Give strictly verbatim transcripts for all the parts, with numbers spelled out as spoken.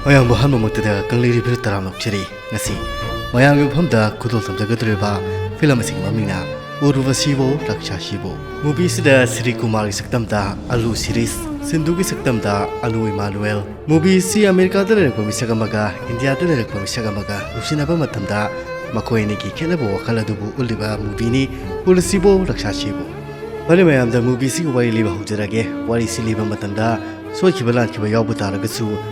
ꯃꯌꯥꯝꯕꯨ ꯑꯍꯥꯟꯕꯃꯛꯇꯗ ꯀꯪꯂꯩ ꯔꯤꯚꯤꯌꯨ ꯇꯔꯥꯝꯅ ꯑꯣꯛꯆꯔꯤ꯫ ꯉꯁꯤ ꯃꯌꯥꯝꯒꯤ ꯃꯐꯝꯗ ꯈꯨꯗꯣꯜ ꯇꯝꯖꯒꯗꯧꯔꯤꯕ ꯐꯤꯂꯝ ꯑꯁꯤꯒꯤ ꯃꯃꯤꯡꯅ ꯎꯔꯨꯕꯁꯤꯕꯨ ꯔꯛꯁꯥꯁꯤꯕꯨ꯫ ꯃꯨꯚꯤ ꯑꯁꯤꯗ ꯁ꯭ꯔꯤ ꯀꯨꯃꯥꯔꯒꯤ ꯁꯛꯇꯝꯗ ꯑꯂꯨ ꯁꯤꯔꯤꯁ, ꯁꯤꯟꯙꯨꯒꯤ ꯁꯛꯇꯝꯗ ꯑꯂꯨ ꯏꯃꯥꯅꯨꯑꯦꯜ꯫ ꯃꯨꯚꯤ ꯑꯁꯤ ꯑꯃꯦꯔꯤꯀꯥꯗ ꯂꯩꯔꯛꯄ ꯃꯤꯁꯛ ꯑꯃꯒ ꯏꯟꯗꯤꯌꯥꯗ ꯂꯩꯔꯛꯄ ꯃꯤꯁꯛ ꯑꯃꯒ ꯅꯨꯡꯁꯤꯅꯕ ꯃꯇꯝꯗ ꯃꯈꯣꯏ ꯑꯅꯤꯒꯤ ꯈꯦꯠꯅꯕ ꯋꯥꯈꯜ ꯑꯗꯨꯕꯨ ꯎꯠꯂꯤꯕ ꯃꯨꯚꯤꯅꯤ ꯎꯔꯨꯕꯁꯤꯕꯨ ꯔꯛꯁꯥꯁꯤꯕꯨ꯫ ꯐꯔꯦ ꯃꯌꯥꯝꯗ ꯃꯨꯚꯤꯁꯤꯒꯤ ꯋꯥꯔꯤ ꯂꯤꯕ ꯍꯧꯖꯔꯒꯦ꯫ ꯋꯥꯔꯤꯁꯤ ꯂꯤꯕ ꯃꯇꯝꯗ ꯁꯣꯏꯈꯤꯕ ꯂꯥꯟꯈꯤꯕ ꯌꯥꯎꯕ ꯇꯥꯔꯒꯁꯨ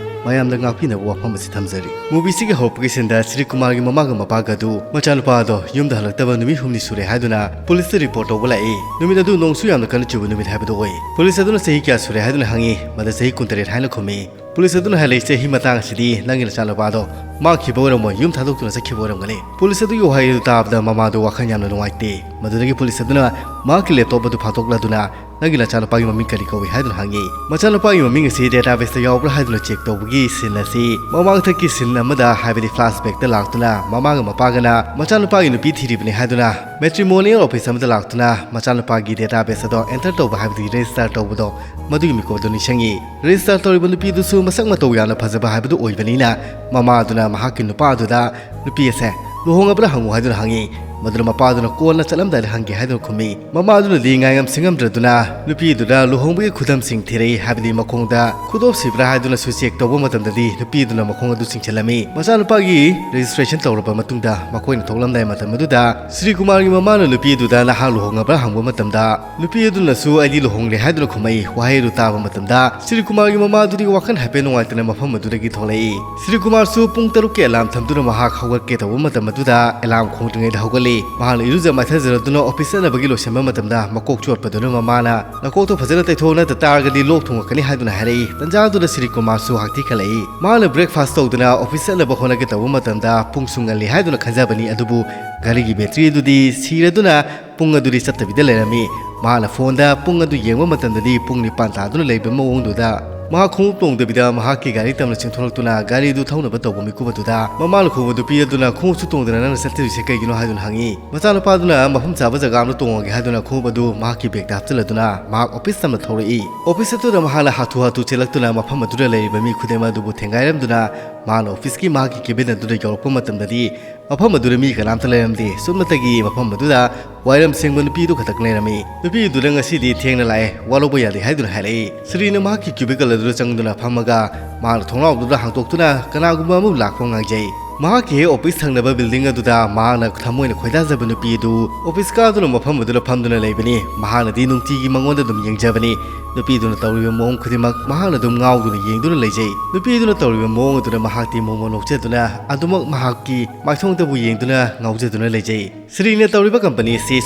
ꯃꯌꯥꯝꯗ ꯉꯥꯛꯄꯤꯅꯕ ꯋꯥꯐꯝ ꯑꯁꯤ ꯊꯝꯖꯔꯤ꯫ ꯃꯨꯚꯤꯁꯤꯒꯤ ꯍꯧꯔꯛꯄꯒꯤ ꯁꯤꯟꯗ ꯁ꯭ꯔꯤ ꯀꯨꯃꯥꯔꯒꯤ ꯃꯃꯥꯒ ꯃꯄꯥꯒ ꯑꯗꯨ ꯃꯆꯥꯅꯨꯄꯥ ꯑꯗꯣ ꯌꯨꯝꯗ ꯍꯜꯂꯛꯇꯕ ꯅꯨꯃꯤꯠ ꯍꯨꯝꯅꯤ ꯁꯨꯔꯦ ꯍꯥꯏꯗꯨꯅ ꯄꯨꯂꯤꯁꯇ ꯔꯤꯄꯣꯔꯠ ꯇꯧꯕ ꯂꯥꯛꯏ꯫ ꯅꯨꯃꯤꯠ ꯑꯗꯨ ꯅꯣꯡꯁꯨ ꯌꯥꯝꯅ ꯀꯟꯅ ꯆꯨꯕ ꯅꯨꯃꯤꯠ ꯍꯥꯏꯕꯗꯨ ꯑꯣꯏ꯫ ꯄꯨꯂꯤꯁ ꯑꯗꯨꯅ ꯆꯍꯤ ꯀꯌꯥ ꯁꯨꯔꯦ ꯍꯥꯏꯗꯨꯅ ꯍꯪꯉꯤ꯫ ꯃꯗꯨ ꯆꯍꯤ ꯀꯨꯟꯇꯔꯦꯠ ꯍꯥꯏꯅ ꯈꯨꯝꯃꯤ꯫ ꯄꯨꯂꯤꯁ ꯑꯗꯨꯅ ꯍꯥꯏꯔꯛꯏ, ꯆꯍꯤ ꯃꯇꯥꯡ ꯑꯁꯤꯗꯤ ꯅꯪꯒꯤ ꯅꯆꯥꯅꯨꯄꯥꯗꯣ ꯃꯥꯡꯈꯤꯕ ꯑꯣꯏꯔꯝꯃꯣꯏ, ꯌꯨꯝ ꯊꯥꯗꯣꯛꯇꯨꯅ ꯆꯠꯈꯤꯕ ꯑꯣꯏꯔꯝꯒꯅꯤ꯫ ꯄꯨꯂꯤꯁ ꯑꯗꯨꯒꯤ ꯋꯥꯍꯩ ꯑꯗꯨ ꯇꯥꯕꯗ ꯃꯃꯥꯗꯨ ꯋꯥꯈꯜ ꯌꯥꯝꯅ ꯅꯨꯡꯉꯥꯏꯇꯦ꯫ ꯃꯗꯨꯗꯒꯤ ꯄꯨꯂꯤꯁ ꯑꯗꯨꯅ ꯃꯍꯥꯛꯀꯤ ꯂꯦꯞꯇꯣꯞ ꯑꯗꯨ ꯐꯥꯗꯣꯛꯂꯗꯨꯅ ꯅꯪꯒꯤ ꯅꯆꯥꯅꯨꯄꯥꯒꯤ ꯃꯃꯤꯡ ꯀꯔꯤ ꯀꯧꯏ ꯍꯥꯏꯗꯨꯅ ꯍꯪꯉꯤ꯫ ꯃꯆꯥꯅꯨꯄꯥꯒꯤ ꯃꯃꯤꯡ ꯑꯁꯤ ꯗꯦꯇꯥꯕꯦꯁꯇ ꯌꯥꯎꯕ꯭ꯔꯥ ꯍꯥꯏꯗꯨꯅ ꯆꯦꯛ ꯇꯧꯕꯒꯤ ꯁꯤꯟ ꯑꯁꯤ ꯃꯃꯥꯡꯊꯛꯀꯤ ꯁꯤꯟ ꯑꯃꯗ, ꯍꯥꯏꯕꯗꯤ ꯐ꯭ꯂꯥꯁꯕꯦꯛꯇ ꯂꯥꯛꯇꯨꯅ ꯃꯃꯥꯒ ꯃꯄꯥꯒꯅ ꯃꯆꯥꯅꯨꯄꯥꯒꯤ ꯅꯨꯄꯤ ꯊꯤꯔꯤꯕꯅꯤ ꯍꯥꯏꯗꯨꯅ ꯃꯦꯇ꯭ꯔꯤꯃꯣꯅꯤꯌꯦꯜ ꯑꯣꯐꯤꯁ ꯑꯃꯗ ꯂꯥꯛꯇꯨꯅ ꯃꯆꯥꯅꯨꯄꯥꯒꯤ ꯗꯦꯇꯥꯕꯦꯁ ꯑꯗꯣ ꯑꯦꯟꯇꯔ ꯇꯧꯕ, ꯍꯥꯏꯕꯗꯤ ꯔꯦꯖꯤꯁꯇꯔ ꯇꯧꯕꯗꯣ, ꯃꯗꯨꯒꯤ ꯃꯤꯀꯨꯞ ꯑꯗꯨ ꯅꯤꯡꯁꯤꯡꯉꯤ꯫ ꯔꯦꯖꯤꯁꯇꯔ ꯇꯧꯔꯤꯕ ꯅꯨꯄꯤꯗꯨꯁꯨ ꯃꯁꯛ ꯃꯇꯧ ꯌꯥꯝꯅ ꯐꯖꯕ ꯍꯥꯏꯕꯗꯨ ꯑꯣꯏꯕꯅꯤꯅ ꯃꯃꯥꯗꯨꯅ ꯃꯍꯥꯛꯀꯤ ꯅꯨꯄꯥꯗꯨꯗ ꯅꯨꯄꯤ ꯑꯁꯦ ꯂꯨꯍꯣꯡꯉꯕ꯭ꯔꯥ ꯍꯪꯉꯨ ꯍꯥꯏꯗꯨꯅ ꯍꯪꯉꯤ꯫ ꯃꯗꯨꯅ ꯃꯄꯥꯗꯨꯅ ꯀꯣꯟꯅ ꯆꯠꯂꯝꯗꯥꯏꯗ ꯍꯪꯒꯦ ꯍꯥꯏꯗꯨꯅ ꯈꯨꯝꯃꯤ꯫ ꯃꯃꯥꯗꯨꯅꯗꯤ ꯉꯥꯏꯉꯝ ꯁꯤꯡꯉꯝꯗ꯭ꯔꯗꯨꯅ ꯅꯨꯄꯤꯗꯨꯗ ꯂꯨꯍꯣꯡꯕꯒꯤ ꯈꯨꯗꯝꯁꯤꯡ ꯊꯤꯔꯛꯏ, ꯍꯥꯏꯕꯗꯤ ꯃꯈꯣꯡꯗ ꯈꯨꯗꯣꯞ ꯁꯤꯕ꯭ꯔꯥ ꯍꯥꯏꯗꯨꯅꯁꯨ ꯆꯦꯛ ꯇꯧꯕ ꯃꯇꯝꯗꯗꯤ ꯅꯨꯄꯤꯗꯨꯅ ꯃꯈꯣꯡ ꯑꯗꯨ ꯆꯤꯡꯁꯤꯜꯂꯝꯃꯤ꯫ ꯃꯆꯥꯅꯨꯄꯥꯒꯤ ꯔꯦꯖꯤꯁꯇ꯭ꯔꯦꯁꯟ ꯇꯧꯔꯕ ꯃꯇꯨꯡꯗ ꯃꯈꯣꯏꯅ ꯊꯣꯛꯂꯝꯗꯥꯏ ꯃꯇꯝ ꯑꯗꯨꯗ ꯁ꯭ꯔꯤ ꯀꯨꯃꯥꯔꯒꯤ ꯃꯃꯥꯅ ꯅꯨꯄꯤꯗꯨꯗ ꯅꯍꯥꯛ ꯂꯨꯍꯣꯡꯉꯕ꯭ꯔꯥ ꯍꯪꯕ ꯃꯇꯝꯗ ꯅꯨꯄꯤ ꯑꯗꯨꯅꯁꯨ ꯑꯩꯗꯤ ꯂꯨꯍꯣꯡꯂꯦ ꯍꯥꯏꯗꯨꯅ ꯈꯨꯝꯃꯛꯏ꯫ ꯋꯥꯍꯩ ꯑꯗꯨ ꯇꯥꯕ ꯃꯇꯝꯗ ꯁ꯭ꯔꯤ ꯀꯨꯃꯥꯔꯒꯤ ꯃꯃꯥꯗꯨꯗꯤ ꯋꯥꯈꯜ ꯍꯥꯏꯐꯦꯠ ꯅꯨꯡꯉꯥꯏꯇꯅ ꯃꯐꯝ ꯑꯗꯨꯗꯒꯤ ꯊꯣꯛꯂꯛꯏ꯫ ꯁ꯭ꯔꯤ ꯀꯨꯃꯥꯔꯁꯨ ꯄꯨꯡ ꯇꯔꯨꯛꯀꯤ ꯑꯦꯂꯥꯝ ꯊꯝꯗꯨꯅ ꯃꯍꯥꯛ ꯍꯧꯒꯠꯀꯦ ꯇꯧꯕ ꯃꯇꯝ ꯑꯗꯨꯗ ꯑꯦꯂꯥꯝ ꯈꯣꯡꯗ꯭ꯔꯤꯉꯩꯗ ꯍꯧꯒꯠꯂꯤ꯫ ꯃꯍꯥꯛꯅ ꯏꯔꯨꯖ ꯃꯥꯏꯊꯖꯔꯗꯨꯅ ꯑꯣꯐꯤꯁ ꯆꯠꯅꯕꯒꯤ ꯂꯣꯏꯁꯤꯟꯕ ꯃꯇꯝꯗ ꯃꯀꯣꯛ ꯆꯣꯠꯄꯗꯨꯅ ꯃꯃꯥꯅ ꯅꯀꯣꯛꯇꯣ ꯐꯖꯅ ꯇꯩꯊꯣꯛ, ꯅꯠꯇ ꯇꯥꯔꯒꯗꯤ ꯂꯣꯛ ꯊꯨꯡꯉꯛꯀꯅꯤ ꯍꯥꯏꯗꯨꯅ ꯍꯥꯏꯔꯛꯏ꯫ ꯇꯟꯖꯥꯗꯨꯗ ꯁ꯭ꯔꯤ ꯀꯨꯃꯥꯔꯁꯨ ꯍꯥꯛꯊꯤ ꯈꯜꯂꯛꯏ꯫ ꯃꯍꯥꯛꯅ ꯕ꯭ꯔꯦꯛꯐꯥꯁ ꯇꯧꯗꯨꯅ ꯑꯣꯐꯤꯁ ꯆꯠꯅꯕ ꯍꯣꯠꯅꯒꯦ ꯇꯧꯕ ꯃꯇꯝꯗ ꯄꯨꯡꯁꯨ ꯉꯜꯂꯤ ꯍꯥꯏꯗꯨꯅ ꯈꯟꯖꯕꯅꯤ, ꯑꯗꯨꯕꯨ ꯘꯔꯤꯒꯤ ꯕꯦꯇ꯭ꯔꯤ ꯑꯗꯨꯗꯤ ꯁꯤꯔꯗꯨꯅ ꯄꯨꯡ ꯑꯗꯨꯗꯤ ꯆꯠꯇꯕꯤꯗ ꯂꯩꯔꯝꯃꯤ꯫ ꯃꯍꯥꯛꯅ ꯐꯣꯟꯗ ꯄꯨꯡ ꯑꯗꯨ ꯌꯦꯡꯕ ꯃꯇꯝꯗꯗꯤ ꯄꯨꯡ ꯅꯤꯄꯥꯟ ꯇꯥꯗꯨꯅ ꯂꯩꯕ ꯃꯑꯣꯡꯗꯨꯗ ꯃꯍꯥꯛ ꯈꯣꯡꯎꯞ ꯇꯣꯡꯗꯕꯤꯗ ꯃꯍꯥꯛꯀꯤ ꯒꯥꯔꯤ ꯇꯝꯅ ꯆꯦꯟꯊꯣꯔꯛꯇꯨꯅ ꯒꯥꯔꯤꯗꯨ ꯊꯧꯅꯕ ꯇꯧꯕ ꯃꯤꯀꯨꯞ ꯑꯗꯨꯗ ꯃꯃꯥꯅ ꯈꯨꯕ ꯅꯨꯄꯤ ꯑꯗꯨꯅ ꯈꯣꯡꯎꯞꯁꯨ ꯇꯣꯡꯗꯅ ꯅꯪꯅ ꯆꯠꯇ꯭ꯔꯤꯁꯦ ꯀꯩꯒꯤꯅꯣ ꯍꯥꯏꯗꯨꯅ ꯍꯪꯉꯤ꯫ ꯃꯆꯥꯅꯨꯄꯥꯗꯨꯅ ꯃꯐꯝ ꯆꯥꯕ ꯖꯒꯥ ꯑꯃꯗ ꯇꯣꯡꯉꯒꯦ ꯍꯥꯏꯗꯨꯅ ꯈꯣꯡꯎꯞ ꯑꯗꯨ ꯃꯍꯥꯛꯀꯤ ꯕꯦꯒꯇ ꯍꯥꯞꯆꯤꯜꯂꯗꯨꯅ ꯃꯍꯥꯛ ꯑꯣꯐꯤꯁ ꯇꯝꯅ ꯊꯧꯔꯛꯏ꯫ ꯑꯣꯐꯤꯁ ꯑꯗꯨꯗ ꯃꯍꯥꯛꯅ ꯍꯥꯊꯨ ꯍꯥꯊꯨ ꯆꯦꯜꯂꯛꯇꯨꯅ ꯃꯐꯝ ꯑꯗꯨꯗ ꯂꯩꯔꯤꯕ ꯃꯤ ꯈꯨꯗꯤꯡꯃꯛ ꯑꯗꯨꯕꯨ ꯊꯦꯡꯒꯥꯏꯔꯝꯗꯨꯅ ꯃꯍꯥꯛꯅ ꯑꯣꯐꯤꯁꯀꯤ ꯃꯍꯥꯛꯀꯤ ꯀꯦꯕꯤꯟ ꯑꯗꯨꯗ ꯌꯧꯔꯛꯄ ꯃꯇꯝꯗꯗꯤ ꯃꯐꯝ ꯑꯗꯨꯗ ꯃꯤ ꯀꯅꯥꯝꯇ ꯂꯩꯔꯝꯗꯦ꯫ ꯁꯨꯞꯅꯇꯒꯤ ꯃꯐꯝ ꯑꯗꯨꯗ ꯋꯥꯏꯔꯝ ꯁꯦꯡꯕ ꯅꯨꯄꯤ ꯑꯗꯨ ꯈꯛꯇꯪ ꯂꯩꯔꯝꯃꯤ꯫ ꯅꯨꯄꯤ ꯑꯗꯨꯅ ꯉꯁꯤꯗꯤ ꯊꯦꯡꯅ ꯂꯥꯛꯑꯦ, ꯋꯥ ꯂꯧꯕ ꯌꯥꯗꯦ ꯍꯥꯏꯗꯨꯅ ꯍꯥꯏꯔꯛꯏ꯫ ꯁꯤꯔꯤꯅ ꯃꯍꯥꯛꯀꯤ ꯀ꯭ꯌꯨꯕꯤꯀꯜ ꯑꯗꯨꯗ ꯆꯪꯗꯨꯅ ꯐꯝꯃꯒ ꯃꯍꯥꯛꯅ ꯊꯣꯡꯅꯥꯎ ꯑꯗꯨꯗ ꯍꯥꯡꯗꯣꯛꯇꯨꯅ ꯀꯅꯥꯒꯨꯝꯕ ꯑꯃꯕꯨ ꯂꯥꯛꯄ ꯉꯥꯏꯖꯩ꯫ ꯃꯍꯥꯛꯀꯤ ꯍꯦꯛ ꯑꯣꯐꯤꯁ ꯊꯪꯅꯕ ꯕꯤꯜꯗꯤꯡ ꯑꯗꯨꯗ ꯃꯍꯥꯛꯅ ꯊꯃꯣꯏꯅ ꯈꯣꯏꯗꯥꯖꯕ ꯅꯨꯄꯤ ꯑꯗꯨ ꯑꯣꯐꯤꯁ ꯀꯥꯗꯨꯅ ꯃꯐꯝ ꯑꯗꯨꯗ ꯐꯝꯗꯨꯅ ꯂꯩꯕꯅꯤ꯫ ꯃꯍꯥꯛꯅꯗꯤ ꯅꯨꯡꯇꯤꯒꯤ ꯃꯉꯣꯟꯗ ꯑꯗꯨꯝ ꯌꯦꯡꯖꯕꯅꯤ꯫ ꯅꯨꯄꯤꯗꯨꯅ ꯇꯧꯔꯤꯕ ꯃꯑꯣꯡ ꯈꯨꯗꯤꯡꯃꯛ ꯃꯍꯥꯛꯅ ꯑꯗꯨꯝ ꯉꯥꯎꯗꯨꯅ ꯌꯦꯡꯗꯨꯅ ꯂꯩꯖꯩ꯫ ꯅꯨꯄꯤꯗꯨꯅ ꯇꯧꯔꯤꯕ ꯃꯑꯣꯡ ꯑꯗꯨꯗ ꯃꯍꯥꯛꯇꯤ ꯃꯣꯃꯣꯟ ꯅꯣꯛꯆꯗꯨꯅ ꯑꯗꯨꯃꯛ ꯃꯍꯥꯛꯀꯤ ꯃꯥꯏꯊꯣꯡꯗꯕꯨ ꯌꯦꯡꯗꯨꯅ ꯉꯥꯎꯖꯗꯨꯅ ꯂꯩꯖꯩ꯫ ꯁꯤꯔꯤꯅ ꯇꯧꯔꯤꯕ ꯀꯝꯄꯅꯤ ꯑꯁꯤ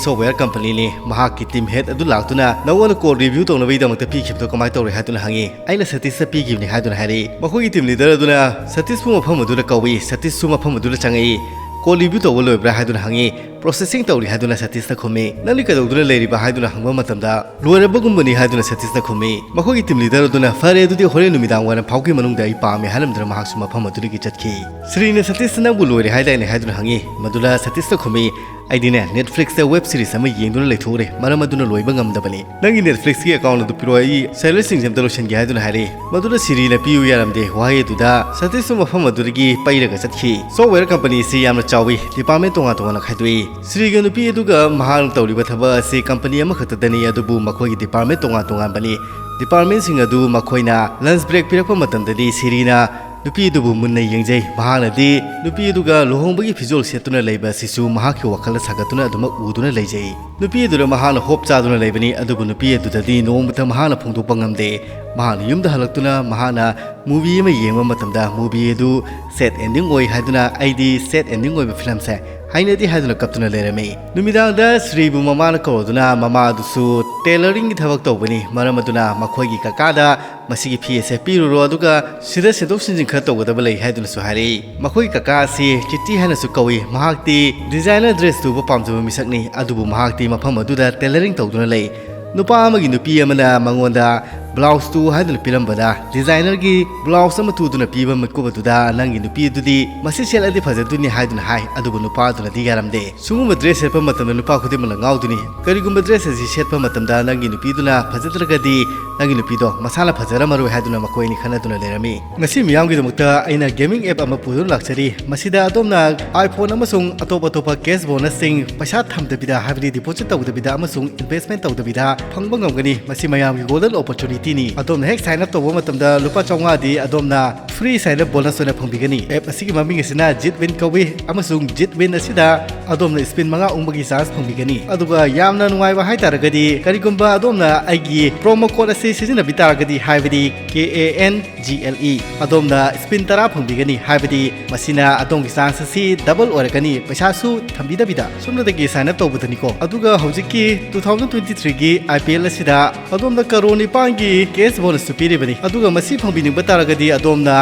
ꯁꯣꯐꯋꯦꯌꯔ ꯀꯝꯄꯅꯤꯅꯤ꯫ ꯃꯍꯥꯛꯀꯤ ꯇꯤꯝ ꯍꯦꯗ ꯑꯗꯨ ꯂꯥꯛꯇꯨꯅ ꯅꯉꯣꯟꯗ ꯀꯣꯗ ꯔꯤꯚ꯭ꯌꯨ ꯇꯧꯅꯕꯒꯤꯗꯃꯛꯇ ꯄꯤꯈꯤꯕꯗꯣ ꯀꯃꯥꯏꯅ ꯇꯧꯔꯦ ꯍꯥꯏꯗꯨꯅ ꯍꯪꯉꯤ꯫ ꯑꯩꯅ ꯁꯇꯤꯁꯇ ꯄꯤꯈꯤꯕꯅꯤ ꯍꯥꯏꯗꯨꯅ ꯍꯥꯏꯔꯛꯏ꯫ ꯃꯈꯣꯏꯒꯤ ꯇꯤꯝ ꯂꯤꯗꯔ ꯑꯗꯨꯅ ꯁꯇꯤꯁꯄꯨ ꯃꯐꯝ ꯑꯗꯨꯗ ꯀꯧꯏ꯫ ꯁꯇꯤꯁꯁꯨ ꯃꯐꯝ ꯑꯗꯨꯗ ꯆꯪꯉꯛꯏ꯫ ꯀꯣꯗ ꯔꯤꯚ꯭ꯌꯨ ꯇꯧꯕ ꯂꯣꯏꯕ꯭ꯔꯥ ꯍꯥꯏꯗꯨꯅ ꯍꯪꯉꯤ꯫ ꯄ꯭ꯔꯣꯁꯦꯁꯤꯡ ꯇꯧꯔꯤ ꯍꯥꯏꯗꯨꯅ ꯁꯇꯤꯁꯅ ꯈꯨꯝꯃꯤ꯫ ꯅꯪꯗꯤ ꯀꯩꯗꯧꯗꯨꯅ ꯂꯩꯔꯤꯕ ꯍꯥꯏꯗꯨꯅ ꯍꯪꯕ ꯃꯇꯝꯗ ꯂꯣꯏꯔꯕꯒꯨꯝꯕꯅꯤ ꯍꯥꯏꯗꯨꯅ ꯁꯇꯤꯁꯅ ꯈꯨꯝꯃꯤ꯫ ꯃꯈꯣꯏꯒꯤ ꯇꯤꯝ ꯂꯤꯗꯔ ꯑꯗꯨꯅ ꯐꯔꯦ ꯑꯗꯨꯗꯤ ꯍꯣꯔꯦꯟ ꯅꯨꯃꯤꯗꯥꯡ ꯋꯥꯏꯔꯝ ꯐꯥꯎꯒꯤ ꯃꯅꯨꯡꯗ ꯑꯩ ꯄꯥꯝꯃꯦ ꯍꯥꯏꯔꯝꯗꯨꯅ ꯃꯍꯥꯛꯁꯨ ꯃꯐꯝ ꯑꯗꯨꯗꯒꯤ ꯆꯠꯈꯤ꯫ ꯁꯤꯔꯤꯅ ꯁꯇꯤꯁ ꯅꯪꯕꯨ ꯂꯣꯏꯔꯦ ꯍꯥꯏꯗꯥꯏꯅꯦ ꯍꯥꯏꯗꯨꯅ ꯍꯪꯉꯤ꯫ ꯃꯗꯨꯗ ꯁꯇꯤꯁꯅ ꯈꯨꯝꯃꯤ, ꯑꯩꯗꯤꯅꯦ ꯅꯦꯠꯐ꯭ꯂꯤꯛꯁꯇ ꯋꯦꯕ ꯁꯤꯔꯤꯁ ꯑꯃ ꯌꯦꯡꯗꯨꯅ ꯂꯩꯊꯣꯛꯎꯔꯦ, ꯃꯔꯝ ꯑꯗꯨꯅ ꯂꯣꯏꯕ ꯉꯝꯗꯕꯅꯤ꯫ ꯅꯪꯒꯤ ꯅꯦꯠꯐ꯭ꯂꯤꯛꯁꯀꯤ ꯑꯦꯀꯥꯎꯟ ꯑꯗꯨ ꯄꯤꯔꯛꯑꯣ, ꯑꯩ ꯁꯦꯂꯔꯁꯤꯡꯁꯦ ꯑꯝꯇ ꯂꯣꯏꯁꯤꯟꯒꯦ ꯍꯥꯏꯗꯨꯅ ꯍꯥꯏꯔꯛꯏ꯫ ꯃꯗꯨꯗ ꯁꯤꯔꯤꯅ ꯄꯤꯌꯨ ꯌꯥꯔꯝꯗꯦ꯫ ꯋꯥꯍꯩ ꯑꯗꯨꯗ ꯁꯇꯤꯁꯁꯨ ꯃꯐꯝ ꯑꯗꯨꯗꯒꯤ ꯄꯩꯔꯒ ꯆꯠꯈꯤ꯫ ꯁꯣꯐꯋꯦꯌꯔ ꯀꯝꯄꯅꯤ ꯑꯁꯤ ꯌꯥꯝꯅ ꯆꯥꯎꯏ, ꯗꯤꯄꯥꯔꯠꯃꯦꯟ ꯇꯣꯉꯥꯟ ꯇꯣꯉꯥꯟꯅ ꯈꯥꯏꯗꯣꯛꯏ꯫ ꯁꯤꯔꯤꯒ ꯅꯨꯄꯤ ꯑꯗꯨꯒ ꯃꯍꯥꯛꯅ ꯇꯧꯔꯤꯕ ꯊꯕꯛ ꯑꯁꯤ ꯀꯝꯄꯅꯤ ꯑꯃꯈꯛꯇꯗꯅꯤ, ꯑꯗꯨꯕꯨ ꯃꯈꯣꯏꯒꯤ ꯗꯤꯄꯥꯔꯠꯃꯦꯟ ꯇꯣꯉꯥꯟ ꯇꯣꯉꯥꯟꯕꯅꯤ꯫ ꯗꯤꯄꯥꯔꯠꯃꯦꯟꯁꯤꯡ ꯑꯗꯨ ꯃꯈꯣꯏꯅ ꯂꯟꯁ ꯕ꯭ꯔꯦꯛ ꯄꯤꯔꯛꯄ ꯃꯇꯝꯗꯗꯤ ꯁꯤꯔꯤꯅ ꯅꯨꯄꯤ ꯑꯗꯨꯕꯨ ꯃꯨꯟꯅ ꯌꯦꯡꯖꯩ꯫ ꯃꯍꯥꯛꯅꯗꯤ ꯅꯨꯄꯤ ꯑꯗꯨꯒ ꯂꯨꯍꯣꯡꯕꯒꯤ ꯐꯤꯖꯣꯜ ꯁꯦꯠꯇꯨꯅ ꯂꯩꯕ ꯑꯁꯤꯁꯨ ꯃꯍꯥꯛꯀꯤ ꯋꯥꯈꯜꯗ ꯁꯥꯒꯠꯇꯨꯅ ꯑꯗꯨꯃꯛ ꯎꯗꯨꯅ ꯂꯩꯖꯩ꯫ ꯅꯨꯄꯤ ꯑꯗꯨꯗ ꯃꯍꯥꯛꯅ ꯍꯣꯞ ꯆꯥꯗꯨꯅ ꯂꯩꯕꯅꯤ, ꯑꯗꯨꯕꯨ ꯅꯨꯄꯤ ꯑꯗꯨꯗꯗꯤ ꯅꯣꯡꯃꯇ ꯃꯍꯥꯛꯅ ꯐꯣꯡꯗꯣꯛꯄ ꯉꯝꯗꯦ꯫ ꯃꯍꯥꯛꯅ ꯌꯨꯝꯗ ꯍꯜꯂꯛꯇꯨꯅ ꯃꯍꯥꯛꯅ ꯃꯨꯚꯤ ꯑꯃ ꯌꯦꯡꯕ ꯃꯇꯝꯗ ꯃꯨꯚꯤ ꯑꯗꯨ ꯁꯦꯠ ꯑꯦꯟꯗꯤꯡ ꯑꯣꯏ ꯍꯥꯏꯗꯨꯅ ꯑꯩꯗꯤ ꯁꯦꯠ ꯑꯦꯟꯗꯤꯡ ꯑꯣꯏꯕ ꯐꯤꯂꯝꯁꯦ ꯍꯩꯅꯗꯦ ꯍꯥꯏꯗꯨꯅ ꯀꯞꯇꯨꯅ ꯂꯩꯔꯝꯃꯤ꯫ ꯅꯨꯃꯤꯗꯥꯡꯗ ꯁ꯭ꯔꯤꯕꯨ ꯃꯃꯥꯅ ꯀꯧꯔꯗꯨꯅ ꯃꯃꯥ ꯑꯗꯨꯁꯨ ꯇꯦꯂꯔꯤꯡꯒꯤ ꯊꯕꯛ ꯇꯧꯕꯅꯤ, ꯃꯔꯝ ꯑꯗꯨꯅ ꯃꯈꯣꯏꯒꯤ ꯀꯀꯥꯗ ꯃꯁꯤꯒꯤ ꯐꯤ ꯑꯁꯦ ꯄꯤꯔꯨꯔꯣ, ꯑꯗꯨꯒ ꯁꯤꯗ ꯁꯤꯟꯗꯣꯛ ꯁꯤꯟꯖꯤꯟ ꯈꯔ ꯇꯧꯒꯗꯕ ꯂꯩ ꯍꯥꯏꯗꯨꯅꯁꯨ ꯍꯥꯏꯔꯛꯏ꯫ ꯃꯈꯣꯏꯒꯤ ꯀꯀꯥ ꯑꯁꯤ ꯆꯤꯇꯤ ꯍꯥꯏꯅꯁꯨ ꯀꯧꯏ꯫ ꯃꯍꯥꯛꯇꯤ ꯗꯤꯖꯥꯏꯅꯔ ꯗ꯭ꯔꯦꯁ ꯇꯨꯕ ꯄꯥꯝꯖꯕ ꯃꯤꯁꯛꯅꯤ, ꯑꯗꯨꯕꯨ ꯃꯍꯥꯛꯇꯤ ꯃꯐꯝ ꯑꯗꯨꯗ ꯇꯦꯂꯔꯤꯡ ꯇꯧꯗꯨꯅ ꯂꯩ꯫ ꯅꯨꯄꯥ ꯑꯃꯒꯤ ꯅꯨꯄꯤ ꯑꯃꯅ ꯃꯉꯣꯟꯗ ꯕ꯭ꯂꯥꯎꯁ ꯇꯨ ꯍꯥꯏꯗꯨꯅ ꯄꯤꯔꯝꯕꯗ, ꯗꯤꯖꯥꯏꯅꯔꯒꯤ ꯕ꯭ꯂꯥꯎꯁ ꯑꯃ ꯇꯨꯗꯨꯅ ꯄꯤꯕ ꯃꯤꯀꯨꯞ ꯑꯗꯨꯗ ꯅꯪꯒꯤ ꯅꯨꯄꯤ ꯑꯗꯨꯗꯤ ꯃꯁꯤ ꯁꯦꯠꯂꯗꯤ ꯐꯖꯗꯣꯏꯅꯤ ꯍꯥꯏꯗꯨꯅ ꯍꯥꯏ, ꯑꯗꯨꯕꯨ ꯅꯨꯄꯥ ꯑꯗꯨꯅꯗꯤ ꯌꯥꯔꯝꯗꯦ꯫ ꯁꯤꯒꯨꯝꯕ ꯗ꯭ꯔꯦꯁ ꯁꯦꯠꯄ ꯃꯇꯝꯗ ꯅꯨꯄꯥ ꯈꯨꯗꯤꯡꯃꯛꯅ ꯉꯥꯎꯗꯣꯏꯅꯤ꯫ ꯀꯔꯤꯒꯨꯝꯕ ꯗ꯭ꯔꯦꯁ ꯑꯁꯤ ꯁꯦꯠꯄ ꯃꯇꯝꯗ ꯅꯪꯒꯤ ꯅꯨꯄꯤꯗꯨꯅ ꯐꯖꯗ꯭ꯔꯒꯗꯤ ꯅꯪꯒꯤ ꯅꯨꯄꯤꯗꯣ ꯃꯁꯥꯅ ꯐꯖꯔꯝꯃꯔꯣꯏ ꯍꯥꯏꯗꯨꯅ ꯃꯈꯣꯏ ꯑꯅꯤ ꯈꯟꯅꯗꯨꯅ ꯂꯩꯔꯝꯃꯤ꯫ ꯉꯁꯤ ꯃꯤꯌꯥꯝꯒꯤꯗꯃꯛꯇ ꯑꯩꯅ ꯒꯦꯃꯤꯡ ꯑꯦꯞ ꯑꯃ ꯄꯨꯗꯨꯅ ꯂꯥꯛꯆꯔꯤ꯫ ꯃꯁꯤꯗ ꯑꯗꯣꯝꯅ iPhone ꯑꯃꯁꯨꯡ ꯑꯇꯣꯞ ꯑꯇꯣꯞꯄ ꯀꯦꯁ ꯕꯣꯅꯁꯁꯤꯡ ꯄꯩꯁꯥ ꯊꯝꯗꯕꯤꯗ, ꯍꯥꯏꯕꯗꯤ ꯗꯤꯄꯣꯖꯤꯠ ꯇꯧꯗꯕꯤꯗ ꯑꯃꯁꯨꯡ ꯏꯟꯚꯦꯁꯃꯦꯟ ꯇꯧꯗꯕꯤꯗ ꯐꯪꯕ ꯉꯝꯒꯅꯤ꯫ ꯃꯁꯤ ꯃꯌꯥꯝꯒꯤ ꯒꯣꯜꯗꯟ ꯑꯣꯄꯣꯔꯆꯨꯅꯤꯇꯤꯅꯤ꯫ ꯑꯗꯣꯝꯅ ꯍꯦꯛ ꯁꯥꯏꯟ ꯑꯞ ꯇꯧꯕ ꯃꯇꯝꯗ ꯂꯨꯄꯥ ꯆꯥꯝꯃꯉꯥꯗꯤ ꯑꯗꯣꯝꯅ ꯐ꯭ꯔꯤ ꯁꯥꯏꯟ ꯑꯞ ꯕꯣꯅꯁ ꯑꯣꯏꯅ ꯐꯪꯕꯤꯒꯅꯤ꯫ ꯑꯦꯞ ꯑꯁꯤꯒꯤ ꯃꯃꯤꯡ ꯑꯁꯤꯅ ꯖꯤꯠ ꯋꯤꯟ ꯀꯧꯏ, ꯑꯃꯁꯨꯡ ꯖꯤꯠ ꯋꯤꯟ ꯑꯁꯤꯗ ꯑꯗꯣꯝꯅ ꯁ꯭ꯄꯤꯟ ꯃꯉꯥ ꯎꯪꯕꯒꯤ ꯆꯥꯟꯁ ꯐꯪꯕꯤꯒꯅꯤ꯫ ꯑꯗꯨꯒ ꯌꯥꯝꯅ ꯅꯨꯡꯉꯥꯏꯕ ꯍꯥꯏꯇꯥꯔꯒꯗꯤ, ꯀꯔꯤꯒꯨꯝꯕ ꯑꯗꯣꯝꯅ ꯑꯩꯒꯤ ꯄ꯭ꯔꯣꯃꯣ ꯀꯣꯗ ꯑꯁꯤ ꯁꯤꯖꯤꯟꯅꯕꯤ ꯇꯥꯔꯒꯗꯤ, ꯍꯥꯏꯕꯗꯤ K A N G L E, ꯑꯗꯣꯝꯅ ꯁ꯭ꯄꯤꯟ ꯇꯔꯥ ꯐꯪꯕꯤꯒꯅꯤ, ꯍꯥꯏꯕꯗꯤ ꯃꯁꯤꯅ ꯑꯗꯣꯝꯒꯤ ꯆꯥꯟꯁ ꯑꯁꯤ ꯗꯕꯜ ꯑꯣꯏꯔꯛꯀꯅꯤ, ꯄꯩꯁꯥꯁꯨ ꯊꯝꯕꯤꯗꯕꯤꯗ꯫ ꯁꯨꯞꯅꯇꯒꯤ ꯁꯥꯏꯟ ꯑꯞ ꯇꯧꯕꯗꯅꯤꯀꯣ꯫ ꯑꯗꯨꯒ ꯍꯧꯖꯤꯛꯀꯤ ꯇꯨ ꯊꯥꯎꯖꯟ ꯇ꯭ꯋꯦꯟꯇꯤ ꯊ꯭ꯔꯤꯒꯤ ꯑꯥꯏ ꯄꯤ ꯑꯦꯜ ꯑꯁꯤꯗ ꯑꯗꯣꯝꯗ ꯀꯔꯣ ꯅꯤꯄꯥꯟꯒꯤ ꯀꯦꯁ ꯕꯣꯅꯁꯁꯨ ꯄꯤꯔꯤꯕꯅꯤ꯫ ꯑꯗꯨꯒ ꯃꯁꯤ ꯐꯪꯕꯤꯅꯤꯡꯕ ꯇꯥꯔꯒꯗꯤ ꯑꯗꯣꯝꯅ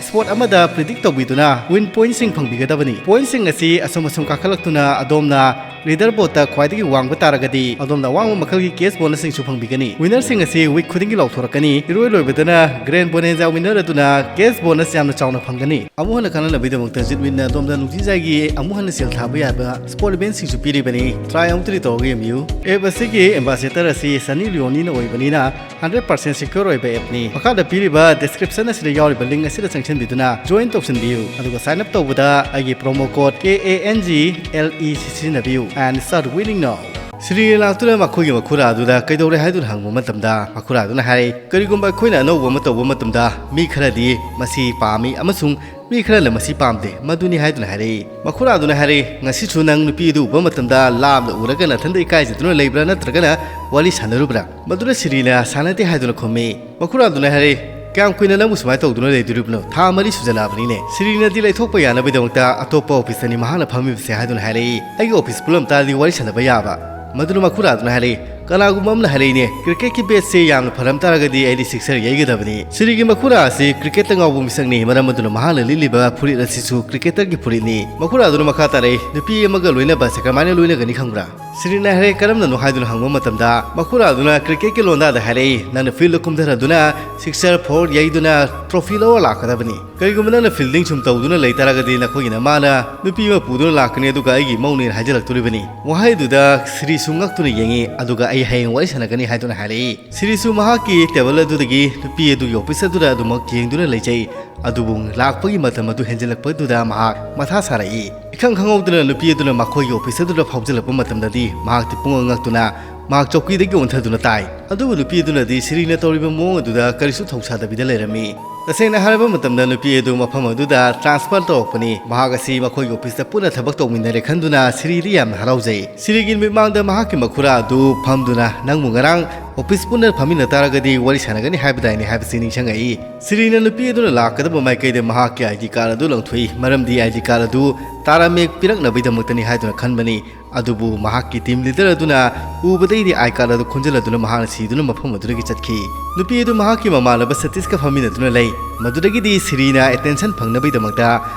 ꯁ꯭ꯄꯣꯔꯠ ꯑꯃꯗ ꯄ꯭ꯔꯤꯗꯤꯛ ꯇꯧꯕꯤꯗꯨꯅ ꯋꯤꯟ ꯄꯣꯏꯟꯠꯁꯤꯡ ꯐꯪꯕꯤꯒꯗꯕꯅꯤ꯫ ꯄꯣꯏꯟꯠꯁꯤꯡ ꯑꯁꯤ ꯑꯁꯨꯝ ꯑꯁꯨꯝ ꯀꯥꯈꯠꯂꯛꯇꯨꯅ ꯑꯗꯣꯝꯅ ꯂꯤꯗꯔ ꯕꯣꯔꯗꯇ ꯈ꯭ꯋꯥꯏꯗꯒꯤ ꯋꯥꯡꯕ ꯇꯥꯔꯒꯗꯤ ꯑꯗꯣꯝꯅ ꯑꯋꯥꯡꯕ ꯃꯈꯜꯒꯤ ꯀꯦꯁ ꯕꯣꯅꯁꯁꯤꯡꯁꯨ ꯐꯪꯕꯤꯒꯅꯤ꯫ ꯋꯤꯟꯅꯔꯁꯤꯡ ꯑꯁꯤ ꯋꯤꯛ ꯈꯨꯗꯤꯡꯒꯤ ꯂꯥꯎꯊꯣꯔꯛꯀꯅꯤ꯫ ꯏꯔꯣꯏ ꯂꯣꯏꯕꯗꯅ ꯒ꯭ꯔꯦꯟ ꯕꯣꯅꯦꯟꯖꯥ ꯋꯤꯟꯅꯔ ꯑꯗꯨꯅ ꯀꯦꯁ ꯕꯣꯅꯁ ꯌꯥꯝꯅ ꯆꯥꯎꯅ ꯐꯪꯒꯅꯤ꯫ ꯑꯃꯨꯛ ꯍꯟꯅ ꯈꯪꯅꯅꯕꯒꯤꯗꯃꯛꯇ ꯖꯤꯠ ꯋꯤꯟꯅ ꯑꯗꯣꯝꯗ ꯅꯨꯡꯇꯤꯖꯥꯏꯒꯤ ꯑꯃꯨꯛ ꯍꯟꯅ ꯁꯦꯜ ꯊꯥꯕ ꯌꯥꯕ ꯁ꯭ꯄꯣꯔꯠ ꯏꯚꯦꯟꯠꯁꯤꯡꯁꯨ ꯄꯤꯔꯤꯕꯅꯤ꯫ ꯇ꯭ꯔꯥꯏ ꯑꯃꯨꯛꯇꯗꯤ ꯇꯧꯔꯒ ꯌꯦꯡꯕꯤꯌꯨ꯫ ꯑꯦꯞ ꯑꯁꯤꯒꯤ ꯑꯦꯝꯕꯥꯁꯦꯗꯔ ꯑꯁꯤ ꯁꯅꯤ ꯂꯤꯑꯣꯅꯤꯅ ꯑꯣꯏꯕꯅꯤꯅ ꯍꯟꯗ꯭ꯔꯦꯠ ꯄꯥꯔꯁꯦꯟ ꯁꯦꯀ꯭ꯌꯣꯔ ꯑꯣꯏꯕ ꯑꯦꯞꯅꯤ꯫ ꯃꯈꯥꯗ ꯄꯤꯔꯤꯕ ꯗꯤꯁꯀ꯭ꯔꯤꯞꯁꯟ ꯑꯁꯤꯗ ꯌꯥꯎꯔꯤꯕ ꯂꯤꯡꯛ ꯑꯁꯤꯗ ꯆꯪꯁꯤꯟꯕꯤꯗꯨꯅ ꯖꯣꯏꯟ ꯇꯧꯁꯤꯟꯕꯤꯌꯨ, ꯑꯗꯨꯒ ꯁꯥꯏꯟ ꯑꯞ ꯇꯧꯕꯗ ꯑꯩꯒꯤ promo code K A N G L E ꯁꯤ ꯁꯤꯖꯤꯟꯅꯕꯤꯌꯨ and start winning now꯫ ꯁꯤꯔꯤꯅ ꯂꯥꯛꯇꯨꯅ ꯃꯈꯣꯏꯒꯤ ꯃꯈꯨꯔꯥ ꯑꯗꯨꯗ ꯀꯩꯗꯧꯔꯦ ꯍꯥꯏꯗꯨꯅ ꯍꯪꯕ ꯃꯇꯝꯗ, ꯃꯈꯨꯔꯥ ꯑꯗꯨꯅ ꯍꯥꯏꯔꯛꯏ, "ꯀꯔꯤꯒꯨꯝꯕ ꯑꯩꯈꯣꯏꯅ ꯑꯅꯧꯕ ꯑꯃ ꯇꯧꯕ ꯃꯇꯝꯗ ꯃꯤ ꯈꯔꯗꯤ ꯃꯁꯤ ꯄꯥꯝꯃꯤ ꯑꯃꯁꯨꯡ ꯃꯤ ꯈꯔꯅ ꯃꯁꯤ ꯄꯥꯝꯗꯦ, ꯃꯗꯨꯅꯤ" ꯍꯥꯏꯗꯨꯅ ꯍꯥꯏꯔꯛꯏ꯫ ꯃꯈꯨꯔꯥ ꯑꯗꯨꯅ ꯍꯥꯏꯔꯛꯏ, "ꯉꯁꯤꯁꯨ ꯅꯪ ꯅꯨꯄꯤ ꯑꯗꯨ ꯎꯕ ꯃꯇꯝꯗ ꯂꯥꯞꯅ ꯎꯔꯒ ꯅꯊꯟꯗ ꯏꯀꯥꯏꯖꯗꯨꯅ ꯂꯩꯕ꯭ꯔꯥ, ꯅꯠꯇ꯭ꯔꯒꯅ ꯋꯥꯔꯤ ꯁꯥꯟꯅꯔꯨꯕ꯭ꯔꯥ?" ꯃꯗꯨꯗ ꯁꯤꯔꯤꯅ "ꯁꯥꯟꯅꯗꯦ" ꯍꯥꯏꯗꯨꯅ ꯈꯨꯝꯃꯤ꯫ ꯃꯈꯨꯔꯥ ꯑꯗꯨꯅ ꯍꯥꯏꯔꯛꯏ, "ꯀꯌꯥꯝ ꯀꯨꯏꯅ ꯅꯪꯕꯨ ꯁꯨꯃꯥꯏꯅ ꯇꯧꯗꯨꯅ ꯂꯩꯗꯣꯔꯤꯕꯅꯣ? ꯊꯥ ꯃꯔꯤ ꯁꯨꯖꯜꯂꯛꯑꯕꯅꯤꯅꯦ꯫" ꯁꯤꯔꯤꯅꯗꯤ ꯂꯩꯊꯣꯛꯄ ꯌꯥꯅꯕꯒꯤꯗꯃꯛꯇ ꯑꯇꯣꯞꯄ ꯑꯣꯐꯤꯁꯇꯅꯤ ꯃꯍꯥꯛꯅ ꯐꯝꯃꯤꯕꯁꯦ ꯍꯥꯏꯗꯨꯅ ꯍꯥꯏꯔꯛꯏ꯫ "ꯑꯩꯒꯤ ꯑꯣꯐꯤꯁ ꯄꯨꯜꯂꯝ ꯇꯥꯔꯗꯤ ꯋꯥꯔꯤ ꯁꯥꯟꯅꯕ ꯌꯥꯕ꯫" ꯃꯗꯨꯅ ꯃꯈꯨꯔꯥ ꯑꯗꯨꯅ ꯍꯥꯏꯔꯛꯏ, ꯀꯅꯥꯒꯨꯝꯕ ꯑꯃꯅ ꯍꯥꯏꯔꯛꯏꯅꯦ, "ꯀ꯭ꯔꯤꯀꯦꯠꯀꯤ ꯕꯦꯠꯁꯦ ꯌꯥꯝꯅ ꯐꯔꯝ ꯇꯥꯔꯒꯗꯤ ꯑꯩꯗꯤ ꯁꯤꯛꯁꯔ ꯌꯩꯒꯗꯕꯅꯤ"꯫ ꯁꯤꯔꯤꯒꯤ ꯃꯈꯨꯔꯥ ꯑꯁꯤ ꯀ꯭ꯔꯤꯀꯦꯠꯇ ꯉꯥꯎꯕ ꯃꯤꯁꯛꯅꯤ, ꯃꯔꯝ ꯑꯗꯨꯅ ꯃꯍꯥꯛꯅ ꯂꯤꯠꯂꯤꯕ ꯐꯨꯔꯤꯠ ꯑꯁꯤꯁꯨ ꯀ꯭ꯔꯤꯀꯦꯇꯔꯒꯤ ꯐꯨꯔꯤꯠꯅꯤ꯫ ꯃꯈꯨꯔꯥ ꯑꯗꯨꯅ ꯃꯈꯥ ꯇꯥꯔꯛꯏ, "ꯅꯨꯄꯤ ꯑꯃꯒ ꯂꯣꯏꯅꯕꯁꯦ ꯀꯃꯥꯏꯅ ꯂꯣꯏꯅꯒꯅꯤ ꯈꯪꯕ꯭ꯔꯥ?" ꯁꯤꯔꯤꯅ ꯍꯥꯏꯔꯦ, "ꯀꯔꯝꯅꯅꯣ?" ꯍꯥꯏꯗꯨꯅ ꯍꯪꯕ ꯃꯇꯝꯗ, ꯃꯈꯨꯔꯥ ꯑꯗꯨꯅ ꯀ꯭ꯔꯤꯀꯦꯠꯀꯤ ꯂꯣꯟꯗꯥꯗ ꯍꯥꯏꯔꯛꯏ, "ꯅꯪꯅ ꯐꯤꯜꯗ ꯀꯨꯝꯊꯔꯗꯨꯅ ꯁꯤꯛꯁꯔ ꯐꯣꯔ ꯌꯩꯗꯨꯅ ꯇ꯭ꯔꯣꯐꯤ ꯂꯧꯔ ꯂꯥꯛꯀꯗꯕꯅꯤ꯫ ꯀꯔꯤꯒꯨꯝꯕ ꯅꯪꯅ ꯐꯤꯜꯗꯤꯡ ꯁꯨꯝ ꯇꯧꯗꯨꯅ ꯂꯩ ꯇꯥꯔꯒꯗꯤ ꯅꯈꯣꯏꯒꯤ ꯅꯃꯥꯅ ꯅꯨꯄꯤ ꯑꯃ ꯄꯨꯗꯨꯅ ꯂꯥꯛꯀꯅꯤ, ꯑꯗꯨꯒ ꯑꯩꯒꯤ ꯃꯧꯅꯦꯅ ꯍꯥꯏꯖꯤꯜꯂꯛꯇꯣꯔꯤꯕꯅꯤ"꯫ ꯋꯥꯍꯩꯗꯨꯗ ꯁꯤꯔꯤꯁꯨ ꯉꯛꯇꯨꯅ ꯌꯦꯡꯉꯤ, ꯑꯗꯨꯒ "ꯑꯩ ꯍꯌꯦꯡ ꯋꯥꯔꯤ ꯁꯥꯟꯅꯒꯅꯤ" ꯍꯥꯏꯗꯨꯅ ꯍꯥꯏꯔꯛꯏ꯫ ꯁꯤꯔꯤꯁꯨ ꯃꯍꯥꯛꯀꯤ ꯇꯦꯕꯜ ꯑꯗꯨꯗꯒꯤ ꯅꯨꯄꯤ ꯑꯗꯨꯒꯤ ꯑꯣꯐꯤꯁ ꯑꯗꯨꯗ ꯑꯗꯨꯃꯛ ꯌꯦꯡꯗꯨꯅ ꯂꯩꯖꯩ꯫ ꯑꯗꯨꯕꯨ ꯂꯥꯛꯄꯒꯤ ꯃꯇꯝ ꯑꯗꯨ ꯍꯦꯟꯖꯤꯜꯂꯛꯄꯗꯨꯗ ꯃꯍꯥꯛ ꯃꯊꯥ ꯁꯥꯔꯛꯏ꯫ ꯏꯈꯪ ꯈꯪꯍꯧꯗꯅ ꯅꯨꯄꯤ ꯑꯗꯨꯅ ꯃꯈꯣꯏꯒꯤ ꯑꯣꯐꯤꯁ ꯑꯗꯨꯗ ꯐꯥꯎꯖꯤꯜꯂꯛꯄ ꯃꯇꯝꯗꯗꯤ ꯃꯍꯥꯛꯇꯤ ꯄꯨꯡꯉꯛ ꯉꯛꯇꯨꯅ ꯃꯍꯥꯛ ꯆꯧꯀꯤꯗꯒꯤ ꯑꯣꯟꯊꯗꯨꯅ ꯇꯥꯏ꯫ ꯑꯗꯨꯕꯨ ꯅꯨꯄꯤ ꯑꯗꯨꯅꯗꯤ ꯁꯤꯔꯤꯅ ꯇꯧꯔꯤꯕ ꯃꯑꯣꯡ ꯑꯗꯨꯗ ꯀꯔꯤꯁꯨ ꯊꯧꯁꯥꯗꯕꯤꯗ ꯂꯩꯔꯝꯃꯤ꯫ ꯇꯁꯦꯡꯅ ꯍꯥꯏꯔꯕ ꯃꯇꯝꯗ ꯅꯨꯄꯤ ꯑꯗꯨ ꯃꯐꯝ ꯑꯗꯨꯗ ꯇ꯭ꯔꯥꯟꯁꯐꯔ ꯇꯧꯔꯛꯄꯅꯤ꯫ ꯃꯍꯥꯛ ꯑꯁꯤ ꯃꯈꯣꯏꯒꯤ ꯑꯣꯐꯤꯁꯇ ꯄꯨꯟꯅ ꯊꯕꯛ ꯇꯧꯃꯤꯟꯅꯔꯦ ꯈꯟꯗꯨꯅ ꯁꯤꯔꯤꯗꯤ ꯌꯥꯝꯅ ꯍꯔꯥꯎꯖꯩ꯫ ꯁꯤꯔꯤꯒꯤ ꯃꯤꯠꯃꯥꯡꯗ ꯃꯍꯥꯛꯀꯤ ꯃꯈꯨꯔꯥ ꯑꯗꯨ ꯐꯝꯗꯨꯅ, "ꯅꯪꯕꯨ ꯉꯔꯥꯡ ꯑꯣꯐꯤꯁ ꯄꯨꯟꯅ ꯐꯝꯃꯤꯟꯅ ꯇꯥꯔꯒꯗꯤ ꯋꯥꯔꯤ ꯁꯥꯟꯅꯒꯅꯤ ꯍꯥꯏꯕꯗꯥꯏꯅꯦ?" ꯍꯥꯏꯕꯁꯤ ꯅꯤꯡꯁꯤꯡꯉꯛꯏ꯫ ꯁꯤꯔꯤꯅ ꯅꯨꯄꯤ ꯑꯗꯨꯅ ꯂꯥꯛꯀꯗꯕ ꯃꯥꯏꯀꯩꯗ ꯃꯍꯥꯛꯀꯤ ꯑꯥꯏ ꯗꯤ ꯀꯥꯔꯗ ꯑꯗꯨ ꯂꯪꯊꯣꯛꯏ, ꯃꯔꯝꯗꯤ ꯑꯥꯏ ꯗꯤ ꯀꯥꯔꯗ ꯑꯗꯨ ꯇꯥꯔꯥꯃꯦꯛ ꯄꯤꯔꯛꯅꯕꯒꯤꯗꯃꯛꯇꯅꯤ ꯍꯥꯏꯗꯨꯅ ꯈꯟꯕꯅꯤ꯫ ꯑꯗꯨꯕꯨ ꯃꯍꯥꯛꯀꯤ ꯇꯤꯝ ꯂꯤꯗꯔ ꯑꯗꯨꯅ ꯎꯕꯗꯩꯗꯤ ꯑꯥꯏ ꯀꯥꯔꯗ ꯑꯗꯨ ꯈꯣꯟꯖꯤꯜꯂꯗꯨꯅ ꯃꯍꯥꯛꯅ ꯁꯤꯗꯨꯅ ꯃꯐꯝ ꯑꯗꯨꯗꯒꯤ ꯆꯠꯈꯤ꯫ ꯅꯨꯄꯤ ꯑꯗꯨ ꯃꯍꯥꯛꯀꯤ ꯃꯃꯥꯟꯅꯕ ꯁꯇꯤꯁꯀ ꯐꯝꯃꯤꯟꯅꯗꯨꯅ ꯂꯩ꯫ ꯃꯗꯨꯗꯒꯤꯗꯤ ꯁꯤꯔꯤꯅ ꯑꯦꯇꯦꯟꯁꯟ ꯐꯪꯅꯕꯒꯤꯗꯃꯛꯇ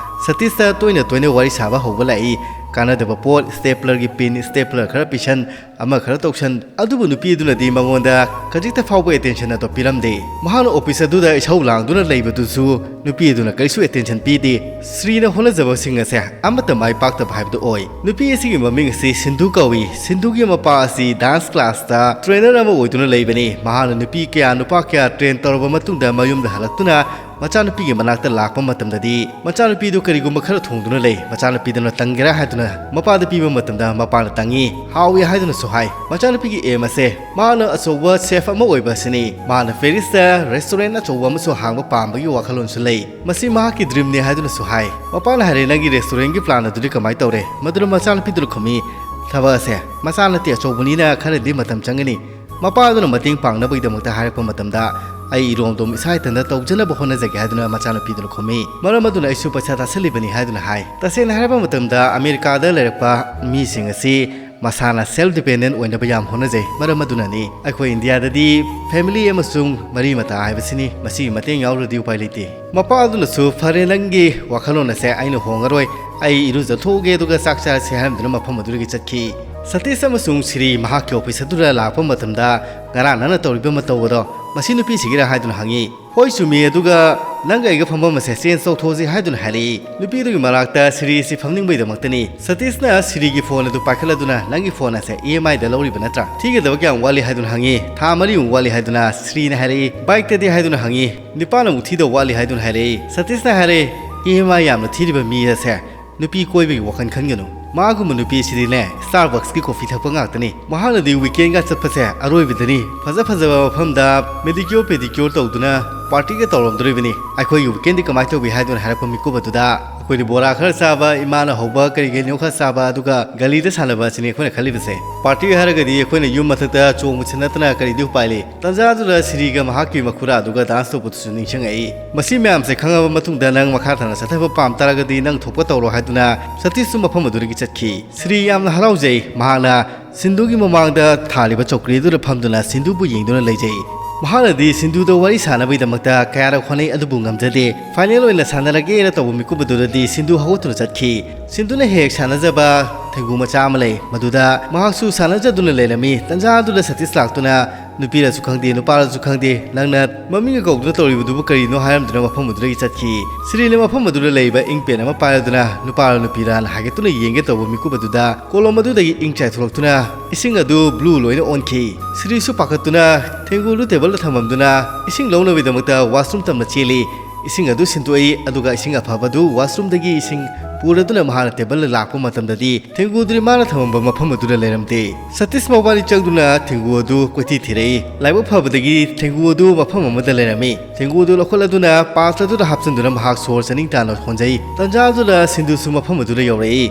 ꯁꯇꯤꯁꯇ ꯇꯣꯏꯅ ꯇꯣꯏꯅ ꯋꯥꯔꯤ ꯁꯥꯕ ꯍꯧꯕ ꯂꯥꯛꯏ꯫ ꯀꯥꯟꯅꯗꯕ ꯄꯣꯠ, ꯁ꯭ꯇꯦꯄ꯭ꯂꯔꯒꯤ ꯄꯤꯟ, ꯁ꯭ꯇꯦꯄ꯭ꯂꯔ ꯈꯔ ꯄꯤꯁꯟ, ꯑꯃ ꯈꯔ ꯇꯧꯁꯟ꯫ ꯑꯗꯨꯕꯨ ꯅꯨꯄꯤ ꯑꯗꯨꯅꯗꯤ ꯃꯉꯣꯟꯗ ꯈꯖꯤꯛꯇ ꯐꯥꯎꯕ ꯑꯦꯇꯦꯟꯁꯟ ꯑꯗꯨ ꯄꯤꯔꯝꯗꯦ꯫ ꯃꯍꯥꯛꯅ ꯑꯣꯐꯤꯁ ꯑꯗꯨꯗ ꯏꯁꯧ ꯂꯥꯡꯗꯨꯅ ꯂꯩꯕꯗꯨꯁꯨ ꯅꯨꯄꯤ ꯑꯗꯨꯅ ꯀꯔꯤꯁꯨ ꯑꯦꯇꯦꯟꯁꯟ ꯄꯤꯗꯦ꯫ ꯁ꯭ꯔꯤꯅ ꯍꯣꯠꯅꯖꯕꯁꯤꯡ ꯑꯁꯦ ꯑꯃꯠꯇ ꯃꯥꯏ ꯄꯥꯛꯇꯕ ꯍꯥꯏꯕꯗꯨ ꯑꯣꯏ꯫ ꯅꯨꯄꯤ ꯑꯁꯤꯒꯤ ꯃꯃꯤꯡ ꯑꯁꯤ ꯁꯤꯟꯙꯨ ꯀꯧꯏ꯫ ꯁꯤꯟꯙꯨꯒꯤ ꯃꯄꯥ ꯑꯁꯤ ꯗꯥꯟꯁ ꯀ꯭ꯂꯥꯁꯇ ꯇ꯭ꯔꯦꯅꯔ ꯑꯃ ꯑꯣꯏꯗꯨꯅ ꯂꯩꯕꯅꯤ꯫ ꯃꯍꯥꯛꯅ ꯅꯨꯄꯤ ꯀꯌꯥ, ꯅꯨꯄꯥ ꯀꯌꯥ ꯇ꯭ꯔꯦꯟ ꯇꯧꯔꯕ ꯃꯇꯨꯡꯗ ꯃꯌꯨꯝꯗ ꯍꯜꯂꯛꯇꯨꯅ ꯃꯆꯥꯅꯨꯄꯤꯒꯤ ꯃꯅꯥꯛꯇ ꯂꯥꯛꯄ ꯃꯇꯝꯗꯗꯤ, ꯃꯆꯥꯅꯨꯄꯤꯗꯨ ꯀꯔꯤꯒꯨꯝꯕ ꯈꯔ ꯊꯣꯡꯗꯨꯅ ꯂꯩ꯫ ꯃꯆꯥꯅꯨꯄꯤꯗꯨꯅ ꯇꯪꯒꯦꯔꯥ ꯍꯥꯏꯗꯨꯅ ꯃꯄꯥꯗ ꯄꯤꯕ ꯃꯇꯝꯗ, ꯃꯄꯥꯅ ꯇꯪꯉꯤ, ꯍꯥꯎꯏ ꯍꯥꯏꯗꯨꯅꯁꯨ ꯍꯥꯏ꯫ ꯃꯆꯥꯅꯨꯄꯤꯒꯤ ꯑꯦꯝ ꯑꯁꯦ ꯃꯍꯥꯛꯅ ꯑꯆꯧꯕ ꯆꯦꯐ ꯑꯃ ꯑꯣꯏꯕ ꯑꯁꯤꯅꯤ꯫ ꯃꯍꯥꯛꯅ ꯄꯦꯔꯤꯁꯇ ꯔꯦꯁꯇꯨꯔꯦꯟ ꯑꯆꯧꯕ ꯑꯃꯁꯨ ꯍꯥꯡꯕ ꯄꯥꯝꯕꯒꯤ ꯋꯥꯈꯜꯂꯣꯟꯁꯨ ꯂꯩ꯫ ꯃꯁꯤ ꯃꯍꯥꯛꯀꯤ ꯗ꯭ꯔꯤꯝꯅꯤ ꯍꯥꯏꯗꯨꯅꯁꯨ ꯍꯥꯏ꯫ ꯃꯄꯥꯅ ꯍꯥꯏꯔꯦ, "ꯅꯪꯒꯤ ꯔꯦꯁꯇꯨꯔꯦꯟꯒꯤ ꯄ꯭ꯂꯥꯟ ꯑꯗꯨꯗꯤ ꯀꯃꯥꯏꯅ ꯇꯧꯔꯦ?" ꯃꯗꯨꯅ ꯃꯆꯥꯅꯨꯄꯤꯗꯨꯅ ꯈꯨꯝꯃꯤ, "ꯊꯕꯛ ꯑꯁꯦ ꯃꯆꯥ ꯅꯠꯇꯦ, ꯑꯆꯧꯕꯅꯤꯅ ꯈꯔꯗꯤ ꯃꯇꯝ ꯆꯪꯒꯅꯤ"꯫ ꯃꯄꯥ ꯑꯗꯨꯅ ꯃꯇꯦꯡ ꯄꯥꯡꯅꯕꯒꯤꯗꯃꯛꯇ ꯍꯥꯏꯔꯛꯄ ꯃꯇꯝꯗ, "ꯑꯩ ꯏꯔꯣꯝꯗꯣꯝ ꯏꯁꯥ ꯏꯊꯟꯇ ꯇꯧꯖꯅꯕ ꯍꯣꯠꯅꯖꯒꯦ" ꯍꯥꯏꯗꯨꯅ ꯃꯆꯥꯅꯨꯄꯤꯗꯨꯅ ꯈꯨꯝꯃꯤ꯫ ꯃꯔꯝ ꯑꯗꯨꯅ ꯑꯩꯁꯨ ꯄꯩꯁꯥ ꯇꯥꯁꯜꯂꯤꯕꯅꯤ ꯍꯥꯏꯗꯨꯅ ꯍꯥꯏ꯫ ꯇꯁꯦꯡꯅ ꯍꯥꯏꯔꯕ ꯃꯇꯝꯗ, ꯑꯃꯦꯔꯤꯀꯥꯗ ꯂꯩꯔꯛꯄ ꯃꯤꯁꯤꯡ ꯑꯁꯤ ꯃꯁꯥꯅ self dependent ꯑꯣꯏꯅꯕ ꯌꯥꯝ ꯍꯣꯠꯅꯖꯩ꯫ ꯃꯔꯝ ꯑꯗꯨꯅꯅꯤ ꯑꯩꯈꯣꯏ ꯏꯟꯗꯤꯌꯥꯗꯗꯤ family ꯑꯃꯁꯨꯡ ꯃꯔꯤ ꯃꯇꯥ ꯍꯥꯏꯕꯁꯤꯅꯤ, ꯃꯁꯤꯒꯤ ꯃꯇꯦꯡ ꯌꯥꯎꯗ꯭ꯔꯗꯤ ꯎꯄꯥꯏ ꯂꯩꯇꯦ꯫ ꯃꯄꯥ ꯑꯗꯨꯅꯁꯨ "ꯐꯔꯦ, ꯅꯪꯒꯤ ꯋꯥꯈꯜꯂꯣꯟ ꯑꯁꯦ ꯑꯩꯅ ꯍꯣꯡꯉꯔꯣꯏ, ꯑꯩ ꯏꯔꯨꯖꯊꯣꯛꯎꯒꯦ ꯑꯗꯨꯒ ꯆꯥꯛ ꯆꯥꯔꯁꯤ" ꯍꯥꯏꯔꯝꯗꯨꯅ ꯃꯐꯝ ꯑꯗꯨꯗꯒꯤ ꯆꯠꯈꯤ꯫ ꯁꯇꯤꯁ ꯑꯃꯁꯨꯡ ꯁꯤꯔꯤ ꯃꯍꯥꯛꯀꯤ office ꯑꯗꯨꯗ ꯂꯥꯛꯄ ꯃꯇꯝꯗ, "ꯉꯔꯥꯡ ꯅꯪꯅ ꯇꯧꯔꯤꯕ ꯃꯇꯧ ꯑꯗꯣ ꯃꯁꯤ ꯅꯨꯄꯤꯁꯤꯒꯤꯔꯥ?" ꯍꯥꯏꯗꯨꯅ ꯍꯪꯉꯤ꯫ "ꯍꯣꯏ, ꯆꯨꯝꯃꯤ, ꯑꯗꯨꯒ ꯅꯪꯒ ꯑꯩꯒ ꯐꯝꯐꯝ ꯑꯁꯦ change ꯇꯧꯊꯣꯛꯑꯁꯤ" ꯍꯥꯏꯗꯨꯅ ꯍꯥꯏꯔꯛꯏ꯫ ꯅꯨꯄꯤꯗꯨꯒꯤ ꯃꯅꯥꯛꯇ ꯁꯤꯔꯤ ꯑꯁꯤ ꯐꯝꯅꯤꯡꯕꯒꯤꯗꯃꯛꯇꯅꯤ꯫ ꯁꯇꯤꯁꯅ ꯁꯤꯔꯤꯒꯤ phone ꯑꯗꯨ ꯄꯥꯏꯈꯠꯂꯗꯨꯅ, "ꯅꯪꯒꯤ phone ꯑꯁꯦ EMI ꯗ ꯂꯧꯔꯤꯕ ꯅꯠꯇ꯭ꯔꯥ? ꯊꯤꯒꯗꯕ ꯀꯌꯥꯝ ꯋꯥꯠꯂꯤ?" ꯍꯥꯏꯗꯨꯅ ꯍꯪꯉꯤ꯫ "ꯊꯥ ꯃꯔꯤꯃꯨꯛ ꯋꯥꯠꯂꯤ" ꯍꯥꯏꯗꯨꯅ ꯁꯤꯔꯤꯅ ꯍꯥꯏꯔꯛꯏ꯫ "Bike ꯇꯗꯤ?" ꯍꯥꯏꯗꯨꯅ ꯍꯪꯉꯤ꯫ "ꯅꯤꯄꯥꯟ ꯑꯃꯨꯛ ꯊꯤꯗꯧ ꯋꯥꯠꯂꯤ" ꯍꯥꯏꯗꯨꯅ ꯍꯥꯏꯔꯛꯏ꯫ ꯁꯇꯤꯁꯅ ꯍꯥꯏꯔꯛꯏ, "EMI ꯌꯥꯝꯅ ꯊꯤꯔꯤꯕ ꯃꯤ ꯑꯁꯦ ꯅꯨꯄꯤ ꯀꯣꯏꯕꯒꯤ ꯋꯥꯈꯜ ꯈꯟꯒꯅꯨ꯫ ꯃꯥꯒꯨꯝꯕ ꯅꯨꯄꯤ ꯑꯁꯤꯗꯤꯅꯦ, Starbucks ꯀꯤ coffee ꯊꯛꯄ ꯉꯥꯛꯇꯅꯤ꯫ ꯃꯍꯥꯛꯅꯗꯤ weekend ꯒ ꯆꯠꯄꯁꯦ ꯑꯔꯣꯏꯕꯗꯅꯤ꯫ ꯐꯖ ꯐꯖꯕ ꯃꯐꯝꯗ manicure pedicure ꯇꯧꯗꯨꯅ party ꯒ ꯇꯧꯔꯝꯗꯣꯔꯤꯕꯅꯤ꯫ ꯑꯩꯈꯣꯏꯒꯤ weekend ꯗꯤ ꯀꯃꯥꯏꯅ ꯇꯧꯕꯤ?" ꯍꯥꯏꯗꯨꯅ ꯍꯥꯏꯔꯛꯄ ꯃꯤꯀꯨꯞ ꯑꯗꯨꯗ ꯑꯩꯈꯣꯏꯗꯤ ꯕꯣꯔꯥ ꯈꯔ ꯆꯥꯕ, ꯏꯃꯥꯅ ꯍꯧꯕ ꯀꯔꯤ ꯀꯔꯤꯅꯣ ꯈꯔ ꯆꯥꯕ, ꯑꯗꯨꯒ ꯒꯂꯤꯗ ꯁꯥꯟꯅꯕ ꯑꯁꯤꯅꯤ ꯑꯩꯈꯣꯏꯅ ꯈꯜꯂꯤꯕꯁꯦ꯫ Party ꯍꯥꯏꯔꯒꯗꯤ ꯑꯩꯈꯣꯏꯅ ꯌꯨꯝ ꯃꯊꯛꯇ ꯆꯣꯡꯕꯁꯤ ꯅꯠꯇꯅ ꯀꯔꯤꯗꯤ ꯎꯄꯥꯏ ꯂꯩ? ꯇꯟꯖꯥꯗꯨꯗ ꯁꯤꯔꯤꯒ ꯃꯍꯥꯛꯀꯤ ꯃꯈꯨꯔꯥ ꯑꯗꯨꯒ dance ꯇꯧꯕꯗꯨꯁꯨ ꯅꯤꯡꯁꯤꯡꯉꯛꯏ꯫ ꯃꯁꯤ ꯃꯌꯥꯝꯁꯦ ꯈꯪꯉꯕ ꯃꯇꯨꯡꯗ ꯅꯪ ꯃꯈꯥ ꯇꯥꯅ ꯆꯠꯊꯕ ꯄꯥꯝ ꯇꯥꯔꯒꯗꯤ ꯅꯪ ꯊꯣꯛꯄ ꯇꯧꯔꯣ ꯍꯥꯏꯗꯨꯅ ꯁꯇꯤꯁꯁꯨ ꯃꯐꯝ ꯑꯗꯨꯗꯒꯤ ꯆꯠꯈꯤ꯫ ꯁꯤꯔꯤ ꯌꯥꯝꯅ ꯍꯔꯥꯎꯖꯩ꯫ ꯃꯍꯥꯛꯅ ꯁꯤꯟꯙꯨꯒꯤ ꯃꯃꯥꯡꯗ ꯊꯥꯜꯂꯤꯕ ꯆꯧꯀ꯭ꯔꯤ ꯑꯗꯨꯗ ꯐꯝꯗꯨꯅ ꯁꯤꯟꯙꯨꯕꯨ ꯌꯦꯡꯗꯨꯅ ꯂꯩꯖꯩ꯫ ꯃꯍꯥꯛꯅꯗꯤ ꯁꯤꯟꯙꯨꯗ ꯋꯥꯔꯤ ꯁꯥꯟꯅꯕꯒꯤꯗꯃꯛꯇ ꯀꯌꯥꯔꯛ ꯍꯣꯠꯅꯩ, ꯑꯗꯨꯕꯨ ꯉꯝꯖꯗꯦ꯫ Final ꯑꯣꯏꯅ ꯁꯥꯟꯅꯔꯒꯦꯅ ꯇꯧꯕ ꯃꯤꯀꯨꯞ ꯑꯗꯨꯗꯗꯤ ꯁꯤꯟꯙꯨ ꯍꯧꯒꯠꯇꯨꯅ ꯆꯠꯈꯤ꯫ ꯁꯤꯟꯙꯨꯅ ꯍꯦꯛ ꯍꯦꯛ ꯁꯥꯟꯅꯖꯕ ꯊꯦꯡꯒꯨ ꯃꯆꯥ ꯑꯃ ꯂꯩ, ꯃꯗꯨꯗ ꯃꯍꯥꯛꯁꯨ ꯁꯥꯟꯅꯖꯗꯨꯅ ꯂꯩꯔꯝꯃꯤ꯫ ꯇꯟꯖꯥ ꯑꯗꯨꯗ ꯁꯇꯤꯁ ꯂꯥꯛꯇꯨꯅ, ꯅꯨꯄꯤꯔꯁꯨ ꯈꯪꯗꯦ, ꯅꯨꯄꯥꯔꯁꯨ ꯈꯪꯗꯦ, ꯅꯪꯅ ꯃꯃꯤꯡꯒ ꯀꯧꯗꯨꯅ ꯇꯧꯔꯤꯕꯗꯨꯕꯨ ꯀꯔꯤꯅꯣ ꯍꯥꯏꯔꯝꯗꯨꯅ ꯃꯐꯝ ꯑꯗꯨꯗꯒꯤ ꯆꯠꯈꯤ꯫ ꯁꯤꯔꯤꯅ ꯃꯐꯝ ꯑꯗꯨꯗ ꯂꯩꯕ ꯏꯪ pen ꯑꯃ ꯄꯥꯏꯔꯗꯨꯅ ꯅꯨꯄꯥꯔ ꯅꯨꯄꯤꯔꯥꯅ ꯍꯥꯏꯒꯠꯇꯨꯅ ꯌꯦꯡꯒꯦ ꯇꯧꯕ ꯃꯤꯀꯨꯞ ꯑꯗꯨꯗ ꯀꯣꯂꯣꯝ ꯑꯗꯨꯗꯒꯤ ꯏꯪ ꯆꯥꯏꯊꯣꯛꯂꯛꯇꯨꯅ ꯏꯁꯤꯡ ꯑꯗꯨ blue ꯂꯣꯏꯅ ꯑꯣꯟꯈꯤ꯫ ꯁꯤꯔꯤꯁꯨ ꯄꯥꯈꯠꯇꯨꯅ ꯊꯦꯡꯒꯨ ꯑꯗꯨ table ꯗ ꯊꯝꯃꯝꯗꯨꯅ ꯏꯁꯤꯡ ꯂꯧꯅꯕꯒꯤꯗꯃꯛꯇ washroom ꯇꯝꯅ ꯆꯦꯜꯂꯤ꯫ ꯏꯁꯤꯡ ꯑꯗꯨ ꯁꯤꯟꯗꯣꯛꯏ, ꯑꯗꯨꯒ ꯏꯁꯤꯡ ꯑꯐꯕꯗꯨ washroom ꯗꯒꯤ ꯏꯁꯤꯡ ꯄꯨꯔꯗꯨꯅ ꯃꯍꯥꯛꯅ table ꯗ ꯂꯥꯛꯄ ꯃꯇꯝꯗꯗꯤ ꯊꯦꯡꯒꯨꯗꯨꯗꯤ ꯃꯥꯅ ꯊꯝꯃꯝꯕ ꯃꯐꯝ ꯑꯗꯨꯗ ꯂꯩꯔꯝꯗꯦ꯫ ꯁꯇꯤꯁ ꯃꯕꯥꯅꯤ ꯆꯪꯗꯨꯅ ꯊꯦꯡꯒꯨ ꯑꯗꯨ ꯀꯣꯏꯊꯤ ꯊꯤꯔꯛꯏ꯫ ꯂꯥꯏꯕꯛ ꯐꯕꯗꯒꯤ ꯊꯦꯡꯒꯨ ꯑꯗꯨ ꯃꯐꯝ ꯑꯃꯗ ꯂꯩꯔꯝꯃꯤ꯫ ꯊꯦꯡꯒꯨ ꯑꯗꯨ ꯂꯧꯈꯠꯂꯗꯨꯅ pouch ꯑꯗꯨꯗ ꯍꯥꯞꯆꯤꯟꯗꯨꯅ ꯃꯍꯥꯛ ꯁꯣꯔ ꯆꯥꯅꯤꯡ ꯇꯥꯅ ꯍꯣꯟꯖꯩ꯫ ꯇꯟꯖꯥ ꯑꯗꯨꯗ ꯁꯤꯟꯙꯨꯁꯨ ꯃꯐꯝ ꯑꯗꯨꯗ ꯌꯧꯔꯛꯏ꯫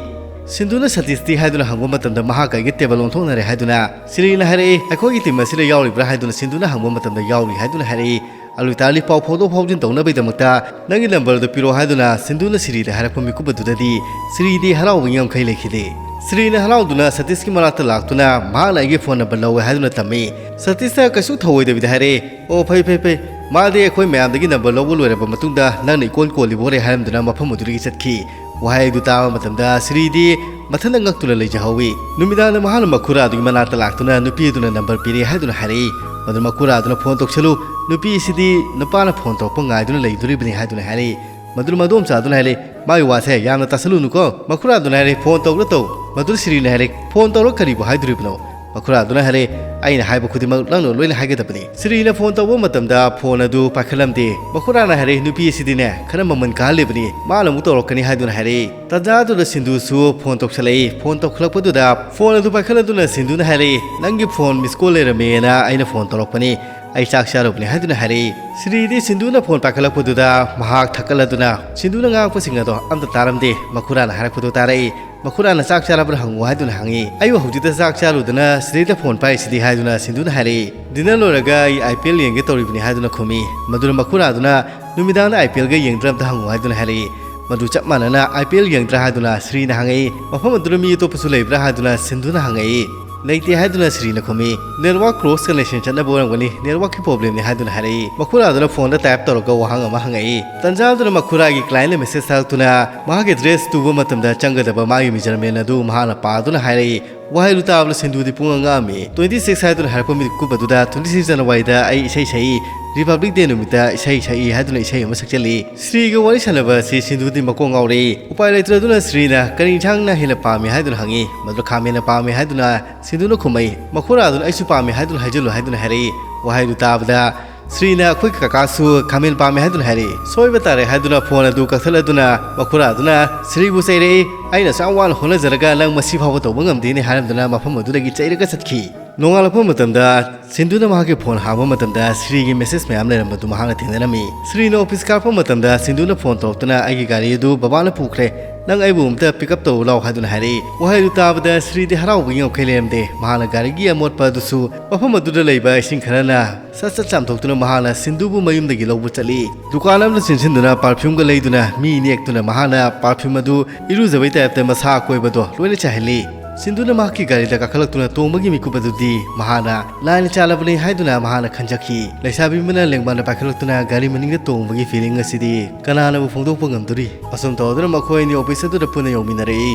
ꯁꯤꯟꯙꯨꯅ ꯁꯇꯤꯁꯇꯤ ꯍꯥꯏꯗꯨꯅ ꯍꯪꯕ ꯃꯇꯝꯗ ꯃꯍꯥꯛ ꯑꯩꯒ table ꯑꯣꯟꯊꯣꯛꯅꯔꯦ ꯍꯥꯏꯗꯨꯅ ꯁꯤꯔꯤꯅ ꯍꯥꯏꯔꯛꯏ꯫ "ꯑꯩꯈꯣꯏꯒꯤ team ꯑꯁꯤꯗ ꯌꯥꯎꯔꯤꯕ꯭ꯔꯥ?" ꯍꯥꯏꯗꯨꯅ ꯁꯤꯟꯙꯨꯅ ꯍꯪꯕ ꯃꯇꯝꯗ "ꯌꯥꯎꯔꯤ" ꯍꯥꯏꯗꯨꯅ ꯍꯥꯏꯔꯛꯏ꯫ ꯑꯗꯨ ꯑꯣꯏꯇꯥꯔꯗꯤ ꯄꯥꯎ ꯐꯥꯎꯗꯣꯛ ꯐꯥꯎꯖꯤꯟ ꯇꯧꯅꯕꯒꯤꯗꯃꯛꯇ ꯅꯪꯒꯤ ꯅꯝꯕꯔꯗꯨ ꯄꯤꯔꯛꯑꯣ ꯍꯥꯏꯗꯨꯅ ꯁꯤꯟꯗꯨꯅ ꯁꯤꯔꯤꯗ ꯍꯥꯏꯔꯛꯄ ꯃꯤꯀꯨꯞ ꯑꯗꯨꯗꯗꯤ ꯁꯤꯔꯤꯗꯤ ꯍꯔꯥꯎꯕꯒꯤ ꯉꯝꯈꯩ ꯂꯩꯈꯤꯗꯦ꯫ ꯁꯤꯔꯤꯅ ꯍꯔꯥꯎꯗꯨꯅ ꯁꯇꯤꯁꯀꯤ ꯃꯅꯥꯛꯇ ꯂꯥꯛꯇꯨꯅ ꯃꯍꯥꯛꯅ ꯑꯩꯒꯤ ꯐꯣꯟ ꯅꯝꯕꯔ ꯂꯧꯋꯦ ꯍꯥꯏꯗꯨꯅ ꯇꯝꯃꯤ꯫ ꯁꯇꯤꯁꯅ ꯀꯩꯁꯨ ꯊꯧꯑꯣꯏꯗꯕꯤꯗ ꯍꯥꯏꯔꯛꯏ, "ꯑꯣ, ꯐꯩ, ꯐꯩ, ꯐꯩ꯫ ꯃꯥꯗꯤ ꯑꯩꯈꯣꯏ ꯃꯌꯥꯝꯗꯒꯤ ꯅꯝꯕꯔ ꯂꯧꯕ ꯂꯣꯏꯔꯕ ꯃꯇꯨꯡꯗ ꯅꯪꯅ ꯏꯀꯣꯟ ꯀꯣꯜꯂꯤꯕ ꯑꯣꯏꯔꯦ" ꯍꯥꯏꯔꯝꯗꯨꯅ ꯃꯐꯝ ꯑꯗꯨꯗꯒꯤ ꯆꯠꯈꯤ꯫ ꯋꯥꯍꯩ ꯑꯗꯨ ꯇꯥꯕ ꯃꯇꯝꯗ ꯁꯤꯔꯤꯗꯤ ꯃꯊꯟꯇ ꯉꯛꯇꯨꯅ ꯂꯩꯖꯍꯧꯋꯤ꯫ ꯅꯨꯃꯤꯗꯥꯡꯗ ꯃꯍꯥꯛꯅ ꯃꯈꯨꯔꯥꯗꯨꯒꯤ ꯃꯅꯥꯛꯇ ꯂꯥꯛꯇꯨꯅ ꯅꯨꯄꯤ ꯑꯗꯨꯅ ꯅꯝꯕꯔ ꯄꯤꯔꯦ ꯍꯥꯏꯗꯨꯅ ꯍꯥꯏꯔꯛꯏ꯫ ꯃꯗꯨ ꯃꯈꯨꯔꯥꯗꯨꯅ ꯐꯣꯟ ꯇꯧꯁꯜꯂꯨ, ꯅꯨꯄꯤ ꯑꯁꯤꯗꯤ ꯅꯨꯄꯥꯅ ꯐꯣꯟ ꯇꯧꯔꯛꯄ ꯉꯥꯏꯗꯨꯅ ꯂꯩꯗꯣꯔꯤꯕꯅꯤ ꯍꯥꯏꯗꯨꯅ ꯍꯥꯏꯔꯛꯏ꯫ ꯃꯗꯨꯅ ꯃꯗꯣꯝꯆꯥꯗꯨꯅ ꯍꯥꯏꯔꯛꯏ, "ꯃꯥꯒꯤ ꯋꯥꯁꯦ ꯌꯥꯝꯅ ꯇꯥꯁꯜꯂꯨꯅꯨꯀꯣ"꯫ ꯃꯈꯨꯔꯥꯗꯨꯅ ꯍꯥꯏꯔꯛꯏ, "ꯐꯣꯟ ꯇꯧꯔ ꯇꯧ"꯫ ꯃꯗꯨꯗ ꯁꯤꯔꯤꯅ ꯍꯥꯏꯔꯛꯏ, "ꯐꯣꯟ ꯇꯧꯔ ꯀꯔꯤꯕꯨ ꯍꯥꯏꯗꯣꯔꯤꯕꯅꯣ?" ꯃꯈꯨꯔꯥꯗꯨꯅ ꯍꯥꯏꯔꯛꯏ, "ꯑꯩꯅ ꯍꯥꯏꯕ ꯈꯨꯗꯤꯡꯃꯛ ꯅꯪꯅ ꯂꯣꯏꯅ ꯍꯥꯏꯒꯗꯕꯅꯤ"꯫ ꯁꯤꯔꯤꯅ ꯐꯣꯟ ꯇꯧꯕ ꯃꯇꯝꯗ ꯐꯣꯟ ꯑꯗꯨ ꯄꯥꯏꯈꯠꯂꯝꯗꯦ꯫ ꯃꯈꯨꯔꯥꯅ ꯍꯥꯏꯔꯛꯏ, "ꯅꯨꯄꯤ ꯑꯁꯤꯗꯤꯅꯦ ꯈꯔ ꯃꯃꯜ ꯀꯥꯍꯜꯂꯤꯕꯅꯤ, ꯃꯥꯅ ꯑꯃꯨꯛ ꯇꯧꯔꯛꯀꯅꯤ" ꯍꯥꯏꯗꯨꯅ ꯍꯥꯏꯔꯛꯏ꯫ ꯇꯥꯟꯖꯥꯗꯨꯗ ꯁꯤꯟꯗꯨꯁꯨ ꯐꯣꯟ ꯇꯧꯁꯜꯂꯛꯏ꯫ ꯐꯣꯟ ꯇꯧꯈꯠꯂꯛꯄꯗꯨꯗ ꯐꯣꯟ ꯑꯗꯨ ꯄꯥꯏꯈꯠꯂꯗꯨꯅ ꯁꯤꯟꯗꯨꯅ ꯍꯥꯏꯔꯛꯏ, "ꯅꯪꯒꯤ ꯐꯣꯟ ꯃꯤꯁ ꯀꯣꯜ ꯂꯩꯔꯝꯃꯦꯅ ꯑꯩꯅ ꯐꯣꯟ ꯇꯧꯔꯛꯄꯅꯤ, ꯑꯩ ꯆꯥꯛ ꯆꯥꯔꯨꯕꯅꯤ" ꯍꯥꯏꯗꯨꯅ ꯍꯥꯏꯔꯛꯏ꯫ ꯁꯤꯔꯤꯗꯤ ꯁꯤꯟꯗꯨꯅ ꯐꯣꯟ ꯄꯥꯏꯈꯠꯂꯛꯄꯗꯨꯗ ꯃꯍꯥꯛ ꯊꯛꯀꯠꯂꯗꯨꯅ ꯁꯤꯟꯗꯨꯅ ꯉꯥꯡꯉꯛꯄꯁꯤꯡ ꯑꯗꯣ ꯑꯝꯇ ꯇꯥꯔꯝꯗꯦ꯫ ꯃꯈꯨꯔꯥꯅ ꯍꯥꯏꯔꯛꯄꯗꯨ ꯇꯥꯔꯛꯏ꯫ ꯃꯈꯨꯔꯥꯅ "ꯆꯥꯛ ꯆꯥꯔꯕ꯭ꯔꯥ ꯍꯪꯉꯨ" ꯍꯥꯏꯗꯨꯅ ꯍꯪꯉꯤ꯫ "ꯑꯩꯕꯨ ꯍꯧꯖꯤꯛꯇ ꯆꯥꯛ ꯆꯥꯔꯨꯗꯅ ꯁꯤꯗꯩꯗ ꯐꯣꯟ ꯄꯥꯏꯔꯤꯁꯤꯗꯤ" ꯍꯥꯏꯗꯨꯅ ꯁꯤꯟꯗꯨꯅ ꯍꯥꯏꯔꯛꯏ꯫ "ꯗꯤꯅꯔ ꯂꯣꯏꯔꯒ ꯑꯩ ꯑꯥꯏ ꯄꯤ ꯑꯦꯜ ꯌꯦꯡꯒꯦ ꯇꯧꯔꯤꯕꯅꯤ" ꯍꯥꯏꯗꯨꯅ ꯈꯨꯝꯃꯤ꯫ ꯃꯗꯨꯅ ꯃꯈꯨꯔꯥꯗꯨꯅ "ꯅꯨꯃꯤꯗꯥꯡꯗ ꯑꯥꯏ ꯄꯤ ꯑꯦꯜꯒ ꯌꯦꯡꯗ꯭ꯔꯥ ꯑꯝꯇ ꯍꯪꯉꯨ" ꯍꯥꯏꯗꯨꯅ ꯍꯥꯏꯔꯛꯏ꯫ ꯃꯗꯨ ꯆꯞ ꯃꯥꯟꯅꯅ "ꯑꯥꯏ ꯄꯤ ꯑꯦꯜ ꯌꯦꯡꯗ꯭ꯔꯥ" ꯍꯥꯏꯗꯨꯅ ꯁꯤꯔꯤꯅ ꯍꯪꯉꯛꯏ꯫ "ꯃꯐꯝ ꯑꯗꯨꯗ ꯃꯤ ꯑꯇꯣꯞꯄꯁꯨ ꯂꯩꯕ꯭ꯔꯥ" ꯍꯥꯏꯗꯨꯅ ꯁꯤꯟꯗꯨꯅ ꯍꯪꯉꯛꯏ꯫ "ꯂꯩꯇꯦ" ꯍꯥꯏꯗꯨꯅ ꯁꯤꯔꯤꯅ ꯈꯨꯝꯃꯤ꯫ "ꯅꯦꯠꯋꯥꯛ ꯀ꯭ꯔꯣꯁ ꯀꯅꯦꯛꯁꯟ ꯆꯠꯅꯕ ꯑꯣꯏꯔꯝꯒꯅꯤ, ꯅꯦꯠꯋꯥꯛꯀꯤ ꯄ꯭ꯔꯣꯕ꯭ꯂꯦꯝꯅꯤ" ꯍꯥꯏꯗꯨꯅ ꯍꯥꯏꯔꯛꯏ꯫ ꯃꯈꯨꯔꯥꯗꯨꯅ ꯐꯣꯟꯗ ꯇꯥꯏꯞ ꯇꯧꯔꯒ ꯋꯥꯍꯪ ꯑꯃ ꯍꯪꯉꯛꯏ꯫ ꯇꯟꯖꯥꯗꯨꯅ ꯃꯈꯨꯔꯥꯒꯤ ꯀ꯭ꯂꯥꯏꯟꯅ ꯃꯦꯁꯦꯖ ꯊꯥꯔꯛꯇꯨꯅ ꯃꯍꯥꯛꯀꯤ ꯑꯦꯗ꯭ꯔꯦꯁ ꯇꯨꯕ ꯃꯇꯝꯗ ꯆꯪꯒꯗꯕ ꯃꯥꯒꯤ ꯃꯦꯖꯔꯃꯦꯟ ꯑꯗꯨ ꯃꯍꯥꯛꯅ ꯄꯥꯗꯨꯅ ꯍꯥꯏꯔꯛꯏ꯫ ꯋꯥꯍꯩꯗꯨ ꯇꯥꯕꯗ ꯁꯤꯟꯗꯨꯗꯤ ꯄꯨꯡꯉꯥꯡ ꯉꯥꯡꯉꯝꯃꯤ꯫ "ꯇ꯭ꯋꯦꯟꯇꯤ ꯁꯤꯛꯁ" ꯍꯥꯏꯗꯨꯅ ꯍꯥꯏꯔꯛꯄ ꯃꯤꯀꯨꯞ ꯑꯗꯨꯗ "ꯇ꯭ꯋꯦꯟꯇꯤ ꯁꯤꯛꯁ ꯖꯅꯋꯥꯔꯤꯗ ꯑꯩ ꯏꯁꯩ ꯁꯛꯏ, ꯔꯤꯄꯕ꯭ꯂꯤꯛ ꯗꯦ ꯅꯨꯃꯤꯠꯇ ꯏꯁꯩ ꯁꯛꯏ" ꯍꯥꯏꯗꯨꯅ ꯏꯁꯩ ꯑꯃ ꯁꯛꯆꯜꯂꯤ꯫ ꯁꯤꯔꯤꯒ ꯋꯥꯔꯤ ꯁꯥꯟꯅꯕ ꯑꯁꯤ ꯁꯤꯟꯗꯨꯗꯤ ꯃꯀꯣꯛ ꯉꯥꯎꯔꯛꯏ꯫ ꯎꯄꯥꯏ ꯂꯩꯇ꯭ꯔꯗꯨꯅ ꯁꯤꯔꯤꯅ "ꯀꯔꯤ ꯏꯟꯁꯥꯡꯅ ꯍꯦꯟꯅ ꯄꯥꯝꯃꯤ?" ꯍꯥꯏꯗꯨꯅ ꯍꯪꯉꯤ꯫ ꯃꯗꯨꯗ "ꯈꯥꯃꯦꯟꯅ ꯄꯥꯝꯃꯤ" ꯍꯥꯏꯗꯨꯅ ꯁꯤꯟꯗꯨꯅ ꯈꯨꯝꯃꯛꯏ꯫ ꯃꯈꯨꯔꯥꯗꯨꯅ "ꯑꯩꯁꯨ ꯄꯥꯝꯃꯤ" ꯍꯥꯏꯗꯨꯅ ꯍꯥꯏꯖꯜꯂꯨ ꯍꯥꯏꯗꯨꯅ ꯍꯥꯏꯔꯛꯏ꯫ ꯋꯥꯍꯩꯗꯨ ꯇꯥꯕꯗ ꯁꯤꯔꯤꯅ "ꯑꯩꯈꯣꯏ ꯀꯀꯥꯁꯨ ꯈꯥꯃꯦꯟ ꯄꯥꯝꯃꯦ" ꯍꯥꯏꯗꯨꯅ ꯍꯥꯏꯔꯛꯏ꯫ ꯁꯣꯏꯕ ꯇꯥꯔꯦ ꯍꯥꯏꯗꯨꯅ ꯐꯣꯟ ꯑꯗꯨ ꯀꯛꯊꯠꯂꯗꯨꯅ ꯃꯈꯨꯔꯥꯗꯨꯅ ꯁꯤꯔꯤꯕꯨ ꯆꯩꯔꯛꯏ꯫ "ꯑꯩꯅ ꯑꯁꯨꯛ ꯌꯥꯝ ꯋꯥꯅ ꯍꯣꯠꯅꯖꯔꯒ ꯅꯪ ꯃꯁꯤ ꯐꯥꯎꯕ ꯇꯧꯕ ꯉꯝꯗꯦꯅꯦ" ꯍꯥꯏꯔꯝꯗꯨꯅ ꯃꯐꯝ ꯑꯗꯨꯗꯒꯤ ꯆꯩꯔꯒ ꯆꯠꯈꯤ꯫ ꯅꯣꯡꯉꯥꯜꯂꯛꯄ ꯃꯇꯝꯗ ꯁꯤꯟꯗꯨꯅ ꯃꯍꯥꯛꯀꯤ ꯐꯣꯟ ꯍꯥꯡꯕ ꯃꯇꯝꯗ ꯁꯤꯔꯤꯒꯤ ꯃꯦꯁꯦꯖ ꯃꯌꯥꯝ ꯂꯩꯔꯝꯕꯗꯨ ꯃꯍꯥꯛꯅ ꯊꯦꯡꯅꯔꯝꯃꯤ꯫ ꯁꯤꯔꯤꯅ ꯑꯣꯐꯤꯁ ꯀꯥꯔꯛꯄ ꯃꯇꯝꯗ ꯁꯤꯟꯗꯨꯅ ꯐꯣꯟ ꯇꯧꯔꯛꯇꯨꯅ "ꯑꯩꯒꯤ ꯒꯥꯔꯤ ꯑꯗꯨ ꯕꯕꯥꯅ ꯄꯨꯈ꯭ꯔꯦ, "ꯅꯪ ꯑꯩꯕꯨ ꯑꯝꯇ pick up ꯇꯧꯔꯨ ꯂꯥꯎ" ꯍꯥꯏꯗꯨꯅ ꯍꯥꯏꯔꯛꯏ꯫ ꯋꯥꯍꯩ ꯑꯗꯨ ꯇꯥꯕꯗ ꯁꯤꯔꯤꯗꯤ ꯍꯔꯥꯎꯕꯒꯤ ꯉꯝꯈꯩ ꯂꯩꯔꯝꯗꯦ꯫ ꯃꯍꯥꯛꯅ ꯒꯥꯔꯤꯒꯤ ꯑꯃꯣꯠꯄ ꯑꯗꯨꯁꯨ ꯃꯐꯝ ꯑꯗꯨꯗ ꯂꯩꯕ ꯏꯁꯤꯡ ꯈꯔꯅ ꯁꯠ ꯁꯠ ꯆꯥꯝꯊꯣꯛꯇꯨꯅ ꯃꯍꯥꯛꯅ ꯁꯤꯟꯗꯨꯕꯨ ꯃꯌꯨꯝꯗꯒꯤ ꯂꯧꯕ ꯆꯠꯂꯤ꯫ ꯗꯨꯀꯥꯟ ꯑꯃꯗ ꯆꯦꯟꯁꯤꯟꯗꯨꯅ perfumeꯒ ꯂꯩꯗꯨꯅ ꯃꯤ ꯅꯦꯛꯇꯨꯅ ꯃꯍꯥꯛꯅ perfume ꯑꯗꯨ ꯏꯔꯨꯖꯕꯩ typeꯇ ꯃꯁꯥ ꯑꯀꯣꯏꯕꯗꯣ ꯂꯣꯏꯅ ꯆꯥꯏꯍꯜꯂꯤ꯫ ꯁꯤꯟꯗꯨꯅ ꯃꯍꯥꯛꯀꯤ ꯒꯥꯔꯤꯗ ꯀꯥꯈꯠꯂꯛꯇꯨꯅ ꯇꯣꯡꯕꯒꯤ ꯃꯤꯀꯨꯞ ꯑꯗꯨꯗꯤ ꯃꯍꯥꯛꯅ ꯂꯥꯏꯅ ꯆꯥꯜꯂꯕꯅꯤ ꯍꯥꯏꯗꯨꯅ ꯃꯍꯥꯛꯅ ꯈꯟꯖꯈꯤ꯫ ꯂꯩꯁꯥꯕꯤ ꯑꯃꯅ ꯂꯦꯡꯕꯥꯟꯗ ꯄꯥꯏꯈꯠꯂꯛꯇꯨꯅ ꯒꯥꯔꯤ ꯃꯅꯤꯡꯗ ꯇꯣꯡꯕꯒꯤ feeling ꯑꯁꯤꯗꯤ ꯀꯅꯥꯅꯕꯨ ꯐꯣꯡꯗꯣꯛꯄ ꯉꯝꯗꯣꯔꯤ? ꯑꯁꯨꯝ ꯇꯧꯗꯨꯅ ꯃꯈꯣꯏ ꯑꯅꯤ office ꯑꯗꯨꯗ ꯄꯨꯟꯅ ꯌꯧꯃꯤꯟꯅꯔꯛꯏ꯫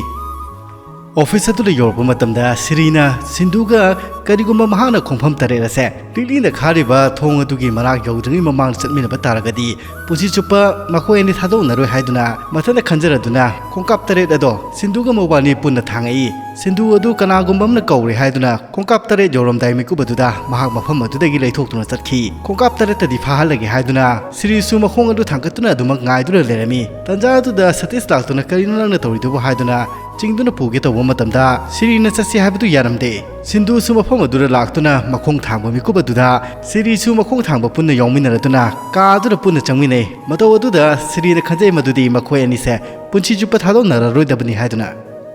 Office ꯑꯗꯨꯗ ꯌꯧꯔꯛꯄ ꯃꯇꯝꯗ ꯁꯤꯔꯤꯅ ꯁꯤꯟꯗꯨꯒ ꯀꯔꯤꯒꯨꯝꯕ ꯃꯍꯥꯛꯅ ꯈꯣꯡꯐꯝ ꯇꯔꯦꯠ ꯑꯁꯦ ꯂꯤꯛꯂꯤꯅ ꯈꯥꯔꯤꯕ ꯊꯣꯡ ꯑꯗꯨꯒꯤ ꯃꯅꯥꯛ ꯌꯧꯗ꯭ꯔꯤꯉꯩ ꯃꯃꯥꯡꯗ ꯆꯠꯃꯤꯟꯅꯕ ꯇꯥꯔꯒꯗꯤ ꯄꯨꯟꯁꯤ ꯆꯨꯞꯄ ꯃꯈꯣꯏ ꯑꯅꯤ ꯊꯥꯗꯣꯛꯅꯔꯣꯏ ꯍꯥꯏꯗꯨꯅ ꯃꯊꯟꯇ ꯈꯟꯖꯔꯗꯨꯅ ꯈꯣꯡꯀꯥꯞ ꯇꯔꯦꯠ ꯑꯗꯣ ꯁꯤꯟꯗꯨꯒ ꯃꯕꯥꯅꯤ ꯄꯨꯟꯅ ꯊꯥꯡꯉꯛꯏ꯫ ꯁꯤꯟꯗꯨ ꯑꯗꯨ ꯀꯅꯥꯒꯨꯝꯕ ꯑꯃꯅ ꯀꯧꯔꯦ ꯍꯥꯏꯗꯨꯅ ꯈꯣꯡꯀꯥꯞ ꯇꯔꯦꯠ ꯌꯧꯔꯝꯗꯥꯏ ꯃꯤꯀꯨꯞ ꯑꯗꯨꯗ ꯃꯍꯥꯛ ꯃꯐꯝ ꯑꯗꯨꯗꯒꯤ ꯂꯩꯊꯣꯛꯇꯨꯅ ꯆꯠꯈꯤ꯫ ꯈꯣꯡꯀꯥꯞ ꯇꯔꯦꯠꯇꯗꯤ ꯐꯥꯍꯜꯂꯒꯦ ꯍꯥꯏꯗꯨꯅ ꯁꯤꯔꯤꯁꯨ ꯃꯈꯣꯡ ꯑꯗꯨ ꯊꯥꯡꯒꯠꯇꯨꯅ ꯑꯗꯨꯃꯛ ꯉꯥꯏꯗꯨꯅ ꯂꯩꯔꯝꯃꯤ꯫ ꯇꯟꯖꯥ ꯑꯗꯨꯗ ꯁꯇꯤꯁ ꯂꯥꯛꯇꯨꯅ "ꯀꯔꯤꯅꯣ ꯅꯪꯅ ꯇꯧꯔꯤꯗꯨꯕꯨ?" ꯍꯥꯏꯗꯨꯅ ꯆꯤꯡꯗꯨꯅ ꯄꯨꯒꯦ ꯇꯧꯕ ꯃꯇꯝꯗ ꯁꯤꯔꯤꯅ ꯆꯠꯁꯤ ꯍꯥꯏꯕꯗꯨ ꯌꯥꯔꯝꯗꯦ꯫ ꯁꯤꯟꯗꯨꯁꯨ ꯃꯐꯝ ꯑꯗꯨꯗ ꯂꯥꯛꯇꯨꯅ ꯃꯈꯣꯡ ꯊꯥꯡꯕ ꯃꯤꯀꯨꯞ ꯑꯗꯨꯗ ꯁꯤꯔꯤꯁꯨ ꯃꯈꯣꯡ ꯊꯥꯡꯕ ꯄꯨꯟꯅ ꯌꯥꯎꯃꯤꯟꯅꯔꯗꯨꯅ ꯀꯥ ꯑꯗꯨꯗ ꯄꯨꯟꯅ ꯆꯪꯃꯤꯟꯅꯩ꯫ ꯃꯇꯧ ꯑꯗꯨꯗ ꯁꯤꯔꯤꯅ ꯈꯟꯖꯩ ꯃꯗꯨꯗꯤ ꯃꯈꯣꯏ ꯑꯅꯤꯁꯦ ꯄꯨꯟꯁꯤ ꯆꯨꯞꯄ ꯊꯥꯗꯣꯛꯅꯔꯔꯣꯏꯗꯕꯅꯤ ꯍꯥꯏꯗꯨꯅ꯫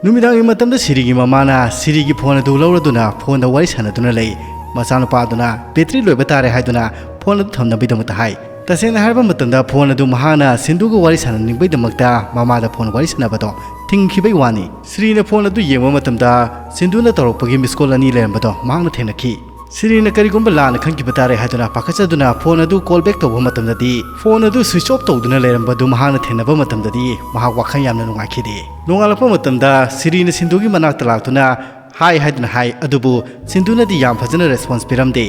ꯅꯨꯃꯤꯗꯥꯡꯒꯤ ꯃꯇꯝꯗ ꯁꯤꯔꯤꯒꯤ ꯃꯃꯥꯅ ꯁꯤꯔꯤꯒꯤ phone ꯑꯗꯨ ꯂꯧꯔꯗꯨꯅ phoneꯗ ꯋꯥꯔꯤ ꯁꯥꯟꯅꯗꯨꯅ ꯂꯩ꯫ ꯃꯆꯥꯅꯨꯄꯥꯗꯨꯅ battery ꯂꯣꯏꯕ ꯇꯥꯔꯦ ꯍꯥꯏꯗꯨꯅ phone ꯑꯗꯨ ꯊꯝꯅꯕꯒꯤꯗꯃꯛꯇ ꯍꯥꯏ꯫ ꯇꯁꯦꯡꯅ ꯍꯥꯏꯔꯕ ꯃꯇꯝꯗ phone ꯑꯗꯨ ꯃꯍꯥꯛꯅ ꯁꯤꯟꯗꯨꯒ ꯋꯥꯔꯤ ꯁꯥꯟꯅꯅꯤꯡꯕꯒꯤꯗꯃꯛꯇ ꯃꯃꯥꯗ phone ꯋꯥꯔꯤ ꯁꯥꯟꯅꯕꯗꯣ ꯊꯤꯡꯈꯤꯕꯒꯤ ꯋꯥꯅꯤ꯫ ꯁꯤꯔꯤꯅ phone ꯑꯗꯨ ꯌꯦꯡꯕ ꯃꯇꯝꯗ ꯁꯤꯟꯗꯨꯅ ꯇꯧꯔꯛꯄꯒꯤ miss call ꯑꯅꯤ ꯂꯩꯔꯝꯕꯗꯣ ꯃꯍꯥꯛꯅ ꯊꯦꯡꯅꯈꯤ꯫ ꯁꯤꯔꯤꯅ ꯀꯔꯤꯒꯨꯝꯕ ꯂꯥꯟꯅ ꯈꯟꯈꯤꯕ ꯇꯥꯔꯦ ꯍꯥꯏꯗꯨꯅ ꯄꯥꯈꯠꯆꯗꯨꯅ phone ꯑꯗꯨ call back ꯇꯧꯕ ꯃꯇꯝꯗꯗꯤ phone ꯑꯗꯨ switch off ꯇꯧꯗꯨꯅ ꯂꯩꯔꯝꯕꯗꯨ ꯃꯍꯥꯛꯅ ꯊꯦꯡꯅꯕ ꯃꯇꯝꯗꯗꯤ ꯃꯍꯥꯛ ꯋꯥꯈꯜ ꯌꯥꯝꯅ ꯅꯨꯡꯉꯥꯏꯈꯤꯗꯦ꯫ ꯅꯣꯡꯉꯥꯜꯂꯛꯄ ꯃꯇꯝꯗ ꯁꯤꯔꯤꯅ ꯁꯤꯟꯗꯨꯒꯤ ꯃꯅꯥꯛꯇ ꯂꯥꯛꯇꯨꯅ ꯍꯥꯏ ꯍꯥꯏꯗꯨꯅ ꯍꯥꯏ, ꯑꯗꯨꯕꯨ ꯁꯤꯟꯗꯨꯅꯗꯤ ꯌꯥꯝ ꯐꯖꯅ response ꯄꯤꯔꯝꯗꯦ꯫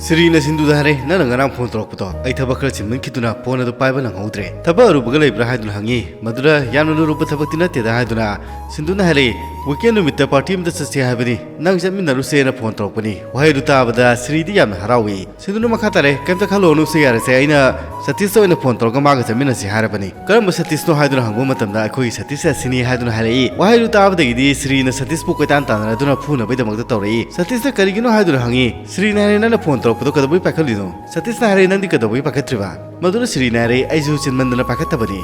ꯁꯤꯔꯤꯅ ꯁꯤꯟꯗꯨꯗ ꯍꯥꯏꯔꯦ, "ꯅꯪꯅ ꯉꯔꯥꯡ phone ꯇꯧꯔꯛꯄꯗꯣ ꯑꯩ ꯊꯕꯛ ꯈꯔ ꯆꯤꯟꯃꯟꯈꯤꯗꯨꯅ phone ꯑꯗꯨ ꯄꯥꯏꯕ ꯅꯪꯍꯧꯗ꯭ꯔꯦ꯫ ꯊꯕꯛ ꯑꯔꯨꯕꯒ ꯂꯩꯕ꯭ꯔꯥ?" ꯍꯥꯏꯗꯨꯅ ꯍꯪꯉꯤ꯫ ꯃꯗꯨꯗ, "ꯌꯥꯝꯅ ꯂꯨꯔꯨꯕ ꯊꯕꯛꯇꯤ ꯅꯠꯇꯦꯗ" ꯍꯥꯏꯗꯨꯅ ꯁꯤꯟꯗꯨꯅ ꯍꯥꯏꯔꯛꯏ, "Weekend ꯅꯨꯃꯤꯠꯇ party ꯑꯃꯗ ꯆꯠꯁꯦ ꯍꯥꯏꯕꯅꯤ, ꯅꯪ ꯆꯠꯃꯤꯟꯅꯔꯨꯁꯦꯅ phone ꯇꯧꯔꯛꯄꯅꯤ"꯫ ꯋꯥꯍꯩ ꯑꯗꯨ ꯇꯥꯕꯗ ꯁꯤꯔꯤꯗꯤ ꯌꯥꯝꯅ ꯍꯔꯥꯎꯏ꯫ ꯁꯤꯟꯗꯨꯅ ꯃꯈꯥ ꯇꯥꯔꯦ, "ꯀꯩꯝꯇ ꯈꯜꯂꯨꯔꯅꯨꯁꯦ, ꯌꯥꯔꯦꯁꯦ, ꯑꯩꯅ ꯁꯇꯤꯁꯇ ꯑꯣꯏꯅ phone ꯇꯧꯔꯒ ꯃꯥꯒ ꯆꯠꯃꯤꯟꯅꯁꯤ ꯍꯥꯏꯔꯕꯅꯤ"꯫ "ꯀꯔꯝꯕ ꯁꯇꯤꯁꯅꯣ?" ꯍꯥꯏꯗꯨꯅ ꯍꯪꯕ ꯃꯇꯝꯗ, "ꯑꯩꯈꯣꯏꯒꯤ ꯁꯇꯤꯁ ꯑꯁꯤꯅꯤ" ꯍꯥꯏꯗꯨꯅ ꯍꯥꯏꯔꯛꯏ꯫ ꯋꯥꯍꯩꯗꯨ ꯇꯥꯕꯗꯒꯤꯗꯤ ꯁꯤꯔꯤꯅ ꯁꯇꯤꯁꯄꯨ ꯀꯣꯏꯇꯥꯟ ꯇꯥꯟꯅꯔꯗꯨꯅ ꯐꯨꯅꯕꯒꯤꯗꯃꯛꯇ ꯇꯧꯔꯛꯏ꯫ ꯁꯇꯤꯁꯅ ꯀꯔꯤꯒꯤꯅꯣ ꯍꯥꯏꯗꯨꯅ ꯍꯪꯉꯤ꯫ ꯁꯤꯔꯤꯅ ꯍꯥꯏꯔꯦ, "ꯅꯪꯅ phone ꯇꯧꯔꯛꯄꯗꯣ ꯀꯩꯗꯧꯕꯩ ꯄꯥꯏꯈꯠꯂꯤꯅꯣ?" ꯁꯇꯤꯁꯅ ꯍꯥꯏꯔꯦ, "ꯅꯪꯗꯤ ꯀꯩꯗꯧꯕꯒꯤ ꯄꯥꯏꯈꯠꯇ꯭ꯔꯤꯕ?" ꯃꯗꯨꯅ ꯁꯤꯔꯤꯅ ꯍꯥꯏꯔꯦ, "ꯑꯩꯁꯨ ꯆꯤꯟꯃꯟꯗꯅ ꯄꯥꯏꯈꯠꯇꯕꯅꯤ"꯫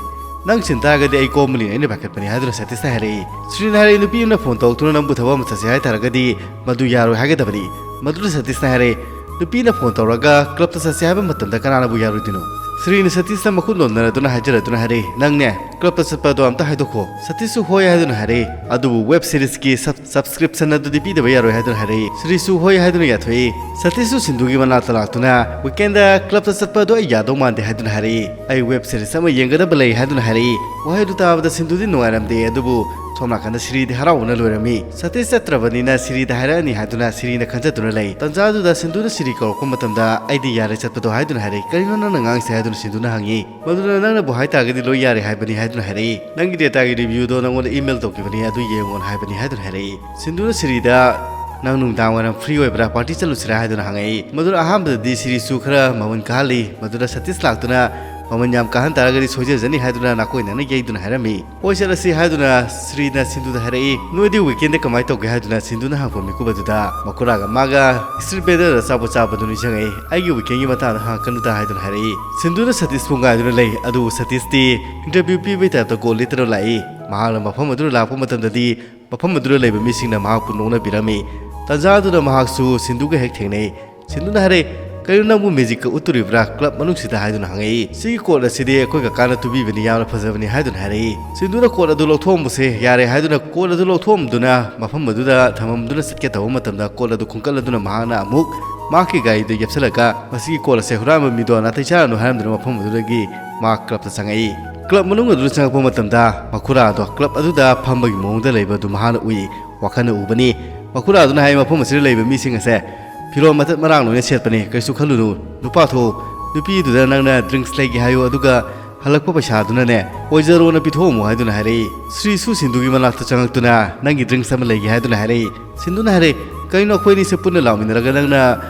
"ꯅꯪ ꯁꯤꯟ ꯇꯥꯔꯒꯗꯤ ꯑꯩ ꯀꯣꯝꯕꯅꯤꯅ ꯑꯩꯅ ꯄꯥꯏꯈꯠꯄꯅꯤ" ꯍꯥꯏꯗꯨꯅ ꯁꯇꯤꯁꯅ ꯍꯥꯏꯔꯛꯏ꯫ ꯁ꯭ꯔꯤꯅ ꯍꯥꯏꯔꯛꯏ, "ꯅꯨꯄꯤ ꯑꯃꯅ ꯐꯣꯟ ꯇꯧꯔꯛꯇꯨꯅ ꯅꯪꯕꯨ ꯊꯕꯛ ꯑꯃ ꯆꯠꯁꯦ ꯍꯥꯏ ꯇꯥꯔꯒꯗꯤ ꯃꯗꯨ ꯌꯥꯔꯣꯏ ꯍꯥꯏꯒꯗꯕꯅꯤ"꯫ ꯃꯗꯨꯗ ꯁꯇꯤꯁꯅ ꯍꯥꯏꯔꯛꯏ, "ꯅꯨꯄꯤꯅ ꯐꯣꯟ ꯇꯧꯔꯒ ꯀ꯭ꯂꯕꯇ ꯆꯠꯁꯦ ꯍꯥꯏꯕ ꯃꯇꯝꯗ ꯀꯅꯥꯅꯕꯨ ꯌꯥꯔꯣꯏꯗꯣꯏꯅꯣ?" ꯁ꯭ꯔꯤꯅ ꯁꯇꯤꯁꯇ ꯃꯈꯨꯠ ꯅꯣꯟꯅꯔꯗꯨꯅ ꯍꯥꯏꯖꯔꯗꯨꯅ ꯍꯥꯏꯔꯛꯏ, "ꯅꯪꯅꯦ, ꯀ꯭ꯂꯕꯇ ꯆꯠꯄ ꯑꯗꯣ ꯑꯝꯇ ꯍꯥꯏꯗꯣꯛꯈꯣ"꯫ ꯁꯇꯤꯁꯁꯨ ꯍꯣꯏ ꯍꯥꯏꯗꯨꯅ ꯍꯥꯏꯔꯛꯏ꯫ "ꯑꯗꯨꯕꯨ ꯋꯦꯕ ꯁꯤꯔꯤꯁꯀꯤ ꯁꯕ-, ꯁꯕꯁꯀ꯭ꯔꯤꯞꯁꯟ ꯑꯗꯨꯗꯤ ꯄꯤꯗꯕ ꯌꯥꯔꯣꯏ" ꯍꯥꯏꯗꯨꯅ ꯍꯥꯏꯔꯛꯏ꯫ ꯁ꯭ꯔꯤꯁꯨ ꯍꯣꯏ ꯍꯥꯏꯗꯨꯅ ꯌꯥꯊꯣꯛꯏ꯫ ꯁꯇꯤꯁꯁꯨ ꯁꯤꯟꯙꯨꯒꯤ ꯃꯅꯥꯛꯇ ꯂꯥꯛꯇꯨꯅ, "ꯋꯤꯀꯦꯟꯗ ꯀ꯭ꯂꯕꯇ ꯆꯠꯄ ꯑꯗꯨ ꯑꯩ ꯌꯥꯗꯧ ꯃꯥꯟꯗꯦ" ꯍꯥꯏꯗꯨꯅ ꯍꯥꯏꯔꯛꯏ꯫ "ꯑꯩ ꯋꯦꯕ ꯁꯤꯔꯤꯁ ꯑꯃ ꯌꯦꯡꯒꯗꯕ ꯂꯩ" ꯍꯥꯏꯗꯨꯅ ꯍꯥꯏꯔꯛꯏ꯫ ꯋꯥꯍꯩ ꯑꯗꯨ ꯇꯥꯕꯗ ꯁꯤꯟꯙꯨꯗꯤ ꯅꯨꯡꯉꯥꯏꯔꯝꯗꯦ, ꯑꯗꯨꯕꯨ ꯁꯣꯝ ꯅꯥꯀꯟꯗ ꯁ꯭ꯔꯤꯗꯤ ꯍꯔꯥꯎꯕꯅ ꯂꯣꯏꯔꯝꯃꯤ꯫ ꯁꯇꯤꯁ ꯆꯠꯇ꯭ꯔꯕꯅꯤꯅ ꯁ꯭ꯔꯤꯗ ꯍꯥꯏꯔꯛꯑꯅꯤ ꯍꯥꯏꯗꯨꯅ ꯁ꯭ꯔꯤꯅ ꯈꯟꯖꯗꯨꯅ ꯂꯩ꯫ ꯇꯟꯖꯥꯗꯨꯗ ꯁꯤꯟꯙꯨꯅ ꯁ꯭ꯔꯤ ꯀꯧꯔꯛꯄ ꯃꯇꯝꯗ, "ꯑꯩꯗꯤ ꯌꯥꯔꯦ ꯆꯠꯄꯗꯣ" ꯍꯥꯏꯗꯨꯅ ꯍꯥꯏꯔꯛꯏ꯫ "ꯀꯔꯤꯅꯣ ꯅꯪꯅ ꯉꯥꯡꯉꯤꯁꯦ?" ꯍꯥꯏꯗꯨꯅ ꯁꯤꯟꯙꯨꯅ ꯍꯪꯉꯤ꯫ ꯃꯗꯨꯅ, "ꯅꯪꯅꯕꯨ ꯍꯥꯏꯇꯥꯔꯒꯗꯤ ꯂꯣꯏ ꯌꯥꯔꯦ ꯍꯥꯏꯕꯅꯤ" ꯍꯥꯏꯗꯨꯅ ꯍꯥꯏꯔꯛꯏ꯫ "ꯅꯪꯒꯤ ꯗꯦꯇꯥꯒꯤ ꯔꯤꯚ꯭ꯌꯨꯗꯣ ꯅꯪꯉꯣꯟꯗ ꯏꯃꯦꯜ ꯇꯧꯈꯤꯕꯅꯤ, ꯑꯗꯨ ꯌꯦꯡꯉꯣꯅ ꯍꯥꯏꯕꯅꯤ" ꯍꯥꯏꯗꯨꯅ ꯍꯥꯏꯔꯛꯏ꯫ ꯁꯤꯟꯙꯨꯅ ꯁ꯭ꯔꯤꯗ, "ꯅꯪ ꯅꯨꯡꯗꯥꯡ ꯋꯥꯏꯔꯝ ꯐ꯭ꯔꯤ ꯑꯣꯏꯕ꯭ꯔꯥ? ꯄꯥꯔꯇꯤ ꯆꯠꯂꯨꯁꯤꯔꯥ?" ꯍꯥꯏꯗꯨꯅ ꯍꯪꯉꯛꯏ꯫ ꯃꯗꯨꯅ ꯑꯍꯥꯟꯕꯗꯗꯤ ꯁ꯭ꯔꯤꯁꯨ ꯈꯔ ꯃꯃꯜ ꯀꯥꯍꯜꯂꯤ꯫ ꯃꯗꯨꯗ ꯁꯇꯤꯁ ꯂꯥꯛꯇꯨꯅ, "ꯃꯃꯜ ꯌꯥꯝ ꯀꯥꯍꯟ ꯇꯥꯔꯒꯗꯤ ꯁꯣꯏꯖꯖꯅꯤ" ꯍꯥꯏꯗꯨꯅ ꯅꯥꯀꯣꯏꯅꯅ ꯌꯩꯗꯨꯅ ꯍꯥꯏꯔꯝꯃꯤ꯫ "ꯍꯣꯏ, ꯆꯠꯂꯁꯤ" ꯍꯥꯏꯗꯨꯅ ꯁ꯭ꯔꯤꯅ ꯁꯤꯟꯙꯨꯗ ꯍꯥꯏꯔꯛꯏ꯫ "ꯅꯣꯏꯗꯤ ꯋꯤꯀꯦꯟꯗ ꯀꯃꯥꯏꯅ ꯇꯧꯒꯦ?" ꯍꯥꯏꯗꯨꯅ ꯁꯤꯟꯙꯨꯅ ꯍꯪꯉꯛꯄ ꯃꯤꯀꯨꯞ ꯑꯗꯨꯗ ꯃꯈꯨꯔꯥꯒ ꯃꯥꯒ ꯁ꯭ꯇ꯭ꯔꯤꯠ ꯚꯦꯟꯗꯔꯗ ꯑꯆꯥꯄꯣꯠ ꯆꯥꯕꯗꯨ ꯅꯤꯡꯁꯤꯡꯉꯛꯏ꯫ "ꯑꯩꯒꯤ ꯋꯤꯀꯦꯟꯒꯤ ꯃꯇꯥꯡꯗ ꯍꯪꯉꯛꯀꯅꯨꯗ" ꯍꯥꯏꯗꯨꯅ ꯍꯥꯏꯔꯛꯏ꯫ ꯁꯤꯟꯙꯨꯅ ꯁꯇꯤꯁꯄꯨ ꯉꯥꯏꯗꯨꯅ ꯂꯩ꯫ ꯑꯗꯨꯕꯨ ꯁꯇꯤꯁꯇꯤ ꯏꯟꯇꯔꯚ꯭ꯌꯨ ꯄꯤꯕꯒꯤ ꯇꯥꯏꯞꯇ ꯀꯣꯜ ꯂꯤꯠꯇꯨꯅ ꯂꯥꯛꯏ꯫ ꯃꯍꯥꯛꯅ ꯃꯐꯝ ꯑꯗꯨꯗ ꯂꯥꯛꯄ ꯃꯇꯝꯗꯗꯤ ꯃꯐꯝ ꯑꯗꯨꯗ ꯂꯩꯕ ꯃꯤꯁꯤꯡꯅ ꯃꯍꯥꯛꯄꯨ ꯅꯣꯛꯅꯕꯤꯔꯝꯃꯤ꯫ ꯇꯥꯟꯖꯥ ꯑꯗꯨꯗ ꯃꯍꯥꯛꯁꯨ ꯁꯤꯟꯙꯨꯒ ꯍꯦꯛ ꯊꯦꯡꯅꯩ꯫ ꯁꯤꯟꯙꯨꯅ ꯍꯥꯏꯔꯦ, "ꯀꯔꯤꯅꯣ ꯅꯪꯕꯨ ꯃꯦꯖꯤꯛꯀ ꯎꯠꯇꯣꯔꯤꯕ꯭ꯔꯥ ꯀ꯭ꯂꯕ ꯃꯅꯨꯡꯁꯤꯗ?" ꯍꯥꯏꯗꯨꯅ ꯍꯪꯉꯛꯏ꯫ "ꯁꯤꯒꯤ ꯀꯣꯠ ꯑꯁꯤꯗꯤ ꯑꯩꯈꯣꯏ ꯀꯀꯥꯅ ꯇꯨꯕꯤꯕꯅꯤ, ꯌꯥꯝꯅ ꯐꯖꯕꯅꯤ" ꯍꯥꯏꯗꯨꯅ ꯍꯥꯏꯔꯛꯏ꯫ ꯁꯤꯟꯙꯨꯅ ꯀꯣꯠ ꯑꯗꯨ ꯂꯧꯊꯣꯛꯑꯝꯕꯁꯦ ꯌꯥꯔꯦ ꯍꯥꯏꯗꯨꯅ ꯀꯣꯠ ꯑꯗꯨ ꯂꯧꯊꯣꯛꯑꯝꯗꯨꯅ ꯃꯐꯝ ꯑꯗꯨꯗ ꯊꯝꯃꯝꯗꯨꯅ ꯆꯠꯀꯦ ꯇꯧꯕ ꯃꯇꯝꯗ ꯀꯣꯠ ꯑꯗꯨ ꯈꯨꯟꯀꯠꯂꯗꯨꯅ ꯃꯍꯥꯛꯅ ꯑꯃꯨꯛ ꯃꯍꯥꯛꯀꯤ ꯒꯥꯔꯤꯗ ꯌꯦꯞꯁꯤꯜꯂꯒ ꯃꯁꯤꯒꯤ ꯀꯣꯠ ꯑꯁꯦ ꯍꯨꯔꯥꯟꯕ ꯃꯤꯗꯣ ꯅꯥꯇꯩ ꯆꯥꯔꯅꯨ ꯍꯥꯏꯔꯝꯗꯨꯅ ꯃꯐꯝ ꯑꯗꯨꯗꯒꯤ ꯃꯍꯥꯛ ꯀ꯭ꯂꯕꯇ ꯆꯪꯉꯛꯏ꯫ ꯀ꯭ꯂꯕ ꯃꯅꯨꯡ ꯑꯗꯨꯗ ꯆꯪꯉꯛꯄ ꯃꯇꯝꯗ ꯃꯈꯨꯔꯥ ꯑꯗꯣ ꯀ꯭ꯂꯕ ꯑꯗꯨꯗ ꯐꯝꯕꯒꯤ ꯃꯑꯣꯡꯗ ꯂꯩꯕ ꯑꯗꯨ ꯃꯍꯥꯛꯅ ꯎꯏ꯫ ꯋꯥꯈꯜꯅ ꯎꯕꯅꯤ꯫ ꯃꯈꯨꯔꯥꯗꯨꯅ ꯍꯥꯏ, "ꯃꯐꯝ ꯑꯁꯤꯗ ꯂꯩꯕ ꯃꯤꯁꯤꯡ ꯑꯁꯦ ꯐꯤꯔꯣꯜ ꯃꯇꯠ ꯃꯔꯥꯡ ꯂꯣꯏꯅ ꯁꯦꯠꯄꯅꯤ, ꯀꯩꯁꯨ ꯈꯜꯂꯨꯅꯨ꯫ ꯅꯨꯄꯥ ꯊꯣꯛꯎ, ꯅꯨꯄꯤꯗꯨꯗ ꯅꯪꯅ ꯗ꯭ꯔꯤꯡꯛꯁ ꯂꯩꯒꯦ ꯍꯥꯏꯌꯨ, ꯑꯗꯨꯒ ꯍꯜꯂꯛꯄ ꯄꯩꯁꯥꯗꯨꯅꯅꯦ ꯑꯣꯏꯖꯔꯣꯅ ꯄꯤꯊꯣꯛꯑꯝꯃꯨ" ꯍꯥꯏꯗꯨꯅ ꯍꯥꯏꯔꯛꯏ꯫ ꯁ꯭ꯔꯤꯁꯨ ꯁꯤꯟꯙꯨꯒꯤ ꯃꯅꯥꯛꯇ ꯆꯪꯉꯛꯇꯨꯅ, "ꯅꯪꯒꯤ ꯗ꯭ꯔꯤꯡꯛꯁ ꯑꯃ ꯂꯩꯒꯦ" ꯍꯥꯏꯗꯨꯅ ꯍꯥꯏꯔꯛꯏ꯫ ꯁꯤꯟꯙꯨꯅ ꯍꯥꯏꯔꯛꯏ, "ꯀꯔꯤꯅꯣ, ꯑꯩꯈꯣꯏ ꯑꯅꯤꯁꯦ ꯄꯨꯟꯅ ꯂꯥꯛꯃꯤꯟꯅꯔꯒ ꯅꯪꯅ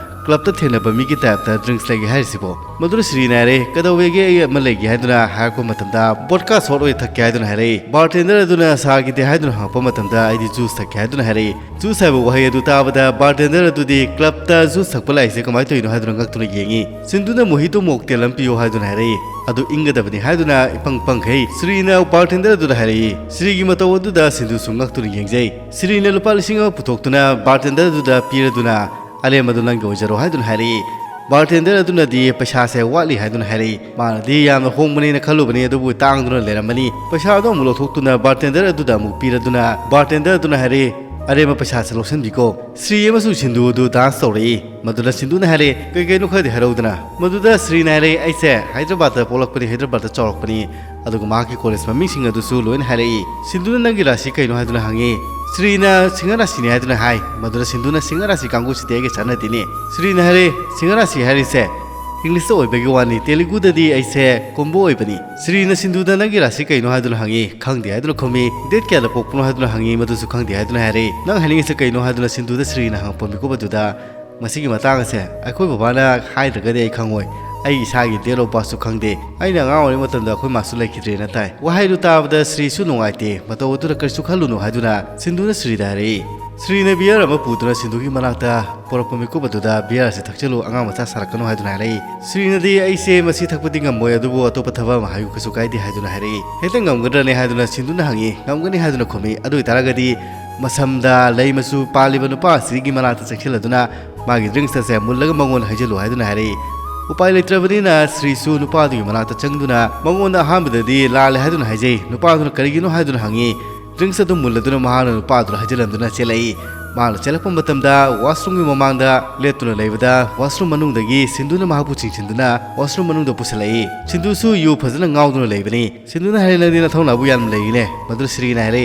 ꯀ꯭ꯂꯕꯇ ꯊꯦꯡꯅꯕ ꯃꯤꯒꯤ ꯇꯥꯏꯞꯇ ꯗ꯭ꯔꯤꯡꯛꯁ ꯂꯩꯒꯦ ꯍꯥꯏꯔꯤꯁꯤꯕꯣ? ꯃꯗꯨꯗ ꯁꯤꯔꯤꯅ ꯍꯥꯏꯔꯦ, "ꯀꯩꯗꯧꯋꯦꯒꯦ, ꯑꯩ ꯑꯃ ꯂꯩꯒꯦ" ꯍꯥꯏꯗꯨꯅ ꯍꯥꯏꯔꯛꯄ ꯃꯇꯝꯗ, ꯕꯣꯗꯀꯥ ꯁꯣꯔꯠ ꯑꯣꯏꯅ ꯊꯛꯀꯦ ꯍꯥꯏꯗꯨꯅ ꯍꯥꯏꯔꯛꯏ꯫ ꯕꯥꯔꯇꯦꯟꯗꯔ ꯑꯗꯨꯅ ꯁꯥꯒꯤꯗꯦ ꯍꯥꯏꯗꯨꯅ ꯍꯪꯉꯛꯄ ꯃꯇꯝꯗ, "ꯑꯩꯗꯤ ꯖꯨꯁ ꯊꯛꯀꯦ" ꯍꯥꯏꯗꯨꯅ ꯍꯥꯏꯔꯛꯏ꯫ ꯖꯨꯁ ꯍꯥꯏꯕ ꯋꯥꯍꯩ ꯑꯗꯨ ꯇꯥꯕꯗ ꯕꯥꯔꯇꯦꯟꯗꯔ ꯑꯗꯨꯗꯤ ꯀ꯭ꯂꯕꯇ ꯖꯨꯁ ꯊꯛꯄ ꯂꯥꯛꯏꯁꯦ ꯀꯃꯥꯏꯅ ꯇꯧꯔꯤꯅꯣ ꯍꯥꯏꯗꯨꯅ ꯉꯛꯇꯨꯅ ꯌꯦꯡꯉꯤ꯫ ꯁꯤꯟꯗꯨꯅ "ꯃꯣꯍꯤꯇꯣ ꯃꯣꯛꯇꯦꯜ ꯑꯃ ꯄꯤꯌꯨ" ꯍꯥꯏꯗꯨꯅ ꯍꯥꯏꯔꯛꯏ꯫ "ꯑꯗꯨ ꯏꯪꯒꯗꯕꯅꯤ" ꯍꯥꯏꯗꯨꯅ ꯏꯄꯪ ꯄꯪꯈꯩ ꯁꯤꯔꯤꯅ ꯕꯥꯔꯇꯦꯟꯗꯔ ꯑꯗꯨꯗ ꯍꯥꯏꯔꯛꯏ꯫ ꯁꯤꯔꯤꯒꯤ ꯃꯇꯧ ꯑꯗꯨꯗ ꯁꯤꯟꯗꯨꯁꯨ ꯉꯛꯇꯨꯅ ꯌꯦꯡꯖꯩ꯫ ꯁꯤꯔꯤꯅ ꯂꯨꯄꯥ ꯂꯤꯁꯤꯡ ꯑꯃ ꯄꯨꯊꯣꯛꯇꯨꯅ ꯕꯥꯔꯇꯦꯟꯗꯔ ꯑꯗꯨꯗ ꯄꯤꯔꯗꯨꯅ, "ꯑꯔꯦꯝꯕꯗꯨ ꯅꯪꯒꯤ ꯑꯣꯏꯖꯔꯣ" ꯍꯥꯏꯗꯨꯅ ꯍꯥꯏꯔꯛꯏ꯫ ꯕꯥꯔꯇꯦꯟꯗꯔ ꯑꯗꯨꯅꯗꯤ ꯄꯩꯁꯥꯁꯦ ꯋꯥꯠꯂꯤ ꯍꯥꯏꯗꯨꯅ ꯍꯥꯏꯔꯛꯏ꯫ ꯃꯥꯅꯗꯤ ꯌꯥꯝꯅ ꯍꯣꯡꯕꯅꯦꯅ ꯈꯜꯂꯨꯕꯅꯤ, ꯑꯗꯨꯕꯨ ꯇꯥꯡꯗꯨꯅ ꯂꯩꯔꯝꯃꯅꯤ꯫ ꯄꯩꯁꯥꯗꯣ ꯑꯃꯨꯛ ꯂꯧꯊꯣꯛꯇꯨꯅ ꯕꯥꯔꯇꯦꯟꯗꯔ ꯑꯗꯨꯗ ꯑꯃꯨꯛ ꯄꯤꯔꯗꯨꯅ, ꯕꯥꯔꯇꯦꯟꯗꯔ ꯑꯗꯨꯅ ꯍꯥꯏꯔꯛꯏ, "ꯑꯔꯦꯝꯕ ꯄꯩꯁꯥꯁꯦ ꯂꯧꯁꯤꯟꯕꯤꯀꯣ"꯫ ꯁ꯭ꯔꯤ ꯑꯃꯁꯨꯡ ꯁꯤꯟꯗꯨ ꯑꯗꯨ ꯗꯥꯟꯁ ꯇꯧꯔꯛꯏ꯫ ꯃꯗꯨꯗ ꯁꯤꯟꯗꯨꯅ ꯍꯥꯏꯔꯛꯏ, "ꯀꯩ ꯀꯩꯅꯣ ꯈꯔꯗꯤ ꯍꯥꯏꯔꯛꯎꯗꯅ"꯫ ꯃꯗꯨꯗ ꯁ꯭ꯔꯤꯅ ꯍꯥꯏꯔꯛꯏ, "ꯑꯩꯁꯦ ꯍꯥꯏꯗ꯭ꯔꯕꯥꯗꯇ ꯄꯣꯛꯂꯛꯄꯅꯤ, ꯍꯥꯏꯗ꯭ꯔꯕꯥꯗꯇ ꯆꯥꯎꯔꯛꯄꯅꯤ"꯫ ꯑꯗꯨꯒ ꯃꯍꯥꯛꯀꯤ ꯀꯣꯂꯦꯖ ꯃꯃꯤꯡꯁꯤꯡ ꯑꯗꯨꯁꯨ ꯂꯣꯏꯅ ꯍꯥꯏꯔꯛꯏ꯫ ꯁꯤꯟꯗꯨꯅ "ꯅꯪꯒꯤ ꯔꯥꯁꯤ ꯀꯩꯅꯣ?" ꯍꯥꯏꯗꯨꯅ ꯍꯪꯉꯤ꯫ ꯁ꯭ꯔꯤꯅ "ꯁꯤꯡꯍ ꯔꯥꯁꯤꯅꯤ" ꯍꯥꯏꯗꯨꯅ ꯍꯥꯏ꯫ ꯃꯗꯨꯗ ꯁꯤꯟꯗꯨꯅ "ꯁꯤꯡꯍ ꯔꯥꯁꯤ ꯀꯥꯡꯕꯨꯁꯤꯗꯤ ꯑꯩꯒ ꯆꯥꯟꯅꯗꯦꯅꯦ"꯫ ꯁ꯭ꯔꯤꯅ ꯍꯥꯏꯔꯛꯏ, "ꯁꯤꯡꯍ ꯔꯥꯁꯤ ꯍꯥꯏꯔꯤꯁꯦ ꯏꯪꯂꯤꯁꯇ ꯑꯣꯏꯕꯒꯤ ꯋꯥꯅꯤ, ꯇꯦꯂꯨꯒꯨꯗꯗꯤ ꯑꯩꯁꯦ ꯀꯨꯝꯕ ꯑꯣꯏꯕꯅꯤ"꯫ ꯁ꯭ꯔꯤꯅ ꯁꯤꯟꯗꯨꯗ "ꯅꯪꯒꯤ ꯔꯥꯁꯤ ꯀꯩꯅꯣ?" ꯍꯥꯏꯗꯨꯅ ꯍꯪꯉꯤ꯫ "ꯈꯪꯗꯦ" ꯍꯥꯏꯗꯨꯅ ꯈꯨꯝꯃꯤ꯫ "ꯗꯦꯠ ꯀꯌꯥꯗ ꯄꯣꯛꯄꯅꯣ?" ꯍꯥꯏꯗꯨꯅ ꯍꯪꯉꯤ꯫ "ꯃꯗꯨꯁꯨ ꯈꯪꯗꯦ" ꯍꯥꯏꯗꯨꯅ ꯍꯥꯏꯔꯛꯏ꯫ "ꯅꯪ ꯍꯥꯏꯅꯤꯡꯉꯤꯁꯦ ꯀꯩꯅꯣ?" ꯍꯥꯏꯗꯨꯅ ꯁꯤꯟꯗꯨꯗ ꯁ꯭ꯔꯤꯅ ꯍꯪꯉꯛꯄ ꯃꯤꯀꯨꯞ ꯑꯗꯨꯗ, "ꯃꯁꯤꯒꯤ ꯃꯇꯥꯡ ꯑꯁꯦ ꯑꯩꯈꯣꯏ ꯕꯕꯥꯅ ꯍꯥꯏꯗ꯭ꯔꯒꯗꯤ ꯑꯩ ꯈꯪꯉꯣꯏ꯫ ꯑꯩ ꯏꯁꯥꯒꯤ ꯗꯦꯠ ꯑꯣꯐ ꯕꯥꯔꯊꯁꯨ ꯈꯪꯗꯦ꯫ ꯑꯩꯅ ꯑꯉꯥꯡ ꯑꯣꯏꯔꯤꯉꯩ ꯃꯇꯝꯗ ꯑꯩꯈꯣꯏ ꯃꯥꯁꯨ ꯂꯩꯈꯤꯗ꯭ꯔꯦꯅ ꯇꯥꯏ"꯫ ꯋꯥꯍꯩꯗꯨ ꯇꯥꯕꯗ ꯁ꯭ꯔꯤꯁꯨ ꯅꯨꯡꯉꯥꯏꯇꯦ꯫ "ꯃꯇꯧ ꯑꯗꯨꯗ ꯀꯔꯤꯁꯨ ꯈꯜꯂꯨꯅꯨ" ꯍꯥꯏꯗꯨꯅ ꯁꯤꯟꯗꯨꯅ ꯁ꯭ꯔꯤꯗ ꯍꯥꯏꯔꯛꯏ꯫ ꯁ꯭ꯔꯤꯅ ꯕꯤꯌꯔ ꯑꯃ ꯄꯨꯗꯨꯅ ꯁꯤꯟꯗꯨꯒꯤ ꯃꯅꯥꯛꯇ ꯄꯨꯔꯛꯄ ꯃꯤꯀꯨꯞ ꯑꯗꯨꯗ "ꯕꯤꯌꯔ ꯑꯁꯤ ꯊꯛꯆꯜꯂꯨ, ꯑꯉꯥꯡ ꯃꯆꯥ ꯁꯥꯔꯛꯀꯅꯨ" ꯍꯥꯏꯗꯨꯅ ꯍꯥꯏꯔꯛꯏ꯫ ꯁ꯭ꯔꯤꯅꯗꯤ "ꯑꯩꯁꯦ ꯃꯁꯤ ꯊꯛꯄꯗꯤ ꯉꯝꯃꯣꯏ, ꯑꯗꯨꯕꯨ ꯑꯇꯣꯞꯄ ꯊꯕꯛ ꯑꯃ ꯍꯥꯏꯌꯨ, ꯀꯩꯁꯨ ꯀꯥꯏꯗꯦ" ꯍꯥꯏꯗꯨꯅ ꯍꯥꯏꯔꯛꯏ꯫ "ꯍꯦꯛꯇ ꯉꯝꯒꯗ꯭ꯔꯅꯦ?" ꯍꯥꯏꯗꯨꯅ ꯁꯤꯟꯗꯨꯅ ꯍꯪꯉꯤ꯫ "ꯉꯝꯒꯅꯤ" ꯍꯥꯏꯗꯨꯅ ꯈꯨꯝꯃꯤ꯫ "ꯑꯗꯨ ꯑꯣꯏꯇꯥꯔꯒꯗꯤ ꯃꯁꯝꯗ ꯂꯩ ꯃꯆꯨ ꯄꯥꯜꯂꯤꯕ ꯅꯨꯄꯥ ꯑꯁꯤꯒꯤ ꯃꯅꯥꯛꯇ ꯆꯪꯁꯤꯜꯂꯗꯨꯅ ꯃꯥꯒꯤ ꯗ꯭ꯔꯤꯡꯛꯁ ꯑꯁꯦ ꯃꯨꯜꯂꯒ ꯃꯉꯣꯟꯗ ꯍꯩꯖꯤꯜꯂꯨ" ꯍꯥꯏꯗꯨꯅ ꯍꯥꯏꯔꯛꯏ꯫ ꯎꯄꯥꯏ ꯂꯩꯇ꯭ꯔꯕꯅꯤꯅ ꯁ꯭ꯔꯤꯁꯨ ꯅꯨꯄꯥꯗꯨꯒꯤ ꯃꯅꯥꯛꯇ ꯆꯪꯗꯨꯅ ꯃꯉꯣꯟꯗ ꯑꯍꯥꯟꯕꯗꯗꯤ ꯂꯥꯜꯂꯦ ꯍꯥꯏꯗꯨꯅ ꯍꯥꯏꯖꯩ꯫ ꯅꯨꯄꯥꯗꯨꯅ "ꯀꯔꯤꯒꯤꯅꯣ?" ꯍꯥꯏꯗꯨꯅ ꯍꯪꯉꯤ꯫ ꯗ꯭ꯔꯤꯡꯛꯁ ꯑꯗꯨ ꯃꯨꯜꯂꯗꯨꯅ ꯃꯍꯥꯛꯅ ꯅꯨꯄꯥꯗꯨꯗ ꯍꯩꯖꯤꯜꯂꯝꯗꯨꯅ ꯆꯦꯜꯂꯛꯏ꯫ ꯃꯍꯥꯛꯅ ꯆꯦꯜꯂꯛꯄ ꯃꯇꯝꯗ ꯋꯥꯁꯔꯨꯝꯒꯤ ꯃꯃꯥꯡꯗ ꯂꯦꯞꯇꯨꯅ ꯂꯩꯕꯗ ꯋꯥꯁꯔꯨꯝ ꯃꯅꯨꯡꯗꯒꯤ ꯁꯤꯟꯗꯨꯅ ꯃꯍꯥꯛꯄꯨ ꯆꯤꯡꯁꯤꯟꯗꯨꯅ ꯋꯥꯁꯔꯨꯝ ꯃꯅꯨꯡꯗ ꯄꯨꯁꯤꯜꯂꯛꯏ꯫ ꯁꯤꯟꯗꯨꯁꯨ ꯌꯨ ꯐꯖꯅ ꯉꯥꯎꯗꯨꯅ ꯂꯩꯕꯅꯤ꯫ ꯁꯤꯟꯗꯨꯅ ꯍꯥꯏꯔꯦ, "ꯅꯪꯗꯤ ꯅꯊꯧꯅꯥꯕꯨ ꯌꯥꯝꯅ ꯂꯩꯔꯤꯅꯦ"꯫ ꯃꯗꯨꯗ ꯁꯤꯔꯤꯅ ꯍꯥꯏꯔꯦ,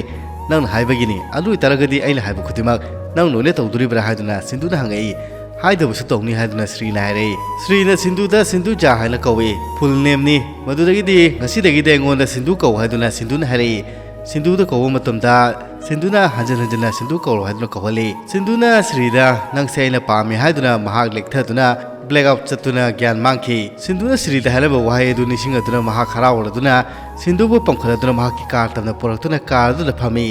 "ꯅꯪꯅ ꯍꯥꯏꯕꯒꯤꯅꯤ, ꯑꯗꯨ ꯑꯣꯏꯇꯥꯔꯒꯗꯤ ꯑꯩꯅ ꯍꯥꯏꯕ ꯈꯨꯗꯤꯡꯃꯛ ꯅꯪ ꯂꯣꯏꯅ ꯇꯧꯗꯣꯔꯤꯕ꯭ꯔꯥ?" ꯍꯥꯏꯗꯨꯅ ꯁꯤꯟꯗꯨꯅ ꯍꯪꯉꯛꯏ꯫ "ꯍꯥꯏꯗꯕꯁꯨ ꯇꯧꯅꯤ" ꯍꯥꯏꯗꯨꯅ ꯁꯤꯔꯤꯅ ꯍꯥꯏꯔꯛꯏ꯫ ꯁꯤꯔꯤꯅ ꯁꯤꯟꯗꯨꯗ "ꯁꯤꯟꯗꯨ ꯖꯥ" ꯍꯥꯏꯅ ꯀꯧꯏ, ꯐꯨꯜ ꯅꯦꯝꯅꯤ꯫ ꯃꯗꯨꯗꯒꯤꯗꯤ "ꯉꯁꯤꯗꯒꯤꯗꯤ ꯑꯩꯉꯣꯟꯗ ꯁꯤꯟꯗꯨ ꯀꯧ" ꯍꯥꯏꯗꯨꯅ ꯁꯤꯟꯗꯨꯅ ꯍꯥꯏꯔꯛꯏ꯫ ꯁꯤꯟꯙꯨꯗ ꯀꯧꯕ ꯃꯇꯝꯗ ꯁꯤꯟꯙꯨꯅ ꯍꯟꯖꯤꯟ ꯍꯟꯖꯤꯟꯅ "ꯁꯤꯟꯙꯨ ꯀꯧꯔꯣ" ꯍꯥꯏꯗꯨꯅ ꯀꯧꯍꯜꯂꯤ꯫ ꯁꯤꯟꯙꯨꯅ ꯁ꯭ꯔꯤꯗ "ꯅꯪꯁꯦ ꯑꯩꯅ ꯄꯥꯝꯃꯤ" ꯍꯥꯏꯗꯨꯅ ꯃꯍꯥꯛ ꯂꯦꯛꯊꯗꯨꯅ black out ꯆꯠꯇꯨꯅ ꯒ꯭ꯌꯥꯟ ꯃꯥꯡꯈꯤ꯫ ꯁꯤꯟꯙꯨꯅ ꯁ꯭ꯔꯤꯗ ꯍꯥꯏꯔꯝꯕ ꯋꯥꯍꯩ ꯑꯗꯨ ꯅꯤꯡꯁꯤꯡꯂꯗꯨꯅ ꯃꯍꯥꯛ ꯍꯔꯥꯎꯔꯗꯨꯅ ꯁꯤꯟꯙꯨꯕꯨ ꯄꯝꯈꯠꯂꯗꯨꯅ ꯃꯍꯥꯛꯀꯤ car ꯇꯝꯅ ꯄꯨꯔꯛꯇꯨꯅ car ꯑꯗꯨꯗ ꯐꯝꯃꯤ꯫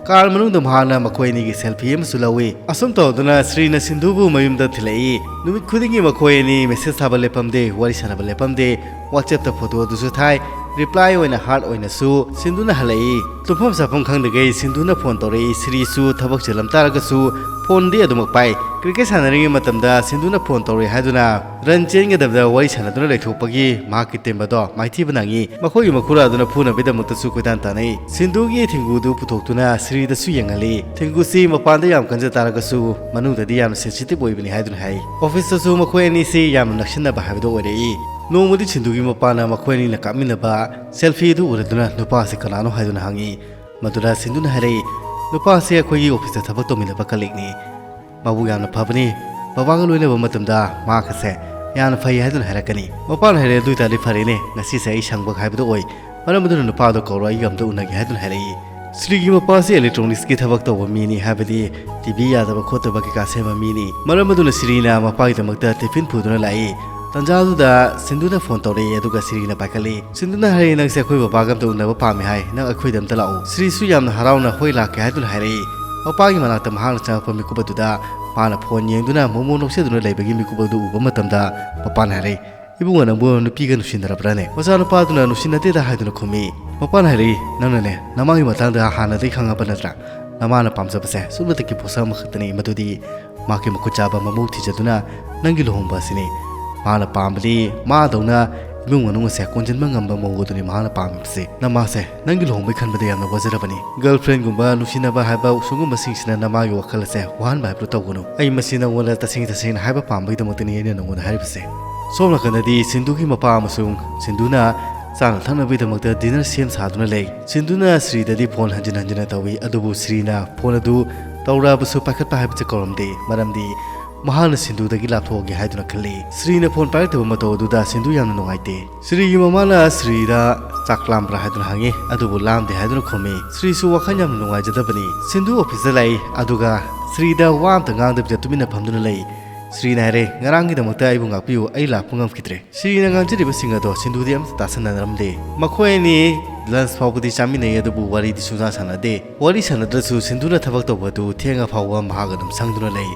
Car ꯃꯅꯨꯡꯗ ꯃꯍꯥꯛꯅ ꯃꯈꯣꯏ ꯑꯅꯤꯒꯤ selfie ꯑꯃꯁꯨ ꯂꯧꯏ꯫ ꯑꯁꯨꯝ ꯇꯧꯗꯨꯅ ꯁ꯭ꯔꯤꯅ ꯁꯤꯟꯙꯨꯕꯨ ꯃꯌꯨꯝꯗ ꯊꯤꯜꯂꯛꯏ꯫ ꯅꯨꯃꯤꯠ ꯈꯨꯗꯤꯡꯒꯤ ꯃꯈꯣꯏ ꯑꯅꯤ message ꯊꯥꯕ ꯂꯦꯞꯄꯝꯗꯦ, ꯋꯥꯔꯤ ꯁꯥꯟꯅꯕ ꯂꯦꯞꯄꯝꯗꯦ꯫ WhatsApp ꯇ photo ꯑꯗꯨꯁꯨ ꯊꯥꯏ꯫ Reply ꯑꯣꯏꯅ heart ꯑꯣꯏꯅꯁꯨ ꯁꯤꯟꯙꯨꯅ ꯍꯜꯂꯛꯏ꯫ ꯇꯨꯝꯐꯝ ꯆꯥꯐꯝ ꯈꯪꯗꯈꯩ ꯁꯤꯟꯙꯨꯅ phone ꯇꯧꯔꯛꯏ꯫ ꯁ꯭ꯔꯤꯁꯨ ꯊꯕꯛ ꯆꯤꯜꯂꯝ ꯇꯥꯔꯒꯁꯨ phone ꯗꯤ ꯑꯗꯨꯃꯛ ꯄꯥꯏ꯫ Cricket ꯁꯥꯟꯅꯔꯤꯉꯩ ꯃꯇꯝꯗ ꯁꯤꯟꯙꯨꯅ phone ꯇꯧꯔꯛꯏ ꯍꯥꯏꯗꯨꯅ run ꯆꯦꯟꯒꯗꯕꯗ ꯋꯥꯔꯤ ꯁꯥꯟꯅꯗꯨꯅ ꯂꯩꯊꯣꯛꯄꯒꯤ ꯃꯍꯥꯛꯀꯤ ꯇꯦꯝꯕꯗꯣ ꯃꯥꯏꯊꯤꯕ ꯅꯪꯉꯤ꯫ ꯃꯈꯣꯏꯒꯤ ꯃꯈꯨꯔꯥ ꯑꯗꯨꯅ ꯐꯨꯅꯕꯒꯤꯗꯃꯛꯇꯁꯨ ꯀꯣꯏꯇꯥꯟ ꯇꯥꯟꯅꯩ꯫ ꯁꯤꯟꯙꯨꯒꯤ ꯊꯦꯡꯒꯨꯗꯨ ꯄꯨꯊꯣꯛꯇꯨꯅ ꯁ꯭ꯔꯤꯗꯁꯨ ꯌꯦꯡꯍꯜꯂꯤ꯫ ꯊꯦꯡꯒꯨꯁꯤ ꯃꯄꯥꯟꯗ ꯌꯥꯝ ꯀꯟꯖ ꯇꯥꯔꯒꯁꯨ ꯃꯅꯨꯡꯗꯗꯤ ꯌꯥꯝꯅ sensitive ꯑꯣꯏꯕꯅꯤ ꯍꯥꯏꯗꯨꯅ ꯍꯥꯏ꯫ Office ꯇꯁꯨ ꯃꯈꯣꯏ ꯑꯅꯤꯁꯤ ꯌꯥꯝꯅ ꯅꯛꯁꯤꯟꯅꯕ ꯍꯥꯏꯕꯗꯨ ꯑꯣꯏꯔꯛꯏ꯫ ꯅꯣꯡꯃꯗꯤ ꯁꯤꯟꯙꯨꯒꯤ ꯃꯄꯥꯅ ꯃꯈꯣꯏ ꯑꯅꯤꯅ ꯀꯥꯞꯃꯤꯟꯅꯕ selfie ꯑꯗꯨ ꯎꯔꯗꯨꯅ ꯅꯨꯄꯥ ꯑꯁꯤ ꯀꯅꯥꯅꯣ ꯍꯥꯏꯗꯨꯅ ꯍꯪꯉꯤ꯫ ꯃꯗꯨꯗ ꯁꯤꯟꯙꯨꯅ ꯍꯥꯏꯔꯛꯏ, "ꯅꯨꯄꯥ ꯑꯁꯤ ꯑꯩꯈꯣꯏꯒꯤ office ꯇ ꯊꯕꯛ ꯇꯧꯃꯤꯟꯅꯕ colleague ꯅꯤ꯫ ꯃꯥꯕꯨ ꯌꯥꯝꯅ ꯐꯕꯅꯤ꯫ ꯃꯄꯥꯒ ꯂꯣꯏꯅꯕ ꯃꯇꯝꯗ ꯃꯍꯥꯛ ꯑꯁꯦ ꯌꯥꯝꯅ ꯐꯩ ꯍꯥꯏꯗꯨꯅ ꯍꯥꯏꯔꯛꯀꯅꯤ꯫" ꯃꯄꯥꯅ ꯍꯥꯏꯔꯛꯏ, "ꯑꯗꯨ ꯑꯣꯏꯇꯥꯔꯗꯤ ꯐꯔꯦꯅꯦ, ꯉꯁꯤꯁꯦ ꯑꯩ ꯁꯪꯕ ꯍꯥꯏꯕꯗꯨ ꯑꯣꯏ꯫ ꯃꯔꯝ ꯑꯗꯨꯅ ꯅꯨꯄꯥꯗꯣ ꯀꯧꯔꯣ, ꯑꯩꯒ ꯑꯝꯇ ꯎꯅꯒꯦ" ꯍꯥꯏꯗꯨꯅ ꯍꯥꯏꯔꯛꯏ꯫ ꯁ꯭ꯔꯤꯒꯤ ꯃꯄꯥ ꯑꯁꯤ electronics ꯀꯤ ꯊꯕꯛ ꯇꯧꯕ ꯃꯤꯅꯤ, ꯍꯥꯏꯕꯗꯤ T V ꯌꯥꯗꯕ ꯈꯣꯠꯇꯕ ꯀꯩꯀꯥ ꯁꯦꯝꯕ ꯃꯤꯅꯤ꯫ ꯃꯔꯝ ꯑꯗꯨꯅ ꯁ꯭ꯔꯤꯅ ꯃꯄꯥꯒꯤꯗꯃꯛꯇ tiffin ꯄꯨꯗꯨꯅ ꯂꯥꯛꯏ꯫ ꯇꯟꯖꯥ ꯑꯗꯨꯗ ꯁꯤꯟꯙꯨꯅ phone ꯇꯧꯔꯛꯏ, ꯑꯗꯨꯒ ꯁ꯭ꯔꯤꯅ ꯄꯥꯏꯈꯠꯂꯤ꯫ ꯁꯤꯟꯙꯨꯅ ꯍꯥꯏꯔꯛꯏ, "ꯅꯪꯁꯦ ꯑꯩꯈꯣꯏ ꯕꯕꯥꯒ ꯑꯝꯇ ꯎꯅꯕ ꯄꯥꯝꯃꯤ ꯍꯥꯏ, ꯅꯪ ꯑꯩꯈꯣꯏꯗ ꯑꯝꯇ ꯂꯥꯛꯑꯣ꯫" ꯁ꯭ꯔꯤꯁꯨ ꯌꯥꯝꯅ ꯍꯔꯥꯎꯅ "ꯍꯣꯏ, ꯂꯥꯛꯀꯦ" ꯍꯥꯏꯗꯨꯅ ꯍꯥꯏꯔꯛꯏ꯫ ꯃꯄꯥꯒꯤ ꯃꯅꯥꯛꯇ ꯃꯍꯥꯛꯅ ꯆꯪꯉꯛꯄ ꯃꯤꯀꯨꯞ ꯑꯗꯨꯗ ꯃꯥꯅ phone ꯌꯦꯡꯗꯨꯅ ꯃꯣꯃꯣ ꯅꯣꯛꯆꯗꯨꯅ ꯂꯩꯕꯒꯤ ꯃꯤꯀꯨꯞ ꯑꯗꯨ ꯎꯕ ꯃꯇꯝꯗ ꯃꯄꯥꯅ ꯍꯥꯏꯔꯛꯏ, "ꯏꯕꯨꯡꯉꯣ, ꯅꯪꯕꯨ ꯅꯨꯄꯤꯒ ꯅꯨꯡꯁꯤꯅꯔꯕ꯭ꯔꯥꯅꯦ?" ꯃꯆꯥꯅꯨꯄꯥꯗꯨꯅ "ꯅꯨꯡꯁꯤꯅꯗꯦꯗ" ꯍꯥꯏꯗꯨꯅ ꯈꯨꯝꯃꯤ꯫ ꯃꯄꯥꯅ ꯍꯥꯏꯔꯛꯏ, "ꯅꯪꯅꯅꯦ, ꯅꯃꯥꯒꯤ ꯃꯇꯥꯡꯗ ꯍꯥꯟꯅꯗꯒꯤ ꯈꯪꯉꯕ ꯅꯠꯇ꯭ꯔꯥ? ꯅꯃꯥꯅ ꯄꯥꯝꯖꯕꯁꯦ ꯁꯨꯞꯅꯇꯒꯤ ꯄꯣꯠꯁꯛ ꯑꯃꯈꯛꯇꯅꯤ, ꯃꯗꯨꯗꯤ ꯃꯍꯥꯛꯀꯤ ꯃꯈꯨꯠ ꯆꯥꯕ ꯃꯃꯧ ꯊꯤꯖꯗꯨꯅ ꯅꯪꯒꯤ ꯂꯨꯍꯣꯡꯕ ꯑꯁꯤꯅꯤ꯫ ꯃꯥꯅ ꯄꯥꯝꯕꯗꯤ ꯃꯥꯗꯧꯅ ꯏꯃꯨꯡ ꯃꯅꯨꯡ ꯑꯁꯦ ꯀꯣꯟꯁꯤꯟꯕ ꯉꯝꯕ ꯃꯧ ꯑꯗꯨꯅꯤ ꯃꯍꯥꯛꯅ ꯄꯥꯝꯃꯤꯕꯁꯦ꯫ ꯅꯃꯥꯁꯦ ꯅꯪꯒꯤ ꯂꯨꯍꯣꯡꯕꯩ ꯈꯟꯕꯗ ꯌꯥꯝꯅ ꯋꯥꯖꯔꯕꯅꯤ꯫ Girlfriend ꯒꯨꯝꯕ, ꯅꯨꯡꯁꯤꯅꯕ ꯍꯥꯏꯕ ꯁꯨꯒꯨꯝꯕꯁꯤꯡꯁꯤꯅ ꯅꯃꯥꯒꯤ ꯋꯥꯈꯜ ꯑꯁꯦ ꯋꯥꯍꯟꯕ ꯍꯥꯏꯕꯗꯨ ꯇꯧꯒꯅꯨ꯫ ꯑꯩ ꯃꯁꯤ ꯅꯪꯉꯣꯟꯗ ꯇꯁꯦꯡ ꯇꯁꯦꯡꯅ ꯍꯥꯏꯕ ꯄꯥꯝꯕꯒꯤꯗꯃꯛꯇꯅꯤ ꯑꯩꯅ ꯅꯪꯉꯣꯟꯗ ꯍꯥꯏꯔꯤꯕꯁꯦ꯫" ꯁꯣꯝ ꯅꯥꯀꯟꯗꯗꯤ ꯁꯤꯟꯙꯨꯒꯤ ꯃꯄꯥ ꯑꯃꯁꯨꯡ ꯁꯤꯟꯙꯨꯅ ꯆꯥꯅ ꯊꯛꯅꯕꯒꯤꯗꯃꯛꯇ dinner ꯁꯦꯝ ꯁꯥꯗꯨꯅ ꯂꯩ꯫ ꯁꯤꯟꯙꯨꯅ ꯁ꯭ꯔꯤꯗꯗꯤ phone ꯍꯟꯖꯤꯟ ꯍꯟꯖꯤꯟꯅ ꯇꯧꯏ, ꯑꯗꯨꯕꯨ ꯁ꯭ꯔꯤꯅ phone ꯑꯗꯨ ꯇꯧꯔꯛꯑꯕꯁꯨ ꯄꯥꯏꯈꯠꯄ ꯍꯥꯏꯕꯁꯦ ꯀꯧꯔꯝꯗꯦ꯫ ꯃꯔꯝꯗꯤ ꯃꯍꯥꯛꯅ ꯁꯤꯟꯗꯨꯗꯒꯤ ꯂꯥꯞꯊꯣꯛꯑꯒꯦ ꯍꯥꯏꯗꯨꯅ ꯈꯜꯂꯤ꯫ ꯁ꯭ꯔꯤꯅ ꯐꯣꯟ ꯄꯥꯏꯔꯛꯇꯕ ꯃꯇꯧ ꯑꯗꯨꯗ ꯁꯤꯟꯗꯨ ꯌꯥꯝꯅ ꯅꯨꯡꯉꯥꯏꯇꯦ꯫ ꯁ꯭ꯔꯤꯒꯤ ꯃꯃꯥꯅ ꯁ꯭ꯔꯤꯗ ꯆꯥꯛ ꯂꯥꯝꯕ꯭ꯔꯥ ꯍꯥꯏꯗꯨꯅ ꯍꯪꯉꯤ, ꯑꯗꯨꯕꯨ ꯂꯥꯝꯗꯦ ꯍꯥꯏꯗꯨꯅ ꯈꯨꯝꯃꯤ꯫ ꯁ꯭ꯔꯤꯁꯨ ꯋꯥꯈꯜ ꯌꯥꯝꯅ ꯅꯨꯡꯉꯥꯏꯖꯗꯕꯅꯤ꯫ ꯁꯤꯟꯗꯨ ꯑꯣꯐꯤꯁꯇ ꯂꯥꯛꯏ, ꯑꯗꯨꯒ ꯁ꯭ꯔꯤꯗ ꯋꯥ ꯑꯝꯇ ꯉꯥꯡꯗꯕꯤꯗ ꯇꯨꯃꯤꯟꯅ ꯐꯝꯗꯨꯅ ꯂꯩ꯫ ꯁ꯭ꯔꯤꯅ ꯍꯥꯏꯔꯦ, "ꯉꯔꯥꯡꯒꯤꯗꯃꯛꯇ ꯑꯩꯕꯨ ꯉꯥꯛꯄꯤꯌꯨ, ꯑꯩ ꯂꯥꯛꯄ ꯉꯝꯈꯤꯗ꯭ꯔꯦ"꯫ ꯁ꯭ꯔꯤꯅ ꯉꯥꯡꯖꯔꯤꯕꯁꯤꯡ ꯑꯗꯣ ꯁꯤꯟꯗꯨꯗꯤ ꯑꯃꯠꯇ ꯇꯥꯁꯟꯅꯔꯝꯗꯦ꯫ ꯃꯈꯣꯏ ꯑꯅꯤ ꯂꯟꯁ ꯐꯥꯎꯕꯗꯤ ꯆꯥꯃꯤꯟꯅꯩ, ꯑꯗꯨꯕꯨ ꯋꯥꯔꯤꯗꯤ ꯁꯨꯡꯁꯥ ꯁꯥꯟꯅꯗꯦ꯫ ꯋꯥꯔꯤ ꯁꯥꯟꯅꯗ꯭ꯔꯁꯨ ꯁꯤꯟꯗꯨꯅ ꯊꯕꯛ ꯇꯧꯕ ꯑꯗꯨ ꯊꯦꯡꯉ ꯐꯥꯎꯕ ꯃꯍꯥꯛ ꯑꯗꯨꯝ ꯁꯪꯗꯨꯅ ꯂꯩ꯫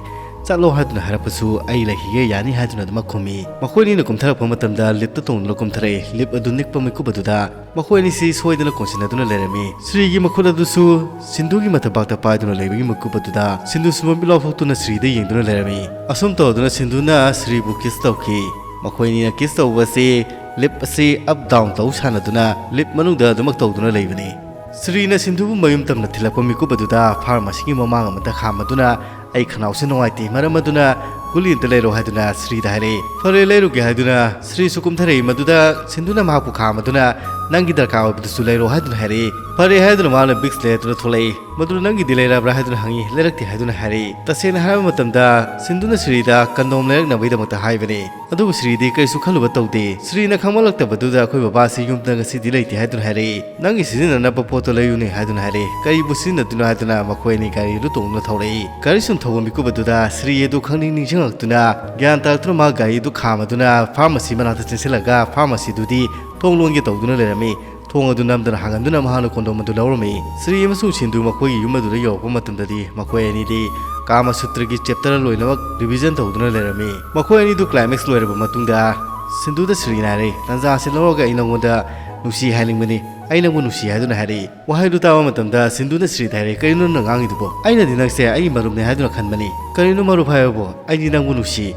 "ꯆꯠꯂꯣ" ꯍꯥꯏꯗꯨꯅ ꯍꯥꯏꯔꯛꯄꯁꯨ "ꯑꯩ ꯂꯩꯈꯤꯒꯦ, ꯌꯥꯅꯤ" ꯍꯥꯏꯗꯨꯅ ꯑꯗꯨꯃꯛ ꯈꯨꯝꯃꯤ꯫ ꯃꯈꯣꯏ ꯑꯅꯤꯅ ꯀꯨꯝꯊꯔꯛꯄ ꯃꯇꯝꯗ ꯂꯤꯞꯇ ꯇꯣꯡꯗꯨꯅ ꯀꯨꯝꯊꯔꯛꯏ꯫ ꯂꯤꯞ ꯑꯗꯨ ꯅꯤꯛꯄ ꯃꯤꯀꯨꯞ ꯑꯗꯨꯗ ꯃꯈꯣꯏ ꯑꯅꯤꯁꯤ ꯁꯣꯏꯗꯅ ꯀꯣꯟꯁꯤꯟꯅꯗꯨꯅ ꯂꯩꯔꯝꯃꯤ꯫ ꯁ꯭ꯔꯤꯒꯤ ꯃꯈꯨꯠ ꯑꯗꯨꯁꯨ ꯁꯤꯟꯗꯨꯒꯤ ꯃꯊꯕꯥꯛꯇ ꯄꯥꯏꯗꯨꯅ ꯂꯩꯕꯒꯤ ꯃꯤꯀꯨꯞ ꯑꯗꯨꯗ ꯁꯤꯟꯗꯨ ꯁꯨꯃꯝꯕꯤ ꯂꯥꯎꯊꯣꯛꯇꯨꯅ ꯁ꯭ꯔꯤꯗ ꯌꯦꯡꯗꯨꯅ ꯂꯩꯔꯝꯃꯤ꯫ ꯑꯁꯨꯝ ꯇꯧꯗꯨꯅ ꯁꯤꯟꯗꯨꯅ ꯁ꯭ꯔꯤꯕꯨ ꯀꯤꯁ ꯇꯧꯈꯤ꯫ ꯃꯈꯣꯏ ꯑꯅꯤꯅ ꯀꯤꯁ ꯇꯧꯕꯁꯤ ꯂꯤꯞ ꯑꯁꯤ ꯑꯞ ꯗꯥꯎꯟ ꯇꯧ ꯁꯥꯟꯅꯗꯨꯅ ꯂꯤꯞ ꯃꯅꯨꯡꯗ ꯑꯗꯨꯃꯛ ꯇꯧꯗꯨꯅ ꯂꯩꯕꯅꯤ꯫ ꯁ꯭ꯔꯤꯅ ꯁꯤꯟꯗꯨꯕꯨ ꯃꯌꯨꯝ ꯇꯝꯅ ꯊꯤꯜꯂꯛꯄ ꯃꯤꯀꯨꯞ ꯑꯗꯨꯗ ꯐꯥꯔꯃꯥꯁꯤꯒꯤ ꯃꯃꯥꯡ ꯑꯃꯗ ꯈꯥꯝꯃꯗꯨꯅ, "ꯑꯩ ꯈꯅꯥꯎꯁꯦ ꯅꯨꯡꯉꯥꯏꯇꯦ, ꯃꯔꯝ ꯑꯗꯨꯅ ꯒꯨꯂꯤ ꯑꯝꯇ ꯂꯩꯔꯣ" ꯍꯥꯏꯗꯨꯅ ꯁ꯭ꯔꯤꯗ ꯍꯥꯏꯔꯛꯏ꯫ "ꯐꯔꯦ, ꯂꯩꯔꯨꯒꯦ" ꯍꯥꯏꯗꯨꯅ ꯁ꯭ꯔꯤꯁꯨ ꯀꯨꯝꯊꯔꯛꯏ꯫ ꯃꯗꯨꯗ ꯁꯤꯟꯗꯨꯅ ꯃꯍꯥꯛꯄꯨ ꯈꯥꯝꯃꯗꯨꯅ, "ꯅꯪꯒꯤ ꯗꯔꯀꯥꯔ ꯑꯣꯏꯕꯗꯨꯁꯨ ꯂꯩꯔꯣ" ꯍꯥꯏꯗꯨꯅ ꯍꯥꯏꯔꯛꯏ꯫ "ꯐꯔꯦ" ꯍꯥꯏꯗꯨꯅ ꯃꯍꯥꯛꯅ ꯕꯤꯛꯁ ꯂꯩꯔꯛꯇꯨꯅ ꯊꯣꯛꯂꯛꯏ꯫ ꯃꯗꯨ ꯅꯪꯒꯤꯗꯤ ꯂꯩꯔꯕ꯭ꯔꯥ ꯍꯥꯏꯗꯨꯅ ꯍꯪꯉꯤ꯫ "ꯂꯩꯔꯛꯇꯦ" ꯍꯥꯏꯗꯨꯅ ꯍꯥꯏꯔꯛꯏ꯫ ꯇꯁꯦꯡꯅ ꯍꯥꯏꯔꯕ ꯃꯇꯝꯗ ꯁꯤꯟꯗꯨꯅ ꯁ꯭ꯔꯤꯗ ꯀꯟꯗꯣꯝ ꯂꯩꯔꯛꯅꯕꯒꯤꯗꯃꯛꯇ ꯍꯥꯏꯕꯅꯤ꯫ ꯑꯗꯨꯕꯨ ꯁ꯭ꯔꯤꯗꯤ ꯀꯔꯤꯁꯨ ꯈꯜꯂꯨꯕ ꯇꯧꯗꯦ꯫ ꯁ꯭ꯔꯤꯅ ꯈꯪꯃꯜꯂꯛꯇꯕꯗꯨꯗ ꯑꯩꯈꯣꯏ ꯕꯕꯥꯁꯤ ꯌꯨꯝꯗ ꯉꯁꯤꯗꯤ ꯂꯩꯇꯦ ꯍꯥꯏꯗꯨꯅ ꯍꯥꯏꯔꯛꯏ꯫ "ꯅꯪꯒꯤ ꯁꯤꯖꯤꯟꯅꯅꯕ ꯄꯣꯠꯇꯣ ꯂꯩꯌꯨꯅꯦ" ꯍꯥꯏꯗꯨꯅ ꯍꯥꯏꯔꯛꯏ꯫ "ꯀꯔꯤꯕꯨ ꯁꯤꯖꯤꯟꯅꯗꯣꯏꯅꯣ?" ꯍꯥꯏꯗꯨꯅ ꯃꯈꯣꯏ ꯑꯅꯤ ꯒꯥꯔꯤ ꯑꯗꯨ ꯇꯣꯡꯗꯨꯅ ꯊꯧꯔꯛꯏ꯫ ꯒꯥꯔꯤ ꯁꯨꯝ ꯊꯧꯕ ꯃꯤꯀꯨꯞ ꯑꯗꯨꯗ ꯁ꯭ꯔꯤ ꯑꯗꯨ ꯈꯪꯅꯤꯡ ꯅꯤꯡꯁꯤꯡꯂꯛꯇꯨꯅ ꯒ꯭ꯌꯥꯟ ꯇꯥꯔꯛꯇꯨꯅ ꯃꯍꯥꯛ ꯒꯥꯔꯤ ꯑꯗꯨ ꯈꯥꯝꯃꯗꯨꯅ ꯐꯥꯔꯃꯥꯁꯤ ꯃꯅꯥꯛꯇ ꯆꯦꯟꯁꯤꯜꯂꯒ ꯐꯥꯔꯃꯥꯁꯤꯗꯨꯗꯤ ꯊꯣꯡ ꯂꯣꯟꯒꯦ ꯇꯧꯗꯨꯅ ꯂꯩꯔꯝꯃꯤ꯫ ꯊꯣꯡ ꯑꯗꯨ ꯅꯝꯗꯅ ꯍꯥꯡꯍꯟꯗꯨꯅ ꯃꯍꯥꯛꯅ ꯀꯣꯟꯗꯣꯝ ꯑꯗꯨ ꯂꯧꯔꯝꯃꯤ꯫ ꯁ꯭ꯔꯤ ꯑꯃꯁꯨꯡ ꯁꯤꯟꯗꯨ ꯃꯈꯣꯏꯒꯤ ꯌꯨꯝ ꯑꯗꯨꯗ ꯌꯧꯔꯛꯄ ꯃꯇꯝꯗꯗꯤ ꯃꯈꯣꯏ ꯑꯅꯤꯗꯤ ꯀꯥꯃ ꯁꯨꯇ꯭ꯔꯒꯤ ꯆꯦꯞꯇꯔ ꯂꯣꯏꯅꯃꯛ ꯔꯤꯚꯤꯖꯟ ꯇꯧꯗꯨꯅ ꯂꯩꯔꯝꯃꯤ꯫ ꯃꯈꯣꯏ ꯑꯅꯤꯗꯨ ꯀ꯭ꯂꯥꯏꯃꯦꯛꯁ ꯂꯣꯏꯔꯕ ꯃꯇꯨꯡꯗ ꯁꯤꯟꯗꯨꯗ ꯁ꯭ꯔꯤꯅ ꯍꯥꯏꯔꯛꯏ, "ꯇꯥꯟꯖꯥ ꯑꯁꯤ ꯂꯧꯔꯒ ꯑꯩ ꯅꯉꯣꯟꯗ ꯅꯨꯡꯁꯤ ꯍꯥꯏꯅꯤꯡꯕꯅꯤ, ꯑꯩ ꯅꯪꯕꯨ ꯅꯨꯡꯁꯤ" ꯍꯥꯏꯗꯨꯅ ꯍꯥꯏꯔꯛꯏ꯫ ꯋꯥꯍꯩꯗꯨ ꯇꯥꯕ ꯃꯇꯝꯗ ꯁꯤꯟꯗꯨꯅ ꯁ꯭ꯔꯤꯗ ꯍꯥꯏꯔꯛꯏ, "ꯀꯔꯤꯅꯣ ꯅꯪꯅ ꯉꯥꯡꯉꯤꯗꯨꯕꯣ? ꯑꯩꯅꯗꯤ ꯅꯪꯁꯦ ꯑꯩꯒꯤ ꯃꯔꯨꯞꯅꯦ ꯍꯥꯏꯗꯨꯅ ꯈꯟꯕꯅꯤ꯫ ꯀꯔꯤꯅꯣ ꯃꯔꯨꯞ ꯍꯥꯏꯕꯕꯨ? ꯑꯩꯗꯤ ꯅꯪꯕꯨ ꯅꯨꯡꯁꯤ꯫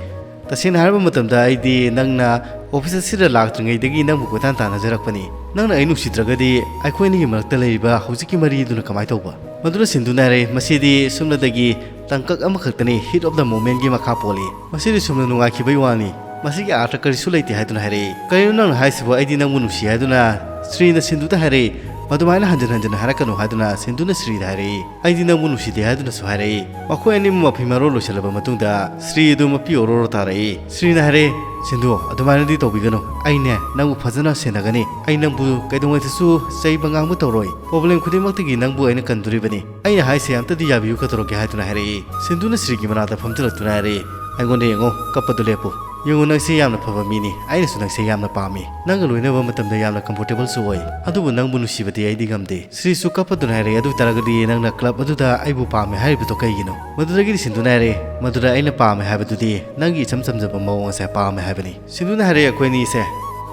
ꯇꯁꯦꯡꯅ ꯍꯥꯏꯔꯕ ꯃꯇꯝꯗ ꯑꯩꯗꯤ ꯅꯪꯅ ꯑꯣꯐꯤꯁ ꯑꯁꯤꯗ ꯂꯥꯛꯇ꯭ꯔꯤꯉꯩꯗꯒꯤ ꯅꯪꯕꯨ ꯀꯣꯏꯇꯥꯟ ꯇꯥꯟꯅꯖꯔꯛꯄꯅꯤ꯫ ꯅꯪꯅ ꯑꯩ ꯅꯨꯡꯁꯤꯗ꯭ꯔꯒꯗꯤ ꯑꯩꯈꯣꯏ ꯑꯅꯤꯒꯤ ꯃꯔꯛꯇ ꯂꯩꯔꯤꯕ ꯍꯧꯖꯤꯛꯀꯤ ꯃꯔꯤ ꯑꯗꯨꯅ ꯀꯃꯥꯏꯅ ꯇꯧꯕ?" ꯃꯗꯨꯅ ꯁꯤꯟꯗꯨꯅ ꯍꯥꯏꯔꯦ, "ꯃꯁꯤꯗꯤ ꯁꯨꯞꯅꯇꯒꯤ ꯇꯥꯡꯀꯛ ꯑꯃꯈꯛꯇꯅꯤ, heat of the momentꯒꯤ ꯃꯈꯥ ꯄꯣꯜꯂꯤ꯫ ꯃꯁꯤꯗꯤ ꯁꯨꯝꯅ ꯅꯨꯡꯉꯥꯏꯈꯤꯕꯒꯤ ꯋꯥꯅꯤ꯫ ꯃꯁꯤꯒꯤ ꯑꯥꯔꯊ ꯀꯔꯤꯁꯨ ꯂꯩꯇꯦ" ꯍꯥꯏꯗꯨꯅ ꯍꯥꯏꯔꯛꯏ꯫ "ꯀꯔꯤꯅꯣ ꯅꯪꯅ ꯍꯥꯏꯁꯤꯕꯨ? ꯑꯩꯗꯤ ꯅꯪꯕꯨ ꯅꯨꯡꯁꯤ" ꯍꯥꯏꯗꯨꯅ ꯁ꯭ꯔꯤꯅ ꯁꯤꯟꯗꯨꯗ ꯍꯥꯏꯔꯛꯏ꯫ "ꯃꯗꯨꯃꯥꯏꯅ ꯍꯟꯖꯤꯟ ꯍꯟꯖꯤꯟ ꯍꯥꯏꯔꯛꯀꯅꯨ" ꯍꯥꯏꯗꯨꯅ ꯁꯤꯟꯗꯨꯅ ꯁ꯭ꯔꯤꯗ ꯍꯥꯏꯔꯛꯏ꯫ "ꯑꯩꯗꯤ ꯅꯪꯕꯨ ꯅꯨꯡꯁꯤꯗꯦ" ꯍꯥꯏꯗꯨꯅꯁꯨ ꯍꯥꯏꯔꯛꯏ꯫ ꯃꯈꯣꯏ ꯑꯅꯤꯃꯛ ꯃꯐꯤ ꯃꯔꯣꯜ ꯂꯣꯏꯁꯤꯜꯂꯕ ꯃꯇꯨꯡꯗ ꯁ꯭ꯔꯤ ꯑꯗꯨ ꯃꯄꯤ ꯑꯣꯔꯣ ꯑꯣꯔꯣ ꯇꯥꯔꯛꯏ꯫ ꯁ꯭ꯔꯤꯅ ꯍꯥꯏꯔꯛꯏ, "ꯁꯤꯟꯗꯨ, ꯑꯗꯨꯃꯥꯏꯅꯗꯤ ꯇꯧꯕꯤꯒꯅꯨ꯫ ꯑꯩꯅꯦ ꯅꯪꯕꯨ ꯐꯖꯅ ꯁꯦꯟꯅꯒꯅꯤ꯫ ꯑꯩ ꯅꯪꯕꯨ ꯀꯩꯗꯧꯉꯩꯗꯁꯨ ꯆꯩꯕ ꯉꯥꯡꯕ ꯇꯧꯔꯣꯏ꯫ ꯄ꯭ꯔꯣꯕ꯭ꯂꯦꯝ ꯈꯨꯗꯤꯡꯃꯛꯇꯒꯤ ꯅꯪꯕꯨ ꯑꯩꯅ ꯀꯟꯗꯣꯔꯤꯕꯅꯤ꯫ ꯑꯩꯅ ꯍꯥꯏꯁꯦ ꯑꯝꯇꯗꯤ ꯌꯥꯕꯤꯌꯨ ꯀꯩꯗꯧꯔꯒꯦ" ꯍꯥꯏꯗꯨꯅ ꯍꯥꯏꯔꯛꯏ꯫ ꯁꯤꯟꯗꯨꯅ ꯁ꯭ꯔꯤꯒꯤ ꯃꯅꯥꯛꯇ ꯐꯝꯖꯤꯜꯂꯛꯇꯨꯅ ꯍꯥꯏꯔꯛꯏ, "ꯑꯩꯉꯣꯟꯗ ꯌꯦꯡꯉꯣ, ꯀꯞꯄꯗꯨ ꯂꯦꯞꯄꯨ꯫ ꯌꯦꯡꯉꯨ, ꯅꯪꯁꯦ ꯌꯥꯝꯅ ꯐꯕ ꯃꯤꯅꯤ꯫ ꯑꯩꯅꯁꯨ ꯅꯪꯁꯦ ꯌꯥꯝꯅ ꯄꯥꯝꯃꯤ꯫ ꯅꯪꯒ ꯂꯣꯏꯅꯕ ꯃꯇꯝꯗ ꯌꯥꯝꯅ ꯀꯝꯐꯣꯔꯇꯦꯕꯜꯁꯨ ꯑꯣꯏ꯫ ꯑꯗꯨꯕꯨ ꯅꯪꯕꯨ ꯅꯨꯡꯁꯤꯕꯗꯤ ꯑꯩꯗꯤ ꯉꯝꯗꯦ"꯫ ꯁ꯭ꯔꯤꯁꯨ ꯀꯞꯄꯗꯨꯅ ꯍꯥꯏꯔꯛꯏ, "ꯑꯗꯨ ꯑꯣꯏ ꯇꯥꯔꯒꯗꯤ ꯅꯪꯅ ꯀ꯭ꯂꯕ ꯑꯗꯨꯗ ꯑꯩꯕꯨ ꯄꯥꯝꯃꯦ ꯍꯥꯏꯔꯤꯕꯗꯣ ꯀꯩꯒꯤꯅꯣ?" ꯃꯗꯨꯗꯒꯤꯗꯤ ꯁꯤꯟꯗꯨꯅ ꯍꯥꯏꯔꯛꯏ, "ꯃꯗꯨꯗ ꯑꯩꯅ ꯄꯥꯝꯃꯦ ꯍꯥꯏꯕꯗꯨꯗꯤ ꯅꯪꯒꯤ ꯏꯆꯝ ꯆꯝꯖꯕ ꯃꯑꯣꯡ ꯑꯁꯦ ꯄꯥꯝꯃꯦ ꯍꯥꯏꯕꯅꯤ"꯫ ꯁꯤꯟꯗꯨꯅ ꯍꯥꯏꯔꯛꯏ, "ꯑꯩꯈꯣꯏ ꯑꯅꯤꯁꯦ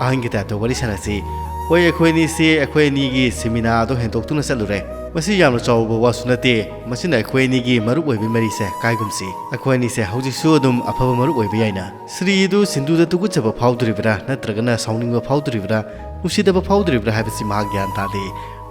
ꯑꯍꯟꯒꯤ ꯇꯥꯏꯞꯇ ꯋꯥꯔꯤ ꯁꯥꯟꯅꯁꯤ꯫ ꯍꯣꯏ, ꯑꯩꯈꯣꯏ ꯑꯅꯤꯁꯤ ꯑꯩꯈꯣꯏ ꯑꯅꯤꯒꯤ ꯁꯤꯃꯤꯅꯥ ꯑꯗꯣ ꯍꯦꯟꯗꯣꯛꯇꯨꯅ ꯆꯠꯂꯨꯔꯦ꯫ ꯃꯁꯤ ꯌꯥꯝꯅ ꯆꯥꯎꯕ ꯋꯥꯁꯨ ꯅꯠꯇꯦ꯫ ꯃꯁꯤꯅ ꯑꯩꯈꯣꯏ ꯑꯅꯤꯒꯤ ꯃꯔꯨꯞ ꯑꯣꯏꯕꯒꯤ ꯃꯔꯤꯁꯦ ꯀꯥꯏꯒꯨꯝꯁꯤ꯫ ꯑꯩꯈꯣꯏ ꯑꯅꯤꯁꯦ ꯍꯧꯖꯤꯛꯁꯨ ꯑꯗꯨꯝ ꯑꯐꯕ ꯃꯔꯨꯞ ꯑꯣꯏꯕ ꯌꯥꯏꯅ"꯫ ꯁ꯭ꯔꯤ ꯑꯗꯨ ꯁꯤꯟꯗꯨꯗ ꯇꯨꯀꯠꯆꯕ ꯐꯥꯎꯗ꯭ꯔꯤꯕ꯭ꯔꯥ ꯅꯠꯇ꯭ꯔꯒꯅ ꯁꯥꯎꯅꯤꯡꯕ ꯐꯥꯎꯗ꯭ꯔꯤꯕ꯭ꯔꯥ, ꯅꯨꯡꯁꯤꯗꯕ ꯐꯥꯎꯗ꯭ꯔꯤꯕ꯭ꯔꯥ ꯍꯥꯏꯕꯁꯤ ꯃꯍꯥꯛ ꯒ꯭ꯌꯥꯟ ꯇꯥꯗꯦ꯫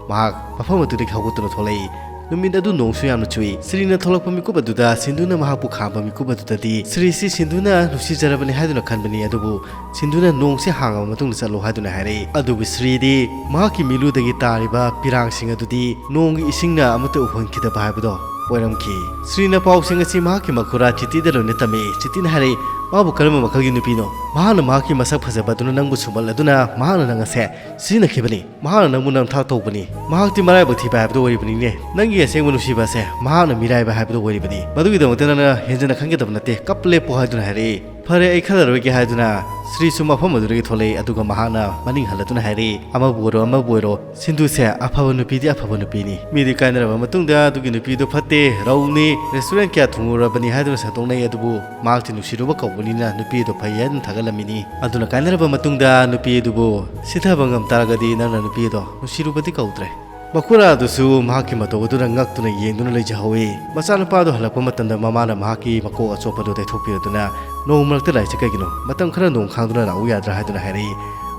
ꯃꯍꯥꯛ ꯃꯐꯝ ꯑꯗꯨꯗꯒꯤ ꯍꯧꯒꯠꯇꯨꯅ ꯊꯣꯛꯂꯛꯏ꯫ ꯅꯨꯃꯤꯠ ꯑꯗꯨ ꯅꯣꯡꯁꯨ ꯌꯥꯝꯅ ꯆꯨꯏ꯫ ꯁ꯭ꯔꯤꯅ ꯊꯣꯛꯂꯛꯄ ꯃꯤꯀꯨꯞ ꯑꯗꯨꯗ ꯁꯤꯟꯗꯨꯅ ꯃꯍꯥꯛꯄꯨ ꯈꯥꯝꯕ ꯃꯤꯀꯨꯞ ꯑꯗꯨꯗꯗꯤ ꯁ꯭ꯔꯤꯁꯤ ꯁꯤꯟꯗꯨꯅ ꯅꯨꯡꯁꯤꯖꯔꯕꯅꯤ ꯍꯥꯏꯗꯨꯅ ꯈꯟꯕꯅꯤ, ꯑꯗꯨꯕꯨ ꯁꯤꯟꯗꯨꯅ "ꯅꯣꯡꯁꯤ ꯍꯥꯡꯉꯕ ꯃꯇꯨꯡꯗ ꯆꯠꯂꯣ" ꯍꯥꯏꯗꯨꯅ ꯍꯥꯏꯔꯛꯏ꯫ ꯑꯗꯨꯕꯨ ꯁ꯭ꯔꯤꯗꯤ ꯃꯍꯥꯛꯀꯤ ꯃꯤꯠꯂꯨꯗꯒꯤ ꯇꯥꯔꯤꯕ ꯄꯤꯔꯥꯡꯁꯤꯡ ꯑꯗꯨꯗꯤ ꯅꯣꯡꯒꯤ ꯏꯁꯤꯡꯅ ꯑꯃꯠꯇ ꯎꯍꯟꯈꯤꯗꯕ ꯍꯥꯏꯕꯗꯣ ꯑꯣꯏꯔꯝꯈꯤ꯫ ꯁ꯭ꯔꯤꯅ ꯄꯥꯎꯁꯤꯡ ꯑꯁꯤ ꯃꯍꯥꯛꯀꯤ ꯃꯈꯨꯔꯥ ꯆꯤꯇꯤꯗ ꯂꯣꯏꯅ ꯇꯝꯃꯤ꯫ ꯆꯤꯇꯤꯅ ꯍꯥꯏꯔꯛꯏ, "ꯃꯍꯥꯛꯄꯨ ꯀꯔꯝꯕ ꯃꯈꯜꯒꯤ ꯅꯨꯄꯤꯅꯣ? ꯃꯍꯥꯛꯅ ꯃꯍꯥꯛꯀꯤ ꯃꯁꯛ ꯐꯖꯕ ꯑꯗꯨꯅ ꯅꯪꯕꯨ ꯁꯨꯝꯍꯠꯂꯗꯨꯅ ꯃꯍꯥꯛꯅ ꯅꯪ ꯑꯁꯦ ꯁꯤꯖꯤꯟꯅꯈꯤꯕꯅꯤ꯫ ꯃꯍꯥꯛꯅ ꯅꯪꯕꯨ ꯅꯝꯊꯥꯛ ꯇꯧꯕꯅꯤ꯫ ꯃꯍꯥꯛꯇꯤ ꯃꯔꯥꯏꯕꯛ ꯊꯤꯕ ꯍꯥꯏꯕꯗꯨ ꯑꯣꯏꯔꯤꯕꯅꯤꯅꯦ꯫ ꯅꯪꯒꯤ ꯑꯁꯦꯡꯕ ꯅꯨꯡꯁꯤꯕ ꯑꯁꯦ ꯃꯍꯥꯛꯅ ꯃꯤꯔꯥꯏꯕ ꯍꯥꯏꯕꯗꯨ ꯑꯣꯏꯔꯤꯕꯅꯤ꯫ ꯃꯗꯨꯒꯤꯗꯃꯛꯇ ꯅꯪꯅ ꯍꯦꯟꯖꯟꯅ ꯈꯟꯒꯗꯕ ꯅꯠꯇꯦ꯫ ꯀꯞꯄ ꯂꯦꯞꯄꯨ" ꯍꯥꯏꯗꯨꯅ ꯍꯥꯏꯔꯛꯏ꯫ "ꯐꯔꯦ, ꯑꯩ ꯈꯜꯂꯔꯣꯏꯒꯦ" ꯍꯥꯏꯗꯨꯅ ꯁ꯭ꯔꯤꯁꯨ ꯃꯐꯝ ꯑꯗꯨꯗꯒꯤ ꯊꯣꯛꯂꯛꯏ꯫ ꯑꯗꯨꯒ ꯃꯍꯥꯛꯅ ꯃꯅꯤꯡ ꯍꯜꯂꯗꯨꯅ ꯍꯥꯏꯔꯛꯏ, "ꯑꯃꯕꯨ ꯑꯣꯏꯔꯣ, ꯑꯃꯕꯨ ꯑꯣꯏꯔꯣ, ꯁꯤꯟꯗꯨꯁꯦ ꯑꯐꯕ ꯅꯨꯄꯤꯗꯤ ꯑꯐꯕ ꯅꯨꯄꯤꯅꯤ꯫ ꯃꯤꯗꯤ ꯀꯥꯏꯅꯔꯕ ꯃꯇꯨꯡꯗ ꯑꯗꯨꯒꯤ ꯅꯨꯄꯤꯗꯨ ꯐꯠꯇꯦ, ꯔꯧꯅꯤ, ꯔꯦꯁꯇꯨꯔꯦꯟ ꯀꯌꯥ ꯊꯨꯡꯉꯨꯔꯕꯅꯤ ꯍꯥꯏꯗꯨꯅ ꯁꯟꯗꯣꯛꯅꯩ꯫ ꯑꯗꯨꯕꯨ ꯃꯍꯥꯛꯇꯤ ꯅꯨꯡꯁꯤꯔꯨꯕ ꯀꯧꯕꯅꯤꯅ ꯅꯨꯄꯤ ꯑꯗꯨ ꯐꯩ ꯍꯥꯏꯗꯨꯅ ꯊꯥꯒꯠꯂꯝꯃꯤꯅꯤ꯫ ꯑꯗꯨꯅ ꯀꯥꯏꯅꯔꯕ ꯃꯇꯨꯡꯗ ꯅꯨꯄꯤ ꯑꯗꯨꯕꯨ ꯁꯤꯊꯕ ꯉꯝ ꯇꯥꯔꯒꯗꯤ ꯅꯪꯅ ꯅꯨꯄꯤ ꯑꯗꯣ ꯅꯨꯡꯁꯤꯔꯨꯕꯗꯤ ꯀꯧꯗ꯭ꯔꯦ"꯫ ꯃꯈꯨꯔꯥ ꯑꯗꯨꯁꯨ ꯃꯍꯥꯛꯀꯤ ꯃꯇꯧ ꯑꯗꯨꯗ ꯉꯛꯇꯨꯅ ꯌꯦꯡꯗꯨꯅ ꯂꯩꯖꯍꯧꯏ꯫ ꯃꯆꯥꯅꯨꯄꯥꯗꯨ ꯍꯜꯂꯛꯄ ꯃꯇꯝꯗ ꯃꯃꯥꯅ ꯃꯍꯥꯛꯀꯤ ꯃꯀꯣꯛ ꯑꯆꯣꯞꯄꯗꯨ ꯇꯩꯊꯣꯛꯄꯤꯔꯗꯨꯅ, "ꯅꯣꯡ ꯃꯔꯛꯇ ꯂꯥꯛꯏꯁꯦ ꯀꯩꯒꯤꯅꯣ? ꯃꯇꯝ ꯈꯔ ꯅꯣꯡ ꯈꯥꯡꯗꯨꯅ ꯂꯥꯛꯎ ꯌꯥꯗ꯭ꯔꯥ?" ꯍꯥꯏꯗꯨꯅ ꯍꯥꯏꯔꯛꯏ꯫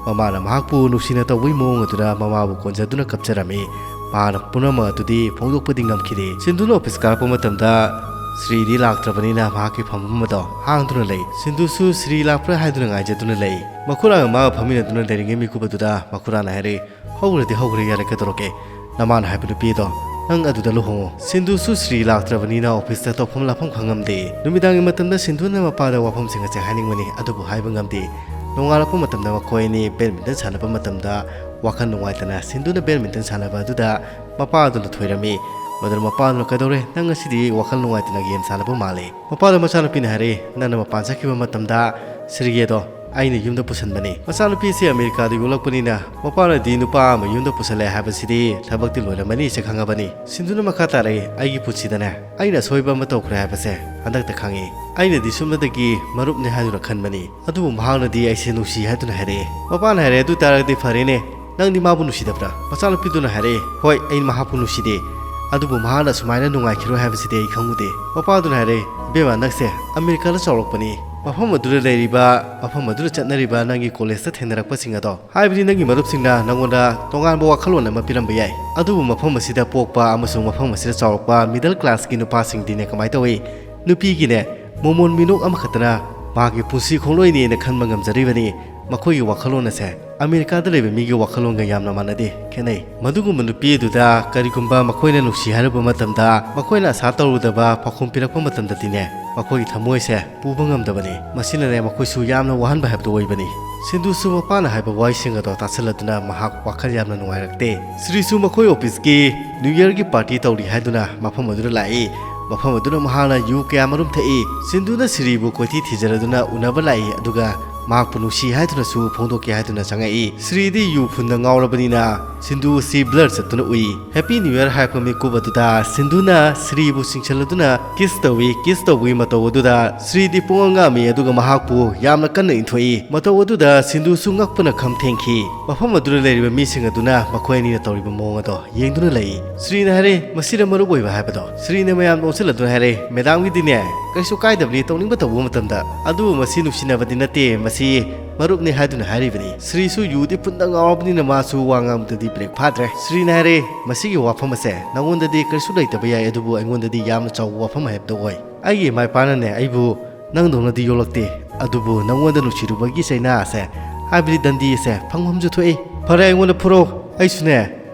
ꯃꯃꯥꯅ ꯃꯍꯥꯛꯄꯨ ꯅꯨꯡꯁꯤꯅ ꯇꯧꯕꯒꯤ ꯃꯑꯣꯡ ꯑꯗꯨꯗ ꯃꯃꯥꯕꯨ ꯀꯣꯟꯖꯗꯨꯅ ꯀꯞꯆꯔꯝꯃꯤ꯫ ꯃꯍꯥꯛꯅ ꯄꯨꯝꯅꯃꯛ ꯑꯗꯨꯗꯤ ꯐꯣꯡꯗꯣꯛꯄꯗꯤ ꯉꯝꯈꯤꯗꯦ꯫ ꯁꯤꯟꯗꯨꯅ ꯑꯣꯐꯤꯁ ꯀꯥꯔꯛꯄ ꯃꯇꯝꯗ ꯁ꯭ꯔꯤꯗꯤ ꯂꯥꯛꯇ꯭ꯔꯕꯅꯤꯅ ꯃꯍꯥꯛꯀꯤ ꯐꯝꯐꯝ ꯑꯗꯣ ꯍꯥꯡꯗꯨꯅ ꯂꯩ꯫ ꯁꯤꯟꯗꯨꯁꯨ ꯁ꯭ꯔꯤ ꯂꯥꯛꯄ꯭ꯔꯥ ꯍꯥꯏꯗꯨꯅ ꯉꯥꯏꯖꯗꯨꯅ ꯂꯩ꯫ ꯃꯈꯨꯔꯥꯒ ꯃꯥꯒ ꯐꯝꯃꯤꯟꯅꯗꯨꯅ ꯂꯩꯔꯤꯉꯩ ꯃꯤꯀꯨꯞ ꯑꯗꯨꯗ ꯃꯈꯨꯔꯥꯅ ꯍꯥꯏꯔꯛꯏ, "ꯍꯧꯈ꯭ꯔꯗꯤ ꯍꯧꯈ꯭ꯔꯦ, ꯌꯥꯔꯦ, ꯀꯩꯗꯧꯔꯒꯦ? ꯅꯃꯥꯅ ꯍꯥꯏꯕ ꯅꯨꯄꯤꯗꯣ ꯅꯪ ꯑꯗꯨꯗ ꯂꯨꯍꯣꯡꯉꯣ꯫" ꯁꯤꯟꯗꯨꯁꯨ ꯁ꯭ꯔꯤ ꯂꯥꯛꯇ꯭ꯔꯕꯅꯤꯅ ꯑꯣꯐꯤꯁꯇ ꯇꯧꯐꯝ ꯂꯥꯛꯐꯝ ꯈꯪꯉꯝꯗꯦ꯫ ꯅꯨꯃꯤꯗꯥꯡꯒꯤ ꯃꯇꯝꯗ ꯁꯤꯟꯗꯨꯅ ꯃꯄꯥꯗ ꯋꯥꯐꯝꯁꯤꯡ ꯑꯁꯦ ꯍꯥꯏꯅꯤꯡꯕꯅꯤ, ꯑꯗꯨꯕꯨ ꯍꯥꯏꯕ ꯉꯝꯗꯦ꯫ ꯅꯣꯡꯉꯥꯜꯂꯛꯄ ꯃꯇꯝꯗ ꯃꯈꯣꯏ ꯑꯅꯤ ꯕꯦꯗꯃꯤꯟꯇꯟ ꯁꯥꯟꯅꯕ ꯃꯇꯝꯗ ꯋꯥꯈꯜ ꯅꯨꯡꯉꯥꯏꯇꯅ ꯁꯤꯟꯗꯨꯅ ꯕꯦꯗꯃꯤꯟꯇꯟ ꯁꯥꯟꯅꯕ ꯑꯗꯨꯗ ꯃꯄꯥ ꯑꯗꯨꯅ ꯊꯣꯏꯔꯝꯃꯤ꯫ ꯃꯗꯨꯅ ꯃꯄꯥ ꯑꯗꯨꯅ, "ꯀꯩꯗꯧꯔꯦ? ꯅꯪ ꯉꯁꯤꯗꯤ ꯋꯥꯈꯜ ꯅꯨꯡꯉꯥꯏꯇꯅ ꯒꯦꯝ ꯁꯥꯟꯅꯕ ꯃꯥꯜꯂꯦ?" ꯃꯄꯥꯗꯣ ꯃꯆꯥꯅꯨꯄꯤꯅ ꯍꯥꯏꯔꯛꯏ, "ꯅꯪꯅ ꯃꯄꯥꯟ ꯆꯠꯈꯤꯕ ꯃꯇꯝꯗ ꯁꯤꯔꯒꯦꯗꯣ ꯑꯩꯅ ꯌꯨꯝꯗ ꯄꯨꯁꯟꯕꯅꯤ꯫" ꯃꯆꯥꯅꯨꯄꯤꯁꯤ ꯑꯃꯦꯔꯤꯀꯥꯗ ꯌꯣꯛꯂꯛꯄꯅꯤꯅ ꯃꯄꯥꯅꯗꯤ ꯅꯨꯄꯥ ꯑꯃ ꯌꯨꯝꯗ ꯄꯨꯁꯜꯂꯦ ꯍꯥꯏꯕꯁꯤꯗꯤ ꯊꯕꯛꯇꯤ ꯂꯣꯏꯔꯝꯃꯅꯤꯁꯦ ꯈꯪꯉꯕꯅꯤ꯫ ꯁꯤꯟꯗꯨꯅ ꯃꯈꯥ ꯇꯥꯔꯛꯏ, "ꯑꯩꯒꯤ ꯄꯨꯟꯁꯤꯗꯅꯦ ꯑꯩꯅ ꯑꯁꯣꯏꯕ ꯑꯃ ꯇꯧꯈ꯭ꯔꯦ ꯍꯥꯏꯕꯁꯦ ꯍꯟꯗꯛꯇ ꯈꯪꯉꯤ꯫ ꯑꯩꯅꯗꯤ ꯁꯨꯞꯅꯇꯒꯤ ꯃꯔꯨꯞꯅꯤ ꯍꯥꯏꯗꯨꯅ ꯈꯟꯕꯅꯤ, ꯑꯗꯨꯕꯨ ꯃꯍꯥꯛꯅꯗꯤ ꯑꯩꯁꯦ ꯅꯨꯡꯁꯤ ꯍꯥꯏꯗꯨꯅ ꯍꯥꯏꯔꯛꯑꯦ꯫" ꯃꯄꯥꯅ ꯍꯥꯏꯔꯦ, "ꯑꯗꯨ ꯇꯥꯔꯒꯗꯤ ꯐꯔꯦꯅꯦ, ꯅꯪꯗꯤ ꯃꯥꯕꯨ ꯅꯨꯡꯁꯤꯗꯕ꯭ꯔꯥ?" ꯃꯆꯥꯅꯨꯄꯤꯗꯨꯅ ꯍꯥꯏꯔꯛꯑꯦ, "ꯍꯣꯏ, ꯑꯩ ꯃꯍꯥꯛꯄꯨ ꯅꯨꯡꯁꯤꯗꯦ, ꯑꯗꯨꯕꯨ ꯃꯍꯥꯛꯅ ꯁꯨꯃꯥꯏꯅ ꯅꯨꯡꯉꯥꯏꯈꯤꯔꯣꯏ ꯍꯥꯏꯕꯁꯤꯗꯤ ꯑꯩ ꯈꯪꯉꯨꯗꯦ꯫" ꯃꯄꯥꯗꯨꯅ ꯍꯥꯏꯔꯛꯑꯦ, "ꯏꯕꯦꯝꯃ, ꯅꯪꯁꯦ ꯑꯃꯦꯔꯤꯀꯥꯗ ꯆꯥꯎꯔꯛꯄꯅꯤ, ꯃꯐꯝ ꯑꯗꯨꯗ ꯂꯩꯔꯤꯕ, ꯃꯐꯝ ꯑꯗꯨꯗ ꯆꯠꯅꯔꯤꯕ ꯅꯪꯒꯤ ꯀꯣꯂꯦꯖꯇ ꯊꯦꯡꯅꯔꯛꯄꯁꯤꯡ ꯑꯗꯣ, ꯍꯥꯏꯕꯗꯤ ꯅꯪꯒꯤ ꯃꯔꯨꯞꯁꯤꯡꯅ ꯅꯪꯉꯣꯟꯗ ꯇꯣꯉꯥꯟꯕ ꯋꯥꯈꯜꯂꯣꯟ ꯑꯃ ꯄꯤꯔꯝꯕ ꯌꯥꯏ, ꯑꯗꯨꯕꯨ ꯃꯐꯝ ꯑꯁꯤꯗ ꯄꯣꯛꯄ ꯑꯃꯁꯨꯡ ꯃꯐꯝ ꯑꯁꯤꯗ ꯆꯥꯎꯔꯛꯄ ꯃꯤꯗꯜ ꯀ꯭ꯂꯥꯁꯀꯤ ꯅꯨꯄꯥꯁꯤꯡꯗꯤꯅꯦ ꯀꯃꯥꯏꯅ ꯇꯧꯏ? ꯅꯨꯄꯤꯒꯤꯅꯦ ꯃꯣꯃꯣꯟ ꯃꯤꯅꯣꯛ ꯑꯃꯈꯛꯇꯅ ꯃꯍꯥꯛꯀꯤ ꯄꯨꯟꯁꯤ ꯈꯣꯡꯂꯣꯏꯅꯦꯅ ꯈꯟꯕ ꯉꯝꯖꯔꯤꯕꯅꯤ꯫ ꯃꯈꯣꯏꯒꯤ ꯋꯥꯈꯜꯂꯣꯟ ꯑꯁꯦ ꯑꯃꯦꯔꯤꯀꯥꯗ ꯂꯩꯕ ꯃꯤꯒꯤ ꯋꯥꯈꯜꯂꯣꯟꯒ ꯌꯥꯝꯅ ꯃꯥꯟꯅꯗꯦ, ꯈꯦꯠꯅꯩ꯫ ꯃꯗꯨꯒꯨꯝꯕ ꯅꯨꯄꯤ ꯑꯗꯨꯗ ꯀꯔꯤꯒꯨꯝꯕ ꯃꯈꯣꯏꯅ ꯅꯨꯡꯁꯤ ꯍꯥꯏꯔꯨꯕ ꯃꯇꯝꯗ ꯃꯈꯣꯏꯅ ꯑꯁꯥ ꯇꯧꯔꯨꯗꯕ ꯄꯥꯎꯈꯨꯝ ꯄꯤꯔꯛꯄ ꯃꯇꯝꯗꯗꯤꯅꯦ ꯃꯈꯣꯏꯒꯤ ꯊꯃꯣꯏꯁꯦ ꯄꯨꯕ ꯉꯝꯗꯕꯅꯤ꯫ ꯃꯁꯤꯅꯅꯦ ꯃꯈꯣꯏꯁꯨ ꯌꯥꯝꯅ ꯋꯥꯍꯟꯕ ꯍꯥꯏꯕꯗꯨ ꯑꯣꯏꯕꯅꯤ꯫" ꯁꯤꯟꯗꯨꯁꯨ ꯃꯄꯥꯅ ꯍꯥꯏꯕ ꯋꯥꯍꯩꯁꯤꯡ ꯑꯗꯣ ꯇꯥꯁꯤꯜꯂꯗꯨꯅ ꯃꯍꯥꯛ ꯋꯥꯈꯜ ꯌꯥꯝꯅ ꯅꯨꯡꯉꯥꯏꯔꯛꯇꯦ꯫ ꯁ꯭ꯔꯤꯁꯨ ꯃꯈꯣꯏ ꯑꯣꯐꯤꯁꯀꯤ ꯅ꯭ꯌꯨ ꯌꯔꯒꯤ ꯄꯥꯔꯇꯤ ꯇꯧꯔꯤ ꯍꯥꯏꯗꯨꯅ ꯃꯐꯝ ꯑꯗꯨꯗ ꯂꯥꯛꯏ꯫ ꯃꯐꯝ ꯑꯗꯨꯗ ꯃꯍꯥꯛꯅ ꯌꯨ ꯀꯌꯥ ꯃꯔꯨꯝ ꯊꯛꯏ꯫ ꯁꯤꯟꯗꯨꯅ ꯁ꯭ꯔꯤꯕꯨ ꯀꯣꯏꯊꯤ ꯊꯤꯖꯔꯗꯨꯅ ꯎꯅꯕ ꯂꯥꯛꯏ, ꯑꯗꯨꯒ ꯃꯍꯥꯛꯄꯨ ꯅꯨꯡꯁꯤ ꯍꯥꯏꯗꯨꯅꯁꯨ ꯐꯣꯡꯗꯣꯛꯀꯦ ꯍꯥꯏꯗꯨꯅ ꯆꯪꯉꯛꯏ꯫ ꯁ꯭ꯔꯤꯗꯤ ꯌꯨ ꯐꯨꯟꯗ ꯉꯥꯎꯔꯕꯅꯤꯅ ꯁꯤꯟꯗꯨ ꯑꯁꯤ ꯕ꯭ꯂꯔ ꯆꯠꯇꯨꯅ ꯎꯏ꯫ "ꯍꯦꯄꯤ ꯅ꯭ꯌꯨ ꯌꯔ" ꯍꯥꯏꯔꯛꯄ ꯃꯤꯀꯨꯞ ꯑꯗꯨꯗ ꯁꯤꯟꯗꯨꯅ ꯁ꯭ꯔꯤꯕꯨ ꯆꯤꯡꯁꯤꯜꯂꯗꯨꯅ ꯀꯤꯁ ꯇꯧꯏ꯫ ꯀꯤꯁ ꯇꯧꯕꯒꯤ ꯃꯇꯧ ꯑꯗꯨꯗ ꯁ꯭ꯔꯤꯗꯤ ꯄꯨꯡꯉꯛ ꯉꯛꯑꯝꯃꯤ, ꯑꯗꯨꯒ ꯃꯍꯥꯛꯄꯨ ꯌꯥꯝꯅ ꯀꯟꯅ ꯏꯟꯊꯣꯛꯏ꯫ ꯃꯇꯧ ꯑꯗꯨꯗ ꯁꯤꯟꯗꯨꯁꯨ ꯉꯛꯄꯅ ꯈꯝ ꯊꯦꯡꯈꯤ꯫ ꯃꯐꯝ ꯑꯗꯨꯗ ꯂꯩꯔꯤꯕ ꯃꯤꯁꯤꯡ ꯑꯗꯨꯅ ꯃꯈꯣꯏ ꯑꯅꯤꯅ ꯇꯧꯔꯤꯕ ꯃꯑꯣꯡ ꯑꯗꯣ ꯌꯦꯡꯗꯨꯅ ꯂꯩ꯫ ꯁ꯭ꯔꯤꯅ ꯍꯥꯏꯔꯦ, "ꯃꯁꯤꯗ ꯃꯔꯨꯞ ꯑꯣꯏꯕ ꯍꯥꯏꯕꯗꯣ?" ꯁ꯭ꯔꯤꯅ ꯃꯌꯥꯝꯗ ꯑꯣꯟꯁꯤꯜꯂꯗꯨꯅ ꯍꯥꯏꯔꯦ, "ꯃꯦꯗꯥꯝꯒꯤꯗꯤꯅꯦ ꯀꯩꯁꯨ ꯀꯥꯏꯗꯕꯅꯤ ꯇꯧꯅꯤꯡꯕ ꯇꯧꯕ ꯃꯇꯝꯗ, ꯑꯗꯨꯕꯨ ꯃꯁꯤ ꯅꯨꯡꯁꯤꯅꯕꯗꯤ ꯅꯠꯇꯦ, ꯃꯁꯤ ꯃꯔꯨꯞꯅꯤ ꯍꯥꯏꯗꯨꯅ ꯍꯥꯏꯔꯤꯕꯅꯤ꯫" ꯁ꯭ꯔꯤꯁꯨ ꯌꯨꯗꯤ ꯐꯨꯟꯗ ꯉꯥꯎꯔꯕꯅꯤꯅ ꯃꯥꯁꯨ ꯋꯥ ꯉꯥꯡꯕꯗꯗꯤ ꯕ꯭ꯔꯦꯛ ꯐꯥꯗ꯭ꯔꯦ꯫ ꯁ꯭ꯔꯤꯅ ꯍꯥꯏꯔꯦ, "ꯃꯁꯤꯒꯤ ꯋꯥꯐꯝ ꯑꯁꯦ ꯅꯉꯣꯟꯗꯗꯤ ꯀꯔꯤꯁꯨ ꯂꯩꯇꯕ ꯌꯥꯏ, ꯑꯗꯨꯕꯨ ꯑꯩꯉꯣꯟꯗꯗꯤ ꯌꯥꯝꯅ ꯆꯥꯎꯕ ꯋꯥꯐꯝ ꯍꯥꯏꯕꯗꯨ ꯑꯣꯏ꯫ ꯑꯩꯒꯤ ꯏꯃꯥ ꯏꯄꯥꯅꯅꯦ ꯑꯩꯕꯨ ꯅꯪꯗꯧꯅꯗꯤ ꯌꯣꯛꯂꯛꯇꯦ, ꯑꯗꯨꯕꯨ ꯅꯉꯣꯟꯗ ꯅꯨꯡꯁꯤꯔꯨꯕꯒꯤ ꯆꯩꯅꯥ ꯑꯁꯦ, ꯍꯥꯏꯕꯗꯤ ꯗꯟꯗꯤ ꯑꯁꯦ ꯐꯪꯐꯝꯁꯨ ꯊꯣꯛꯏ꯫ ꯐꯔꯦ, ꯑꯩꯉꯣꯟꯗ ꯐꯨꯔꯣ, ꯑꯩꯁꯨꯅꯦ,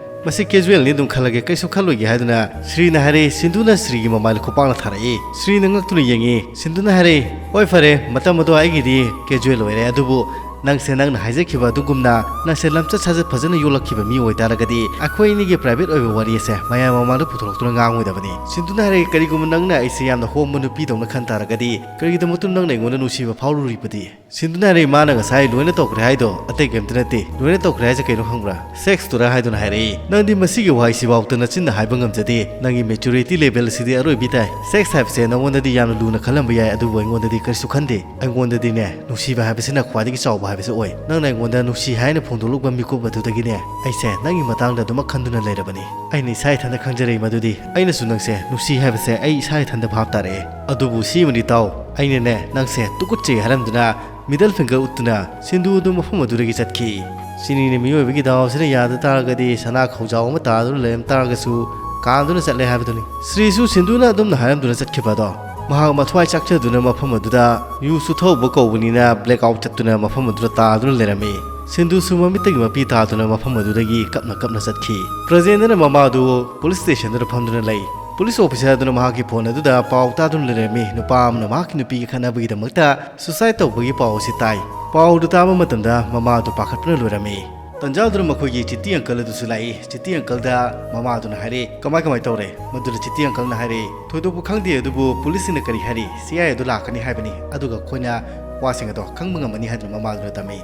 ꯃꯁꯤ casualꯅꯤ ꯑꯗꯨꯝ ꯈꯜꯂꯒꯦ, ꯀꯩꯁꯨ ꯈꯜꯂꯣꯏꯒꯦ ꯍꯥꯏꯗꯨꯅ ꯁ꯭ꯔꯤꯅ ꯍꯥꯏꯔꯦ꯫ ꯁꯤꯟꯗꯨꯅ ꯁ꯭ꯔꯤꯒꯤ ꯃꯃꯥꯏꯗ ꯈꯨꯄꯥꯛꯅ ꯊꯥꯔꯛꯏ꯫ ꯁ꯭ꯔꯤꯅ ꯉꯛꯇꯨꯅ ꯌꯦꯡꯉꯤ꯫ ꯁꯤꯟꯗꯨꯅ ꯍꯥꯏꯔꯦ, "ꯍꯣꯏ ꯐꯔꯦ, ꯃꯇꯝ ꯑꯗꯣ ꯑꯩꯒꯤꯗꯤ casual ꯑꯣꯏꯔꯦ, ꯑꯗꯨꯕꯨ ꯅꯪꯁꯦ ꯅꯪꯅ ꯍꯥꯏꯖꯈꯤꯕ ꯑꯗꯨꯒꯨꯝꯅ ꯅꯪꯁꯦ ꯂꯝꯆꯠ ꯁꯥꯖꯠ ꯐꯖꯅ ꯌꯣꯛꯂꯛꯈꯤꯕ ꯃꯤ ꯑꯣꯏꯇꯥꯔꯒꯗꯤ ꯑꯩꯈꯣꯏ ꯑꯅꯤꯒꯤ private ꯑꯣꯏꯕ ꯋꯥꯔꯤ ꯑꯁꯦ ꯃꯌꯥꯝ ꯃꯃꯥꯡꯗ ꯄꯨꯊꯣꯔꯛꯇꯨꯅ ꯉꯥꯡꯉꯣꯏꯗꯕꯅꯤ꯫" ꯁꯤꯟꯗꯨꯅ ꯍꯥꯏꯔꯦ, "ꯀꯔꯤꯒꯨꯝꯕ ꯅꯪꯅ ꯑꯩꯁꯦ ꯌꯥꯝꯅ ꯍꯣꯡꯕ ꯅꯨꯄꯤꯗꯧꯅ ꯈꯟ ꯇꯥꯔꯒꯗꯤ ꯀꯔꯤꯒꯤꯗꯃꯛꯇ ꯅꯪꯅ ꯑꯩꯉꯣꯟꯗ ꯅꯨꯡꯁꯤꯕ ꯐꯥꯎꯔꯨꯔꯤꯕꯗꯤ?" ꯁꯤꯟꯗꯨꯅ ꯍꯥꯏꯔꯛꯏ, ꯃꯥꯅ ꯉꯁꯥꯏ ꯂꯣꯏꯅ ꯇꯧꯈ꯭ꯔꯦ ꯍꯥꯏꯗꯣ ꯑꯇꯩ ꯀꯔꯤꯝꯇ ꯅꯠꯇꯦ꯫ ꯂꯣꯏꯅ ꯇꯧꯈ꯭ꯔꯦ ꯍꯥꯏꯁꯦ ꯀꯩꯅꯣ ꯈꯪꯕ꯭ꯔꯥ? Sexꯇꯨꯔꯥ ꯍꯥꯏꯗꯨꯅ ꯍꯥꯏꯔꯛꯏ꯫ ꯅꯪꯗꯤ ꯃꯁꯤꯒꯤ ꯋꯥꯍꯩꯁꯤꯐꯥꯎꯗ ꯅꯆꯤꯟꯅ ꯍꯥꯏꯕ ꯉꯝꯖꯗꯦ꯫ ꯅꯪꯒꯤ maturity levelꯁꯤꯗꯤ ꯑꯔꯣꯏꯕꯤ ꯇꯥꯏ꯫ Sex ꯍꯥꯏꯕꯁꯦ ꯅꯉꯣꯟꯗꯗꯤ ꯌꯥꯝꯅ ꯂꯨꯅ ꯈꯜꯂꯝꯕ ꯌꯥꯏ, ꯑꯗꯨꯕꯨ ꯑꯩꯉꯣꯟꯗꯗꯤ ꯀꯔꯤꯁꯨ ꯈꯟꯗꯦ꯫ ꯑꯩꯉꯣꯟꯗꯗꯤꯅꯦ, ꯅꯨꯡꯁꯤꯕ ꯍꯥꯏꯕꯁꯤꯅ ꯈ꯭ꯋꯥꯏꯗꯒꯤ ꯆꯥꯎꯕ ꯍꯥꯏꯕꯁꯤ ꯑꯣꯏ꯫ ꯅꯪꯅ ꯑꯩꯉꯣꯟꯗ ꯅꯨꯡꯁꯤ ꯍꯥꯏꯅ ꯐꯣꯡꯗꯣꯛꯂꯛꯄ ꯃꯤꯀꯨꯞ ꯑꯗꯨꯗꯒꯤꯅꯦ, ꯑꯩꯁꯦ ꯅꯪꯒꯤ ꯃꯇꯥꯡꯗ ꯑꯗꯨꯃꯛ ꯈꯟꯗꯨꯅ ꯂꯩꯔꯕꯅꯤ꯫ ꯑꯩꯅ ꯏꯁꯥ ꯏꯊꯟꯗ ꯈꯪꯖꯔꯛꯏ ꯃꯗꯨꯗꯤ ꯑꯩꯅꯁꯨ ꯅꯪꯁꯦ ꯅꯨꯡꯁꯤ ꯍꯥꯏꯕꯁꯦ ꯑꯩ ꯏꯁꯥ ꯏꯊꯟꯗ ꯚꯥꯞ ꯇꯥꯔꯛꯑꯦ꯫ ꯑꯗꯨꯕꯨ ꯁꯤꯃꯗꯤ ꯇꯥꯎ, ꯑꯩꯅꯅꯦ, ꯅꯪꯁꯦ ꯇꯨꯀꯠꯆꯩ ꯍꯥꯏꯔꯝꯗꯨꯅ middle finger ꯎꯠꯇꯨꯅ ꯁꯤꯟꯗꯨ ꯑꯗꯨ ꯃꯐꯝ ꯑꯗꯨꯗꯒꯤ ꯆꯠꯈꯤ꯫ ꯁꯤꯅꯤꯅꯦ, ꯃꯤꯑꯣꯏꯕꯒꯤ ꯗꯥꯎꯁꯤꯅ ꯌꯥꯗ ꯇꯥꯔꯒꯗꯤ ꯁꯅꯥ ꯈꯧꯖꯥꯎ ꯑꯃ ꯇꯥꯗꯨꯅ ꯂꯩꯔꯝ ꯇꯥꯔꯒꯁꯨ ꯀꯥꯟꯗꯨꯅ ꯆꯠꯂꯦ ꯍꯥꯏꯕꯗꯨꯅꯤ꯫ ꯁ꯭ꯔꯤꯁꯨ ꯁꯤꯟꯗꯨꯅ ꯑꯗꯨꯝꯅ ꯍꯥꯏꯔꯝꯗꯨꯅ ꯆꯠꯈꯤꯕ ꯑꯗꯣ ꯃꯍꯥꯛ ꯃꯊ꯭ꯋꯥꯏ ꯆꯥꯛꯆꯗꯨꯅ ꯃꯐꯝ ꯑꯗꯨꯗ ꯌꯨ ꯆꯨꯊꯧꯕ ꯀꯧꯕꯅꯤꯅ blackout ꯆꯠꯇꯨꯅ ꯃꯐꯝ ꯑꯗꯨꯗ ꯇꯥꯗꯨꯅ ꯂꯩꯔꯝꯃꯤ꯫ ꯁꯤꯟꯗꯨꯁꯨ ꯃꯃꯤꯠꯇꯒꯤ ꯃꯄꯤ ꯇꯥꯗꯨꯅ ꯃꯐꯝ ꯑꯗꯨꯗꯒꯤ ꯀꯞꯅ ꯀꯞꯅ ꯆꯠꯈꯤ꯫ ꯕ꯭ꯔꯖꯦꯟꯗ꯭ꯔꯅ ꯃꯃꯥꯗꯨ police stationꯗꯨꯗ ꯐꯝꯗꯨꯅ ꯂꯩ꯫ Police officer ꯑꯗꯨꯅ ꯃꯍꯥꯛꯀꯤ phone ꯑꯗꯨꯗ ꯄꯥꯎ ꯇꯥꯗꯨꯅ ꯂꯩꯔꯝꯃꯤ꯫ ꯅꯨꯄꯥ ꯑꯃꯅ ꯃꯍꯥꯛꯀꯤ ꯅꯨꯄꯤꯒꯤ ꯈꯠꯅꯕꯒꯤꯗꯃꯛꯇ suicide ꯇꯧꯕꯒꯤ ꯄꯥꯎ ꯑꯁꯤ ꯇꯥꯏ꯫ ꯄꯥꯎꯗꯨ ꯇꯥꯕ ꯃꯇꯝꯗ ꯃꯃꯥꯗꯨ ꯄꯥꯈꯠꯄꯅ ꯂꯣꯏꯔꯝꯃꯤ꯫ ꯇꯟꯖꯥꯗꯨꯅ ꯃꯈꯣꯏꯒꯤ ꯆꯤꯇꯤ uncle ꯑꯗꯨꯁꯨ ꯂꯥꯛꯏ꯫ ꯆꯤꯇꯤ uncleꯗ ꯃꯃꯥꯗꯨꯅ ꯍꯥꯏꯔꯦ, "ꯀꯃꯥꯏ ꯀꯃꯥꯏ ꯇꯧꯔꯦ?" ꯃꯗꯨꯗ ꯆꯤꯇꯤ uncleꯅ ꯍꯥꯏꯔꯦ, "ꯊꯣꯏꯗꯣꯛꯄ ꯈꯪꯗꯦ, ꯑꯗꯨꯕꯨ policeꯁꯤꯡꯅ ꯀꯔꯤ ꯍꯥꯏꯔꯤ? CI ꯑꯗꯨ ꯂꯥꯛꯀꯅꯤ ꯍꯥꯏꯕꯅꯤ, ꯑꯗꯨꯒ ꯑꯩꯈꯣꯏꯅ ꯋꯥꯁꯤꯡ ꯑꯗꯣ ꯈꯪꯕ ꯉꯝꯃꯅꯤ" ꯍꯥꯏꯗꯨꯅ ꯃꯃꯥꯗꯨꯅ ꯇꯝꯃꯤ꯫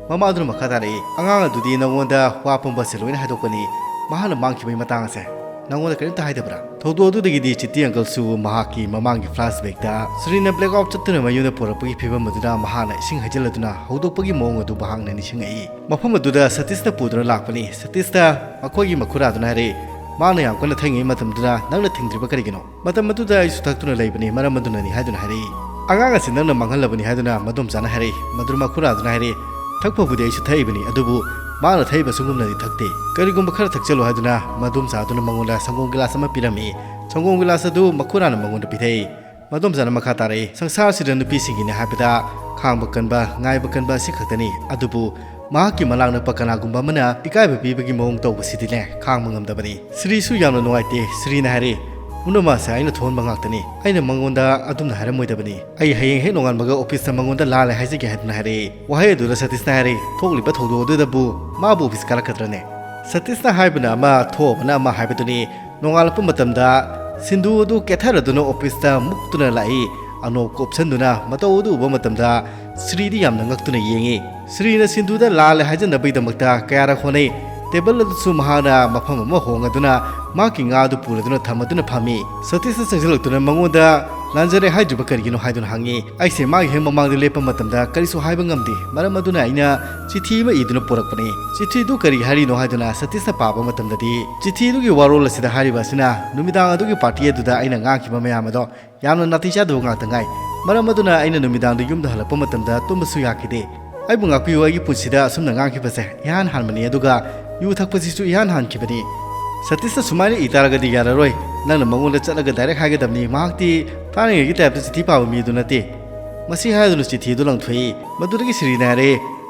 ꯃꯃꯥꯗꯨꯅ ꯃꯈꯥ ꯇꯥꯔꯛꯏ, "ꯑꯉꯥꯡ ꯑꯗꯨꯗꯤ ꯅꯉꯣꯟꯗ ꯋꯥ ꯄꯨꯝꯕꯁꯦ ꯂꯣꯏꯅ ꯍꯥꯏꯗꯣꯛꯄꯅꯤ꯫ ꯃꯍꯥꯛꯅ ꯃꯥꯡꯈꯤꯕꯒꯤ ꯃꯇꯥꯡ ꯑꯁꯦ ꯅꯉꯣꯟꯗ ꯀꯔꯤꯝꯇ ꯍꯥꯏꯗꯕ꯭ꯔꯥ?" ꯊꯧꯗꯣꯛ ꯑꯗꯨꯗꯒꯤꯗꯤ ꯆꯤꯇꯤ uncleꯁꯨ ꯃꯍꯥꯛꯀꯤ ꯃꯃꯥꯡꯒꯤ flashbackꯇ ꯁ꯭ꯔꯤꯅ blackout ꯆꯠꯇꯨꯅ ꯃꯌꯨꯝꯗ ꯄꯨꯔꯛꯄꯒꯤ ꯐꯤꯕꯝ ꯑꯗꯨꯗ ꯃꯍꯥꯛꯅ ꯏꯁꯤꯡ ꯍꯩꯖꯤꯜꯂꯗꯨꯅ ꯍꯧꯗꯣꯛꯄꯒꯤ ꯃꯑꯣꯡ ꯑꯗꯨ ꯃꯍꯥꯛꯅ ꯅꯤꯡꯁꯤꯡꯉꯛꯏ꯫ ꯃꯐꯝ ꯑꯗꯨꯗ ꯁꯇꯤꯁꯅ ꯄꯨꯗꯨꯅ ꯂꯥꯛꯄꯅꯤ꯫ ꯁꯇꯤꯁꯇ ꯃꯈꯣꯏꯒꯤ ꯃꯈꯨꯔꯥꯗꯨꯅ ꯍꯥꯏꯔꯛꯏ, "ꯃꯥꯅ ꯌꯥꯝ ꯀꯟꯅ ꯊꯛꯏꯉꯩ ꯃꯇꯝꯗꯨꯗ ꯅꯪꯅ ꯊꯤꯡꯗ꯭ꯔꯤꯕ ꯀꯔꯤꯒꯤꯅꯣ?" "ꯃꯇꯝ ꯑꯗꯨꯗ ꯑꯩꯁꯨ ꯊꯛꯇꯨꯅ ꯂꯩꯕꯅꯤ, ꯃꯔꯝ ꯑꯗꯨꯅꯅꯤ" ꯍꯥꯏꯗꯨꯅ ꯍꯥꯏꯔꯛꯏ꯫ "ꯑꯉꯥꯡ ꯑꯁꯤ ꯅꯪꯅ ꯃꯥꯡꯍꯜꯂꯕꯅꯤ" ꯍꯥꯏꯗꯨꯅ ꯃꯗꯣꯝꯆꯥꯅ ꯍꯥꯏꯔꯛꯏ꯫ ꯃꯗꯨ ꯃꯈꯨꯔꯥꯗꯨꯅ ꯍꯥꯏꯔꯛꯏ, "ꯊꯛꯄꯕꯨꯗꯤ ꯑꯩꯁꯨ ꯊꯛꯏꯕꯅꯤ, ꯑꯗꯨꯕꯨ ꯃꯥꯅ ꯊꯛꯏꯕ ꯁꯨꯝꯒꯨꯝꯅꯗꯤ ꯊꯛꯇꯦ꯫ ꯀꯔꯤꯒꯨꯝꯕ ꯈꯔ ꯊꯛꯆꯜꯂꯨ" ꯍꯥꯏꯗꯨꯅ ꯃꯗꯣꯝꯆꯥꯗꯨꯅ ꯃꯉꯣꯟꯗ ꯁꯪꯒꯣꯝ ꯒꯤꯂꯥꯁ ꯑꯃ ꯄꯤꯔꯝꯃꯤ꯫ ꯁꯪꯒꯣꯝ ꯒꯤꯂꯥꯁ ꯑꯗꯨ ꯃꯈꯨꯔꯥꯅ ꯃꯉꯣꯟꯗ ꯄꯤꯊꯛꯏ꯫ ꯃꯗꯣꯝꯆꯥꯅ ꯃꯈꯥ ꯇꯥꯔꯛꯏ, "ꯁꯪꯁꯥꯔꯁꯤꯗ ꯅꯨꯄꯤꯁꯤꯡꯒꯤꯅꯤ ꯍꯥꯏꯕꯗ ꯈꯥꯡꯕ ꯀꯟꯕ, ꯉꯥꯏꯕ ꯀꯟꯕ ꯑꯁꯤ ꯈꯛꯇꯅꯤ꯫ ꯑꯗꯨꯕꯨ ꯃꯍꯥꯛꯀꯤ ꯃꯅꯥꯛ ꯅꯛꯄ ꯀꯅꯥꯒꯨꯝꯕ ꯑꯃꯅ ꯏꯀꯥꯏꯕ ꯄꯤꯕꯒꯤ ꯃꯑꯣꯡ ꯇꯧꯕꯁꯤꯗꯤꯅꯦ, ꯈꯥꯡꯕ ꯉꯝꯗꯕꯅꯤ꯫ ꯁ꯭ꯔꯤꯁꯨ ꯌꯥꯝꯅ ꯅꯨꯡꯉꯥꯏꯇꯦ꯫ ꯁ꯭ꯔꯤꯅ ꯍꯥꯏꯔꯤ, "ꯄꯨꯝꯅꯃꯛꯁꯦ ꯑꯩꯅ ꯊꯣꯛꯍꯟꯕ ꯉꯥꯛꯇꯅꯤ꯫ ꯑꯩꯅ ꯃꯉꯣꯟꯗ ꯑꯗꯨꯝꯅ ꯍꯥꯏꯔꯝꯃꯣꯏꯗꯕꯅꯤ꯫ ꯑꯩ ꯍꯌꯦꯡ ꯍꯦꯛ ꯅꯣꯡꯉꯥꯟꯕꯒ ꯑꯣꯐꯤꯁꯇ ꯃꯉꯣꯟꯗ ꯂꯥꯜꯂꯦ ꯍꯥꯏꯖꯒꯦ" ꯍꯥꯏꯗꯨꯅ ꯍꯥꯏꯔꯛꯏ꯫ ꯋꯥꯍꯩ ꯑꯗꯨꯗ ꯁꯇꯤꯁꯅ ꯍꯥꯏꯔꯤ, "ꯊꯣꯛꯂꯤꯕ ꯊꯧꯗꯣꯛ ꯑꯗꯨꯗꯕꯨ ꯃꯥꯕꯨ ꯑꯣꯐꯤꯁ ꯀꯥꯔꯛꯀꯗ꯭ꯔꯅꯦ?" ꯁꯇꯤꯁꯅ ꯍꯥꯏꯕꯅ ꯑꯃ, ꯊꯣꯛꯑꯕꯅ ꯑꯃ ꯍꯥꯏꯕꯗꯨꯅꯤ꯫ ꯅꯣꯡꯉꯥꯜꯂꯛꯄ ꯃꯇꯝꯗ ꯁꯤꯟꯙꯨ ꯑꯗꯨ ꯀꯦꯊꯔꯗꯨꯅ ꯑꯣꯐꯤꯁꯇ ꯃꯨꯛꯇꯨꯅ ꯂꯥꯛꯏ꯫ ꯑꯅꯣꯞ ꯀꯨꯞꯁꯟꯗꯨꯅ ꯃꯇꯧ ꯑꯗꯨ ꯎꯕ ꯃꯇꯝꯗ ꯁ꯭ꯔꯤꯗꯤ ꯌꯥꯝꯅ ꯉꯛꯇꯨꯅ ꯌꯦꯡꯉꯤ꯫ ꯁ꯭ꯔꯤꯅ ꯁꯤꯟꯙꯨꯗ ꯂꯥꯜꯂꯦ ꯍꯥꯏꯖꯅꯕꯒꯤꯗꯃꯛꯇ ꯀꯌꯥꯔꯛ ꯍꯣꯠꯅꯩ꯫ ꯇꯦꯕꯜ ꯑꯗꯨꯁꯨ ꯃꯍꯥꯛꯅ ꯃꯐꯝ ꯑꯃ ꯍꯣꯡꯉꯗꯨꯅ ꯃꯍꯥꯛꯀꯤ ꯉꯥ ꯑꯗꯨ ꯄꯨꯔꯗꯨꯅ ꯊꯝꯃꯗꯨꯅ ꯐꯝꯃꯤ꯫ ꯁꯇꯤꯁꯅ ꯆꯪꯁꯤꯜꯂꯛꯇꯨꯅ ꯃꯉꯣꯟꯗ "ꯂꯥꯟꯖꯔꯦ" ꯍꯥꯏꯗ꯭ꯔꯤꯕ ꯀꯔꯤꯒꯤꯅꯣ ꯍꯥꯏꯗꯨꯅ ꯍꯪꯉꯤ꯫ "ꯑꯩꯁꯦ ꯃꯥꯒꯤ ꯍꯦꯛ ꯃꯃꯥꯡꯗ ꯂꯦꯞꯄ ꯃꯇꯝꯗ ꯀꯔꯤꯁꯨ ꯍꯥꯏꯕ ꯉꯝꯗꯦ꯫ ꯃꯔꯝ ꯑꯗꯨꯅ ꯑꯩꯅ ꯆꯤꯊꯤ ꯑꯃ ꯏꯗꯨꯅ ꯄꯨꯔꯛꯄꯅꯤ꯫ ꯆꯤꯊꯤꯗꯨ ꯀꯔꯤ ꯍꯥꯏꯔꯤꯅꯣ?" ꯍꯥꯏꯗꯨꯅ ꯁꯇꯤꯁꯅ ꯄꯥꯕ ꯃꯇꯝꯗꯗꯤ, ꯆꯤꯊꯤꯗꯨꯒꯤ ꯋꯥꯔꯣꯜ ꯑꯁꯤꯗ ꯍꯥꯏꯔꯤꯕ ꯑꯁꯤꯅ, "ꯅꯨꯃꯤꯗꯥꯡ ꯑꯗꯨꯒꯤ ꯄꯥꯔꯇꯤ ꯑꯗꯨꯗ ꯑꯩꯅ ꯉꯥꯡꯈꯤꯕ ꯃꯌꯥꯝ ꯑꯗꯣ ꯌꯥꯝꯅ ꯅꯥꯇꯩ ꯆꯥꯗꯕ ꯉꯥꯛꯇ ꯉꯥꯏ꯫ ꯃꯔꯝ ꯑꯗꯨꯅ ꯑꯩꯅ ꯅꯨꯃꯤꯗꯥꯡꯗ ꯌꯨꯝꯗ ꯍꯜꯂꯛꯄ ꯃꯇꯝꯗ ꯇꯨꯝꯕꯁꯨ ꯌꯥꯈꯤꯗꯦ꯫ ꯑꯩꯕꯨ ꯉꯥꯛꯄꯤꯌꯨ, ꯑꯩꯒꯤ ꯄꯨꯟꯁꯤꯗ ꯑꯁꯨꯝꯅ ꯉꯥꯡꯈꯤꯕꯁꯦ ꯏꯍꯥꯟ ꯍꯥꯟꯕꯅꯤ, ꯑꯗꯨꯒ ꯌꯨ ꯊꯛꯄꯁꯤꯁꯨ ꯏꯍꯥꯟ ꯍꯥꯟꯈꯤꯕꯅꯤ꯫ ꯁꯇꯤꯁꯅ ꯁꯨꯃꯥꯏꯅ ꯏ ꯇꯥꯔꯒꯗꯤ ꯌꯥꯔꯔꯣꯏ꯫ ꯅꯪꯅ ꯃꯉꯣꯟꯗ ꯆꯠꯂꯒ ꯗꯥꯏꯔꯦꯛ ꯍꯥꯏꯒꯗꯕꯅꯤ꯫ ꯃꯍꯥꯛꯇꯤ ꯊꯥꯏꯅꯉꯩꯒꯤ ꯇꯥꯏꯞꯇ ꯆꯤꯊꯤ ꯄꯥꯕ ꯃꯤꯗꯨ ꯅꯠꯇꯦ"꯫ ꯃꯁꯤ ꯍꯥꯏꯗꯨꯅ ꯆꯤꯊꯤ ꯑꯗꯨ ꯂꯪꯊꯣꯛꯏ꯫ ꯃꯗꯨꯗꯒꯤ ꯁꯤꯔꯤꯅ ꯍꯥꯏꯔꯦ,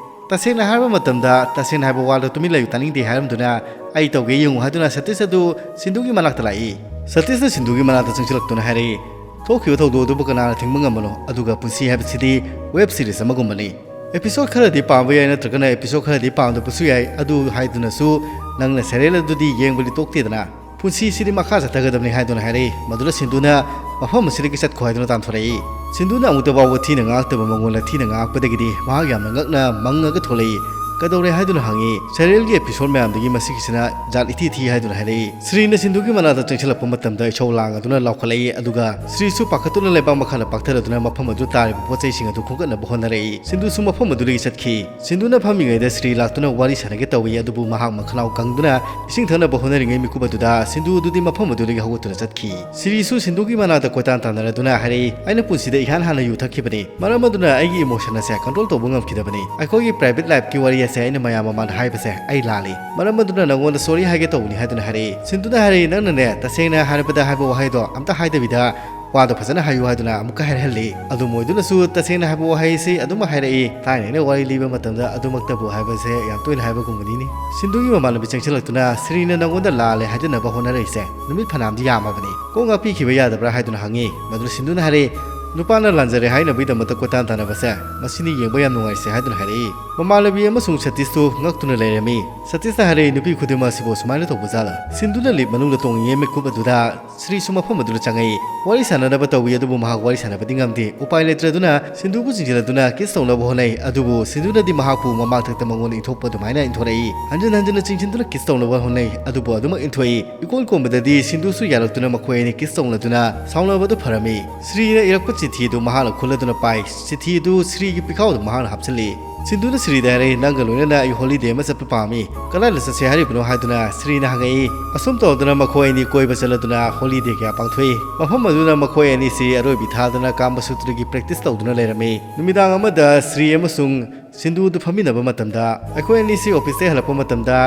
"ꯇꯁꯦꯡꯅ ꯍꯥꯏꯔꯕ ꯃꯇꯝꯗ, ꯇꯁꯦꯡꯅ ꯍꯥꯏꯕ ꯋꯥꯗꯣ ꯇꯨꯃꯤꯟ ꯂꯩꯌꯨ, ꯇꯥꯅꯤꯡꯗꯦ" ꯍꯥꯏꯔꯝꯗꯨꯅ, "ꯑꯩ ꯇꯧꯒꯦ ꯌꯦꯡꯉꯨ" ꯍꯥꯏꯗꯨꯅ ꯁꯇꯤꯁ ꯑꯗꯨ ꯁꯤꯟꯙꯨꯒꯤ ꯃꯅꯥꯛꯇ ꯂꯥꯛꯏ꯫ ꯁꯇꯤꯁꯅ ꯁꯤꯟꯙꯨꯒꯤ ꯃꯅꯥꯛꯇ ꯆꯪꯁꯤꯜꯂꯛꯇꯨꯅ ꯍꯥꯏꯔꯛꯏ, "ꯊꯣꯛꯈꯤꯕ ꯊꯧꯗꯣꯛ ꯑꯗꯨꯕꯨ ꯀꯅꯥꯅ ꯊꯤꯡꯕ ꯉꯝꯕꯅꯣ? ꯑꯗꯨꯒ ꯄꯨꯟꯁꯤ ꯍꯥꯏꯕꯁꯤꯗꯤ ꯋꯦꯕ ꯁꯤꯔꯤꯁ ꯑꯃꯒꯨꯝꯕꯅꯤ꯫ ꯑꯦꯄꯤꯁꯣꯗ ꯈꯔꯗꯤ ꯄꯥꯝꯕ ꯌꯥꯏ, ꯅꯠꯇ꯭ꯔꯒꯅ ꯑꯦꯄꯤꯁꯣꯗ ꯈꯔꯗꯤ ꯄꯥꯝꯗꯕꯁꯨ ꯌꯥꯏ, ꯑꯗꯨ ꯍꯥꯏꯗꯨꯅꯁꯨ ꯅꯪꯅ ꯁꯦꯔꯤꯌꯦꯜ ꯑꯗꯨꯗꯤ ꯌꯦꯡꯕꯗꯤ ꯇꯣꯛꯇꯦꯗꯅ꯫ ꯄꯨꯟꯁꯤꯁꯤꯗꯤ ꯃꯈꯥ ꯆꯠꯊꯒꯗꯕꯅꯤ" ꯍꯥꯏꯗꯨꯅ ꯍꯥꯏꯔꯛꯏ꯫ ꯃꯗꯨꯗ ꯁꯤꯟꯙꯨꯅ "ꯃꯐꯝ ꯑꯁꯤꯗꯒꯤ ꯆꯠꯈꯣ" ꯍꯥꯏꯗꯨꯅ ꯇꯥꯟꯊꯣꯔꯛꯏ꯫ ꯁꯤꯟꯙꯨꯅ ꯑꯃꯨꯛꯇ ꯐꯥꯎꯕ ꯊꯤꯅ ꯉꯥꯡꯉꯛꯇꯕ ꯃꯉꯣꯟꯗ ꯊꯤꯅ ꯉꯥꯡꯉꯛꯄꯗꯒꯤꯗꯤ ꯃꯍꯥꯛ ꯌꯥꯝꯅ ꯉꯛꯅ ꯃꯪꯉꯒ ꯊꯣꯛꯂꯛꯏ꯫ "ꯀꯩꯗꯧꯔꯦ?" ꯍꯥꯏꯗꯨꯅ ꯍꯪꯉꯤ꯫ "ꯁꯦꯔꯤꯌꯦꯜꯒꯤ ꯑꯦꯄꯤꯁꯣꯗ ꯃꯌꯥꯝꯗꯒꯤ ꯃꯁꯤꯒꯤꯁꯤꯅ ꯖꯥꯠ ꯏꯊꯤ ꯊꯤ" ꯍꯥꯏꯗꯨꯅ ꯍꯥꯏꯔꯛꯏ꯫ ꯁ꯭ꯔꯤꯅ ꯁꯤꯟꯙꯨꯒꯤ ꯃꯅꯥꯛꯇ ꯆꯪꯁꯤꯜꯂꯛꯄ ꯃꯇꯝꯗ ꯏꯁꯧ ꯂꯥꯡꯗꯨꯅ ꯂꯥꯎꯈꯠꯂꯛꯏ, ꯑꯗꯨꯒ ꯁ꯭ꯔꯤꯁꯨ ꯄꯥꯈꯠꯇꯨꯅ ꯂꯩꯕꯥꯛ ꯃꯈꯥꯗ ꯄꯥꯛꯊꯔꯗꯨꯅ ꯃꯐꯝ ꯑꯗꯨ ꯇꯥꯔꯤꯕ ꯄꯣꯠ ꯆꯩꯁꯤꯡ ꯑꯗꯨ ꯈꯣꯝꯒꯠꯅꯕ ꯍꯣꯠꯅꯔꯛꯏ꯫ ꯁꯤꯟꯙꯨꯁꯨ ꯃꯐꯝ ꯑꯗꯨꯗꯒꯤ ꯆꯠꯈꯤ꯫ ꯁꯤꯟꯙꯨꯅ ꯐꯝꯃꯤꯉꯩꯗ ꯁ꯭ꯔꯤ ꯂꯥꯛꯇꯨꯅ ꯋꯥꯔꯤ ꯁꯥꯟꯅꯒꯦ ꯇꯧꯏ, ꯑꯗꯨꯕꯨ ꯃꯍꯥꯛ ꯃꯈꯅꯥꯎ ꯀꯪꯗꯨꯅ ꯏꯁꯤꯡ ꯊꯛꯅꯕ ꯍꯣꯠꯅꯔꯤꯉꯩ ꯃꯤꯀꯨꯞ ꯑꯗꯨꯗ ꯁꯤꯟꯙꯨ ꯑꯗꯨꯗꯤ ꯃꯐꯝ ꯑꯗꯨꯗꯒꯤ ꯍꯧꯒꯠꯇꯨꯅ ꯆꯠꯈꯤ꯫ ꯁ꯭ꯔꯤꯁꯨ ꯁꯤꯟꯙꯨꯒꯤ ꯃꯅꯥꯛꯇ ꯀꯣꯏꯇꯥꯟ ꯇꯥꯟꯅꯔꯗꯨꯅ ꯍꯥꯏꯔꯛꯏ, "ꯑꯩꯅ ꯄꯨꯟꯁꯤꯗ ꯏꯍꯥꯟ ꯍꯥꯟꯅ ꯌꯨ ꯊꯛꯈꯤꯕꯅꯤ꯫ ꯃꯔꯝ ꯑꯗꯨꯅ ꯑꯩꯒꯤ ꯏꯃꯣꯁꯟ ꯑꯁꯦ ꯀꯟꯇ꯭ꯔꯣꯜ ꯇꯧꯕ ꯉꯝꯈꯤꯗꯕꯅꯤ꯫ ꯑꯩꯈꯣꯏꯒꯤ ꯄ꯭ꯔꯥꯏꯚꯦꯠ ꯂꯥꯏꯐꯀꯤ ꯋꯥꯔꯤ ꯑꯁꯦ ꯑꯩꯅ ꯃꯌꯥꯝ ꯃꯃꯥꯡꯗ ꯍꯥꯏꯕꯁꯦ ꯑꯩ ꯂꯥꯜꯂꯤ꯫ ꯃꯔꯝ ꯑꯗꯨꯅ ꯅꯉꯣꯟꯗ ꯁꯣꯔꯤ ꯍꯥꯏꯒꯦ ꯇꯧꯕꯅꯤ" ꯍꯥꯏꯗꯨꯅ ꯍꯥꯏꯔꯛꯏ꯫ ꯁꯤꯟꯙꯨꯅ ꯍꯥꯏꯔꯛꯏ, "ꯅꯪꯅꯅꯦ, ꯇꯁꯦꯡꯅ ꯍꯥꯏꯔꯕꯗ ꯍꯥꯏꯕ ꯋꯥꯍꯩꯗꯣ ꯑꯝꯇ ꯍꯥꯏꯗꯕꯤꯗ ꯋꯥꯗꯣ ꯐꯖꯅ ꯍꯥꯏꯌꯨ ꯍꯥꯏꯗꯨꯅ ꯑꯃꯨꯛꯀ ꯍꯥꯏꯔꯍꯜꯂꯤ꯫ ꯑꯗꯨ ꯃꯣꯏꯗꯨꯅꯁꯨ ꯇꯁꯦꯡꯅ ꯍꯥꯏꯕ ꯋꯥꯍꯩꯁꯤ ꯑꯗꯨꯃꯛ ꯍꯥꯏꯔꯛꯏ꯫ ꯊꯥꯏꯅ ꯑꯩꯅ ꯋꯥꯔꯤ ꯂꯤꯕ ꯃꯇꯝꯗ ꯑꯗꯨꯃꯛꯇꯕꯨ ꯍꯥꯏꯕꯁꯦ ꯌꯥꯝ ꯇꯣꯏꯅ ꯍꯥꯏꯕꯒꯨꯝꯕꯅꯤꯅꯤ꯫ ꯁꯤꯟꯗꯨꯒꯤ ꯃꯃꯥꯟꯅꯕꯤ ꯆꯪꯁꯤꯜꯂꯛꯇꯨꯅ, "ꯁ꯭ꯔꯤꯅ ꯅꯪꯉꯣꯟꯗ ꯂꯥꯜꯂꯦ ꯍꯥꯏꯗꯅꯕ ꯍꯣꯠꯅꯔꯛꯏꯁꯦ ꯅꯨꯃꯤꯠ ꯐꯅꯌꯥꯝꯗꯤ ꯌꯥꯝꯃꯕꯅꯤ꯫ ꯀꯣꯛ ꯉꯥꯛꯄꯤꯈꯤꯕ ꯌꯥꯗꯕ꯭ꯔꯥ?" ꯍꯥꯏꯗꯨꯅ ꯍꯪꯉꯤ꯫ ꯃꯗꯨꯗ ꯁꯤꯟꯗꯨꯅ ꯍꯥꯏꯔꯛꯏ, "ꯅꯨꯄꯥꯅ ꯂꯥꯟꯖꯔꯦ ꯍꯥꯏꯅꯕꯒꯤꯗꯃꯛꯇ ꯀꯣꯏꯇꯥꯟ ꯇꯥꯟꯅꯕꯁꯦ, ꯃꯁꯤꯅꯤ ꯌꯦꯡꯕ ꯌꯥꯝ ꯅꯨꯡꯉꯥꯏꯁꯦ" ꯍꯥꯏꯗꯨꯅ ꯍꯥꯏꯔꯛꯏ꯫ ꯃꯃꯥꯟꯅꯕꯤ ꯑꯃꯁꯨꯡ ꯁꯇꯤꯁꯇꯨ ꯉꯛꯇꯨꯅ ꯂꯩꯔꯝꯃꯤ꯫ ꯁꯇꯤꯁꯅ ꯍꯥꯏꯔꯛꯏ, "ꯅꯨꯄꯤ ꯈꯨꯗꯤꯡꯃꯛ ꯑꯁꯤꯕꯨ ꯁꯨꯃꯥꯏꯅ ꯇꯧꯕ ꯖꯥꯠꯂ?" ꯁꯤꯟꯗꯨꯅ ꯂꯤꯞ ꯃꯅꯨꯡꯗ ꯇꯣꯡꯉꯤꯉꯩ ꯃꯤꯀꯨꯞ ꯑꯗꯨꯗ ꯁ꯭ꯔꯤꯁꯨ ꯃꯐꯝ ꯑꯗꯨꯗ ꯆꯪꯉꯛꯏ꯫ ꯋꯥꯔꯤ ꯁꯥꯟꯅꯅꯕ ꯇꯧꯏ, ꯑꯗꯨꯕꯨ ꯃꯍꯥꯛ ꯋꯥꯔꯤ ꯁꯥꯟꯅꯕꯗꯤ ꯉꯝꯗꯦ꯫ ꯎꯄꯥꯏ ꯂꯩꯇ꯭ꯔꯗꯨꯅ ꯁꯤꯟꯗꯨꯕꯨ ꯆꯤꯡꯁꯤꯜꯂꯗꯨꯅ ꯀꯤꯁ ꯇꯧꯅꯕ ꯍꯣꯠꯅꯩ, ꯑꯗꯨꯕꯨ ꯁꯤꯟꯗꯨꯅꯗꯤ ꯃꯍꯥꯛꯄꯨ ꯃꯃꯥꯡꯊꯛꯇ ꯃꯉꯣꯟꯗ ꯏꯟꯊꯣꯛꯄ ꯑꯗꯨꯃꯥꯏꯅ ꯏꯟꯊꯣꯔꯛꯏ꯫ ꯍꯟꯖꯤꯟ ꯍꯟꯖꯤꯟꯅ ꯆꯤꯡꯁꯤꯟꯗꯨꯅ ꯀꯤꯁ ꯇꯧꯅꯕ ꯍꯣꯠꯅꯩ, ꯑꯗꯨꯕꯨ ꯑꯗꯨꯃꯛ ꯏꯟꯊꯣꯛꯏ꯫ ꯏꯀꯣꯟ ꯀꯣꯟꯕꯗꯗꯤ ꯁꯤꯟꯗꯨꯁꯨ ꯌꯥꯔꯛꯇꯨꯅ ꯃꯈꯣꯏ ꯑꯅꯤ ꯀꯤꯁ ꯇꯧꯅꯗꯨꯅ ꯁꯥꯎꯅꯕꯗꯨ ꯐꯔꯝꯃꯤ꯫ ꯁ꯭ꯔꯤꯅ ꯏꯔꯛꯄ ꯆꯤꯊꯤ ꯑꯗꯨ ꯃꯍꯥꯛꯅ ꯈꯨꯜꯂꯗꯨꯅ ꯄꯥꯏ꯫ ꯆꯤꯊꯤ ꯑꯗꯨ ꯁ꯭ꯔꯤꯒꯤ ꯄꯤꯈꯥꯎꯗ ꯃꯍꯥꯛꯅ ꯍꯥꯞꯆꯤꯜꯂꯤ꯫ ꯁꯤꯟꯗꯨꯅ ꯁ꯭ꯔꯤꯗ ꯍꯥꯏꯔꯛꯏ, "ꯅꯪꯒ ꯂꯣꯏꯅꯅ ꯑꯩ ꯍꯣꯂꯤꯗꯦ ꯑꯃ ꯆꯠꯄ ꯄꯥꯝꯃꯤ꯫ ꯀꯗꯥꯏꯗ ꯆꯠꯁꯦ ꯍꯥꯏꯔꯤꯕꯅꯣ?" ꯍꯥꯏꯗꯨꯅ ꯁ꯭ꯔꯤꯅ ꯍꯪꯉꯛꯏ꯫ ꯑꯁꯨꯝ ꯇꯧꯗꯨꯅ ꯃꯈꯣꯏ ꯑꯅꯤ ꯀꯣꯏꯕ ꯆꯠꯂꯗꯨꯅ ꯍꯣꯂꯤꯗꯦ ꯀꯌꯥ ꯄꯥꯡꯊꯣꯛꯏ꯫ ꯃꯐꯝ ꯑꯗꯨꯗ ꯃꯈꯣꯏ ꯑꯅꯤꯁꯤ ꯑꯔꯣꯏꯕꯤ ꯊꯥꯗꯨꯅ ꯀꯥꯝꯕ ꯁꯨꯇ꯭ꯔꯒꯤ ꯄ꯭ꯔꯦꯛꯇꯤꯁ ꯇꯧꯗꯨꯅ ꯂꯩꯔꯝꯃꯤ꯫ ꯅꯨꯃꯤꯗꯥꯡ ꯑꯃꯗ ꯁ꯭ꯔꯤ ꯑꯃꯁꯨꯡ ꯁꯤꯟꯗꯨ ꯑꯗꯨ ꯐꯝꯃꯤꯟꯅꯕ ꯃꯇꯝꯗ, "ꯑꯩꯈꯣꯏ ꯑꯅꯤꯁꯤ ꯑꯣꯐꯤꯁꯇꯒꯤ ꯍꯜꯂꯛꯄ ꯃꯇꯝꯗ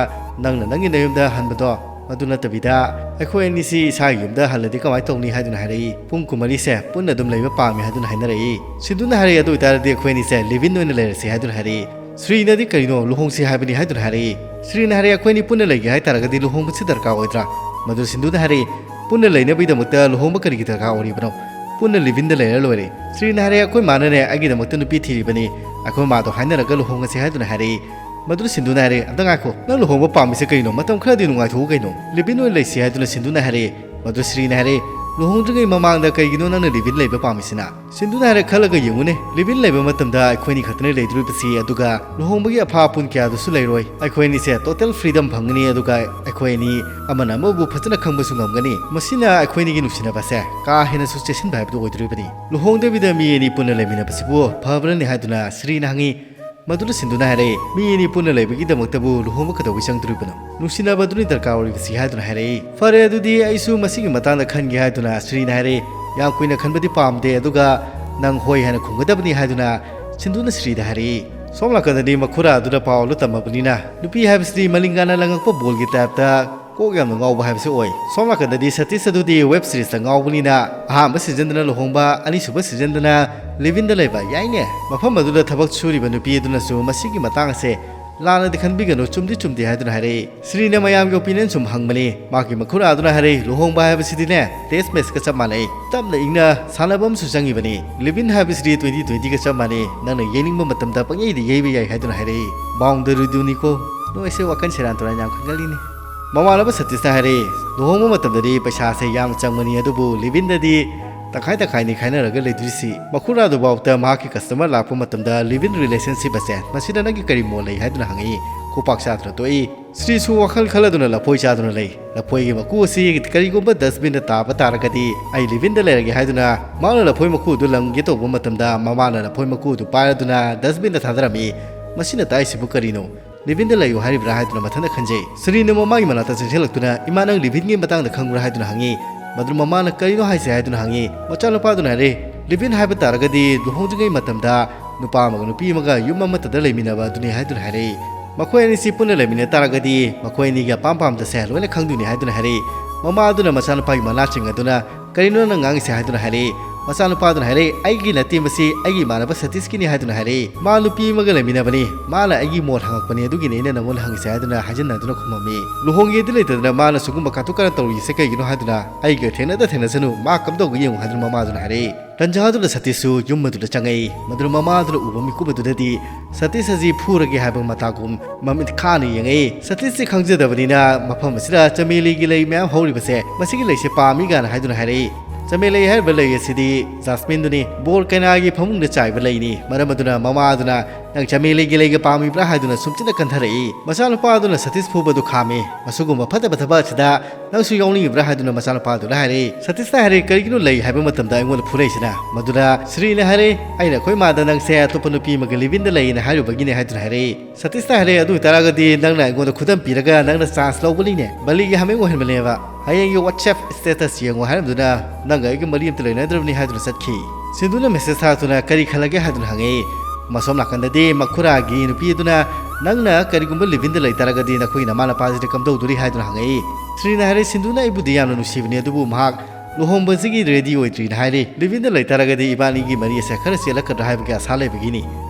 ꯅꯪꯅ ꯅꯪꯒꯤ ꯅꯌꯨꯝꯗ ꯍꯟꯕꯗꯣ, ꯃꯗꯨ ꯅꯠꯇꯕꯤꯗ ꯑꯩꯈꯣꯏ ꯑꯅꯤꯁꯤ ꯏꯁꯥꯒꯤ ꯌꯨꯝꯗ ꯍꯜꯂꯗꯤ ꯀꯃꯥꯏꯅ ꯇꯧꯅꯤ?" ꯍꯥꯏꯗꯨꯅ ꯍꯥꯏꯔꯛꯏ꯫ "ꯄꯨꯡ ꯀꯨꯟꯃꯔꯤꯁꯦ ꯄꯨꯟꯅ ꯑꯗꯨꯝ ꯂꯩꯕ ꯄꯥꯝꯃꯤ" ꯍꯥꯏꯗꯨꯅ ꯍꯥꯏꯅꯔꯛꯏ꯫ ꯁꯤꯟꯗꯨꯅ ꯍꯥꯏꯔꯛꯏ, "ꯑꯗꯨ ꯑꯣꯏꯇꯥꯔꯗꯤ ꯑꯩꯈꯣꯏ ꯑꯅꯤꯁꯦ ꯂꯤꯚ ꯏꯟ ꯑꯣꯏꯅ ꯂꯩꯔꯁꯤ" ꯍꯥꯏꯗꯨꯅ ꯍꯥꯏꯔꯛꯏ꯫ ꯁ꯭ꯔꯤꯅꯗꯤ, "ꯀꯔꯤꯅꯣ, ꯂꯨꯍꯣꯡꯁꯤ ꯍꯥꯏꯕꯅꯤ" ꯍꯥꯏꯗꯨꯅ ꯍꯥꯏꯔꯛꯏ꯫ ꯁ꯭ꯔꯤꯅ ꯍꯥꯏꯔꯛꯏ, "ꯑꯩꯈꯣꯏ ꯑꯅꯤ ꯄꯨꯟꯅ ꯂꯩꯒꯦ ꯍꯥꯏ ꯇꯥꯔꯒꯗꯤ ꯂꯨꯍꯣꯡꯕꯁꯤ ꯗꯔꯀꯥꯔ ꯑꯣꯏꯗ꯭ꯔꯥ?" ꯃꯗꯨ ꯁꯤꯟꯗꯨꯅ ꯍꯥꯏꯔꯛꯏ, "ꯄꯨꯟꯅ ꯂꯩꯅꯕꯒꯤꯗꯃꯛꯇ ꯂꯨꯍꯣꯡꯕ ꯀꯔꯤꯒꯤ ꯗꯔꯀꯥꯔ ꯑꯣꯏꯔꯤꯕꯅꯣ? ꯄꯨꯟꯅ ꯂꯤꯚ ꯏꯟꯗ ꯂꯩꯔ ꯂꯣꯏꯔꯦ"꯫ ꯁ꯭ꯔꯤꯅ ꯍꯥꯏꯔꯛꯏ, "ꯑꯩꯈꯣꯏ ꯃꯥꯅꯅꯦ ꯑꯩꯒꯤꯗꯃꯛꯇ ꯅꯨꯄꯤ ꯊꯤꯔꯤꯕꯅꯤ, ꯑꯩꯈꯣꯏ ꯃꯥꯗꯣ ꯍꯥꯏꯅꯔꯒ ꯂꯨꯍꯣꯡꯉꯁꯤ" ꯍꯥꯏꯗꯨꯅ ꯍꯥꯏꯔꯛꯏ꯫ ꯃꯗꯨꯗ ꯁꯤꯟꯗꯨꯅ ꯍꯥꯏꯔꯛꯏ, "ꯑꯝꯇ ꯉꯥꯏꯈꯣ, ꯅꯪ ꯂꯨꯍꯣꯡꯕ ꯄꯥꯝꯃꯤꯁꯦ ꯀꯔꯤꯅꯣ? ꯃꯇꯝ ꯈꯔꯗꯤ ꯅꯨꯡꯉꯥꯏꯊꯣꯛꯎ ꯀꯩꯅꯣ, ꯂꯤꯚ ꯏꯟ ꯑꯣꯏꯅ ꯂꯩꯁꯤ" ꯍꯥꯏꯗꯨꯅ ꯁꯤꯟꯗꯨꯅ ꯍꯥꯏꯔꯛꯏ꯫ ꯃꯗꯨ ꯁ꯭ꯔꯤꯅ ꯍꯥꯏꯔꯛꯏ, "ꯂꯨꯍꯣꯡꯗ꯭ꯔꯤꯉꯩ ꯃꯃꯥꯡꯗ ꯀꯩꯒꯤꯅꯣ ꯅꯪꯅ ꯂꯤꯚ ꯏꯟ ꯂꯩꯕ ꯄꯥꯝꯃꯤꯁꯤꯅ?" ꯁꯤꯟꯗꯨꯅ ꯍꯥꯏꯔꯛꯏ, "ꯈꯜꯂꯒ ꯌꯦꯡꯉꯨꯅꯦ, ꯂꯤꯚ ꯏꯟ ꯂꯩꯕ ꯃꯇꯝꯗ ꯑꯩꯈꯣꯏꯅꯤ ꯈꯛꯇꯅ ꯂꯩꯗꯣꯔꯤꯕꯁꯤ, ꯑꯗꯨꯒ ꯂꯨꯍꯣꯡꯕꯒꯤ ꯑꯐꯥ ꯑꯄꯨꯟ ꯀꯌꯥꯗꯨꯁꯨ ꯂꯩꯔꯣꯏ꯫ ꯑꯩꯈꯣꯏ ꯑꯅꯤꯁꯦ ꯇꯣꯇꯦꯜ ꯐ꯭ꯔꯤꯗꯝ ꯐꯪꯒꯅꯤ, ꯑꯗꯨꯒ ꯑꯩꯈꯣꯏ ꯑꯅꯤ ꯑꯃꯅ ꯑꯃꯕꯨ ꯐꯖꯅ ꯈꯪꯕꯁꯨ ꯉꯝꯒꯅꯤ꯫ ꯃꯁꯤꯅ ꯑꯩꯈꯣꯏ ꯑꯅꯤꯒꯤ ꯅꯨꯡꯁꯤꯅꯕꯁꯦ ꯀꯥ ꯍꯦꯟꯅꯁꯨ ꯆꯦꯁꯤꯟꯕ ꯍꯥꯏꯕꯗꯨ ꯑꯣꯏꯗꯣꯔꯤꯕꯅꯤ꯫ ꯂꯨꯍꯣꯡꯗꯕꯤꯗ ꯃꯤ ꯑꯅꯤ ꯄꯨꯟꯅ ꯂꯩꯃꯤꯟꯅꯕꯁꯤꯕꯨ ꯐꯕ꯭ꯔꯅꯤ?" ꯍꯥꯏꯗꯨꯅ ꯁ꯭ꯔꯤꯅ ꯍꯪꯉꯤ꯫ ꯃꯗꯨꯗ ꯁꯤꯟꯗꯨꯅ ꯍꯥꯏꯔꯛꯏ, "ꯃꯤ ꯑꯅꯤ ꯄꯨꯟꯅ ꯂꯩꯕꯒꯤꯗꯃꯛꯇꯕꯨ ꯂꯨꯍꯣꯡꯕ ꯀꯩꯗꯧꯕꯩ ꯆꯪꯗꯣꯔꯤꯕꯅꯣ? ꯅꯨꯡꯁꯤꯅꯕ ꯑꯗꯨꯅꯤ ꯗꯔꯀꯥꯔ ꯑꯣꯏꯔꯤꯕꯁꯤ" ꯍꯥꯏꯗꯨꯅ ꯍꯥꯏꯔꯛꯏ꯫ "ꯐꯔꯦ, ꯑꯗꯨꯗꯤ ꯑꯩꯁꯨ ꯃꯁꯤꯒꯤ ꯃꯇꯥꯡꯗ ꯈꯟꯒꯦ" ꯍꯥꯏꯗꯨꯅ ꯁ꯭ꯔꯤꯅ ꯍꯥꯏꯔꯛꯏ꯫ "ꯌꯥꯝ ꯀꯨꯏꯅ ꯈꯟꯕꯗꯤ ꯄꯥꯝꯗꯦ, ꯑꯗꯨꯒ ꯅꯪ ꯍꯣꯏ ꯍꯥꯏꯅ ꯈꯨꯝꯒꯗꯕꯅꯤ" ꯍꯥꯏꯗꯨꯅ ꯁꯤꯟꯗꯨꯅ ꯁ꯭ꯔꯤꯗ ꯍꯥꯏꯔꯛꯏ꯫ ꯁꯣꯝ ꯅꯥꯀꯟꯗꯗꯤ ꯃꯈꯨꯔꯥ ꯑꯗꯨꯗ ꯄꯥꯎ ꯑꯗꯨ ꯇꯝꯃꯕꯅꯤꯅ, ꯅꯨꯄꯤ ꯍꯥꯏꯕꯁꯤꯗꯤ ꯃꯂꯤꯡꯒꯥꯅ ꯂꯪꯉꯛꯄ ꯕꯣꯜꯒꯤ ꯇꯥꯏꯞꯇ ꯀꯣꯛ ꯌꯥꯝꯅ ꯉꯥꯎꯕ ꯍꯥꯏꯕꯁꯤ ꯑꯣꯏ꯫ ꯁꯣꯝ ꯅꯥꯀꯟꯗꯗꯤ ꯁꯇꯤꯁ ꯑꯗꯨꯗꯤ ꯋꯦꯕ ꯁꯤꯔꯤꯁꯇ ꯉꯥꯎꯕꯅꯤꯅ, ꯑꯍꯥꯟꯕ ꯁꯤꯖꯟꯗꯅ ꯂꯨꯍꯣꯡꯕ, ꯑꯅꯤꯁꯨꯕ ꯁꯤꯖꯟꯗꯅ ꯂꯤꯚꯤꯟꯗ ꯂꯩꯕ, ꯌꯥꯏꯅꯦ꯫ ꯃꯐꯝ ꯑꯗꯨꯗ ꯊꯕꯛ ꯁꯨꯔꯤꯕ ꯅꯨꯄꯤ ꯑꯗꯨꯅꯁꯨ ꯃꯁꯤꯒꯤ ꯃꯇꯥꯡ ꯑꯁꯦ ꯂꯥꯟꯅꯗꯤ ꯈꯟꯕꯤꯒꯅꯨ, ꯆꯨꯝꯗꯤ ꯆꯨꯝꯗꯦ ꯍꯥꯏꯗꯨꯅ ꯍꯥꯏꯔꯛꯏ꯫ ꯁ꯭ꯔꯤꯅ ꯃꯌꯥꯝꯒꯤ ꯑꯣꯄꯤꯅꯤꯌꯟ ꯁꯨꯝ ꯍꯪꯕꯅꯤ꯫ ꯃꯍꯥꯛꯀꯤ ꯃꯈꯨꯔꯥ ꯑꯗꯨꯅ ꯍꯥꯏꯔꯛꯏ, ꯂꯨꯍꯣꯡꯕ ꯍꯥꯏꯕꯁꯤꯗꯤꯅꯦ, ꯇꯦꯁ ꯃꯦꯠꯆꯀ ꯆꯞ ꯃꯥꯟꯅꯩ꯫ ꯇꯞꯅ ꯏꯪꯅ ꯁꯥꯟꯅꯕ ꯑꯃꯁꯨ ꯆꯪꯉꯤꯕꯅꯤ꯫ ꯂꯤꯚꯤꯟ ꯍꯥꯏꯕꯁꯤꯗꯤ ꯇ꯭ꯋꯦꯟꯇꯤ ꯇ꯭ꯋꯦꯟꯇꯤꯒ ꯆꯞ ꯃꯥꯟꯅꯩ꯫ ꯅꯪꯅ ꯌꯩꯅꯤꯡꯕ ꯃꯇꯝꯗ ꯄꯪꯌꯩꯗ ꯌꯩꯕ ꯌꯥꯏ ꯍꯥꯏꯗꯨꯅ ꯍꯥꯏꯔꯛꯏ꯫ ꯕꯥꯎꯟꯗꯔꯤꯗꯨꯅꯤꯀꯣ꯫ ꯅꯣꯏꯁꯦ ꯋꯥꯈꯜ ꯁꯦꯔꯥꯟ ꯇꯨꯔꯥꯟ ꯌꯥꯝ ꯈꯟꯒꯜꯂꯤꯅꯤ꯫ ꯃꯃꯥꯟꯅꯕ ꯁꯇꯤꯁꯅ ꯍꯥꯏꯔꯛꯏ, ꯂꯨꯍꯣꯡꯕ ꯃꯇꯝꯗꯗꯤ ꯄꯩꯁꯥꯁꯦ ꯌꯥꯝ ꯆꯪꯕꯅꯤ, ꯑꯗꯨꯕꯨ ꯂꯤꯚꯤꯟꯗꯗꯤ ꯇꯪꯈꯥꯏ ꯇꯪꯈꯥꯏꯅꯤ ꯈꯥꯏꯅꯔꯒ ꯂꯩꯗꯣꯏꯁꯤ꯫ ꯃꯈꯨꯔꯥꯗꯨꯐꯥꯎꯗ ꯃꯍꯥꯛꯀꯤ ꯀꯁꯇꯃꯔ ꯂꯥꯛꯄ ꯃꯇꯝꯗ ꯂꯤꯚꯤꯟ ꯔꯤꯂꯦꯁꯟꯁꯤꯞ ꯑꯁꯦ ꯃꯁꯤꯗ ꯅꯪꯒꯤ ꯀꯔꯤ ꯃꯣꯠ ꯂꯩ ꯍꯥꯏꯗꯨꯅ ꯍꯪꯉꯛꯏ꯫ ꯈꯨꯄꯥꯛ ꯆꯥꯗꯨꯅ ꯇꯣꯛꯏ꯫ ꯁ꯭ꯔꯤꯁꯨ ꯋꯥꯈꯜ ꯈꯜꯂꯗꯨꯅ ꯂꯐꯣꯏ ꯆꯥꯗꯨꯅ ꯂꯩ꯫ ꯂꯐꯣꯏꯒꯤ ꯃꯀꯨ ꯑꯁꯤ ꯀꯔꯤꯒꯨꯝꯕ ꯗꯁꯕꯤꯟꯗ ꯇꯥꯕ ꯇꯥꯔꯒꯗꯤ ꯑꯩ ꯂꯤꯚꯤꯟꯗ ꯂꯩꯔꯒꯦ ꯍꯥꯏꯗꯨꯅ ꯃꯥꯅ ꯂꯐꯣꯏ ꯃꯀꯨ ꯑꯗꯨ ꯂꯪꯒꯦ ꯇꯧꯕ ꯃꯇꯝꯗ ꯃꯃꯥꯅ ꯂꯐꯣꯏ ꯃꯀꯨ ꯑꯗꯨ ꯄꯥꯏꯔꯗꯨꯅ ꯗꯁꯕꯤꯟꯗ ꯊꯥꯗꯔꯝꯃꯤ꯫ ꯃꯁꯤꯅ ꯇꯥꯛꯏꯁꯤꯕꯨ ꯀꯔꯤꯅꯣ? ꯂꯤꯚꯤꯟꯗ ꯂꯩꯌꯨ ꯍꯥꯏꯔꯤꯕ꯭ꯔꯥ ꯍꯥꯏꯗꯨꯅ ꯃꯊꯟꯇ ꯈꯟꯖꯩ꯫ ꯁ꯭ꯔꯤꯅ ꯃꯃꯥꯒꯤ ꯃꯅꯥꯛꯇ ꯆꯪꯁꯤꯜꯂꯛꯇꯨꯅ, "ꯏꯃꯥ, ꯅꯪ ꯂꯤꯚꯤꯟꯒꯤ ꯃꯇꯥꯡꯗ ꯈꯪꯕ꯭ꯔꯥ?" ꯍꯥꯏꯗꯨꯅ ꯍꯪꯉꯤ꯫ ꯃꯗꯨꯅ ꯃꯃꯥꯅ "ꯀꯔꯤꯅꯣ ꯍꯥꯏꯁꯦ?" ꯍꯥꯏꯗꯨꯅ ꯍꯪꯉꯤ꯫ ꯃꯆꯥꯅꯨꯄꯥꯗꯨꯅ ꯍꯥꯏꯔꯦ, "ꯂꯤꯚꯤꯟ ꯍꯥꯏꯕ ꯇꯥꯔꯒꯗꯤ ꯂꯨꯍꯣꯡꯗ꯭ꯔꯤꯉꯩ ꯃꯇꯝꯗ ꯅꯨꯄꯥ ꯑꯃꯒ ꯅꯨꯄꯤ ꯑꯃꯒ ꯌꯨꯝ ꯑꯃꯠꯇꯗ ꯂꯩꯃꯤꯟꯅꯕ ꯑꯗꯨꯅꯤ" ꯍꯥꯏꯗꯨꯅ ꯍꯥꯏꯔꯛꯏ꯫ "ꯃꯈꯣꯏ ꯑꯅꯤꯁꯤ ꯄꯨꯟꯅ ꯂꯩꯃꯤꯟꯅ ꯇꯥꯔꯒꯗꯤ ꯃꯈꯣꯏ ꯑꯅꯤꯒꯤ ꯑꯄꯥꯝ ꯄꯥꯝꯗꯁꯦ ꯂꯣꯏꯅ ꯈꯪꯗꯣꯏꯅꯤ" ꯍꯥꯏꯗꯨꯅ ꯍꯥꯏꯔꯛꯏ꯫ ꯃꯃꯥ ꯑꯗꯨꯅ ꯃꯆꯥꯅꯨꯄꯥꯒꯤ ꯃꯅꯥ ꯆꯤꯡ ꯑꯗꯨꯅ, "ꯀꯔꯤꯅꯣ ꯅꯪ ꯉꯥꯡꯉꯤꯁꯦ?" ꯍꯥꯏꯗꯨꯅ ꯍꯥꯏꯔꯛꯏ꯫ ꯃꯆꯥꯅꯨꯄꯥꯗꯨꯅ ꯍꯥꯏꯔꯛꯏ, "ꯑꯩꯒꯤ ꯅꯠꯇꯦ, ꯃꯁꯤ ꯑꯩꯒꯤ ꯏꯃꯥꯟꯅꯕ ꯁꯇꯤꯁꯀꯤꯅꯤ" ꯍꯥꯏꯗꯨꯅ ꯍꯥꯏꯔꯛꯏ꯫ "ꯃꯥ ꯅꯨꯄꯤ ꯑꯃꯒ ꯂꯩꯃꯤꯟꯅꯕꯅꯤ, ꯃꯥꯅ ꯑꯩꯒꯤ ꯃꯣꯠ ꯍꯪꯉꯛꯄꯅꯤ, ꯑꯗꯨꯒꯤꯅꯤ ꯑꯩꯅ ꯅꯪꯉꯣꯟꯗ ꯍꯪꯉꯤꯁꯦ" ꯍꯥꯏꯗꯨꯅ ꯍꯥꯏꯖꯤꯟꯅꯗꯨꯅ ꯈꯨꯝꯃꯝꯃꯤ꯫ ꯂꯨꯍꯣꯡꯒꯦꯗꯤ ꯂꯩꯇꯗꯅ ꯃꯥꯅ ꯁꯤꯒꯨꯝꯕ ꯀꯥꯇꯨ ꯀꯥꯔꯟ ꯇꯧꯔꯤꯁꯦ ꯀꯩꯒꯤꯅꯣ ꯍꯥꯏꯗꯨꯅ, "ꯑꯩꯒ ꯊꯦꯡꯅꯗ ꯊꯦꯡꯅꯁꯅꯨ, ꯃꯥ ꯀꯝꯗꯧꯒꯦ ꯌꯦꯡꯉꯨ" ꯍꯥꯏꯗꯨꯅ ꯃꯃꯥꯗꯨꯅ ꯍꯥꯏꯔꯛꯏ꯫ ꯇꯟꯖꯥꯗꯨꯗ ꯁꯇꯤꯁꯁꯨ ꯌꯨꯝ ꯑꯗꯨꯗ ꯆꯪꯉꯛꯏ꯫ ꯃꯗꯨꯅ ꯃꯃꯥꯗꯨꯅ ꯎꯕ ꯃꯤꯀꯨꯞ ꯑꯗꯨꯗꯗꯤ ꯁꯇꯤꯁ ꯑꯁꯤ ꯐꯨꯔꯒꯦ ꯍꯥꯏꯕ ꯃꯇꯥꯒꯨꯝ ꯃꯃꯤꯠ ꯈꯥꯅ ꯌꯦꯡꯉꯛꯏ꯫ ꯁꯇꯤꯁꯁꯤ ꯈꯪꯖꯗꯕꯅꯤꯅ ꯃꯐꯝ ꯑꯁꯤꯗ ꯆꯃꯦꯂꯤꯒꯤ ꯂꯩ ꯃꯌꯥꯝ ꯍꯧꯔꯤꯕꯁꯦ, ꯃꯁꯤꯒꯤ ꯂꯩꯁꯦ ꯄꯥꯝꯃꯤ ꯀꯥꯏꯅ ꯍꯥꯏꯗꯨꯅ ꯍꯥꯏꯔꯛꯏ꯫ ꯆꯃꯦꯂꯤ ꯍꯥꯏꯔꯤꯕ ꯂꯩ ꯑꯁꯤꯗꯤ ꯖꯥꯁꯃꯤꯟꯗꯨꯅꯤ, ꯕꯣꯔ ꯀꯩꯅꯥꯒꯤ ꯐꯃꯨꯡꯗ ꯆꯥꯏꯕ ꯂꯩꯅꯤ꯫ ꯃꯔꯝ ꯑꯗꯨꯅ ꯃꯃꯥꯗꯨꯅ, "ꯅꯪ ꯆꯃꯦꯂꯤꯒꯤ ꯂꯩꯒ ꯄꯥꯝꯃꯤꯕ꯭ꯔꯥ?" ꯍꯥꯏꯗꯨꯅ ꯁꯨꯝꯆꯤꯟꯅ ꯀꯟꯊꯔꯛꯏ꯫ ꯃꯆꯥꯅꯨꯄꯥꯗꯨꯅ ꯁꯇꯤꯁ ꯐꯨꯕꯗꯨ ꯈꯥꯝꯃꯤ꯫ "ꯃꯁꯤꯒꯨꯝꯕ ꯐꯠꯇꯕ ꯊꯕꯛ ꯑꯁꯤꯗ ꯅꯪꯁꯨ ꯌꯥꯎꯅꯤꯡꯉꯤꯕ꯭ꯔꯥ?" ꯍꯥꯏꯗꯨꯅ ꯃꯆꯥꯅꯨꯄꯥꯗꯨꯅ ꯍꯥꯏꯔꯛꯏ꯫ ꯁꯇꯤꯁꯅ ꯍꯥꯏꯔꯛꯏ, "ꯀꯔꯤꯒꯤꯅꯣ ꯂꯩ ꯍꯥꯏꯕ ꯃꯇꯝꯗ ꯑꯩꯉꯣꯟꯗ ꯐꯨꯔꯛꯏꯁꯤꯅ?" ꯃꯗꯨꯗ ꯁ꯭ꯔꯤꯅ ꯍꯥꯏꯔꯛꯏ, "ꯑꯩꯅ ꯑꯩꯈꯣꯏ ꯃꯥꯗ ꯅꯪꯁꯦ ꯑꯇꯣꯞꯄ ꯅꯨꯄꯤ ꯑꯃꯒ ꯂꯤꯚꯤꯟꯗ ꯂꯩꯅ ꯍꯥꯏꯔꯨꯕꯒꯤꯅꯦ" ꯍꯥꯏꯗꯨꯅ ꯍꯥꯏꯔꯛꯏ꯫ ꯁꯇꯤꯁꯅ ꯍꯥꯏꯔꯛꯏ, "ꯑꯗꯨ ꯑꯣꯏꯇꯥꯔꯒꯗꯤ ꯅꯪꯅ ꯑꯩꯉꯣꯟꯗ ꯈꯨꯗꯝ ꯄꯤꯔꯒ ꯅꯪꯅ ꯆꯥꯟꯁ ꯂꯧꯕꯅꯤꯅꯦ, ꯕꯂꯤꯒꯤ ꯍꯥꯃꯦꯡ ꯑꯣꯏꯍꯟꯕꯅꯦꯕ꯫ ꯍꯌꯦꯡꯒꯤ WhatsApp status ꯌꯦꯡꯉꯣ ꯍꯥꯏꯔꯝꯗꯨꯅ ꯅꯪꯒ ꯑꯩꯒ ꯃꯔꯤ ꯑꯝꯇ ꯂꯩꯅꯗ꯭ꯔꯕꯅꯤ" ꯍꯥꯏꯗꯨꯅ ꯆꯠꯈꯤ꯫ ꯁꯤꯟꯗꯨꯅ ꯃꯦꯁꯦꯖ ꯊꯥꯔꯛꯇꯨꯅ ꯀꯔꯤ ꯈꯜꯂꯒꯦ ꯍꯥꯏꯗꯨꯅ ꯍꯪꯉꯛꯏ꯫ ꯃꯁꯣꯝ ꯅꯥꯀꯟꯗꯗꯤ ꯃꯈꯨꯔꯥꯒꯤ ꯅꯨꯄꯤ ꯑꯗꯨꯅ "ꯅꯪꯅ ꯀꯔꯤꯒꯨꯝꯕ ꯂꯤꯚꯤꯟꯗ ꯂꯩꯇꯥꯔꯒꯗꯤ ꯅꯈꯣꯏꯒꯤ ꯅꯃꯥ ꯅꯄꯥꯁꯤꯗ ꯀꯝꯗꯧꯗꯣꯔꯤ?" ꯍꯥꯏꯗꯨꯅ ꯍꯪꯉꯛꯏ꯫ ꯁ꯭ꯔꯤꯅ ꯍꯥꯏꯔꯦ, "ꯁꯤꯟꯗꯨꯅ ꯑꯩꯕꯨꯗꯤ ꯌꯥꯝꯅ ꯅꯨꯡꯁꯤꯕꯅꯤ, ꯑꯗꯨꯕꯨ ꯃꯍꯥꯛ ꯂꯨꯍꯣꯡꯕꯁꯤꯒꯤ ꯔꯦꯗꯤ ꯑꯣꯏꯗ꯭ꯔꯤꯅ ꯍꯥꯏꯔꯤ꯫ ꯂꯤꯚꯤꯟꯗ ꯂꯩꯇꯥꯔꯒꯗꯤ ꯏꯕꯥꯅꯤꯒꯤ ꯃꯔꯤ ꯑꯁꯦ ꯈꯔ ꯆꯦꯜꯂꯛꯀꯗ꯭ꯔꯥ ꯍꯥꯏꯕꯒꯤ ꯑꯁꯥ ꯂꯩꯕꯒꯤꯅꯤ꯫"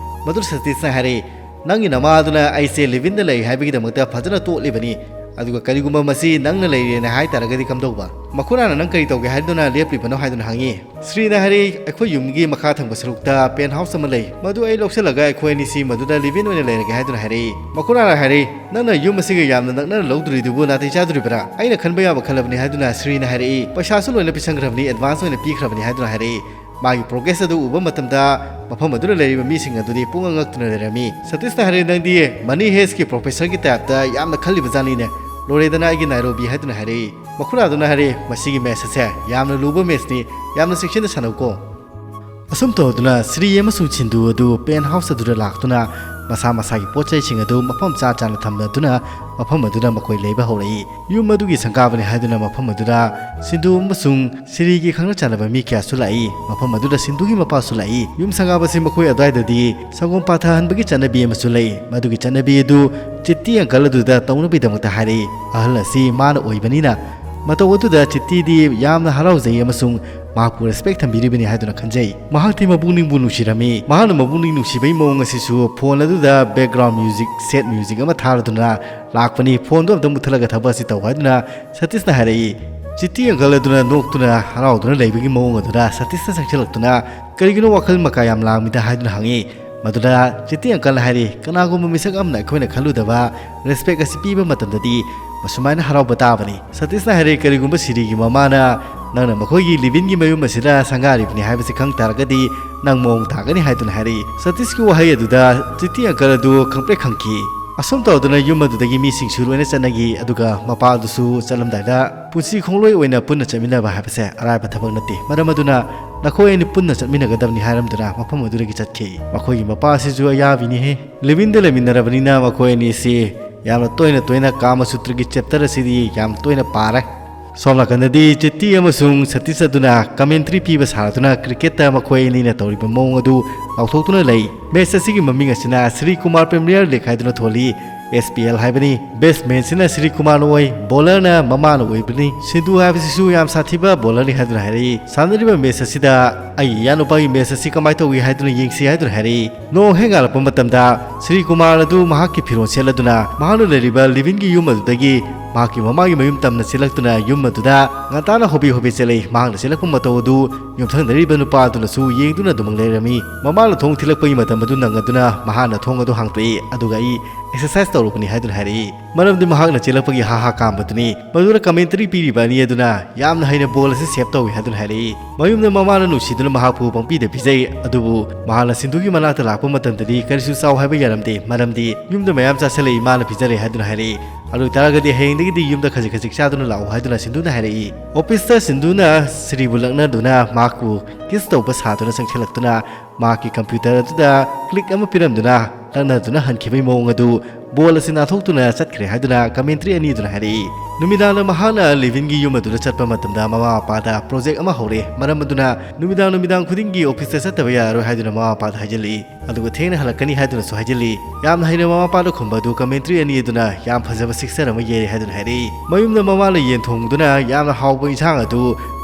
ꯃꯗꯨ ꯁꯇꯤꯁꯅ ꯍꯥꯏꯔꯦ, "ꯅꯪꯒꯤ ꯅꯃꯥꯗꯨꯅ ꯑꯩꯁꯦ ꯂꯤꯚꯤꯟꯗ ꯂꯩ ꯍꯥꯏꯕꯒꯤꯗꯃꯛꯇ ꯐꯖꯅ ꯇꯣꯠꯂꯤꯕꯅꯤ, ꯑꯗꯨꯒ ꯀꯔꯤꯒꯨꯝꯕ ꯃꯁꯤ ꯅꯪꯅ ꯂꯩꯔꯦꯅ ꯍꯥꯏ ꯇꯥꯔꯒꯗꯤ ꯀꯝꯗꯧꯕ? ꯃꯈꯨꯔꯥꯅ ꯅꯪ ꯀꯔꯤ ꯇꯧꯒꯦ ꯍꯥꯏꯗꯨꯅ ꯂꯦꯞꯂꯤꯕꯅꯣ?" ꯍꯥꯏꯗꯨꯅ ꯍꯪꯉꯤ꯫ ꯁ꯭ꯔꯤꯅ ꯍꯥꯏꯔꯛꯏ, "ꯑꯩꯈꯣꯏ ꯌꯨꯝꯒꯤ ꯃꯈꯥ ꯊꯪꯕ ꯁꯔꯨꯛꯇ ꯄꯦꯟ ꯍꯥꯎꯁ ꯑꯃ ꯂꯩ, ꯃꯗꯨ ꯑꯩ ꯂꯧꯁꯤꯜꯂꯒ ꯑꯩꯈꯣꯏ ꯑꯅꯤꯁꯤ ꯃꯗꯨꯗ ꯂꯤꯚꯤꯟ ꯑꯣꯏꯅ ꯂꯩꯔꯒꯦ" ꯍꯥꯏꯗꯨꯅ ꯍꯥꯏꯔꯛꯏ꯫ ꯃꯈꯨꯔꯥꯅ ꯍꯥꯏꯔꯛꯏ, "ꯅꯪꯅ ꯌꯨꯝ ꯑꯁꯤꯒ ꯌꯥꯝꯅ ꯅꯛꯅꯅ ꯂꯧꯗꯣꯔꯤꯗꯨꯕꯨ ꯅꯥꯇꯩ ꯆꯥꯗꯣꯔꯤꯕ꯭ꯔꯥ? ꯑꯩꯅ ꯈꯟꯕ ꯌꯥꯕ ꯈꯜꯂꯕꯅꯤ" ꯍꯥꯏꯗꯨꯅ ꯁ꯭ꯔꯤꯅ ꯍꯥꯏꯔꯛꯏ꯫ "ꯄꯩꯁꯥꯁꯨ ꯂꯣꯏꯅ ꯄꯤꯁꯟꯈ꯭ꯔꯕꯅꯤ, ꯑꯦꯗꯚꯥꯟꯁ ꯑꯣꯏꯅ ꯄꯤꯈ꯭ꯔꯕꯅꯤ" ꯍꯥꯏꯗꯨꯅ ꯍꯥꯏꯔꯛꯏ꯫ ꯃꯥꯒꯤ ꯄ꯭ꯔꯣꯒ꯭ꯔꯦꯁ ꯑꯗꯨ ꯎꯕ ꯃꯇꯝꯗ ꯃꯐꯝ ꯑꯗꯨꯗ ꯂꯩꯔꯤꯕ ꯃꯤꯁꯤꯡ ꯑꯗꯨꯗꯤ ꯄꯨꯡꯉꯛ ꯉꯛꯇꯨꯅ ꯂꯩꯔꯝꯃꯤ꯫ ꯁꯇꯤꯁꯅ ꯍꯥꯏꯔꯛꯏ, "ꯅꯪꯗꯤ ꯃꯅꯤ ꯍꯦꯁꯀꯤ ꯄ꯭ꯔꯣꯐꯦꯁꯔꯒꯤ ꯇꯥꯏꯞꯇ ꯌꯥꯝꯅ ꯈꯜꯂꯤꯕ ꯖꯥꯠꯅꯤꯅꯦ, ꯂꯣꯏꯔꯦꯗꯅ ꯑꯩꯒꯤ ꯅꯥꯏꯔꯣꯕꯤ" ꯍꯥꯏꯗꯨꯅ ꯍꯥꯏꯔꯛꯏ꯫ ꯃꯈꯨꯔꯥꯗꯨꯅ ꯍꯥꯏꯔꯛꯏ, "ꯃꯁꯤꯒꯤ ꯃꯦꯁ ꯑꯁꯦ ꯌꯥꯝꯅ ꯂꯨꯕ ꯃꯦꯁꯅꯤ, ꯌꯥꯝꯅ ꯆꯦꯛꯁꯤꯟꯅ ꯁꯥꯟꯅꯧꯀꯣ꯫" ꯑꯁꯨꯝ ꯇꯧꯗꯨꯅ ꯁ꯭ꯔꯤ ꯑꯃꯁꯨꯡ ꯁꯤꯟꯗꯨ ꯑꯗꯨ ꯄꯦꯟ ꯍꯥꯎꯁ ꯑꯗꯨꯗ ꯂꯥꯛꯇꯨꯅ ꯃꯁꯥ ꯃꯁꯥꯒꯤ ꯄꯣꯠ ꯆꯩꯁꯤꯡ ꯑꯗꯨ ꯃꯐꯝ ꯆꯥ ꯆꯥꯅ ꯊꯝꯗꯨꯅ ꯃꯐꯝ ꯑꯗꯨꯗ ꯃꯈꯣꯏ ꯂꯩꯕ ꯍꯧꯔꯛꯏ꯫ ꯌꯨꯝ ꯑꯗꯨꯒꯤ ꯁꯪꯒꯥꯕꯅꯤ ꯍꯥꯏꯗꯨꯅ ꯃꯐꯝ ꯑꯗꯨꯗ ꯁꯤꯟꯗꯨ ꯑꯃꯁꯨꯡ ꯁ꯭ꯔꯤꯒꯤ ꯈꯪꯅ ꯆꯥꯟꯅꯕ ꯃꯤ ꯀꯌꯥꯁꯨ ꯂꯥꯛꯏ꯫ ꯃꯐꯝ ꯑꯗꯨꯗ ꯁꯤꯟꯗꯨꯒꯤ ꯃꯄꯥꯁꯨ ꯂꯥꯛꯏ꯫ ꯌꯨꯝ ꯁꯪꯒꯥꯕꯁꯤ ꯃꯈꯣꯏ ꯑꯗꯨꯋꯥꯏꯗꯗꯤ ꯁꯪꯒꯣꯝ ꯄꯥꯊꯍꯟꯕꯒꯤ ꯆꯠꯅꯕꯤ ꯑꯃꯁꯨ ꯂꯩ꯫ ꯃꯗꯨꯒꯤ ꯆꯠꯅꯕꯤ ꯑꯗꯨ ꯆꯤꯠꯇꯤ ꯑꯪꯀꯜ ꯑꯗꯨꯗ ꯇꯧꯅꯕꯒꯤꯗꯃꯛꯇ ꯍꯥꯏꯔꯛꯏ꯫ ꯑꯍꯜ ꯑꯁꯤ ꯃꯥꯅ ꯑꯣꯏꯕꯅꯤꯅ ꯃꯇꯧ ꯑꯗꯨꯗ ꯆꯤꯠꯇꯤꯗꯤ ꯌꯥꯝꯅ ꯍꯔꯥꯎꯖꯩ ꯑꯃꯁꯨꯡ ꯃꯍꯥꯛꯄꯨ ꯔꯦꯁꯄꯦꯛ ꯊꯝꯕꯤꯔꯤꯕꯅꯤ ꯍꯥꯏꯗꯨꯅ ꯈꯟꯖꯩ꯫ ꯃꯍꯥꯛꯇꯤ ꯃꯄꯨꯛꯅꯤꯡꯕꯨ ꯅꯨꯡꯁꯤꯔꯝꯃꯤ꯫ ꯃꯍꯥꯛꯅ ꯃꯄꯨꯛꯅꯤꯡ ꯅꯨꯡꯁꯤꯕꯒꯤ ꯃꯑꯣꯡ ꯑꯁꯤꯁꯨ ꯐꯣꯟ ꯑꯗꯨꯗ ꯕꯦꯛꯒ꯭ꯔꯥꯎꯟ ꯃ꯭ꯌꯨꯖꯤꯛ, ꯁꯦꯠ ꯃ꯭ꯌꯨꯖꯤꯛ ꯑꯃ ꯊꯥꯔꯗꯨꯅ ꯂꯥꯛꯄꯅꯤ꯫ "ꯐꯣꯟꯗꯣ ꯑꯝꯇ ꯃꯨꯠꯊꯠꯂꯒ ꯊꯕꯛ ꯑꯁꯤ ꯇꯧ" ꯍꯥꯏꯗꯨꯅ ꯁꯇꯤꯁꯅ ꯍꯥꯏꯔꯛꯏ꯫ ꯆꯤꯠꯇꯤ ꯑꯪꯀꯜ ꯑꯗꯨꯅ ꯅꯣꯛꯇꯨꯅ ꯍꯔꯥꯎꯗꯨꯅ ꯂꯩꯕꯒꯤ ꯃꯑꯣꯡ ꯑꯗꯨꯗ ꯁꯇꯤꯁꯅ ꯆꯪꯁꯤꯜꯂꯛꯇꯨꯅ, "ꯀꯔꯤꯒꯤꯅꯣ ꯋꯥꯈꯜ ꯃꯀꯥ ꯌꯥꯝ ꯂꯥꯡꯃꯤꯗ?" ꯍꯥꯏꯗꯨꯅ ꯍꯪꯉꯤ꯫ ꯃꯗꯨꯗ ꯆꯤꯠꯇꯤ ꯑꯪꯀꯜꯅ ꯍꯥꯏꯔꯤ, "ꯀꯅꯥꯒꯨꯝꯕ ꯃꯤꯁꯛ ꯑꯃꯅ ꯑꯩꯈꯣꯏꯅ ꯈꯜꯂꯨꯗꯕ ꯔꯦꯁꯄꯦꯛ ꯑꯁꯤ ꯄꯤꯕ ꯃꯇꯝꯗꯗꯤ ꯃꯁꯨꯃꯥꯏꯅ ꯍꯔꯥꯎꯕ ꯇꯥꯕꯅꯤ꯫" ꯁꯇꯤꯁꯅ ꯍꯥꯏꯔꯛꯏ, "ꯀꯔꯤꯒꯨꯝꯕ ꯁꯤꯔꯤꯒꯤ ꯃꯃꯥꯅ ꯅꯪꯅ ꯃꯈꯣꯏꯒꯤ ꯂꯤꯚꯤꯟꯒꯤ ꯃꯌꯨꯝ ꯑꯁꯤꯗ ꯁꯪꯒꯥꯔꯤꯕꯅꯤ ꯍꯥꯏꯕꯁꯤ ꯈꯪ ꯇꯥꯔꯒꯗꯤ ꯅꯪ ꯃꯑꯣꯡ ꯇꯥꯒꯅꯤ" ꯍꯥꯏꯗꯨꯅ ꯍꯥꯏꯔꯛꯏ꯫ ꯁꯇꯤꯁꯀꯤ ꯋꯥꯍꯩ ꯑꯗꯨꯗ ꯆꯤꯠꯇꯤ ꯑꯪꯀꯜ ꯑꯗꯨ ꯈꯪꯄ꯭ꯔꯦꯛ ꯈꯪꯈꯤ꯫ ꯑꯁꯨꯝ ꯇꯧꯗꯨꯅ ꯌꯨꯝ ꯑꯗꯨꯗꯒꯤ ꯃꯤꯁꯤꯡꯁꯨ ꯂꯣꯏꯅ ꯆꯠꯅꯈꯤ, ꯑꯗꯨꯒ ꯃꯄꯥ ꯑꯗꯨꯁꯨ ꯆꯠꯂꯝꯗꯥꯏꯗ, "ꯄꯨꯟꯁꯤ ꯈꯣꯡꯂꯣꯏ ꯑꯣꯏꯅ ꯄꯨꯟꯅ ꯆꯠꯃꯤꯟꯅꯕ ꯍꯥꯏꯕꯁꯦ ꯑꯔꯥꯏꯕ ꯊꯕꯛ ꯅꯠꯇꯦ, ꯃꯔꯝ ꯑꯗꯨꯅ ꯅꯈꯣꯏ ꯑꯅꯤ ꯄꯨꯟꯅ ꯆꯠꯃꯤꯟꯅꯒꯗꯕꯅꯤ" ꯍꯥꯏꯔꯝꯗꯨꯅ ꯃꯐꯝ ꯑꯗꯨꯗꯒꯤ ꯆꯠꯈꯤ꯫ ꯃꯈꯣꯏꯒꯤ ꯃꯄꯥ ꯑꯁꯤꯁꯨ ꯑꯌꯥꯕꯤꯅꯤꯍꯦ꯫ ꯂꯤꯚꯤꯟꯗ ꯂꯩꯃꯤꯟꯅꯔꯕꯅꯤꯅ ꯃꯈꯣꯏ ꯑꯅꯤꯁꯤ ꯌꯥꯝꯅ ꯇꯣꯏꯅ ꯇꯣꯏꯅ ꯀꯥꯃ ꯁꯨꯇ꯭ꯔꯒꯤ ꯆꯦꯞꯇꯔ ꯑꯁꯤꯗꯤ ꯌꯥꯝ ꯇꯣꯏꯅ ꯄꯥꯔꯦ꯫ ꯁꯣꯝ ꯅꯥꯀꯟꯗꯗꯤ ꯖꯦꯠꯇꯤ ꯑꯃꯁꯨꯡ ꯁꯇꯤꯁ ꯑꯗꯨꯅ ꯀꯃꯦꯟꯇ꯭ꯔꯤ ꯄꯤꯕ ꯁꯥꯗꯨꯅ ꯀ꯭ꯔꯤꯀꯦꯠꯇ ꯃꯈꯣꯏ ꯑꯅꯤꯅ ꯇꯧꯔꯤꯕ ꯃꯑꯣꯡ ꯑꯗꯨ ꯂꯥꯎꯊꯣꯛꯇꯨꯅ ꯂꯩ꯫ ꯃꯦꯆ ꯑꯁꯤꯒꯤ ꯃꯃꯤꯡ ꯑꯁꯤꯅ ꯁ꯭ꯔꯤ ꯀꯨꯃꯥꯔ ꯄ꯭ꯔꯤꯃꯤꯌꯔ ꯂꯤꯒ ꯍꯥꯏꯗꯨꯅ ꯊꯣꯜꯂꯤ, ꯑꯦꯁ ꯄꯤ ꯑꯦꯜ ꯍꯥꯏꯕꯅꯤ꯫ ꯕꯦꯠꯁꯃꯦꯟꯁꯤꯅ ꯁ꯭ꯔꯤ ꯀꯨꯃꯥꯔꯅ ꯑꯣꯏ, ꯕꯣꯂꯔꯅ ꯃꯃꯥꯅ ꯑꯣꯏꯕꯅꯤ꯫ ꯁꯤꯟꯙꯨ ꯍꯥꯏꯕꯁꯤꯁꯨ ꯌꯥꯝ ꯁꯥꯊꯤꯕ ꯕꯣꯂꯔꯅꯤ ꯍꯥꯏꯗꯨꯅ ꯍꯥꯏꯔꯛꯏ꯫ ꯁꯥꯟꯅꯔꯤꯕ ꯃꯦꯆ ꯑꯁꯤꯗ ꯑꯩꯒꯤ ꯏꯌꯥꯅꯨꯄꯥꯒꯤ ꯃꯦꯆ ꯑꯁꯤ ꯀꯃꯥꯏꯅ ꯇꯧꯏ ꯍꯥꯏꯗꯨꯅ ꯌꯦꯡꯁꯤ ꯍꯥꯏꯗꯨꯅ ꯍꯥꯏꯔꯛꯏ꯫ ꯅꯣꯡ ꯍꯦꯛ ꯉꯥꯜꯂꯛꯄ ꯃꯇꯝꯗ ꯁ꯭ꯔꯤ ꯀꯨꯃꯥꯔ ꯑꯗꯨ ꯃꯍꯥꯛꯀꯤ ꯐꯤꯔꯣꯜ ꯁꯦꯠꯂꯗꯨꯅ ꯃꯍꯥꯛꯅ ꯂꯩꯔꯤꯕ ꯂꯤꯚꯤꯡꯒꯤ ꯌꯨꯝ ꯑꯗꯨꯗꯒꯤ ꯃꯍꯥꯛꯀꯤ ꯃꯃꯥꯒꯤ ꯃꯌꯨꯝ ꯇꯝꯅ ꯆꯦꯜꯂꯛꯇꯨꯅ ꯌꯨꯝ ꯑꯗꯨꯗ ꯉꯟꯇꯥꯅ ꯍꯣꯕꯦ ꯍꯣꯕꯦ ꯆꯦꯜꯂꯛꯏ꯫ ꯃꯍꯥꯛꯅ ꯆꯦꯜꯂꯛꯄ ꯃꯇꯧ ꯑꯗꯨ ꯌꯨꯝꯊꯪꯅꯔꯤꯕ ꯅꯨꯄꯥ ꯑꯗꯨꯅꯁꯨ ꯌꯦꯡꯗꯨꯅ ꯑꯗꯨꯃꯛ ꯂꯩꯔꯝꯃꯤ꯫ ꯃꯃꯥꯅ ꯊꯣꯡ ꯊꯤꯜꯂꯛꯄꯒꯤ ꯃꯇꯝ ꯑꯗꯨ ꯅꯪꯉꯗꯨꯅ ꯃꯍꯥꯛꯅ ꯊꯣꯡ ꯑꯗꯨ ꯍꯥꯡꯗꯣꯛꯏ, ꯑꯗꯨꯒ "ꯑꯩ ꯑꯦꯛꯁꯔꯁꯥꯏꯁ ꯇꯧꯔꯨꯕꯅꯤ" ꯍꯥꯏꯗꯨꯅ ꯍꯥꯏꯔꯛꯏ꯫ ꯃꯔꯝꯗꯤ ꯃꯍꯥꯛꯅ ꯆꯦꯜꯂꯛꯄꯒꯤ ꯍꯥ ꯍꯥ ꯀꯥꯝꯕꯗꯨꯅꯤ꯫ ꯃꯗꯨꯗ ꯀꯃꯦꯟꯇꯔꯤ ꯄꯤꯔꯤꯕ ꯑꯅꯤ ꯑꯗꯨꯅ ꯌꯥꯝꯅ ꯍꯩꯅ ꯕꯣꯜ ꯑꯁꯤ ꯁꯦꯞ ꯇꯧꯏ ꯍꯥꯏꯗꯨꯅ ꯍꯥꯏꯔꯛꯏ꯫ ꯃꯌꯨꯝꯗ ꯃꯃꯥꯅ ꯅꯨꯡꯁꯤꯗꯨꯅ ꯃꯍꯥꯛꯄꯨ ꯄꯪꯄꯤꯗ ꯄꯤꯖꯩ, ꯑꯗꯨꯕꯨ ꯃꯍꯥꯛꯅ ꯁꯤꯟꯙꯨꯒꯤ ꯃꯅꯥꯛꯇ ꯂꯥꯛꯄ ꯃꯇꯝꯗꯗꯤ ꯀꯔꯤꯁꯨ ꯆꯥꯎ ꯍꯥꯏꯕ ꯌꯥꯔꯝꯗꯦ, ꯃꯔꯝꯗꯤ ꯌꯨꯝꯗ ꯃꯌꯥꯝ ꯆꯥꯁꯤꯜꯂꯛꯏ, ꯃꯥꯅ ꯄꯤꯖꯔꯦ ꯍꯥꯏꯗꯨꯅ ꯍꯥꯏꯔꯛꯏ꯫ ꯑꯗꯨ ꯑꯣꯏꯇꯥꯔꯒꯗꯤ ꯍꯌꯦꯡꯗꯒꯤꯗꯤ ꯌꯨꯝꯗ ꯈꯖꯤꯛ ꯈꯖꯤꯛ ꯆꯥꯗꯨꯅ ꯂꯥꯛꯎ ꯍꯥꯏꯗꯨꯅ ꯁꯤꯟꯙꯨꯅ ꯍꯥꯏꯔꯛꯏ꯫ ꯑꯣꯐꯤꯁꯇ ꯁꯤꯟꯙꯨꯅ ꯁ꯭ꯔꯤꯕꯨ ꯂꯛꯅꯗꯨꯅ ꯃꯍꯥꯛꯄꯨ ꯀꯤꯁ ꯇꯧꯕ ꯁꯥꯗꯨꯅ ꯆꯪꯁꯤꯜꯂꯛꯇꯨꯅ ꯃꯍꯥꯛꯀꯤ ꯀꯝꯄ꯭ꯌꯨꯇꯔ ꯑꯗꯨꯗ ꯀ꯭ꯂꯤꯛ ꯑꯃ ꯄꯤꯔꯝꯗꯨꯅ ꯂꯛꯅꯗꯨꯅ ꯍꯟꯈꯤꯕꯒꯤ ꯃꯑꯣꯡ ꯑꯗꯨ ꯕꯣꯜ ꯑꯁꯤ ꯅꯥꯟꯊꯣꯛꯇꯨꯅ ꯆꯠꯈ꯭ꯔꯦ ꯍꯥꯏꯗꯨꯅ ꯀꯃꯦꯟꯇ꯭ꯔꯤ ꯑꯅꯤ ꯑꯗꯨꯅ ꯍꯥꯏꯔꯛꯏ꯫ ꯅꯨꯃꯤꯗꯥꯡꯗ ꯃꯍꯥꯛꯅ ꯂꯤꯚꯤꯟꯒꯤ ꯌꯨꯝ ꯑꯗꯨꯗ ꯆꯠꯄ ꯃꯇꯝꯗ ꯃꯃꯥ ꯃꯄꯥꯗ ꯄ꯭ꯔꯣꯖꯦꯛ ꯑꯃ ꯍꯧꯔꯦ꯫ ꯃꯔꯝ ꯑꯗꯨꯅ ꯅꯨꯃꯤꯗꯥꯡ ꯅꯨꯃꯤꯗꯥꯡ ꯈꯨꯗꯤꯡꯒꯤ ꯑꯣꯐꯤꯁꯇ ꯆꯠꯇꯕ ꯌꯥꯔꯔꯣꯏ ꯍꯥꯏꯗꯨꯅ ꯃꯃꯥ ꯃꯄꯥꯗ ꯍꯥꯏꯖꯤꯜꯂꯛꯏ꯫ ꯑꯗꯨꯒ ꯊꯦꯡꯅ ꯍꯜꯂꯛꯀꯅꯤ ꯍꯥꯏꯗꯨꯅꯁꯨ ꯍꯥꯏꯖꯤꯜꯂꯤ꯫ ꯌꯥꯝꯅ ꯍꯩꯅ ꯃꯃꯥ ꯃꯄꯥꯗ ꯈꯨꯝꯕ ꯑꯗꯨ ꯀꯃꯦꯟꯇ꯭ꯔꯤ ꯑꯅꯤ ꯑꯗꯨꯅ ꯌꯥꯝ ꯐꯖꯕ ꯁꯤꯛꯁꯔ ꯑꯃ ꯌꯩꯔꯦ ꯍꯥꯏꯗꯨꯅ ꯍꯥꯏꯔꯛꯏ꯫ ꯃꯌꯨꯝꯗ ꯃꯃꯥꯅ ꯌꯦꯟ ꯊꯣꯡꯗꯨꯅ ꯌꯥꯝꯅ ꯍꯥꯎꯕ ꯏꯟꯁꯥꯡ ꯑꯗꯨ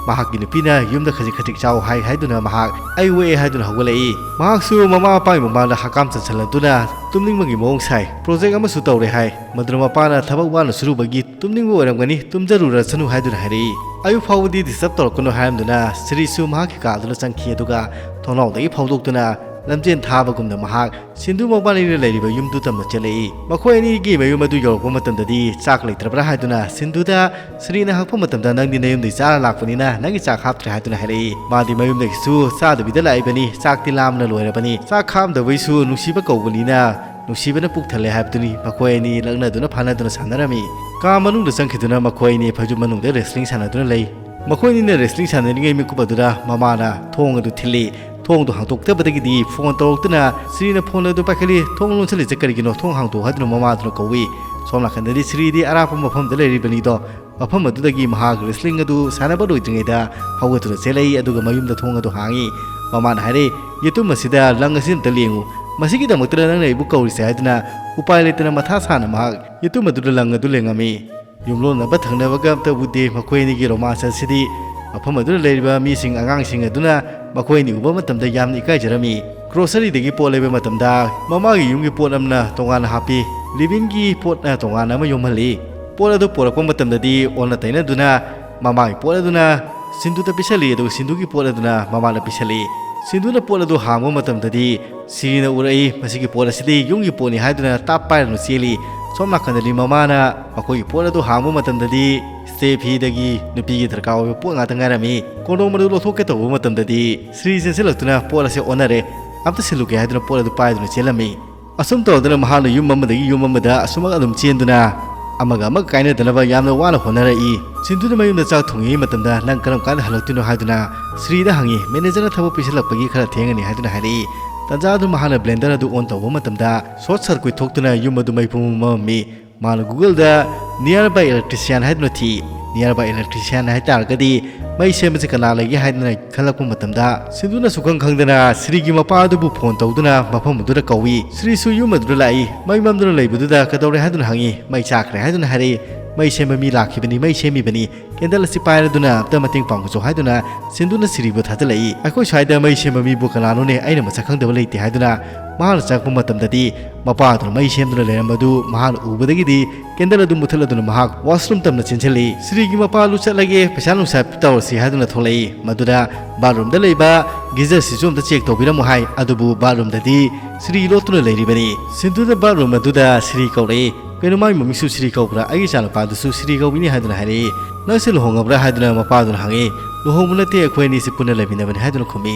ꯃꯍꯥꯛꯀꯤ ꯅꯨꯄꯤꯅ ꯌꯨꯝꯗ ꯈꯖꯤꯛ ꯈꯖꯤꯛ ꯆꯥꯎ ꯍꯥꯏ ꯍꯥꯏꯗꯨꯅ ꯃꯍꯥꯛ "ꯑꯩ ꯑꯣꯛꯑꯦ" ꯍꯥꯏꯗꯨꯅ ꯍꯧꯒꯠꯂꯛꯏ꯫ ꯃꯍꯥꯛꯁꯨ ꯃꯃꯥ ꯃꯄꯥꯒꯤ ꯃꯃꯥꯡꯗ ꯍꯀꯥꯝ ꯆꯟꯁꯤꯜꯂꯗꯨꯅ ꯇꯨꯝꯅꯤꯡꯕꯒꯤ ꯃꯑꯣꯡ ꯁꯥꯏ꯫ ꯄ꯭ꯔꯣꯖꯦꯛ ꯑꯃꯁꯨ ꯇꯧꯔꯦ ꯍꯥꯏ꯫ ꯃꯗꯨꯅ ꯃꯄꯥꯅ ꯊꯕꯛ ꯋꯥꯅ ꯁꯨꯔꯨꯕꯒꯤ ꯇꯨꯝꯅꯤꯡꯕ ꯑꯣꯏꯔꯝꯒꯅꯤ, ꯇꯨꯝꯖꯔꯨꯔꯁꯅꯨ ꯍꯥꯏꯗꯨꯅ ꯍꯥꯏꯔꯛꯏ꯫ "ꯑꯌꯨꯛ ꯐꯥꯎꯕꯗꯤ ꯗꯤꯁꯇꯔꯕ ꯇꯧꯔꯛꯀꯅꯨ" ꯍꯥꯏꯔꯝꯗꯨꯅ ꯁ꯭ꯔꯤꯁꯨ ꯃꯍꯥꯛꯀꯤ ꯀꯥꯗꯨꯗ ꯆꯪꯈꯤ꯫ ꯑꯗꯨꯒ ꯊꯣꯡꯅꯥꯎꯗꯒꯤ ꯐꯥꯎꯗꯣꯛꯇꯨꯅ ꯂꯝꯖꯦꯟ ꯊꯥꯕꯒꯨꯝꯅ ꯃꯍꯥꯛ ꯁꯤꯟꯙꯨ ꯃꯕꯥꯅꯤꯅ ꯂꯩꯔꯤꯕ ꯌꯨꯝꯗꯨ ꯇꯝꯅ ꯆꯦꯜꯂꯛꯏ꯫ ꯃꯈꯣꯏ ꯑꯅꯤꯒꯤ ꯃꯌꯨꯝ ꯑꯗꯨ ꯌꯧꯔꯛꯄ ꯃꯇꯝꯗꯗꯤ ꯆꯥꯛ ꯂꯩꯇ꯭ꯔꯕ꯭ꯔꯥ ꯍꯥꯏꯗꯨꯅ ꯁꯤꯟꯙꯨꯗ ꯁ꯭ꯔꯤꯅ ꯍꯪꯉꯛꯄ ꯃꯇꯝꯗ "ꯅꯪꯗꯤ ꯅꯌꯨꯝꯗꯒꯤ ꯆꯥꯔ ꯂꯥꯛꯄꯅꯤꯅ ꯅꯪꯒꯤ ꯆꯥꯛ ꯍꯥꯞꯇ꯭ꯔꯦ" ꯍꯥꯏꯗꯨꯅ ꯍꯥꯏꯔꯛꯏ꯫ ꯃꯥꯗꯤ ꯃꯌꯨꯝꯗꯒꯤꯁꯨ ꯆꯥꯗꯕꯤꯗ ꯂꯥꯛꯏꯕꯅꯤ, ꯆꯥꯛꯇꯤ ꯂꯥꯝꯅ ꯂꯣꯏꯔꯕꯅꯤ꯫ ꯆꯥꯛ ꯈꯥꯝꯗꯕꯩꯁꯨ ꯅꯨꯡꯁꯤꯕ ꯀꯧꯕꯅꯤꯅ ꯅꯨꯡꯁꯤꯕꯅ ꯄꯨꯛ ꯊꯜꯂꯦ ꯍꯥꯏꯕꯗꯨꯅꯤ꯫ ꯃꯈꯣꯏ ꯑꯅꯤ ꯂꯛꯅꯗꯨꯅ ꯐꯥꯅꯗꯨꯅ ꯁꯥꯟꯅꯔꯝꯃꯤ꯫ ꯀꯥ ꯃꯅꯨꯡꯗ ꯆꯪꯈꯤꯗꯨꯅ ꯃꯈꯣꯏ ꯑꯅꯤ ꯐꯩꯖꯨꯞ ꯃꯅꯨꯡꯗ ꯔꯦꯁꯂꯤꯡ ꯁꯥꯟꯅꯗꯨꯅ ꯂꯩ꯫ ꯃꯈꯣꯏ ꯑꯅꯤꯅ ꯔꯦꯁꯂꯤꯡ ꯁꯥꯟꯅꯔꯤꯉꯩ ꯃꯤꯀꯨꯞ ꯑꯗꯨꯗ ꯃꯃꯥꯅ ꯊꯣꯡ ꯑꯗꯨ ꯊꯤꯜꯂꯤ꯫ ꯊꯣꯡꯗꯨ ꯍꯥꯡꯗꯣꯛꯇꯕꯗꯒꯤꯗꯤ ꯐꯣꯟ ꯇꯧꯔꯛꯇꯨꯅ ꯁ꯭ꯔꯤꯅ ꯐꯣꯟ ꯑꯗꯨ ꯄꯥꯏꯈꯠꯂꯤ꯫ "ꯊꯣꯡ ꯂꯣꯟꯁꯤꯜꯂꯤꯁꯦ ꯀꯔꯤꯒꯤꯅꯣ? ꯊꯣꯡ ꯍꯥꯡꯗꯣꯛꯎ" ꯍꯥꯏꯗꯨꯅ ꯃꯃꯥꯗꯨꯅ ꯀꯧꯏ꯫ ꯁꯣꯝ ꯅꯥꯀꯟꯗꯗꯤ ꯁ꯭ꯔꯤꯗꯤ ꯑꯔꯥꯞꯄ ꯃꯐꯝꯗ ꯂꯩꯔꯤꯕꯅꯤꯗꯣ꯫ ꯃꯐꯝ ꯑꯗꯨꯗꯒꯤ ꯃꯍꯥꯛ wrestling ꯑꯗꯨ ꯁꯥꯟꯅꯕ ꯂꯣꯏꯗ꯭ꯔꯤꯉꯩꯗ ꯍꯧꯒꯠꯇꯨꯅ ꯆꯦꯜꯂꯛꯏ, ꯑꯗꯨꯒ ꯃꯌꯨꯝꯗ ꯊꯣꯡ ꯑꯗꯨ ꯍꯥꯡꯉꯤ꯫ ꯃꯃꯥꯅ ꯍꯥꯏꯔꯦ, "ꯌꯦꯇꯨꯝ ꯑꯁꯤꯗ ꯂꯪ ꯑꯁꯤ ꯑꯝꯇ ꯂꯦꯡꯉꯨ, ꯃꯁꯤꯒꯤꯗꯃꯛꯇꯅ ꯅꯪꯅ ꯑꯩꯕꯨ ꯀꯧꯔꯤꯁꯦ" ꯍꯥꯏꯗꯨꯅ ꯎꯄꯥꯏ ꯂꯩꯇꯅ ꯃꯊꯥ ꯁꯥꯅ ꯃꯍꯥꯛ ꯌꯦꯇꯨꯝ ꯑꯗꯨꯗ ꯂꯪ ꯑꯗꯨ ꯂꯦꯡꯉꯝꯃꯤ꯫ ꯌꯨꯝꯂꯣꯟꯅꯕ ꯊꯪꯅꯕꯒ ꯑꯝꯇ ꯎꯗꯦ꯫ ꯃꯈꯣꯏ ꯑꯅꯤꯒꯤ romance ꯑꯁꯤꯗꯤ ꯃꯐꯝ ꯑꯗꯨꯗ ꯂꯩꯔꯤꯕ ꯃꯤꯁꯤꯡ, ꯑꯉꯥꯡꯁꯤꯡ ꯑꯗꯨꯅ ꯃꯈꯣꯏ ꯑꯅꯤ ꯎꯕ ꯃꯇꯝꯗ ꯌꯥꯝꯅ ꯏꯀꯥꯏꯖꯔꯝꯃꯤ꯫ Groceryꯗꯒꯤ ꯄꯣꯠ ꯂꯩꯕ ꯃꯇꯝꯗ ꯃꯃꯥꯒꯤ ꯌꯨꯝꯒꯤ ꯄꯣꯠ ꯑꯃꯅ ꯇꯣꯉꯥꯟꯅ ꯍꯥꯞꯄꯤ, ꯂꯤꯚꯤꯟꯒꯤ ꯄꯣꯠꯅ ꯇꯣꯉꯥꯟꯅ ꯑꯃ ꯌꯣꯝꯍꯜꯂꯤ꯫ ꯄꯣꯠ ꯑꯗꯨ ꯄꯣꯔꯛꯄ ꯃꯇꯝꯗꯗꯤ ꯑꯣꯟꯅ ꯇꯩꯅꯗꯨꯅ ꯃꯃꯥꯒꯤ ꯄꯣꯠ ꯑꯗꯨꯅ ꯁꯤꯟꯗꯨꯗ ꯄꯤꯁꯜꯂꯤ, ꯑꯗꯨꯒ ꯁꯤꯟꯗꯨꯒꯤ ꯄꯣꯠ ꯑꯗꯨꯅ ꯃꯃꯥꯗ ꯄꯤꯁꯜꯂꯤ꯫ ꯁꯤꯟꯗꯨꯅ ꯄꯣꯠ ꯑꯗꯨ ꯍꯥꯡꯕ ꯃꯇꯝꯗꯗꯤ ꯁꯤꯔꯤꯅ ꯎꯔꯛꯏ, ꯃꯁꯤꯒꯤ ꯄꯣꯠ ꯑꯁꯤꯗꯤ ꯌꯨꯝꯒꯤ ꯄꯣꯠꯅꯤ ꯍꯥꯏꯗꯨꯅ ꯇꯥꯞ ꯄꯥꯏꯔꯗꯨꯅ ꯆꯦꯜꯂꯤ꯫ ꯁꯣꯝ ꯅꯥꯀꯟꯗꯗꯤ ꯃꯃꯥꯅ ꯃꯈꯣꯏꯒꯤ ꯄꯣꯠ ꯑꯗꯨ ꯍꯥꯡꯕ ꯃꯇꯝꯗꯗꯤ ꯁ꯭ꯇꯦꯐꯤꯗꯒꯤ ꯅꯨꯄꯤꯒꯤ ꯗꯔꯀꯥꯔ ꯑꯣꯏꯕ ꯄꯣꯠ ꯉꯥꯛꯇ ꯉꯥꯏꯔꯝꯃꯤ꯫ ꯀꯣꯟꯗꯣꯝ ꯑꯗꯨ ꯂꯧꯊꯣꯛꯀꯦ ꯇꯧꯕ ꯃꯇꯝꯗꯗꯤ ꯁ꯭ꯔꯤ ꯆꯦꯟꯁꯤꯜꯂꯛꯇꯨꯅ ꯄꯣꯠ ꯑꯁꯤ ꯑꯣꯟꯅꯔꯦ, ꯑꯝꯇ ꯁꯤꯜꯂꯨꯒꯦ ꯍꯥꯏꯗꯨꯅ ꯄꯣꯠ ꯑꯗꯨ ꯄꯥꯏꯗꯨꯅ ꯆꯦꯜꯂꯝꯃꯤ꯫ ꯑꯁꯨꯝ ꯇꯧꯗꯅ ꯃꯍꯥꯛꯅ ꯌꯨꯝ ꯑꯃꯗꯒꯤ ꯌꯨꯝ ꯑꯃꯗ ꯑꯁꯨꯝꯃꯛ ꯑꯗꯨꯝ ꯆꯦꯟꯗꯨꯅ ꯑꯃꯒ ꯑꯃꯒ ꯀꯥꯏꯅꯗꯅꯕ ꯌꯥꯝꯅ ꯋꯥꯅ ꯍꯣꯠꯅꯔꯛꯏ꯫ ꯁꯤꯟꯗꯨꯅ ꯃꯌꯨꯝꯗ ꯆꯥꯛ ꯊꯣꯡꯉꯤꯉꯩ ꯃꯇꯝꯗ "ꯅꯪ ꯀꯔꯝ ꯀꯥꯟꯗ ꯍꯜꯂꯛꯇꯣꯏꯅꯣ?" ꯍꯥꯏꯗꯨꯅ ꯁ꯭ꯔꯤꯗ ꯍꯪꯉꯤ꯫ Managerꯅ ꯊꯕꯛ ꯄꯤꯁꯤꯜꯂꯛꯄꯒꯤ ꯈꯔ ꯊꯦꯡꯉꯅꯤ ꯍꯥꯏꯗꯨꯅ ꯍꯥꯏꯔꯛꯏ꯫ ꯇꯟꯖꯥ ꯑꯗꯨ ꯃꯍꯥꯛꯅ blender ꯑꯗꯨ on ꯇꯧꯕ ꯃꯇꯝꯗ short circuit ꯊꯣꯛꯇꯨꯅ ꯌꯨꯝ ꯑꯗꯨ ꯃꯩ ꯄꯨꯝꯕ ꯃꯝꯃꯝꯃꯤ꯫ ꯃꯥꯅ Googleꯗ nearby electrician ꯍꯥꯏꯗꯨꯅ ꯊꯤ꯫ Nearby electrician ꯍꯥꯏꯇꯥꯔꯒꯗꯤ ꯃꯩ ꯁꯦꯝꯕꯁꯤ ꯀꯅꯥ ꯂꯩꯒꯦ ꯍꯥꯏꯗꯨꯅ ꯈꯜꯂꯛꯄ ꯃꯇꯝꯗ, ꯁꯤꯟꯗꯨꯅ ꯁꯨꯈꯪ ꯈꯪꯗꯅ ꯁ꯭ꯔꯤꯒꯤ ꯃꯄꯥ ꯑꯗꯨꯕꯨ phone ꯇꯧꯗꯨꯅ ꯃꯐꯝ ꯑꯗꯨꯗ ꯀꯧꯏ꯫ ꯁ꯭ꯔꯤꯁꯨ ꯌꯨꯝ ꯑꯗꯨꯗ ꯂꯥꯛꯏ꯫ ꯃꯩ ꯃꯝꯗꯨꯅ ꯂꯩꯕꯗꯨꯗ "ꯀꯩꯗꯧꯔꯦ?" ꯍꯥꯏꯗꯨꯅ ꯍꯪꯏ꯫ "ꯃꯩ ꯆꯥꯛꯈ꯭ꯔꯦ" ꯍꯥꯏꯗꯨꯅ ꯍꯥꯏꯔꯛꯏ꯫ "ꯃꯩ ꯁꯦꯝꯕ ꯃꯤ ꯂꯥꯛꯈꯤꯕꯅꯤ, ꯃꯩ ꯁꯦꯝꯃꯤꯕꯅꯤ, candle ꯑꯁꯤ ꯄꯥꯏꯔꯗꯨꯅ ꯑꯝꯇ ꯃꯇꯦꯡ ꯄꯥꯡꯉꯨꯆꯣ" ꯍꯥꯏꯗꯨꯅ ꯁꯤꯟꯗꯨꯅ ꯁ꯭ꯔꯤꯕꯨ ꯊꯥꯖꯤꯜꯂꯛꯏ꯫ "ꯑꯩꯈꯣꯏ ꯁ꯭ꯋꯥꯏꯗ ꯃꯩ ꯁꯦꯝꯕ ꯃꯤꯕꯨ ꯀꯅꯥꯅꯣꯅꯦ? ꯑꯩꯅ ꯃꯁꯛ ꯈꯪꯗꯕ ꯂꯩꯇꯦ" ꯍꯥꯏꯗꯨꯅ ꯃꯍꯥꯛꯅ ꯆꯪꯉꯛꯄ ꯃꯇꯝꯗꯗꯤ, ꯃꯄꯥ ꯑꯗꯨꯅ ꯃꯩ ꯁꯦꯝꯗꯨꯅ ꯂꯩꯔꯝꯕꯗꯨ ꯃꯍꯥꯛꯅ ꯎꯕꯗꯒꯤꯗꯤ candle ꯑꯗꯨ ꯃꯨꯠꯊꯠꯂꯗꯨꯅ ꯃꯍꯥꯛ washroom ꯇꯝꯅ ꯆꯦꯟꯁꯤꯜꯂꯤ꯫ ꯁ꯭ꯔꯤꯒꯤ ꯃꯄꯥ ꯂꯨꯆꯠꯂꯒꯦ, ꯄꯩꯁꯥ ꯅꯨꯡꯁꯥ ꯇꯧꯔꯁꯤ ꯍꯥꯏꯗꯨꯅ ꯊꯣꯛꯂꯛꯏ꯫ ꯃꯗꯨꯗ bathroomꯗ ꯂꯩꯕ geyserꯁꯤꯁꯨ ꯑꯝꯇ check ꯇꯧꯕꯤꯔꯝꯃꯨ ꯍꯥꯏ꯫ ꯑꯗꯨꯕꯨ bathroomꯗꯗꯤ ꯁ꯭ꯔꯤ ꯂꯣꯠꯇꯨꯅ ꯂꯩꯔꯤꯕꯅꯤ꯫ ꯁꯤꯟꯗꯨꯅ bathroom ꯑꯗꯨꯗ ꯁ꯭ꯔꯤ ꯀꯧꯔꯛꯏ꯫ "ꯀꯩꯅꯣ, ꯃꯥꯒꯤ ꯃꯃꯤꯡꯁꯨ ꯁ꯭ꯔꯤ ꯀꯧꯕ꯭ꯔꯥ? ꯑꯩꯒꯤ ꯏꯆꯥꯅꯨꯄꯥꯗꯨꯁꯨ ꯁ꯭ꯔꯤ ꯀꯧꯏꯅꯤ" ꯍꯥꯏꯗꯨꯅ ꯍꯥꯏꯔꯛꯏ꯫ "ꯅꯪꯁꯦ ꯂꯨꯍꯣꯡꯉꯕ꯭ꯔꯥ?" ꯍꯥꯏꯗꯨꯅ ꯃꯄꯥꯗꯨꯅ ꯍꯪꯉꯤ꯫ "ꯂꯨꯍꯣꯡꯕ ꯅꯠꯇꯦ, ꯑꯩꯈꯣꯏ ꯑꯅꯤꯁꯤ ꯄꯨꯟꯅ ꯂꯩꯃꯤꯟꯅꯕꯅꯤ" ꯍꯥꯏꯗꯨꯅ ꯈꯨꯝꯃꯤ꯫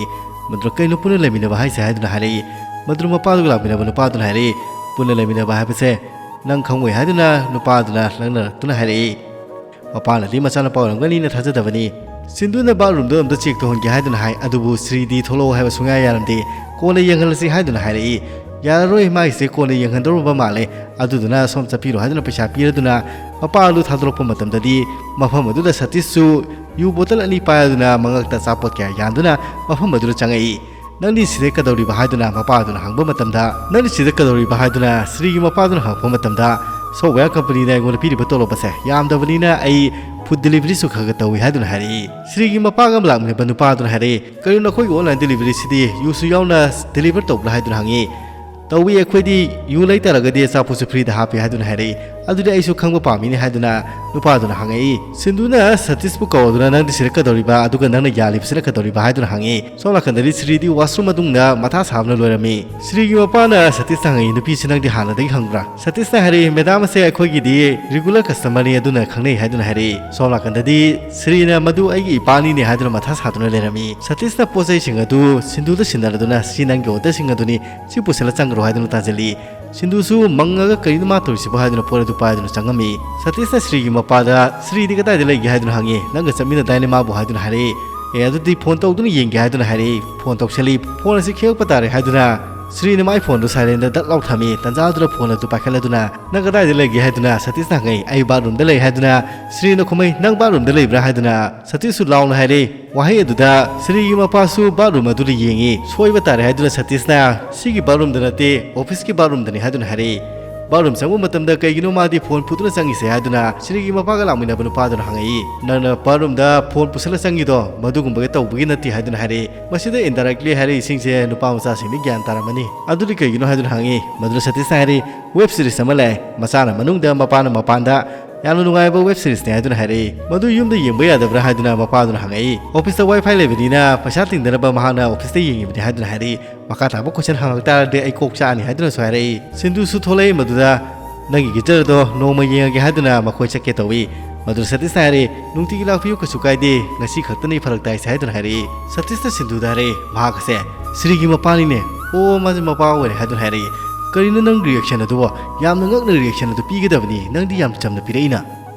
ꯃꯗꯨꯗ "ꯀꯩꯅꯣ ꯄꯨꯟꯅ ꯂꯩꯃꯤꯟꯅꯕ ꯍꯥꯏꯁꯦ?" ꯍꯥꯏꯗꯨꯅ ꯍꯥꯏꯔꯛꯏ꯫ ꯃꯗꯨꯗ ꯃꯄꯥꯗꯨꯒ ꯂꯥꯛꯃꯤꯟꯅꯕ ꯅꯨꯄꯥꯗꯨꯅ ꯍꯥꯏꯔꯛꯏ, "ꯄꯨꯟꯅ ꯂꯩꯃꯤꯟꯅꯕ ꯍꯥꯏꯕꯁꯦ ꯅꯪ ꯈꯪꯉꯣꯏ" ꯍꯥꯏꯗꯨꯅ ꯅꯨꯄꯥꯗꯨꯅ ꯂꯛꯅꯔꯛꯇꯨꯅ ꯍꯥꯏꯔꯛꯏ꯫ ꯃꯄꯥꯅꯗꯤ ꯃꯆꯥꯅꯨꯄꯥ ꯑꯣꯏꯔꯝꯒꯅꯤꯅ ꯊꯥꯖꯗꯕꯅꯤ꯫ ꯁꯤꯟꯗꯨꯅ bathroomꯗ ꯑꯝꯇ check ꯇꯧꯍꯟꯒꯦ ꯍꯥꯏꯗꯨꯅ ꯍꯥꯏ, ꯑꯗꯨꯕꯨ ꯁ꯭ꯔꯤꯗꯤ ꯊꯣꯛꯂꯛꯑꯣ ꯍꯥꯏꯕ ꯁꯨꯡꯌꯥ ꯌꯥꯔꯝꯗꯦ꯫ "ꯀꯣꯟꯅ ꯌꯦꯡꯍꯜꯂꯁꯤ" ꯍꯥꯏꯗꯨꯅ ꯍꯥꯏꯔꯛꯏ꯫ "ꯌꯥꯔꯔꯣꯏ, ꯃꯥꯒꯤꯁꯦ ꯀꯣꯟꯅ ꯌꯦꯡꯍꯟꯗꯧꯔꯕ ꯃꯥꯜꯂꯦ, ꯑꯗꯨꯗꯨꯅ ꯁꯣꯝ ꯆꯠꯄꯤꯔꯣ" ꯍꯥꯏꯗꯨꯅ ꯄꯩꯁꯥ ꯄꯤꯔꯗꯨꯅ ꯃꯄꯥ ꯑꯗꯨ ꯊꯥꯗꯣꯔꯛꯄ ꯃꯇꯝꯗꯗꯤ, ꯃꯐꯝ ꯑꯗꯨꯗ ꯁꯇꯤꯁꯁꯨ ꯌꯨ ꯕꯣꯇꯜ ꯑꯅꯤ ꯄꯥꯏꯔꯗꯨꯅ ꯃꯉꯛꯇ ꯑꯆꯥꯄꯣꯠ ꯀꯌꯥ ꯌꯥꯟꯗꯨꯅ ꯃꯐꯝ ꯑꯗꯨꯗ ꯆꯪꯉꯛꯏ꯫ "ꯅꯪꯗꯤ ꯁꯤꯗ ꯀꯩꯗꯧꯔꯤꯕ?" ꯍꯥꯏꯗꯨꯅ ꯃꯄꯥ ꯑꯗꯨꯅ ꯍꯪꯕ ꯃꯇꯝꯗ, "ꯅꯪꯗꯤ ꯁꯤꯗ ꯀꯩꯗꯧꯔꯤꯕ?" ꯍꯥꯏꯗꯨꯅ ꯁ꯭ꯔꯤꯒꯤ ꯃꯄꯥꯗꯨꯅ ꯍꯪꯉꯛꯄ ꯃꯇꯝꯗ, "ꯁꯣꯞꯋꯦꯌꯔ ꯀꯝꯄꯅꯤꯅ ꯑꯩꯉꯣꯟꯗ ꯄꯤꯔꯤꯕ ꯇꯣꯂꯣꯞ ꯑꯁꯦ ꯌꯥꯝꯗꯕꯅꯤꯅ ꯑꯩ ꯐꯨꯗ ꯗꯦꯂꯤꯚꯔꯤꯁꯨ ꯈꯔ ꯈꯔ ꯇꯧꯏ" ꯍꯥꯏꯗꯨꯅ ꯍꯥꯏꯔꯛꯏ꯫ ꯁ꯭ꯔꯤꯒꯤ ꯃꯄꯥꯒ ꯂꯥꯛꯃꯤꯟꯅꯕ ꯅꯨꯄꯥꯗꯨꯅ ꯍꯥꯏꯔꯛꯏ, "ꯀꯔꯤꯅꯣ ꯅꯈꯣꯏꯒꯤ ꯑꯣꯟꯂꯥꯏꯟ ꯗꯦꯂꯤꯚꯔꯤꯁꯤꯗꯤ ꯌꯨꯁꯨ ꯌꯥꯎꯅ ꯗꯦꯂꯤꯚꯔ ꯇꯧꯕ꯭ꯔꯥ?" ꯍꯥꯏꯗꯨꯅ ꯍꯪꯉꯤ꯫ "ꯇꯧꯏ, ꯑꯩꯈꯣꯏꯗꯤ ꯌꯨ ꯂꯩꯇꯥꯔꯒꯗꯤ ꯑꯆꯥꯄꯣꯠꯁꯨ ꯐ꯭ꯔꯤꯗ ꯍꯥꯞꯄꯤ" ꯍꯥꯏꯗꯨꯅ ꯍꯥꯏꯔꯛꯏ꯫ "ꯑꯗꯨꯗꯤ ꯑꯩꯁꯨ ꯈꯪꯕ ꯄꯥꯝꯃꯤꯅꯦ" ꯍꯥꯏꯗꯨꯅ ꯅꯨꯄꯥꯗꯨꯅ ꯍꯪꯉꯛꯏ꯫ ꯁꯤꯟꯗꯨꯅ ꯁꯇꯤꯁꯄꯨ ꯀꯧꯗꯨꯅ, "ꯅꯪꯗꯤ ꯁꯤꯗ ꯀꯩꯗꯧꯔꯤꯕ? ꯑꯗꯨꯒ ꯅꯪꯅ ꯌꯥꯜꯂꯤꯕꯁꯤꯅ ꯀꯩꯗꯧꯔꯤꯕ?" ꯍꯥꯏꯗꯨꯅ ꯍꯪꯉꯤ꯫ ꯁꯣꯝ ꯅꯥꯀꯟꯗꯗꯤ ꯁ꯭ꯔꯤꯗꯤ ꯋꯥꯁꯔꯨꯝ ꯃꯅꯨꯡꯗ ꯃꯊꯥ ꯁꯥꯕꯅ ꯂꯣꯏꯔꯝꯃꯤ꯫ ꯁ꯭ꯔꯤꯒꯤ ꯃꯄꯥꯅ ꯁꯇꯤꯁꯇ ꯍꯪꯉꯛꯏ, "ꯅꯨꯄꯤꯁꯤ ꯅꯪꯗꯤ ꯍꯥꯟꯅꯗꯒꯤ ꯈꯪꯕ꯭ꯔꯥ?" ꯁꯇꯤꯁꯅ ꯍꯥꯏꯔꯛꯏ, "ꯃꯦꯗꯥꯝ ꯑꯁꯦ ꯑꯩꯈꯣꯏꯒꯤꯗꯤ ꯔꯤꯒꯨꯂꯔ ꯀꯁꯇꯃꯔꯅꯤ, ꯑꯗꯨꯅ ꯈꯪꯅꯩ" ꯍꯥꯏꯗꯨꯅ ꯍꯥꯏꯔꯛꯏ꯫ ꯁꯣꯝ ꯅꯥꯀꯟꯗꯗꯤ ꯁ꯭ꯔꯤꯅ, "ꯃꯗꯨ ꯑꯩꯒꯤ ꯏꯄꯥꯅꯤꯅꯦ" ꯍꯥꯏꯗꯨꯅ ꯃꯊꯥ ꯁꯥꯗꯨꯅ ꯂꯩꯔꯝꯃꯤ꯫ ꯁꯇꯤꯁꯅ ꯄꯣꯠ ꯆꯩꯁꯤꯡ ꯑꯗꯨ ꯁꯤꯟꯗꯨꯗ ꯁꯤꯟꯅꯔꯗꯨꯅ, "ꯁꯤ ꯅꯪꯒꯤ ꯑꯣꯔꯗꯔꯁꯤꯡ ꯑꯗꯨꯅꯤ, ꯁꯤ ꯄꯨꯁꯤꯜꯂ ꯆꯪꯈ꯭ꯔꯣ" ꯍꯥꯏꯗꯨꯅ ꯇꯥꯟꯁꯤꯜꯂꯤ꯫ ꯁꯤꯟꯗꯨꯁꯨ ꯃꯪꯉꯒ "ꯀꯔꯤꯅꯣ ꯃꯥ ꯇꯧꯔꯤꯁꯤꯕꯣ?" ꯍꯥꯏꯗꯨꯅ ꯄꯣꯠ ꯑꯗꯨ ꯄꯥꯏꯗꯨꯅ ꯆꯪꯉꯝꯃꯤ꯫ ꯁꯇꯤꯁꯅ ꯁ꯭ꯔꯤꯒꯤ ꯃꯄꯥꯗ, "ꯁ꯭ꯔꯤꯗꯤ ꯀꯗꯥꯏꯗ ꯂꯩꯒꯦ?" ꯍꯥꯏꯗꯨꯅ ꯍꯪꯉꯤ꯫ "ꯅꯪꯒ ꯆꯠꯃꯤꯟꯅꯗꯥꯏꯅꯦ ꯃꯥꯕꯨ?" ꯍꯥꯏꯗꯨꯅ ꯍꯥꯏꯔꯛꯏ꯫ "ꯑꯦ, ꯑꯗꯨꯗꯤ ꯐꯣꯟ ꯇꯧꯗꯨꯅ ꯌꯦꯡꯒꯦ" ꯍꯥꯏꯗꯨꯅ ꯍꯥꯏꯔꯛꯏ꯫ ꯐꯣꯟ ꯇꯧꯁꯜꯂꯤ꯫ ꯐꯣꯟ ꯑꯁꯤ ꯈꯦꯡꯉꯛꯄ ꯇꯥꯔꯦ ꯍꯥꯏꯗꯨꯅ ꯁ꯭ꯔꯤꯅ ꯃꯥꯏ ꯐꯣꯟꯗꯨ ꯁꯥꯏꯂꯦꯟꯗ ꯗꯛ ꯂꯥꯎ ꯊꯝꯃꯤ꯫ ꯇꯟꯖꯥꯗꯨꯗ ꯐꯣꯟ ꯑꯗꯨ ꯄꯥꯏꯈꯠꯂꯗꯨꯅ, "ꯅꯪ ꯀꯗꯥꯏꯗ ꯂꯩꯒꯦ?" ꯍꯥꯏꯗꯨꯅ ꯁꯇꯤꯁꯅ ꯍꯪꯉꯛꯏ꯫ "ꯑꯩ ꯕꯥꯠꯔꯨꯝꯗ ꯂꯩ" ꯍꯥꯏꯗꯨꯅ ꯁ꯭ꯔꯤꯅ ꯈꯨꯝꯃꯩ꯫ "ꯅꯪ ꯕꯥꯠꯔꯨꯝꯗ ꯂꯩꯕ꯭ꯔꯥ?" ꯍꯥꯏꯗꯨꯅ ꯁꯇꯤꯁꯁꯨ ꯂꯥꯎꯅ ꯍꯥꯏꯔꯛꯏ꯫ ꯋꯥꯍꯩ ꯑꯗꯨꯗ ꯁ꯭ꯔꯤꯒꯤ ꯃꯄꯥꯁꯨ ꯕꯥꯠꯔꯨꯝ ꯑꯗꯨꯗ ꯌꯦꯡꯉꯤ꯫ ꯁꯣꯏꯕ ꯇꯥꯔꯦ ꯍꯥꯏꯗꯨꯅ ꯁꯇꯤꯁꯅ, "ꯁꯤꯒꯤ ꯕꯥꯠꯔꯨꯝꯗ ꯅꯠꯇꯦ, ꯑꯣꯐꯤꯁꯀꯤ ꯕꯥꯠꯔꯨꯝꯗꯅꯤ" ꯍꯥꯏꯗꯨꯅ ꯍꯥꯏꯔꯛꯏ꯫ ꯕꯥꯠꯔꯨꯝ ꯆꯪꯕ ꯃꯇꯝꯗ ꯀꯩꯒꯤꯅꯣ ꯃꯥꯗꯤ ꯐꯣꯟ ꯄꯨꯗꯨꯅ ꯆꯪꯉꯤꯁꯦ ꯍꯥꯏꯗꯨꯅ ꯁ꯭ꯔꯤꯒꯤ ꯃꯄꯥꯒ ꯂꯥꯛꯃꯤꯟꯅꯕ ꯅꯨꯄꯥꯗꯨꯅ ꯍꯪꯉꯛꯏ꯫ "ꯅꯪꯅ ꯕꯥꯠꯔꯨꯝꯗ ꯐꯣꯟ ꯄꯨꯁꯜꯂ ꯆꯪꯉꯤꯗꯣ ꯃꯗꯨꯒꯨꯝꯕꯒꯤ ꯇꯧꯕꯒꯤ ꯅꯠꯇꯦ" ꯍꯥꯏꯗꯨꯅ ꯍꯥꯏꯔꯛꯏ꯫ ꯃꯁꯤꯗ ꯏꯟꯗꯥꯏꯔꯦꯛꯂꯤ ꯍꯥꯏꯔꯛꯏꯁꯤꯡꯁꯦ ꯅꯨꯄꯥ ꯃꯆꯥꯁꯤꯡꯗꯤ ꯒ꯭ꯌꯥꯟ ꯇꯥꯔꯝꯃꯅꯤ꯫ "ꯑꯗꯨꯗꯤ ꯀꯩꯒꯤꯅꯣ?" ꯍꯥꯏꯗꯨꯅ ꯍꯪꯉꯤ꯫ ꯃꯗꯨꯗ ꯁꯇꯤꯁꯅ ꯍꯥꯏꯔꯛꯏ, "ꯋꯦꯕ ꯁꯤꯔꯤꯁ ꯑꯃ ꯂꯩ, ꯃꯆꯥꯅ ꯃꯅꯨꯡꯗ, ꯃꯄꯥꯅ ꯃꯄꯥꯟꯗ, ꯌꯥꯝꯅ ꯅꯨꯡꯉꯥꯏꯕ ꯋꯦꯕ ꯁꯤꯔꯤꯁꯅꯤ" ꯍꯥꯏꯗꯨꯅ ꯍꯥꯏꯔꯛꯏ꯫ "ꯃꯗꯨ ꯌꯨꯝꯗ ꯌꯦꯡꯕ ꯌꯥꯗꯕ꯭ꯔꯥ?" ꯍꯥꯏꯗꯨꯅ ꯃꯄꯥꯗꯨꯅ ꯍꯪꯉꯛꯏ꯫ "ꯑꯣꯐꯤꯁꯇ ꯋꯥꯏ ꯐꯥꯏ ꯂꯩꯕꯅꯤꯅ ꯄꯩꯁꯥ ꯇꯤꯡꯗꯅꯕ ꯃꯍꯥꯛꯅ ꯑꯣꯐꯤꯁꯇ ꯌꯦꯡꯉꯤꯕꯅꯤ" ꯍꯥꯏꯗꯨꯅ ꯍꯥꯏꯔꯛꯏ꯫ "ꯃꯈꯥ ꯇꯥꯕ ꯀꯣꯏꯁꯟ ꯍꯪꯉꯛ ꯇꯥꯔꯗꯤ ꯑꯩ ꯀꯣꯛ ꯆꯥꯛꯑꯅꯤ" ꯍꯥꯏꯗꯨꯅꯁꯨ ꯍꯥꯏꯔꯛꯏ꯫ ꯁꯤꯟꯗꯨꯁꯨ ꯊꯣꯛꯂꯛꯏ꯫ ꯃꯗꯨꯗ "ꯅꯪꯒꯤ ꯒꯤꯇꯔꯗꯣ ꯅꯣꯡꯃ ꯌꯦꯡꯉꯒꯦ" ꯍꯥꯏꯗꯨꯅ ꯃꯈꯣꯏ ꯆꯠꯀꯦ ꯇꯧꯏ꯫ ꯃꯗꯨꯗ ꯁꯇꯤꯁꯅ ꯍꯥꯏꯔꯛꯏ, "ꯅꯨꯡꯇꯤꯒꯤ ꯂꯥꯛꯄꯤꯌꯨ, ꯀꯩꯁꯨ ꯀꯥꯏꯗꯦ, ꯉꯁꯤ ꯈꯛꯇꯅꯤ ꯐꯔꯛ ꯇꯥꯏꯁꯦ" ꯍꯥꯏꯗꯨꯅ ꯍꯥꯏꯔꯛꯏ꯫ ꯁꯇꯤꯁꯅ ꯁꯤꯟꯗꯨꯗ ꯍꯥꯏꯔꯛꯏ, "ꯃꯍꯥꯛ ꯑꯁꯦ ꯁ꯭ꯔꯤꯒꯤ ꯃꯄꯥꯅꯤꯅꯦ꯫ ꯑꯣ, ꯃꯥꯁꯦ ꯃꯄꯥ ꯑꯣꯏꯔꯦ" ꯍꯥꯏꯗꯨꯅ ꯍꯥꯏꯔꯛꯏ꯫ "ꯀꯔꯤꯅꯣ ꯅꯪ ꯔꯤꯌꯦꯛꯁꯟ ꯑꯗꯨꯕꯣ? ꯌꯥꯝꯅ ꯉꯛꯅ ꯔꯤꯌꯦꯛꯁꯟ ꯑꯗꯨ ꯄꯤꯒꯗꯕꯅꯤ, ꯅꯪꯗꯤ ꯌꯥꯝ ꯆꯝꯅ ꯄꯤꯔꯛꯏꯅ?"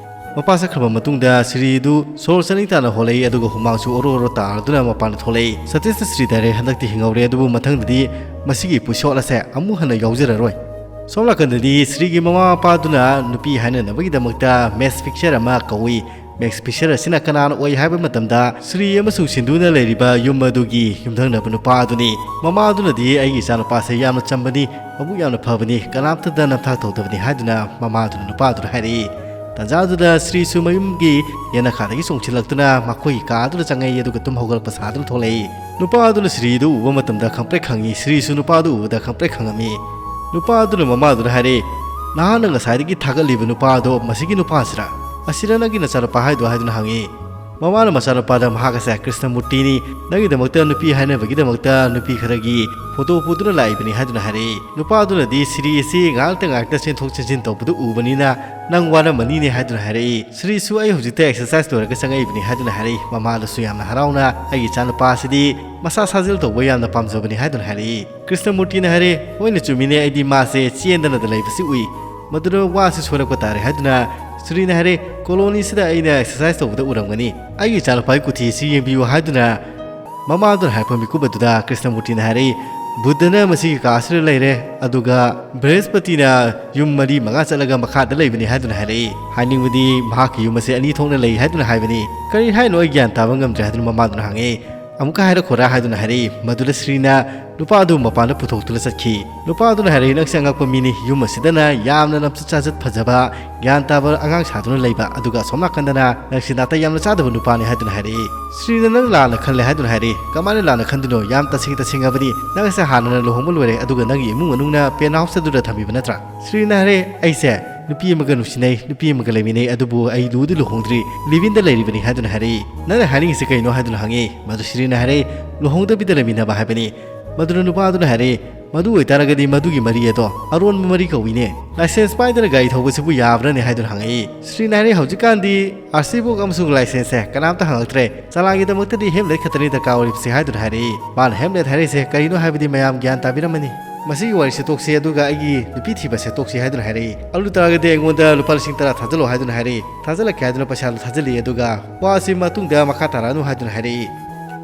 ꯃꯄꯥ ꯆꯠꯈ꯭ꯔꯕ ꯃꯇꯨꯡꯗ ꯁ꯭ꯔꯤꯗꯨ ꯁꯣꯔ ꯆꯅꯤꯡ ꯇꯥꯅ ꯍꯣꯜꯂꯛꯏ, ꯑꯗꯨꯒ ꯍꯨꯃꯥꯡꯁꯨ ꯑꯣꯔꯣ ꯑꯣꯔꯣ ꯇꯥꯔꯗꯨꯅ ꯃꯄꯥꯟꯗ ꯊꯣꯛꯂꯛꯏ꯫ ꯁꯇꯤꯁꯅ ꯁ꯭ꯔꯤꯗ ꯍꯥꯏꯔꯦ, "ꯍꯟꯗꯛꯇꯤ ꯍꯤꯡꯍꯧꯔꯦ, ꯑꯗꯨꯕꯨ ꯃꯊꯪꯗꯗꯤ ꯃꯁꯤꯒꯤ ꯄꯨꯁꯣꯠ ꯑꯁꯦ ꯑꯃꯨꯛ ꯍꯟꯅ ꯌꯥꯎꯖꯔꯔꯣꯏ"꯫ ꯁꯣꯝ ꯅꯥꯀꯟꯗꯗꯤ ꯁ꯭ꯔꯤꯒꯤ ꯃꯃꯥ ꯃꯄꯥꯗꯨꯅ ꯅꯨꯄꯤ ꯍꯥꯏꯅꯅꯕꯒꯤꯗꯃꯛꯇ ꯃꯦꯛꯁ ꯐꯤꯛꯁꯔ ꯑꯃ ꯀꯧꯏ꯫ ꯃꯦꯛꯁ ꯐꯤꯛꯁꯔ ꯑꯁꯤꯅ ꯀꯅꯥꯅ ꯑꯣꯏ ꯍꯥꯏꯕ ꯃꯇꯝꯗ, ꯁ꯭ꯔꯤ ꯑꯃꯁꯨꯡ ꯁꯤꯟꯗꯨꯅ ꯂꯩꯔꯤꯕ ꯌꯨꯝ ꯑꯗꯨꯒꯤ ꯌꯨꯝꯊꯪꯅꯕ ꯅꯨꯄꯥ ꯑꯗꯨꯅꯤ꯫ ꯃꯃꯥ ꯑꯗꯨꯅꯗꯤ, "ꯑꯩꯒꯤ ꯏꯆꯥꯅꯨꯄꯥꯁꯦ ꯌꯥꯝꯅ ꯆꯝꯕꯅꯤ, ꯃꯕꯨꯛ ꯌꯥꯝꯅ ꯐꯕꯅꯤ, ꯀꯅꯥꯝꯇꯗ ꯅꯝꯊꯥꯛ ꯇꯧꯗꯕꯅꯤ" ꯍꯥꯏꯗꯨꯅ ꯃꯃꯥ ꯑꯗꯨꯅ ꯅꯨꯄꯥ ꯑꯗꯨꯗ ꯍꯥꯏꯔꯛꯏ꯫ ꯇꯟꯖꯥ ꯑꯗꯨꯗ ꯁ꯭ꯔꯤꯁꯨ ꯃꯌꯨꯝꯒꯤ ꯌꯦꯅꯈꯥꯗꯒꯤ ꯆꯣꯡꯁꯤꯜꯂꯛꯇꯨꯅ ꯃꯈꯣꯏꯒꯤ ꯀꯥ ꯑꯗꯨꯗ ꯆꯪꯉꯛꯏ, ꯑꯗꯨꯒ ꯇꯨꯝ ꯍꯧꯒꯠꯂꯛꯄ ꯁꯥꯗꯨꯅ ꯊꯣꯛꯂꯛꯏ꯫ ꯅꯨꯄꯥ ꯑꯗꯨꯅ ꯁ꯭ꯔꯤꯗꯨ ꯎꯕ ꯃꯇꯝꯗ ꯈꯪꯄ꯭ꯔꯦꯛ ꯈꯪꯉꯤ, ꯁ꯭ꯔꯤꯁꯨ ꯅꯨꯄꯥꯗꯨ ꯎꯕꯗ ꯈꯪꯄ꯭ꯔꯦꯛ ꯈꯪꯉꯝꯃꯤ꯫ ꯅꯨꯄꯥ ꯑꯗꯨꯅ ꯃꯃꯥ ꯑꯗꯨꯗ ꯍꯥꯏꯔꯛꯏ, "ꯅꯍꯥꯛꯅ ꯉꯁꯥꯏꯗꯒꯤ ꯊꯥꯒꯠꯂꯤꯕ ꯅꯨꯄꯥ ꯑꯗꯣ ꯃꯁꯤꯒꯤ ꯅꯨꯄꯥꯁꯤꯔꯥ? ꯑꯁꯤꯔ ꯅꯪꯒꯤ ꯅꯆꯥꯅꯨꯄꯥ ꯍꯥꯏꯗꯣ?" ꯍꯥꯏꯗꯨꯅ ꯍꯪꯉꯤ꯫ ꯃꯃꯥꯅ ꯃꯆꯥꯅꯨꯄꯥꯗ, "ꯃꯍꯥꯛ ꯑꯁꯦ ꯀ꯭ꯔꯤꯁꯅꯃꯨꯔꯇꯤꯅꯤ, ꯅꯪꯒꯤꯗꯃꯛꯇ ꯅꯨꯄꯤ ꯍꯥꯏꯅꯕꯒꯤꯗꯃꯛꯇ ꯅꯨꯄꯤ ꯈꯔꯒꯤ ꯐꯣꯇꯣ ꯄꯨꯗꯨꯅ ꯂꯥꯛꯏꯕꯅꯤ" ꯍꯥꯏꯗꯨꯅ ꯍꯥꯏꯔꯛꯏ꯫ ꯅꯨꯄꯥ ꯑꯗꯨꯅꯗꯤ ꯁ꯭ꯔꯤ ꯑꯁꯤ ꯉꯥꯏꯍꯥꯛꯇ ꯉꯥꯏꯍꯥꯛꯇ ꯆꯦꯟꯊꯣꯛ ꯆꯦꯟꯁꯤꯟ ꯇꯧꯕꯗꯨ ꯎꯕꯅꯤꯅ, "ꯅꯪ ꯋꯥꯔꯝꯃꯅꯤꯅꯦ" ꯍꯥꯏꯗꯨꯅ ꯍꯥꯏꯔꯛꯏ꯫ ꯁ꯭ꯔꯤꯁꯨ, "ꯑꯩ ꯍꯧꯖꯤꯛꯇ ꯑꯦꯛꯁꯔꯁꯥꯏꯁ ꯂꯣꯏꯔꯒ ꯆꯪꯉꯛꯏꯕꯅꯤ" ꯍꯥꯏꯗꯨꯅ ꯍꯥꯏꯔꯛꯏ꯫ ꯃꯃꯥꯗꯁꯨ ꯌꯥꯝꯅ ꯍꯔꯥꯎꯅ, "ꯑꯩꯒꯤ ꯏꯆꯥꯅꯨꯄꯥ ꯑꯁꯤꯗꯤ ꯃꯁꯥ ꯁꯥꯖꯦꯜ ꯇꯧꯕ ꯌꯥꯝꯅ ꯄꯥꯝꯖꯕꯅꯤ" ꯍꯥꯏꯗꯨꯅ ꯍꯥꯏꯔꯛꯏ꯫ ꯀ꯭ꯔꯤꯁꯅꯃꯨꯔꯇꯤꯅ ꯍꯥꯏꯔꯦ, "ꯍꯣꯏꯅꯦ, ꯆꯨꯝꯃꯤꯅꯦ, ꯑꯩꯗꯤ ꯃꯥꯁꯦ ꯆꯦꯟꯗꯅꯗ ꯂꯩꯕꯁꯤ ꯎꯏ꯫ ꯃꯗꯨꯗ ꯋꯥꯁꯤ ꯁꯣꯏꯔꯛꯄ ꯇꯥꯔꯦ" ꯍꯥꯏꯗꯨꯅ ꯁ꯭ꯔꯤꯅ ꯍꯥꯏꯔꯦ, "ꯀꯣꯂꯣꯅꯤꯁꯤꯗ ꯑꯩꯅ ꯑꯦꯛꯁꯔꯁꯥꯏꯁ ꯇꯧꯕꯗ ꯎꯔꯝꯒꯅꯤ꯫ ꯑꯩꯒꯤ ꯏꯆꯥꯅꯨꯄꯥꯒꯤ ꯀꯨꯊꯤ ꯑꯁꯤ ꯌꯦꯡꯕꯤꯌꯨ" ꯍꯥꯏꯗꯨꯅ ꯃꯃꯥꯗꯨꯅ ꯍꯥꯏꯔꯛꯄ ꯃꯤꯀꯨꯞ ꯑꯗꯨꯗ ꯀ꯭ꯔꯤꯁꯅꯃꯨꯔꯇꯤꯅ ꯍꯥꯏꯔꯛꯏ, "ꯕꯨꯙꯅ ꯃꯁꯤꯒꯤ ꯀꯥ ꯑꯁꯤꯗ ꯂꯩꯔꯦ, ꯑꯗꯨꯒ ꯕ꯭ꯔꯍꯁꯄꯇꯤꯅ ꯌꯨꯝ ꯃꯔꯤ ꯃꯉꯥ ꯆꯠꯂꯒ ꯃꯈꯥꯗ ꯂꯩꯕꯅꯤ" ꯍꯥꯏꯗꯨꯅ ꯍꯥꯏꯔꯛꯏ꯫ ꯍꯥꯏꯅꯤꯡꯕꯗꯤ ꯃꯍꯥꯛꯀꯤ ꯌꯨꯝ ꯑꯁꯦ ꯑꯅꯤ ꯊꯣꯛꯅ ꯂꯩ ꯍꯥꯏꯗꯨꯅ ꯍꯥꯏꯕꯅꯤ꯫ "ꯀꯔꯤ ꯍꯥꯏꯅꯣ, ꯑꯩ ꯒ꯭ꯌꯥꯟ ꯇꯥꯕ ꯉꯝꯗ꯭ꯔꯦ" ꯍꯥꯏꯗꯨꯅ ꯃꯃꯥꯗꯨꯅ ꯍꯪꯉꯛꯏ꯫ "ꯑꯃꯨꯛꯀ ꯍꯥꯏꯔꯛꯈꯣꯔꯥ?" ꯍꯥꯏꯗꯨꯅ ꯍꯥꯏꯔꯛꯏ꯫ ꯃꯗꯨꯗ ꯁ꯭ꯔꯤꯅ ꯅꯨꯄꯥ ꯑꯗꯨ ꯃꯄꯥꯟꯗ ꯄꯨꯊꯣꯛꯇꯨꯅ ꯆꯠꯈꯤ꯫ ꯅꯨꯄꯥ ꯑꯗꯨꯅ ꯍꯥꯏꯔꯛꯏ, "ꯅꯪꯁꯦ ꯑꯉꯛꯄ ꯃꯤꯅꯤ꯫ ꯌꯨꯝ ꯑꯁꯤꯗꯅ ꯌꯥꯝꯅ ꯂꯝꯆꯠ ꯁꯥꯖꯠ ꯐꯖꯕ, ꯒ꯭ꯌꯥꯟ ꯇꯥꯕ ꯑꯉꯥꯡ ꯁꯥꯗꯨꯅ ꯂꯩꯕ, ꯑꯗꯨꯒ ꯑꯁꯣꯝ ꯅꯥꯀꯟꯗꯅ ꯅꯪꯁꯤ ꯅꯥꯇꯩ ꯌꯥꯝꯅ ꯆꯥꯗꯕ ꯅꯨꯄꯥꯅꯤ" ꯍꯥꯏꯗꯨꯅ ꯍꯥꯏꯔꯛꯏ꯫ ꯁ꯭ꯔꯤꯅ, "ꯅꯪ ꯂꯥꯟꯅ ꯈꯜꯂꯦ" ꯍꯥꯏꯗꯨꯅ ꯍꯥꯏꯔꯛꯏ꯫ "ꯀꯃꯥꯏꯅ ꯂꯥꯟꯅ ꯈꯟꯗꯣꯏꯅꯣ? ꯌꯥꯝ ꯇꯁꯦꯡ ꯇꯁꯦꯡꯉꯕꯅꯤ꯫ ꯅꯪꯁꯦ ꯍꯥꯟꯅꯅ ꯂꯨꯍꯣꯡꯕ ꯂꯣꯏꯔꯦ, ꯑꯗꯨꯒ ꯅꯪꯒꯤ ꯏꯃꯨꯡ ꯃꯅꯨꯡꯅ ꯄꯦꯟ ꯍꯥꯎꯁ ꯑꯗꯨꯗ ꯊꯝꯕꯤꯕ ꯅꯠꯇ꯭ꯔꯥ?" ꯁ꯭ꯔꯤꯅ ꯍꯥꯏꯔꯦ, "ꯑꯩꯁꯦ ꯅꯨꯄꯤ ꯑꯃꯒ ꯅꯨꯡꯁꯤꯅꯩ, ꯅꯨꯄꯤ ꯑꯃꯒ ꯂꯩꯃꯤꯟꯅꯩ, ꯑꯗꯨꯕꯨ ꯑꯩ ꯂꯨꯗꯤ ꯂꯨꯍꯣꯡꯗ꯭ꯔꯤ, ꯂꯤꯚ ꯏꯟꯗ ꯂꯩꯔꯤꯕꯅꯤ" ꯍꯥꯏꯗꯨꯅ ꯍꯥꯏꯔꯛꯏ꯫ "ꯅꯪꯅ ꯍꯥꯏꯅꯤꯡꯉꯤꯁꯤ ꯀꯩꯅꯣ?" ꯍꯥꯏꯗꯨꯅ ꯍꯪꯉꯤ꯫ ꯃꯗꯨ ꯁ꯭ꯔꯤꯅ ꯍꯥꯏꯔꯛꯏ, "ꯂꯨꯍꯣꯡꯗꯕꯤꯗ ꯂꯩꯃꯤꯟꯅꯕ ꯍꯥꯏꯕꯅꯤ"꯫ ꯃꯗꯨꯅ ꯅꯨꯄꯥ ꯑꯗꯨꯅ ꯍꯥꯏꯔꯛꯏ, "ꯃꯗꯨ ꯑꯣꯏꯇꯥꯔꯒꯗꯤ ꯃꯗꯨꯒꯤ ꯃꯔꯤ ꯑꯗꯣ ꯑꯔꯣꯟꯕ ꯃꯔꯤ ꯀꯧꯏꯅꯦ꯫ ꯂꯥꯏꯁꯦꯟꯁ ꯄꯥꯏꯗꯅ ꯒꯥꯔꯤ ꯊꯧꯕꯁꯤꯕꯨ ꯌꯥꯕ꯭ꯔꯅꯦ?" ꯍꯥꯏꯗꯨꯅ ꯍꯪꯉꯛꯏ꯫ ꯁ꯭ꯔꯤꯅ ꯍꯥꯏꯔꯛꯏ, "ꯍꯧꯖꯤꯛꯀꯥꯟꯗꯤ ꯑꯥꯔ ꯁꯤ ꯕꯨꯛ ꯑꯃꯁꯨꯡ ꯂꯥꯏꯁꯦꯟꯁꯁꯦ ꯀꯅꯥꯝꯇ ꯍꯪꯉꯛꯇ꯭ꯔꯦ꯫ ꯆꯂꯥꯟꯒꯤꯗꯃꯛꯇꯗꯤ ꯍꯦꯜꯃꯦꯠ ꯈꯛꯇꯅꯤ ꯗꯔꯀꯥꯔ ꯑꯣꯏꯔꯤꯕꯁꯦ" ꯍꯥꯏꯗꯨꯅ ꯍꯥꯏꯔꯛꯏ꯫ ꯃꯥꯅ ꯍꯦꯜꯃꯦꯠ ꯍꯥꯏꯔꯛꯏꯁꯦ ꯀꯔꯤꯅꯣ ꯍꯥꯏꯕꯗꯤ ꯃꯌꯥꯝ ꯒ꯭ꯌꯥꯟ ꯇꯥꯕꯤꯔꯝꯃꯅꯤ꯫ "ꯃꯁꯤꯒꯤ ꯋꯥꯔꯤꯁꯦ ꯇꯣꯛꯁꯤ, ꯑꯗꯨꯒ ꯑꯩꯒꯤ ꯅꯨꯄꯤ ꯊꯤꯕꯁꯦ ꯇꯣꯛꯁꯤ" ꯍꯥꯏꯗꯨꯅ ꯍꯥꯏꯔꯛꯏ꯫ ꯑꯗꯨ ꯇꯥꯔꯒꯗꯤ ꯑꯩꯉꯣꯟꯗ ꯂꯨꯄꯥ ꯂꯤꯁꯤꯡ ꯇꯔꯥ ꯊꯥꯖꯤꯜꯂꯣ ꯍꯥꯏꯗꯨꯅ ꯍꯥꯏꯔꯛꯏ꯫ ꯊꯥꯖꯤꯜꯂꯛꯀꯦ ꯍꯥꯏꯗꯨꯅ ꯄꯩꯁꯥꯗꯨ ꯊꯥꯖꯤꯜꯂꯛꯏ, ꯑꯗꯨꯒ "ꯋꯥꯁꯤ ꯃꯇꯨꯡꯗ ꯃꯈꯥ ꯇꯥꯔꯛꯑꯅꯨ" ꯍꯥꯏꯗꯨꯅ ꯍꯥꯏꯔꯛꯏ꯫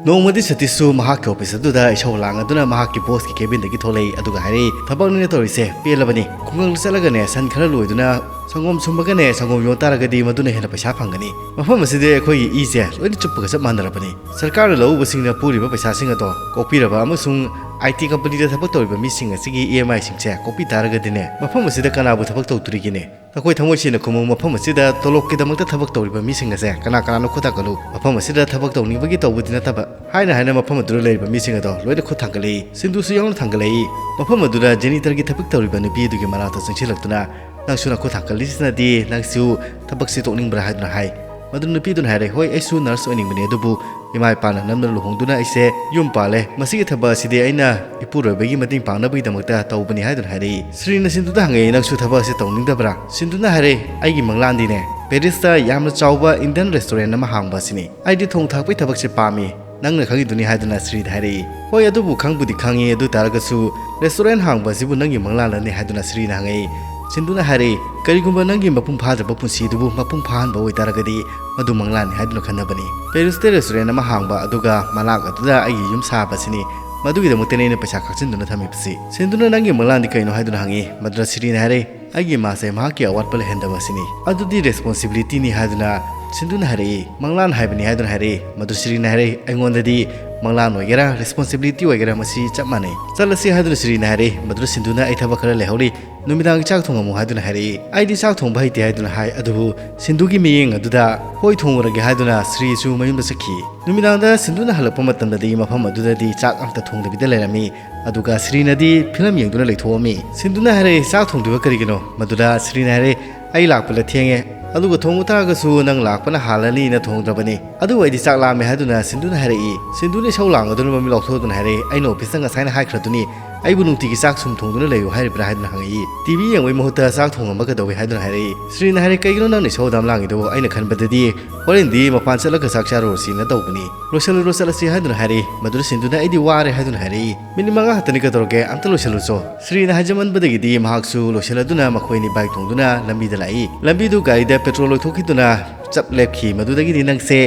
ꯅꯣꯡꯃꯗꯤ ꯁꯇꯤꯁꯁꯨ ꯃꯍꯥꯛꯀꯤ ꯑꯣꯐꯤꯁ ꯑꯗꯨꯗ ꯏꯁꯧ ꯂꯥꯡꯗꯨꯅ ꯃꯍꯥꯛꯀꯤ ꯕꯣꯁꯀꯤ ꯀꯦꯕꯤꯟꯗꯒꯤ ꯊꯣꯛꯂꯛꯏ, ꯑꯗꯨꯒ ꯍꯥꯏꯔꯛꯏ, "ꯊꯕꯛꯅꯤꯅ ꯇꯧꯔꯤꯁꯦ ꯄꯦꯜꯂꯕꯅꯤ꯫ ꯈꯨꯡꯒꯪꯗ ꯆꯠꯂꯒꯅꯦ ꯁꯟ ꯈꯔ ꯂꯣꯏꯗꯨꯅ ꯁꯪꯒꯣꯝ ꯁꯨꯝꯃꯒꯅꯦ ꯁꯪꯒꯣꯝ ꯌꯣꯟ ꯇꯥꯔꯒꯗꯤ ꯃꯗꯨꯅ ꯍꯦꯟꯅ ꯄꯩꯁꯥ ꯐꯪꯒꯅꯤ꯫ ꯃꯐꯝ ꯑꯁꯤꯗ ꯑꯩꯈꯣꯏꯒꯤ ꯏꯁꯦ ꯂꯣꯏꯅ ꯆꯨꯞꯄꯒ ꯆꯞ ꯃꯥꯟꯅꯔꯕꯅꯤ꯫ ꯁꯔꯀꯥꯔꯅ ꯂꯧꯎꯕꯁꯤꯡꯅ ꯄꯨꯔꯤꯕ ꯄꯩꯁꯥꯁꯤꯡ ꯑꯗꯣ ꯀꯣꯛꯄꯤꯔꯕ ꯑꯃꯁꯨꯡ ꯑꯥꯏ ꯇꯤ ꯀꯝꯄꯅꯤꯗ ꯊꯕꯛ ꯇꯧꯔꯤꯕ ꯃꯤꯁꯤꯡ ꯑꯁꯤꯒꯤ ꯏ ꯑꯦꯝ ꯑꯥꯏꯁꯤꯡꯁꯦ ꯀꯣꯛꯄꯤ ꯇꯥꯔꯒꯗꯤꯅꯦ, ꯃꯐꯝ ꯑꯁꯤꯗ ꯀꯅꯥꯕꯨ ꯊꯕꯛ ꯇꯧꯗꯣꯔꯤꯒꯦꯅꯦ? ꯅꯈꯣꯏ ꯊꯃꯣꯏ ꯁꯦꯡꯅ ꯈꯨꯝꯃꯨ, ꯃꯐꯝ ꯑꯁꯤꯗ ꯇꯣꯂꯣꯞꯀꯤꯗꯃꯛꯇ ꯊꯕꯛ ꯇꯧꯔꯤꯕ ꯃꯤꯁꯤꯡ ꯑꯁꯦ ꯀꯅꯥ ꯀꯅꯥꯅꯣ? ꯈꯨꯠ ꯊꯥꯡꯒꯠꯂꯨ꯫ ꯃꯐꯝ ꯑꯁꯤꯗ ꯊꯕꯛ ꯇꯧꯅꯤꯡꯕꯒꯤ ꯇꯧꯕꯗꯤ ꯅꯠꯇꯕ" ꯍꯥꯏꯅ ꯍꯥꯏꯅ ꯃꯐꯝ ꯑꯗꯨꯗ ꯂꯩꯔꯤꯕ ꯃꯤꯁꯤꯡ ꯑꯗꯣ ꯂꯣꯏꯅ ꯈꯨꯠ ꯊꯥꯡꯒꯠꯂꯛꯏ꯫ ꯁꯤꯟꯗꯨꯁꯨ ꯌꯥꯎꯅ ꯊꯥꯡꯒꯠꯂꯛꯏ꯫ ꯃꯐꯝ ꯑꯗꯨꯗ ꯖꯦꯅꯤꯇꯔꯒꯤ ꯊꯕꯛ ꯇꯧꯔꯤꯕ ꯅꯨꯄꯤ ꯑꯗꯨꯒꯤ ꯃꯅꯥꯛꯇ ꯆꯪꯁꯤꯜꯂꯛꯇꯨꯅ, "ꯅꯪꯁꯨ ꯅꯈꯨꯠ ꯊꯥꯡꯒꯠꯂꯤꯁꯤꯅꯗꯤ ꯅꯪꯁꯨ ꯊꯕꯛꯁꯤ ꯇꯣꯛꯅꯤꯡꯕ꯭ꯔꯥ?" ꯍꯥꯏꯗꯨꯅ ꯍꯥꯏ꯫ ꯃꯗꯨ ꯅꯨꯄꯤꯗꯨꯅ ꯍꯥꯏꯔꯦ, "ꯍꯣꯏ, ꯑꯩꯁꯨ ꯅꯔꯁ ꯑꯣꯏꯅꯤꯡꯕꯅꯤ, ꯑꯗꯨꯕꯨ ꯏꯃꯥ ꯏꯄꯥꯅ ꯅꯝꯗꯅ ꯂꯨꯍꯣꯡꯗꯨꯅ ꯑꯩꯁꯦ ꯌꯨꯝ ꯄꯥꯜꯂꯦ꯫ ꯃꯁꯤꯒꯤ ꯊꯕꯛ ꯑꯁꯤꯗꯤ ꯑꯩꯅ ꯏꯄꯨꯔꯣꯏꯕꯒꯤ ꯃꯇꯦꯡ ꯄꯥꯡꯅꯕꯒꯤꯗꯃꯛꯇ ꯇꯧꯕꯅꯤ" ꯍꯥꯏꯗꯨꯅ ꯍꯥꯏꯔꯛꯏ꯫ ꯁ꯭ꯔꯤꯅ ꯁꯤꯟꯗꯨꯗ ꯍꯪꯉꯛꯏ, "ꯅꯪꯁꯨ ꯊꯕꯛ ꯑꯁꯤ ꯇꯧꯅꯤꯡꯗꯕ꯭ꯔꯥ?" ꯁꯤꯟꯗꯨꯅ ꯍꯥꯏꯔꯦ, "ꯑꯩꯒꯤ ꯃꯪꯂꯥꯟꯗꯤꯅꯦ ꯄꯦꯔꯤꯁꯇ ꯌꯥꯝꯅ ꯆꯥꯎꯕ ꯏꯟꯗꯤꯌꯟ ꯔꯦꯁꯇꯨꯔꯦꯟ ꯑꯃ ꯍꯥꯡꯕ ꯑꯁꯤꯅꯤ꯫ ꯑꯩꯗꯤ ꯊꯣꯡ ꯊꯥꯛꯄꯒꯤ ꯊꯕꯛꯁꯦ ꯄꯥꯝꯃꯤ, ꯅꯪꯅ ꯈꯪꯉꯤꯗꯨꯅꯤ" ꯍꯥꯏꯗꯨꯅ ꯁ꯭ꯔꯤꯗ ꯍꯥꯏꯔꯛꯏ꯫ "ꯍꯣꯏ, ꯑꯗꯨꯕꯨ ꯈꯪꯕꯨꯗꯤ ꯈꯪꯉꯤ, ꯑꯗꯨ ꯇꯥꯔꯒꯁꯨ ꯔꯦꯁꯇꯨꯔꯦꯟ ꯍꯥꯡꯕ ꯑꯁꯤꯕꯨ ꯅꯪꯒꯤ ꯃꯪꯂꯥꯟꯂꯅꯤ?" ꯍꯥꯏꯗꯨꯅ ꯁ꯭ꯔꯤꯅ ꯍꯪꯉꯛꯏ꯫ ꯁꯤꯟꯗꯨꯅ ꯍꯥꯏꯔꯛꯏ, "ꯀꯔꯤꯒꯨꯝꯕ ꯅꯪꯒꯤ ꯃꯄꯨꯡ ꯐꯥꯗ꯭ꯔꯕ ꯄꯨꯟꯁꯤꯗꯨꯕꯨ ꯃꯄꯨꯡ ꯐꯥꯍꯟꯕ ꯑꯣꯏꯇꯥꯔꯒꯗꯤ ꯃꯗꯨ ꯃꯪꯂꯥꯟꯅꯤ ꯍꯥꯏꯗꯨꯅ ꯈꯟꯅꯕꯅꯤ꯫ ꯄꯦꯔꯤꯁꯇ ꯔꯦꯁꯇꯨꯔꯦꯟ ꯑꯃ ꯍꯥꯡꯕ, ꯑꯗꯨꯒ ꯃꯅꯥꯛ ꯑꯗꯨꯗ ꯑꯩꯒꯤ ꯌꯨꯝ ꯁꯥꯕ ꯑꯁꯤꯅꯤ꯫ ꯃꯗꯨꯒꯤꯗꯃꯛꯇꯅꯤ ꯑꯩꯅ ꯄꯩꯁꯥ ꯈꯥꯛꯆꯤꯟꯗꯨꯅ ꯊꯝꯃꯤꯕꯁꯤ꯫" ꯁꯤꯟꯗꯨꯅ, "ꯅꯪꯒꯤ ꯃꯪꯂꯥꯟꯗꯤ ꯀꯩꯅꯣ?" ꯍꯥꯏꯗꯨꯅ ꯍꯪꯉꯤ꯫ ꯃꯗꯨꯗ ꯁꯤꯔꯤꯅ ꯍꯥꯏꯔꯛꯏ, "ꯑꯩꯒꯤ ꯏꯃꯥꯁꯦ ꯃꯍꯥꯛꯀꯤ ꯑꯋꯥꯠꯄ ꯂꯩꯍꯟꯗꯕ ꯑꯁꯤꯅꯤ꯫ ꯑꯗꯨꯗꯤ ꯔꯦꯁꯄꯣꯟꯁꯤꯕꯤꯂꯤꯇꯤꯅꯤ" ꯍꯥꯏꯗꯨꯅ ꯁꯤꯟꯗꯨꯅ ꯍꯥꯏꯔꯛꯏ꯫ "ꯃꯪꯂꯥꯟ ꯍꯥꯏꯕꯅꯤ" ꯍꯥꯏꯗꯨꯅ ꯍꯥꯏꯔꯛꯏ꯫ ꯃꯗꯨ ꯁꯤꯔꯤꯅ ꯍꯥꯏꯔꯛꯏ, "ꯑꯩꯉꯣꯟꯗꯗꯤ ꯃꯪꯂꯥꯟ ꯑꯣꯏꯒꯦꯔꯥ, ꯔꯦꯁꯄꯣꯟꯁꯤꯕꯤꯂꯤꯇꯤ ꯑꯣꯏꯒꯦꯔꯥ, ꯃꯁꯤ ꯆꯞ ꯃꯥꯟꯅꯩ꯫ ꯆꯠꯂꯁꯤ" ꯍꯥꯏꯗꯨꯅ ꯁꯤꯔꯤꯅ ꯍꯥꯏꯔꯛꯏ꯫ ꯃꯗꯨꯗ ꯁꯤꯟꯗꯨꯅ, "ꯑꯩ ꯊꯕꯛ ꯈꯔ ꯂꯩꯍꯧꯔꯤ, ꯅꯨꯃꯤꯗꯥꯡꯒꯤ ꯆꯥꯛ ꯊꯣꯡꯉꯝꯃꯨ" ꯍꯥꯏꯗꯨꯅ ꯍꯥꯏꯔꯛꯏ꯫ "ꯑꯩꯗꯤ ꯆꯥꯛ ꯊꯣꯡꯕ ꯍꯩꯇꯦ" ꯍꯥꯏꯗꯨꯅ ꯍꯥꯏ꯫ ꯑꯗꯨꯕꯨ ꯁꯤꯟꯗꯨꯒꯤ ꯃꯤꯠꯌꯦꯡ ꯑꯗꯨꯗ "ꯍꯣꯏ, ꯊꯣꯡꯉꯨꯔꯒꯦ" ꯍꯥꯏꯗꯨꯅ ꯁ꯭ꯔꯤꯁꯨ ꯃꯌꯨꯝꯗ ꯆꯠꯈꯤ꯫ ꯅꯨꯃꯤꯗꯥꯡꯗ ꯁꯤꯟꯗꯨꯅ ꯍꯜꯂꯛꯄ ꯃꯇꯝꯗꯗꯤ ꯃꯐꯝ ꯑꯗꯨꯗꯗꯤ ꯆꯥꯛ ꯑꯝꯇ ꯊꯣꯡꯗꯕꯤꯗ ꯂꯩꯔꯝꯃꯤ꯫ ꯑꯗꯨꯒ ꯁ꯭ꯔꯤꯅꯗꯤ ꯐꯤꯂꯝ ꯌꯦꯡꯗꯨꯅ ꯂꯩꯊꯣꯛꯑꯝꯃꯤ꯫ ꯁꯤꯟꯗꯨꯅ ꯍꯥꯏꯔꯛꯏ, "ꯆꯥꯛ ꯊꯣꯡꯗ꯭ꯔꯤꯕ ꯀꯔꯤꯒꯤꯅꯣ?" ꯃꯗꯨꯗ ꯁ꯭ꯔꯤꯅ ꯍꯥꯏꯔꯛꯏ, "ꯑꯩ ꯂꯥꯛꯄꯗ ꯊꯦꯡꯉꯦ, ꯑꯗꯨꯒ ꯊꯣꯡꯕ ꯇꯥꯔꯒꯁꯨ ꯅꯪ ꯂꯥꯛꯄꯅ ꯍꯥꯜꯂꯅꯤꯅ ꯊꯣꯡꯗ꯭ꯔꯕꯅꯤ꯫ ꯑꯗꯨꯕꯨ ꯑꯩꯗꯤ ꯆꯥꯛ ꯂꯥꯝꯃꯦ" ꯍꯥꯏꯗꯨꯅ ꯁꯤꯟꯗꯨꯅ ꯍꯥꯏꯔꯛꯏ꯫ ꯁꯤꯟꯗꯨꯅ ꯏꯁꯧ ꯂꯥꯡꯒꯗꯨꯅ ꯃꯃꯤꯠ ꯂꯥꯎꯊꯣꯛꯇꯨꯅ ꯍꯥꯏꯔꯛꯏ, "ꯑꯩꯅ ꯑꯣꯐꯤꯁꯇ ꯉꯁꯥꯏꯅ ꯍꯥꯏꯈ꯭ꯔꯗꯨꯅꯤ, "ꯑꯩꯕꯨ ꯅꯨꯡꯇꯤꯒꯤ ꯆꯥꯛ ꯁꯨꯝ ꯊꯣꯡꯗꯨꯅ ꯂꯩꯌꯨ ꯍꯥꯏꯔꯤꯕ꯭ꯔꯥ?" ꯍꯥꯏꯗꯨꯅ ꯍꯪꯉꯛꯏ꯫ "ꯇꯤ ꯚꯤ ꯌꯦꯡꯕꯩ ꯃꯍꯨꯠꯇ ꯆꯥꯛ ꯊꯣꯡꯉꯝꯕ ꯀꯩꯗꯧꯏ?" ꯍꯥꯏꯗꯨꯅ ꯍꯥꯏꯔꯛꯏ꯫ ꯁ꯭ꯔꯤꯅ ꯍꯥꯏꯔꯦ, "ꯀꯩꯒꯤꯅꯣ ꯅꯪꯅ ꯏꯁꯧ ꯑꯗꯥꯝ ꯂꯥꯡꯉꯤꯗꯨꯕꯨ? ꯑꯩꯅ ꯈꯟꯕꯗꯗꯤ ꯍꯣꯔꯦꯟꯗꯤ ꯃꯄꯥꯟ ꯆꯠꯂꯒ ꯆꯥꯛ ꯆꯥꯔꯨꯔꯁꯤꯅ ꯇꯧꯕꯅꯤ꯫ ꯂꯣꯏꯁꯤꯜꯂꯨꯔꯣ, ꯆꯠꯂꯁꯤ" ꯍꯥꯏꯗꯨꯅ ꯍꯥꯏꯔꯛꯏ꯫ ꯃꯗꯨꯗ ꯁꯤꯟꯗꯨꯅ, "ꯑꯩꯗꯤ ꯋꯥꯔꯦ" ꯍꯥꯏꯗꯨꯅ ꯍꯥꯏꯔꯛꯏ꯫ "ꯃꯤꯅꯤꯠ ꯃꯉꯥ ꯈꯛꯇꯅꯤ, ꯀꯩꯗꯧꯔꯒꯦ? ꯑꯝꯇ ꯂꯣꯏꯁꯤꯜꯂꯨꯆꯣ"꯫ ꯁ꯭ꯔꯤꯅ ꯍꯥꯏꯖꯃꯟꯕꯗꯒꯤꯗꯤ ꯃꯍꯥꯛꯁꯨ ꯂꯣꯏꯁꯤꯜꯂꯗꯨꯅ ꯃꯈꯣꯏ ꯑꯅꯤ ꯕꯥꯏꯛ ꯇꯣꯡꯗꯨꯅ ꯂꯝꯕꯤꯗ ꯂꯥꯛꯏ꯫ ꯂꯝꯕꯤꯗꯨ ꯒꯥꯔꯤꯗ ꯄꯦꯇ꯭ꯔꯣꯜ ꯂꯣꯏꯊꯣꯛꯈꯤꯗꯨꯅ ꯆꯞ ꯂꯦꯞꯈꯤ꯫ ꯃꯗꯨꯗꯒꯤꯗꯤ ꯅꯪꯁꯦ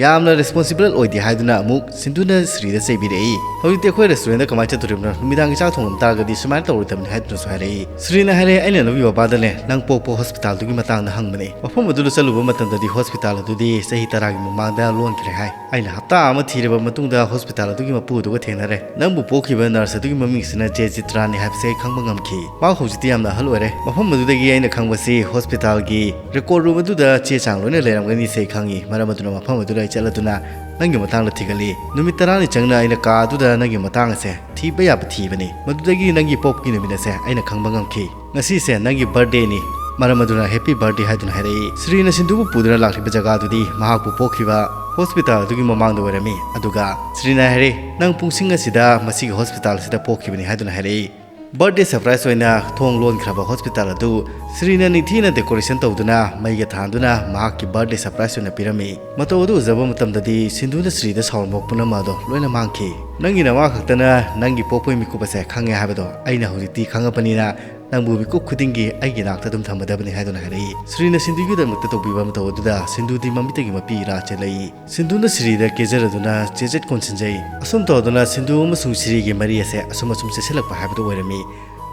ꯌꯥꯝꯅ ꯔꯦꯁꯄꯣꯟꯁꯤꯕꯜ ꯑꯣꯏꯗꯦ ꯍꯥꯏꯗꯨꯅ ꯑꯃꯨꯛ ꯁꯤꯟꯗꯨꯅ ꯁ꯭ꯔꯤꯗ ꯆꯩꯕꯤꯔꯛꯏ꯫ "ꯍꯧꯖꯤꯛꯇꯤ ꯑꯩꯈꯣꯏ ꯔꯦꯁꯇꯨꯔꯦꯟꯗ ꯀꯃꯥꯏꯅ ꯆꯠꯇꯣꯔꯤꯕꯅꯣ? ꯅꯨꯃꯤꯗꯥꯡꯒꯤ ꯆꯥꯛ ꯊꯣꯡꯉꯝ ꯇꯥꯔꯒꯗꯤ ꯁꯨꯃꯥꯏꯅ ꯇꯧꯔꯣꯏꯗꯕꯅꯤ" ꯍꯥꯏꯗꯨꯅꯁꯨ ꯍꯥꯏꯔꯛꯏ꯫ ꯁ꯭ꯔꯤꯅ ꯍꯥꯏꯔꯦ, "ꯑꯩꯅ ꯅꯪꯒꯤ ꯕꯕꯥꯗꯅꯦ ꯅꯪ ꯄꯣꯛꯄ ꯍꯣꯁꯄꯤꯇꯥꯜꯗꯨꯒꯤ ꯃꯇꯥꯡꯗ ꯍꯪꯕꯅꯦ꯫ ꯃꯐꯝ ꯑꯗꯨꯗ ꯆꯠꯂꯨꯕ ꯃꯇꯝꯗꯗꯤ ꯍꯣꯁꯄꯤꯇꯥꯜ ꯑꯗꯨꯗꯤ ꯆꯍꯤ ꯇꯔꯥꯒꯤ ꯃꯃꯥꯡꯗ ꯂꯣꯟꯈ꯭ꯔꯦ ꯍꯥꯏ꯫ ꯑꯩꯅ ꯍꯞꯇꯥ ꯑꯃ ꯊꯤꯔꯕ ꯃꯇꯨꯡꯗ ꯍꯣꯁꯄꯤꯇꯥꯜ ꯑꯗꯨꯒꯤ ꯃꯄꯨ ꯑꯗꯨꯒ ꯊꯦꯡꯅꯔꯦ꯫ ꯅꯪꯕꯨ ꯄꯣꯛꯈꯤꯕ ꯅꯔꯁ ꯑꯗꯨꯒꯤ ꯃꯃꯤꯡꯁꯤꯅ ꯖꯦ ꯆꯤꯇ꯭ꯔꯥꯅꯤ ꯍꯥꯏꯕꯁꯦ ꯑꯩ ꯈꯪꯕ ꯉꯝꯈꯤ꯫ ꯃꯍꯥꯛ ꯍꯧꯖꯤꯛꯇꯤ ꯌꯥꯝꯅ ꯑꯍꯜ ꯑꯣꯏꯔꯦ꯫ ꯃꯐꯝ ꯑꯗꯨꯗꯒꯤ ꯑꯩꯅ ꯈꯪꯕꯁꯤ ꯍꯣꯁꯄꯤꯇꯥꯜꯒꯤ ꯔꯦꯀꯣꯔꯗ ꯔꯨꯝ ꯑꯗꯨꯗ ꯆꯦ ꯆꯥꯡ ꯂꯣꯏꯅ ꯂꯩꯔꯝꯒꯅꯤꯁꯦ ꯑꯩ ꯈꯪꯉꯤ꯫ ꯃꯔꯝ ꯑꯗꯨꯅ ꯃꯐꯝ ꯑꯗꯨꯗ ꯑꯩ ꯆꯠꯂꯗꯨꯅ ꯅꯪꯒꯤ ꯃꯇꯥꯡꯗ ꯊꯤꯒꯠꯂꯤ꯫ ꯅꯨꯃꯤꯠ ꯇꯔꯥꯅꯤ ꯆꯪꯅ ꯑꯩꯅ ꯀꯥ ꯑꯗꯨꯗ ꯅꯪꯒꯤ ꯃꯇꯥꯡ ꯑꯁꯦ ꯊꯤꯕ ꯌꯥꯕ ꯊꯤꯕꯅꯤ꯫ ꯃꯗꯨꯗꯒꯤ ꯅꯪꯒꯤ ꯄꯣꯛꯄꯒꯤ ꯅꯨꯃꯤꯠ ꯑꯁꯦ ꯑꯩꯅ ꯈꯪꯕ ꯉꯝꯈꯤ꯫ ꯉꯁꯤꯁꯦ ꯅꯪꯒꯤ ꯕꯥꯔꯊꯗꯦꯅꯤ, ꯃꯔꯝ ꯑꯗꯨꯅ ꯍꯦꯄꯤ ꯕꯥꯔꯊꯗꯦ" ꯍꯥꯏꯗꯨꯅ ꯍꯥꯏꯔꯛꯏ꯫ ꯁ꯭ꯔꯤꯅ ꯁꯤꯟꯗꯨꯕꯨ ꯄꯨꯗꯨꯅ ꯂꯥꯛꯂꯤꯕ ꯖꯒꯥꯗꯨꯗꯤ ꯃꯍꯥꯛꯄꯨ ꯄꯣꯛꯈꯤꯕ ꯍꯣꯁꯄꯤꯇꯥꯜ ꯑꯗꯨꯒꯤ ꯃꯃꯥꯡꯗ ꯑꯣꯏꯔꯝꯃꯤ꯫ ꯑꯗꯨꯒ ꯁ꯭ꯔꯤꯅ ꯍꯥꯏꯔꯦ, "ꯅꯪ ꯄꯨꯡꯁꯤꯡ ꯑꯁꯤꯗ ꯃꯁꯤꯒꯤ ꯍꯣꯁꯄꯤꯇꯥꯜ ꯑꯁꯤꯗ ꯄꯣꯛꯈꯤꯕꯅꯤ" ꯍꯥꯏꯗꯨꯅ ꯍꯥꯏꯔꯛꯏ꯫ ꯕꯥꯔꯊꯗꯦ ꯁꯔꯄ꯭ꯔꯥꯏꯖ ꯑꯣꯏꯅ ꯊꯣꯡ ꯂꯣꯟꯈ꯭ꯔꯕ ꯍꯣꯁꯄꯤꯇꯥꯜ ꯑꯗꯨ ꯁ꯭ꯔꯤꯅ ꯅꯤꯡꯊꯤꯅ ꯗꯦꯀꯣꯔꯦꯁꯟ ꯇꯧꯗꯨꯅ ꯃꯩꯒ ꯊꯥꯟꯗꯨꯅ ꯃꯍꯥꯛꯀꯤ ꯕꯥꯔꯊꯗꯦ ꯁꯔꯄ꯭ꯔꯥꯏꯖ ꯑꯣꯏꯅ ꯄꯤꯔꯝꯃꯤ꯫ ꯃꯇꯧ ꯑꯗꯨ ꯎꯖꯕ ꯃꯇꯝꯗꯗꯤ ꯁꯤꯟꯗꯨꯅ ꯁ꯭ꯔꯤꯗ ꯁꯥꯎꯔꯝꯕ ꯄꯨꯝꯅꯃꯛ ꯑꯗꯣ ꯂꯣꯏꯅ ꯃꯥꯡꯈꯤ꯫ "ꯅꯪꯒꯤ ꯅꯃꯥ ꯈꯛꯇꯅ ꯅꯪꯒꯤ ꯄꯣꯛꯄꯒꯤ ꯃꯤꯀꯨꯞ ꯑꯁꯦ ꯈꯪꯉꯦ ꯍꯥꯏꯕꯗꯣ ꯑꯩꯅ ꯍꯧꯖꯤꯛꯇꯤ ꯈꯪꯉꯕꯅꯤꯅ ꯅꯪꯕꯨ ꯃꯤꯀꯨꯞ ꯈꯨꯗꯤꯡꯒꯤ ꯑꯩꯒꯤ ꯅꯥꯛꯇ ꯑꯗꯨꯝ ꯊꯝꯒꯗꯕꯅꯤ" ꯍꯥꯏꯗꯨꯅ ꯍꯥꯏꯔꯛꯏ꯫ ꯁ꯭ꯔꯤꯅ ꯁꯤꯟꯗꯨꯒꯤꯗꯃꯛꯇ ꯇꯧꯕꯤꯕ ꯃꯇꯧ ꯑꯗꯨꯗ ꯁꯤꯟꯗꯨꯗꯤ ꯃꯃꯤꯠꯇꯒꯤ ꯃꯄꯤ ꯏꯔꯥ ꯆꯦꯜꯂꯛꯏ꯫ ꯁꯤꯟꯗꯨꯅ ꯁ꯭ꯔꯤꯗ ꯀꯦꯖꯔꯗꯨꯅ ꯆꯦꯖꯦꯠ ꯀꯣꯟꯁꯤꯟꯖꯩ꯫ ꯑꯁꯨꯝ ꯇꯧꯗꯨꯅ ꯁꯤꯟꯗꯨ ꯑꯃꯁꯨꯡ ꯁ꯭ꯔꯤꯒꯤ ꯃꯔꯤ ꯑꯁꯦ ꯑꯁꯨꯝ ꯑꯁꯨꯝ ꯆꯦꯁꯤꯜꯂꯛꯄ ꯍꯥꯏꯕꯗꯨ ꯑꯣꯏꯔꯝꯃꯤ꯫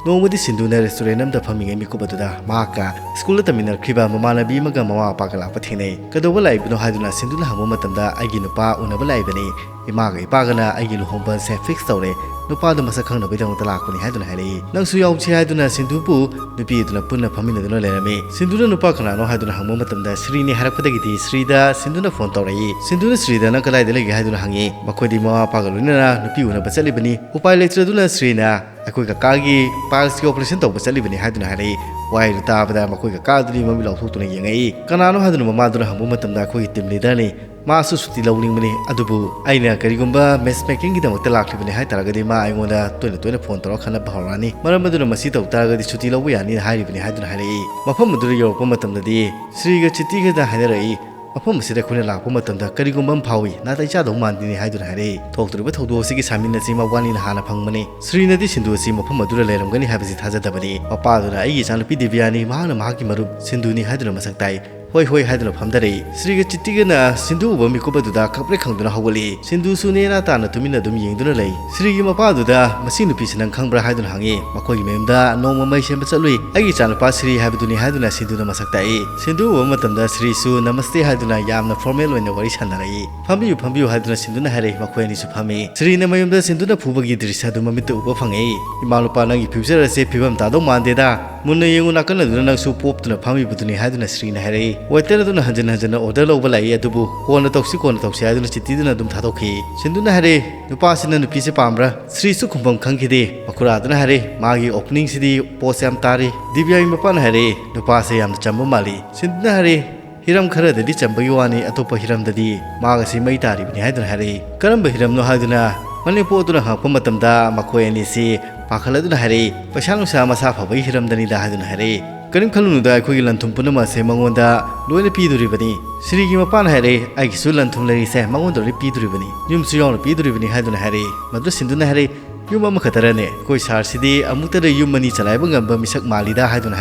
ꯅꯣꯡꯃꯗꯤ ꯁꯤꯟꯗꯨꯅ ꯔꯦꯁꯇꯨꯔꯦꯟ ꯑꯃꯗ ꯐꯝꯃꯤꯉꯩ ꯃꯤꯀꯨꯞ ꯑꯗꯨꯗ ꯃꯍꯥꯛꯀ ꯁ꯭ꯀꯨꯜꯗ ꯇꯝꯃꯤꯟꯅꯔꯛꯈꯤꯕ ꯃꯃꯥꯟꯅꯕꯤ ꯑꯃꯒ ꯃꯃꯥ ꯃꯄꯥꯒ ꯂꯥꯛꯄ ꯊꯦꯡꯅꯩ꯫ "ꯀꯩꯗꯧꯕ ꯂꯥꯛꯏꯕꯅꯣ?" ꯍꯥꯏꯗꯨꯅ ꯁꯤꯟꯗꯨꯅ ꯍꯪꯕ ꯃꯇꯝꯗ, "ꯑꯩꯒꯤ ꯅꯨꯄꯥ ꯎꯅꯕ ꯂꯥꯛꯏꯕꯅꯤ꯫ ꯏꯃꯥꯒ ꯏꯄꯥꯒꯅ ꯑꯩꯒꯤ ꯂꯨꯍꯣꯡꯕ ꯑꯁꯦ ꯐꯤꯛꯁ ꯇꯧꯔꯦ꯫ ꯅꯨꯄꯥꯗꯨ ꯃꯁꯛ ꯈꯪꯅꯕꯒꯤꯗꯃꯛꯇ ꯂꯥꯛꯄꯅꯤ" ꯍꯥꯏꯗꯨꯅ ꯍꯥꯏꯔꯛꯏ꯫ ꯅꯪꯁꯨ ꯌꯥꯎꯁꯤ ꯍꯥꯏꯗꯨꯅ ꯁꯤꯟꯗꯨꯕꯨ ꯅꯨꯄꯤ ꯑꯗꯨꯅ ꯄꯨꯟꯅ ꯐꯝꯃꯤꯟꯅꯗꯨꯅ ꯂꯩꯔꯝꯃꯤ꯫ ꯁꯤꯟꯗꯨꯅ ꯅꯨꯄꯥ ꯀꯅꯥꯅꯣ ꯍꯥꯏꯗꯨꯅ ꯍꯪꯕ ꯃꯇꯝꯗ ꯁ꯭ꯔꯤꯅꯤ ꯍꯥꯏꯔꯛꯄꯗꯒꯤꯗꯤ ꯁ꯭ꯔꯤꯗ ꯁꯤꯟꯗꯨꯅ ꯐꯣꯟ ꯇꯧꯔꯛꯏ꯫ ꯁꯤꯟꯗꯨꯅ ꯁ꯭ꯔꯤꯗ "ꯅꯪ ꯀꯗꯥꯏꯗ ꯂꯩꯒꯦ?" ꯍꯥꯏꯗꯨꯅ ꯍꯪꯉꯤ꯫ "ꯃꯈꯣꯏꯗꯤ ꯃꯃꯥ ꯃꯄꯥꯒ ꯂꯣꯏꯅꯅ ꯅꯨꯄꯤ ꯎꯅꯕ ꯆꯠꯂꯤꯕꯅꯤ꯫ ꯎꯄꯥꯏ ꯂꯩꯇ꯭ꯔꯗꯨꯅ ꯁ꯭ꯔꯤꯅ ꯑꯩꯈꯣꯏ ꯀꯀꯥꯒꯤ ꯄꯥꯏꯜꯁꯀꯤ ꯑꯣꯄꯔꯦꯁꯟ ꯇꯧꯕ ꯆꯠꯂꯤꯕꯅꯤ" ꯍꯥꯏꯗꯨꯅ ꯍꯥꯏꯔꯛꯏ꯫ ꯋꯥꯍꯩꯗꯨ ꯇꯥꯕꯗ ꯃꯈꯣꯏ ꯀꯀꯥ ꯑꯗꯨꯗꯤ ꯃꯃꯤꯠ ꯂꯥꯎꯊꯣꯛꯇꯨꯅ ꯌꯦꯡꯉꯛꯏ꯫ "ꯀꯅꯥꯅꯣ?" ꯍꯥꯏꯗꯨꯅ ꯃꯃꯥꯗꯨꯅ ꯍꯪꯕ ꯃꯇꯝꯗ, "ꯑꯩꯈꯣꯏꯒꯤ ꯇꯤꯝ ꯂꯤꯗꯔꯅꯤ, ꯃꯥꯁꯨ ꯁꯨꯇꯤ ꯂꯧꯅꯤꯡꯕꯅꯤ, ꯑꯗꯨꯕꯨ ꯑꯩꯅ ꯀꯔꯤꯒꯨꯝꯕ ꯃꯦꯠꯆ ꯃꯦꯀꯤꯡꯒꯤꯗꯃꯛꯇ ꯂꯥꯛꯂꯤꯕꯅꯤ ꯍꯥꯏ ꯇꯥꯔꯒꯗꯤ ꯃꯥ ꯑꯩꯉꯣꯟꯗ ꯇꯣꯏꯅ ꯇꯣꯏꯅ ꯐꯣꯟ ꯇꯧꯔꯒ ꯈꯟꯅꯕ ꯍꯧꯔꯛꯑꯅꯤ꯫ ꯃꯔꯝ ꯑꯗꯨꯅ ꯃꯁꯤ ꯇꯧ ꯇꯥꯔꯒꯗꯤ ꯁꯨꯇꯤ ꯂꯧꯕ ꯌꯥꯅꯤꯅ ꯍꯥꯏꯔꯤꯕꯅꯤ ꯍꯥꯏꯗꯨꯅ ꯍꯥꯏꯔꯛꯏ꯫ ꯃꯐꯝ ꯑꯗꯨꯗ ꯌꯧꯔꯛꯄ ꯃꯇꯝꯗꯗꯤ ꯁ꯭ꯔꯤꯒ ꯆꯤꯇꯤꯒꯗ ꯍꯥꯏꯅꯔꯛꯏ, "ꯃꯐꯝ ꯑꯁꯤꯗ ꯑꯩꯈꯣꯏꯅ ꯂꯥꯛꯄ ꯃꯇꯝꯗ ꯀꯔꯤꯒꯨꯝꯕ ꯑꯃ ꯐꯥꯎꯏ, ꯅꯥꯇꯩ ꯆꯥꯗꯧ ꯃꯥꯟꯗꯦꯅꯦ" ꯍꯥꯏꯗꯨꯅ ꯍꯥꯏꯔꯛꯏ꯫ ꯊꯣꯛꯇꯣꯔꯤꯕ ꯊꯧꯗꯣꯛ ꯑꯁꯤꯒꯤ ꯁꯥꯃꯤꯟ ꯑꯁꯤ ꯃꯕꯥꯅꯤꯅ ꯍꯥꯟꯅ ꯐꯪꯕꯅꯤ꯫ ꯁ꯭ꯔꯤꯅꯗꯤ ꯁꯤꯟꯗꯨ ꯑꯁꯤ ꯃꯐꯝ ꯑꯗꯨꯗ ꯂꯩꯔꯝꯒꯅꯤ ꯍꯥꯏꯕꯁꯤ ꯊꯥꯖꯗꯕꯅꯤ꯫ ꯃꯄꯥꯗꯨꯅ "ꯑꯩꯒꯤ ꯏꯆꯥꯅꯨꯄꯤ ꯗꯤꯕ꯭ꯌꯥꯅꯤ, ꯃꯍꯥꯛꯅ ꯃꯍꯥꯛꯀꯤ ꯃꯔꯨꯞ ꯁꯤꯟꯗꯨꯅꯤ" ꯍꯥꯏꯗꯨꯅ ꯃꯁꯛ ꯇꯥꯛꯏ꯫ "ꯍꯣꯏ, ꯍꯣꯏ" ꯍꯥꯏꯗꯨꯅ ꯐꯝꯗꯔꯛꯏ꯫ ꯁ꯭ꯔꯤꯒ ꯆꯤꯇꯤꯒꯅ ꯁꯤꯟꯗꯨ ꯎꯕ ꯃꯤꯀꯨꯞ ꯑꯗꯨꯗ ꯈꯪꯄ꯭ꯔꯦꯛ ꯈꯪꯗꯨꯅ ꯍꯧꯒꯠꯂꯤ꯫ ꯁꯤꯟꯗꯨꯁꯨ ꯅꯦꯅꯥ ꯇꯥꯅ ꯇꯨꯃꯤꯟꯅ ꯑꯗꯨꯝ ꯌꯦꯡꯗꯨꯅ ꯂꯩ꯫ ꯁ꯭ꯔꯤꯒꯤ ꯃꯄꯥꯗꯨꯗ "ꯃꯁꯤ ꯅꯨꯄꯤꯁꯤ ꯅꯪ ꯈꯪꯕ꯭ꯔꯥ?" ꯍꯥꯏꯗꯨꯅ ꯍꯪꯉꯤ꯫ "ꯃꯈꯣꯏꯒꯤ ꯃꯌꯨꯝꯗ ꯅꯣꯡꯃ ꯃꯩ ꯁꯦꯝꯕ ꯆꯠꯂꯨꯏ꯫ ꯑꯩꯒꯤ ꯏꯆꯥꯅꯨꯄꯥ ꯁ꯭ꯔꯤ ꯍꯥꯏꯕꯗꯨꯅꯤ" ꯍꯥꯏꯗꯨꯅ ꯁꯤꯟꯗꯨꯅ ꯃꯁꯛ ꯇꯥꯛꯏ꯫ ꯁꯤꯟꯗꯨ ꯎꯕ ꯃꯇꯝꯗ ꯁ꯭ꯔꯤꯁꯨ "ꯅꯃꯁꯇꯦ" ꯍꯥꯏꯗꯨꯅ ꯌꯥꯝꯅ ꯐꯣꯔꯃꯦꯜ ꯑꯣꯏꯅ ꯋꯥꯔꯤ ꯁꯥꯟꯅꯔꯛꯏ꯫ "ꯐꯝꯕꯤꯌꯨ, ꯐꯝꯕꯤꯌꯨ" ꯍꯥꯏꯗꯨꯅ ꯁꯤꯟꯗꯨꯅ ꯍꯥꯏꯔꯛꯏ꯫ ꯃꯈꯣꯏ ꯑꯅꯤꯁꯨ ꯐꯝꯃꯤ꯫ ꯁ꯭ꯔꯤꯅ ꯃꯌꯨꯝꯗ ꯁꯤꯟꯗꯨꯅ ꯐꯨꯕꯒꯤ ꯗ꯭ꯔꯤꯁ꯭ꯌ ꯑꯗꯨ ꯃꯃꯤꯠꯇ ꯎꯕ ꯐꯪꯉꯛꯏ꯫ "ꯏꯃꯥ ꯂꯨꯄꯥ, ꯅꯪꯒꯤ ꯐ꯭ꯌꯨꯆꯔ ꯑꯁꯦ ꯐꯤꯕꯝ ꯇꯥꯗꯧ ꯃꯥꯟꯗꯦꯗ꯫ ꯃꯨꯟꯅ ꯌꯦꯡꯉꯨ, ꯅꯥꯀꯟ ꯑꯗꯨꯗ ꯅꯪꯁꯨ ꯄꯣꯞꯇꯨꯅ ꯐꯝꯃꯤꯕꯗꯨꯅꯤ" ꯍꯥꯏꯗꯨꯅ ꯁ꯭ꯔꯤꯅ ꯍꯥꯏꯔꯛꯏ꯫ ꯋꯦꯇꯔ ꯑꯗꯨꯅ ꯍꯟꯖꯤꯟ ꯍꯟꯖꯤꯟꯅ ꯑꯣꯔꯗꯔ ꯂꯧꯕ ꯂꯥꯛꯏ, ꯑꯗꯨꯕꯨ "ꯀꯣꯟꯅ ꯇꯧꯁꯤ, ꯀꯣꯟꯅ ꯇꯧꯁꯤ" ꯍꯥꯏꯗꯨꯅ ꯆꯤꯇꯤꯗꯨꯅ ꯑꯗꯨꯝ ꯊꯥꯗꯣꯛꯈꯤ꯫ ꯁꯤꯟꯗꯨꯅ ꯍꯥꯏꯔꯛꯏ, "ꯅꯨꯄꯥꯁꯤꯅ ꯅꯨꯄꯤꯁꯦ ꯄꯥꯝꯕ꯭ꯔꯥ?" ꯁ꯭ꯔꯤꯁꯨ ꯈꯨꯝꯐꯝ ꯈꯪꯈꯤꯗꯦ꯫ ꯃꯈꯨꯔꯥꯗꯨꯅ ꯍꯥꯏꯔꯛꯏ, "ꯃꯥꯒꯤ ꯑꯣꯄꯅꯤꯡꯁꯤꯗꯤ ꯄꯣꯁ ꯌꯥꯝ ꯇꯥꯔꯤ"꯫ ꯗꯤꯕ꯭ꯌꯥꯒꯤ ꯃꯄꯥꯅ ꯍꯥꯏꯔꯛꯏ, "ꯅꯨꯄꯥꯁꯦ ꯌꯥꯝꯅ ꯆꯝꯕ ꯃꯥꯜꯂꯤ"꯫ ꯁꯤꯟꯗꯨꯅ ꯍꯥꯏꯔꯛꯏ, "ꯍꯤꯔꯝ ꯈꯔꯗꯗꯤ ꯆꯝꯕꯒꯤ ꯋꯥꯅꯤ, ꯑꯇꯣꯞꯄ ꯍꯤꯔꯝꯗꯗꯤ ꯃꯥꯒꯁꯤ ꯃꯩ ꯇꯥꯔꯤꯕꯅꯤ" ꯍꯥꯏꯗꯨꯅ ꯍꯥꯏꯔꯛꯏ꯫ "ꯀꯔꯝꯕ ꯍꯤꯔꯝꯅꯣ?" ꯍꯥꯏꯗꯨꯅ ꯃꯅꯦꯝꯄꯣꯛ ꯑꯗꯨꯅ ꯍꯪꯉꯛꯄ ꯃꯇꯝꯗ ꯃꯈꯣꯏ ꯑꯅꯤꯁꯤ ꯄꯥꯈꯠꯂꯗꯨꯅ ꯍꯥꯏꯔꯛꯏ, "ꯄꯩꯁꯥ ꯅꯨꯡꯁꯥ ꯃꯁꯥ ꯐꯕꯒꯤ ꯍꯤꯔꯝꯗꯅꯤꯗ" ꯍꯥꯏꯗꯨꯅ ꯍꯥꯏꯔꯛꯏ꯫ "ꯀꯔꯤꯝ ꯈꯜꯂꯨꯅꯨꯗ, ꯑꯩꯈꯣꯏꯒꯤ ꯂꯟ ꯊꯨꯝ ꯄꯨꯝꯅꯃꯛ ꯑꯁꯦ ꯃꯉꯣꯟꯗ ꯂꯣꯏꯅ ꯄꯤꯗꯣꯔꯤꯕꯅꯤ"꯫ ꯁ꯭ꯔꯤꯒꯤ ꯃꯄꯥꯅ ꯍꯥꯏꯔꯛꯏ, "ꯑꯩꯒꯤꯁꯨ ꯂꯟ ꯊꯨꯝ ꯂꯩꯔꯤꯁꯦ ꯃꯉꯣꯟꯗ ꯂꯣꯏꯅ ꯄꯤꯗꯣꯔꯤꯕꯅꯤ, ꯌꯨꯝꯁꯨ ꯌꯥꯎꯅ ꯄꯤꯗꯣꯔꯤꯕꯅꯤ" ꯍꯥꯏꯗꯨꯅ ꯍꯥꯏꯔꯛꯏ꯫ ꯃꯗꯨꯗ ꯁꯤꯟꯗꯨꯅ ꯍꯥꯏꯔꯛꯏ, "ꯌꯨꯝ ꯑꯃꯈꯛꯇꯔꯅꯦ? ꯑꯩꯈꯣꯏ ꯁꯥꯔꯁꯤꯗꯤ ꯑꯃꯨꯛꯇꯗ ꯌꯨꯝ ꯑꯅꯤ ꯆꯂꯥꯏꯕ ꯉꯝꯕ ꯃꯤꯁꯛ ꯃꯥꯜꯂꯤꯗ" ꯍꯥꯏꯗꯨꯅ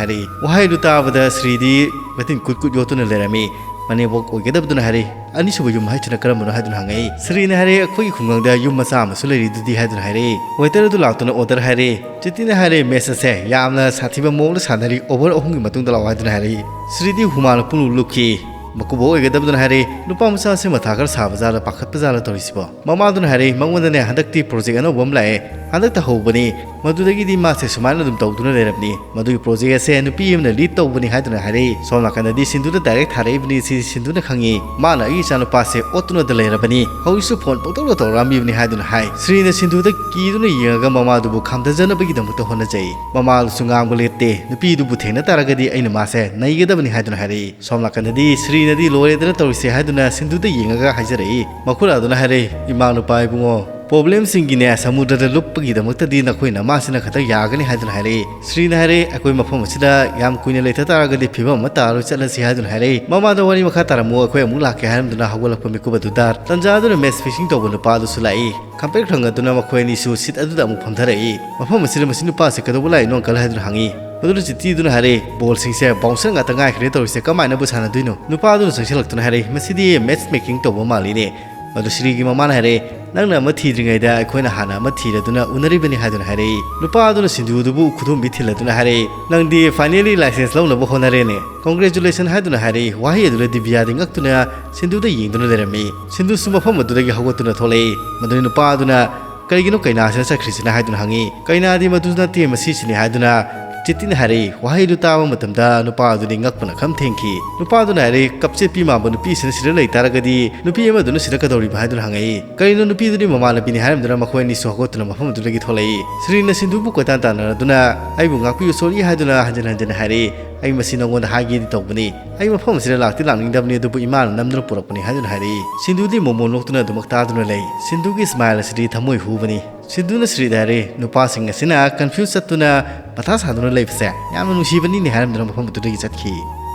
ꯍꯥꯏꯔꯛꯏ꯫ ꯋꯥꯍꯩꯗꯨ ꯇꯥꯕꯗ ꯁ꯭ꯔꯤꯗꯤ ꯃꯇꯤꯟ ꯀꯨꯠ ꯀꯨꯠ ꯌꯣꯠꯇꯨꯅ ꯂꯩꯔꯝꯃꯤ꯫ ꯃꯅꯦꯝꯕꯣꯛ ꯑꯣꯏꯒꯗꯕꯗꯨꯅ ꯍꯥꯏꯔꯛꯏ, "ꯑꯅꯤꯁꯨꯕ ꯌꯨꯝ ꯍꯥꯏꯁꯤꯅ ꯀꯔꯝꯕꯅꯣ?" ꯍꯥꯏꯗꯨꯅ ꯍꯪꯉꯛꯏ꯫ ꯁ꯭ꯔꯤꯅ ꯍꯥꯏꯔꯛꯏ, "ꯑꯩꯈꯣꯏꯒꯤ ꯈꯨꯡꯒꯪꯗ ꯌꯨꯝ ꯃꯆꯥ ꯑꯃꯁꯨ ꯂꯩꯔꯤꯗꯨꯗꯤ" ꯍꯥꯏꯗꯨꯅ ꯍꯥꯏꯔꯛꯏ꯫ ꯋꯦꯇꯔ ꯑꯗꯨ ꯂꯥꯛꯇꯨꯅ ꯑꯣꯔꯗꯔ ꯍꯥꯏꯔꯛꯏ꯫ ꯆꯤꯇꯤꯅ ꯍꯥꯏꯔꯛꯏ, "ꯃꯦꯠꯆ ꯑꯁꯦ ꯌꯥꯝꯅ ꯁꯥꯊꯤꯕ ꯃꯑꯣꯡꯗ ꯁꯥꯟꯅꯔꯤ, ꯑꯣꯚꯔ ꯑꯍꯨꯝꯒꯤ ꯃꯇꯨꯡꯗ ꯂꯥꯛꯑꯣ" ꯍꯥꯏꯗꯨꯅ ꯍꯥꯏꯔꯛꯏ꯫ ꯁ꯭ꯔꯤꯗꯤ ꯍꯨꯃꯥꯡꯅ ꯄꯨꯡꯂꯨꯞ ꯂꯨꯞꯈꯤ꯫ ꯃꯀꯨꯕꯣꯛ ꯑꯣꯏꯒꯗꯕꯗꯨꯅ ꯍꯥꯏꯔꯛꯏ, "ꯅꯨꯄꯥ ꯃꯆꯥꯁꯦ ꯃꯊꯥ ꯈꯔ ꯁꯥꯕ ꯖꯥꯠꯂ, ꯄꯥꯈꯠꯄ ꯖꯥꯠꯂ ꯇꯧꯔꯤꯁꯤꯕꯣ?" ꯃꯃꯥꯗꯨꯅ ꯍꯥꯏꯔꯛꯏ, "ꯃꯉꯣꯟꯗꯅꯦ ꯍꯟꯗꯛꯇꯤ ꯄ꯭ꯔꯣꯖꯦꯛ ꯑꯅꯧꯕ ꯑꯃ ꯂꯥꯛꯑꯦ, ꯍꯟꯗꯛꯇ ꯍꯧꯕꯅꯤ꯫ ꯃꯗꯨꯗꯒꯤꯗꯤ ꯃꯥꯁꯦ ꯁꯨꯃꯥꯏꯅ ꯑꯗꯨꯝ ꯇꯧꯗꯨꯅ ꯂꯩꯔꯕꯅꯤ꯫ ꯃꯗꯨꯒꯤ ꯄ꯭ꯔꯣꯖꯦꯛ ꯑꯁꯦ ꯅꯨꯄꯤ ꯑꯃꯅ ꯂꯤꯗ ꯇꯧꯕꯅꯤ ꯍꯥꯏꯗꯨꯅ ꯍꯥꯏꯔꯛꯏ꯫ ꯁꯣꯝ ꯅꯥꯀꯟꯗꯗꯤ ꯁꯤꯟꯗꯨꯗ ꯗꯥꯏꯔꯦꯛ ꯊꯥꯔꯛꯏꯕꯅꯤ꯫ ꯁꯤ ꯁꯤꯟꯗꯨꯅ ꯈꯪꯉꯤ꯫ ꯃꯥꯅ ꯑꯩꯒꯤ ꯏꯆꯥꯅꯨꯄꯥꯁꯦ ꯑꯣꯠꯇꯨꯅꯗ ꯂꯩꯔꯕꯅꯤ꯫ ꯍꯧꯖꯤꯛꯁꯨ ꯐꯣꯟ ꯄꯪꯇꯧꯗ ꯇꯧꯔꯛꯑꯝꯃꯤꯕꯅꯤ ꯍꯥꯏꯗꯨꯅ ꯍꯥꯏ꯫ ꯁ꯭ꯔꯤꯅ ꯁꯤꯟꯗꯨꯗ ꯀꯤꯗꯨꯅ ꯌꯦꯡꯉꯒ ꯃꯃꯥꯗꯨꯕꯨ ꯈꯥꯝꯊꯖꯅꯕꯒꯤꯗꯃꯛꯇ ꯍꯣꯠꯅꯖꯩ꯫ ꯃꯃꯥꯗꯨꯁꯨ ꯉꯥꯡꯕ ꯂꯦꯞꯇꯦ꯫ ꯅꯨꯄꯤꯗꯨꯕꯨ ꯊꯦꯡꯅ ꯇꯥꯔꯒꯗꯤ ꯑꯩꯅ ꯃꯥꯁꯦ ꯅꯩꯒꯗꯕꯅꯤ ꯍꯥꯏꯗꯨꯅ ꯍꯥꯏꯔꯛꯏ꯫ ꯁꯣꯝ ꯅꯥꯀꯟꯗꯗꯤ ꯁ꯭ꯔꯤꯅꯗꯤ ꯂꯣꯏꯔꯦꯗꯅ ꯇꯧꯔꯤꯁꯦ ꯍꯥꯏꯗꯨꯅ ꯁꯤꯟꯗꯨꯗ ꯌꯦꯡꯉꯒ ꯍꯥꯏꯖꯔꯛꯏ꯫ ꯃꯈꯨꯔꯥꯗꯨꯅ ꯍꯥꯏꯔꯛꯏ, "ꯏꯃꯥ ꯅꯨꯄꯥ ꯏꯕꯨꯡꯉꯣ, ꯄ꯭ꯔꯣꯕ꯭ꯂꯦꯝꯁꯤꯡꯒꯤꯅꯦ ꯁꯃꯨꯗ꯭ꯔꯗ ꯂꯨꯞꯄꯒꯤꯗꯃꯛꯇꯗꯤ ꯅꯈꯣꯏ ꯅꯃꯥꯁꯤꯅ ꯈꯛꯇ ꯌꯥꯒꯅꯤ" ꯍꯥꯏꯗꯨꯅ ꯍꯥꯏꯔꯛꯏ꯫ ꯁ꯭ꯔꯤꯅ ꯍꯥꯏꯔꯛꯏ, "ꯑꯩꯈꯣꯏ ꯃꯐꯝ ꯑꯁꯤꯗ ꯌꯥꯝ ꯀꯨꯏꯅ ꯂꯩꯊ ꯇꯥꯔꯒꯗꯤ ꯐꯤꯕꯝ ꯑꯃ ꯇꯥꯔꯣꯏ, ꯆꯠꯂꯁꯤ" ꯍꯥꯏꯗꯨꯅ ꯍꯥꯏꯔꯛꯏ꯫ ꯃꯃꯥꯗ ꯋꯥꯔꯤ ꯃꯈꯥ ꯇꯥꯔꯝꯃꯨ, ꯑꯩꯈꯣꯏ ꯑꯃꯨꯛ ꯂꯥꯛꯀꯦ ꯍꯥꯏꯔꯝꯗꯨꯅ ꯍꯧꯒꯠꯂꯛꯄ ꯃꯤꯀꯨꯞ ꯑꯗꯨꯗ ꯇꯟꯖꯥꯗꯨꯅ ꯃꯦꯠꯆ ꯐꯤꯛꯁꯤꯡ ꯇꯧꯕ ꯅꯨꯄꯥꯗꯨꯁꯨ ꯂꯥꯛꯏ꯫ ꯈꯝꯄ꯭ꯔꯦꯛ ꯊꯪꯒꯗꯨꯅ ꯃꯈꯣꯏ ꯑꯅꯤꯁꯨ ꯁꯤꯠ ꯑꯗꯨꯗ ꯑꯃꯨꯛ ꯐꯝꯊꯔꯛꯏ꯫ "ꯃꯐꯝ ꯑꯁꯤꯗ ꯃꯁꯤ ꯅꯨꯄꯥꯁꯤ ꯀꯩꯗꯧꯕ ꯂꯥꯛꯏꯅꯣ, ꯑꯪꯀꯜ?" ꯍꯥꯏꯗꯨꯅ ꯍꯪꯉꯤ꯫ ꯃꯗꯨꯗ ꯆꯤꯇꯤꯗꯨꯅ ꯍꯥꯏꯔꯛꯏ, "ꯕꯣꯜꯁꯤꯡꯁꯦ ꯕꯥꯎꯟꯁꯔ ꯉꯥꯛꯇ ꯉꯥꯏꯈ꯭ꯔꯦ ꯇꯧꯔꯤꯁꯦ, ꯀꯃꯥꯏꯅꯕꯨ ꯁꯥꯟꯅꯗꯣꯏꯅꯣ?" ꯅꯨꯄꯥꯗꯨꯅ ꯆꯪꯁꯤꯜꯂꯛꯇꯨꯅ ꯍꯥꯏꯔꯛꯏ, "ꯃꯁꯤꯗꯤ ꯃꯦꯠꯆ ꯃꯦꯀꯤꯡ ꯇꯧꯕ ꯃꯥꯜꯂꯤꯅꯦ"꯫ ꯃꯗꯨ ꯁ꯭ꯔꯤꯒꯤ ꯃꯃꯥꯅ ꯍꯥꯏꯔꯛꯏ, "ꯅꯪꯅ ꯑꯃ ꯊꯤꯗ꯭ꯔꯤꯉꯩꯗ ꯑꯩꯈꯣꯏꯅ ꯍꯥꯟꯅ ꯑꯃ ꯊꯤꯔꯗꯨꯅ ꯎꯅꯔꯤꯕꯅꯤ" ꯍꯥꯏꯗꯨꯅ ꯍꯥꯏꯔꯛꯏ꯫ ꯅꯨꯄꯥꯗꯨꯅ ꯁꯤꯟꯗꯨꯗꯨꯕꯨ ꯈꯨꯗꯣꯝꯕꯤ ꯊꯤꯜꯂꯗꯨꯅ ꯍꯥꯏꯔꯛꯏ, "ꯅꯪꯗꯤ ꯐꯥꯏꯅꯦꯂꯤ ꯂꯥꯏꯁꯦꯟꯁ ꯂꯧꯅꯕ ꯍꯣꯠꯅꯔꯦꯅꯦ, ꯀꯣꯡꯒ꯭ꯔꯦꯆꯨꯂꯦꯁꯟ" ꯍꯥꯏꯗꯨꯅ ꯍꯥꯏꯔꯛꯏ꯫ ꯋꯥꯍꯩ ꯑꯗꯨꯗ ꯗꯤꯕꯤꯌꯥꯗꯤ ꯉꯛꯇꯨꯅ ꯁꯤꯟꯗꯨꯗ ꯌꯦꯡꯗꯨꯅ ꯂꯩꯔꯝꯃꯤ꯫ ꯁꯤꯟꯗꯨꯁꯨ ꯃꯐꯝ ꯑꯗꯨꯗꯒꯤ ꯍꯧꯒꯠꯇꯨꯅ ꯊꯣꯛꯂꯛꯏ꯫ ꯃꯗꯨꯗ ꯅꯨꯄꯥꯗꯨꯅ, "ꯀꯔꯤꯒꯤꯅꯣ ꯀꯩꯅꯥꯁꯤꯅ ꯆꯠꯈ꯭ꯔꯤꯁꯤꯅ?" ꯍꯥꯏꯗꯨꯅ ꯍꯪꯉꯤ꯫ "ꯀꯩꯅꯥꯗꯤ ꯃꯗꯨ ꯅꯠꯇꯦ, ꯃꯁꯤꯁꯤꯅꯤ" ꯍꯥꯏꯗꯨꯅ ꯆꯤꯇꯤꯅ ꯍꯥꯏꯔꯛꯏ꯫ ꯋꯥꯍꯩꯗꯨ ꯇꯥꯕ ꯃꯇꯝꯗ ꯅꯨꯄꯥ ꯑꯗꯨꯗꯤ ꯉꯛꯄꯅ ꯈꯝ ꯊꯦꯡꯈꯤ꯫ ꯅꯨꯄꯥꯗꯨꯅ ꯍꯥꯏꯔꯛꯏ, "ꯀꯞꯆꯦꯠꯄꯤ ꯃꯥꯟꯕ ꯅꯨꯄꯤꯁꯤꯅ ꯁꯤꯗ ꯂꯩ ꯇꯥꯔꯒꯗꯤ ꯅꯨꯄꯤ ꯑꯃꯗꯨꯅ ꯁꯤꯗ ꯀꯩꯗꯧꯔꯤꯕ?" ꯍꯥꯏꯗꯨꯅ ꯍꯪꯉꯛꯏ꯫ "ꯀꯔꯤꯅꯣ, ꯅꯨꯄꯤꯗꯨꯗꯤ ꯃꯃꯥꯟꯅꯕꯤꯅꯤ" ꯍꯥꯏꯔꯝꯗꯨꯅ ꯃꯈꯣꯏ ꯑꯅꯤꯁꯨ ꯍꯧꯒꯠꯇꯨꯅ ꯃꯐꯝ ꯑꯗꯨꯗꯒꯤ ꯊꯣꯛꯂꯛꯏ꯫ ꯁ꯭ꯔꯤꯅ ꯁꯤꯟꯗꯨꯕꯨ ꯀꯣꯏꯇꯥꯟ ꯇꯥꯟꯅꯔꯗꯨꯅ, "ꯑꯩꯕꯨ ꯉꯥꯛꯄꯤꯌꯨ, ꯁꯣꯔꯤ" ꯍꯥꯏꯗꯨꯅ ꯍꯟꯖꯤꯟ ꯍꯟꯖꯤꯟ ꯍꯥꯏꯔꯛꯏ꯫ "ꯑꯩ ꯃꯁꯤ ꯅꯉꯣꯟꯗ ꯍꯥꯏꯒꯦꯗꯤ ꯇꯧꯕꯅꯤ꯫ ꯑꯩ ꯃꯐꯝ ꯑꯁꯤꯗ ꯂꯥꯛꯇꯤ ꯂꯥꯛꯅꯤꯡꯗꯕꯅꯤ, ꯑꯗꯨꯕꯨ ꯏꯃꯥꯅ ꯅꯝꯗꯨꯅ ꯄꯨꯔꯛꯄꯅꯤ" ꯍꯥꯏꯗꯨꯅ ꯍꯥꯏꯔꯛꯏ꯫ ꯁꯤꯟꯗꯨꯗꯤ ꯃꯣꯃꯣꯟ ꯅꯣꯛꯇꯨꯅ ꯑꯗꯨꯃꯛ ꯇꯥꯗꯨꯅ ꯂꯩ꯫ ꯁꯤꯟꯗꯨꯒꯤ ꯁ꯭ꯃꯥꯏꯜ ꯑꯁꯤꯗꯤ ꯊꯃꯣꯏ ꯍꯨꯕꯅꯤ꯫ ꯁꯤꯟꯗꯨꯅ ꯁ꯭ꯔꯤꯗ ꯍꯥꯏꯔꯛꯏ, "ꯅꯨꯄꯥꯁꯤꯡ ꯑꯁꯤꯅ ꯀꯟꯐ꯭ꯌꯨꯁ ꯆꯠꯇꯨꯅ ꯃꯊꯥ ꯁꯥꯗꯨꯅ ꯂꯩꯕꯁꯦ ꯌꯥꯝꯅ ꯅꯨꯡꯁꯤꯕꯅꯤꯅꯦ" ꯍꯥꯏꯔꯝꯗꯨꯅ ꯃꯐꯝ ꯑꯗꯨꯗꯒꯤ ꯆꯠꯈꯤ꯫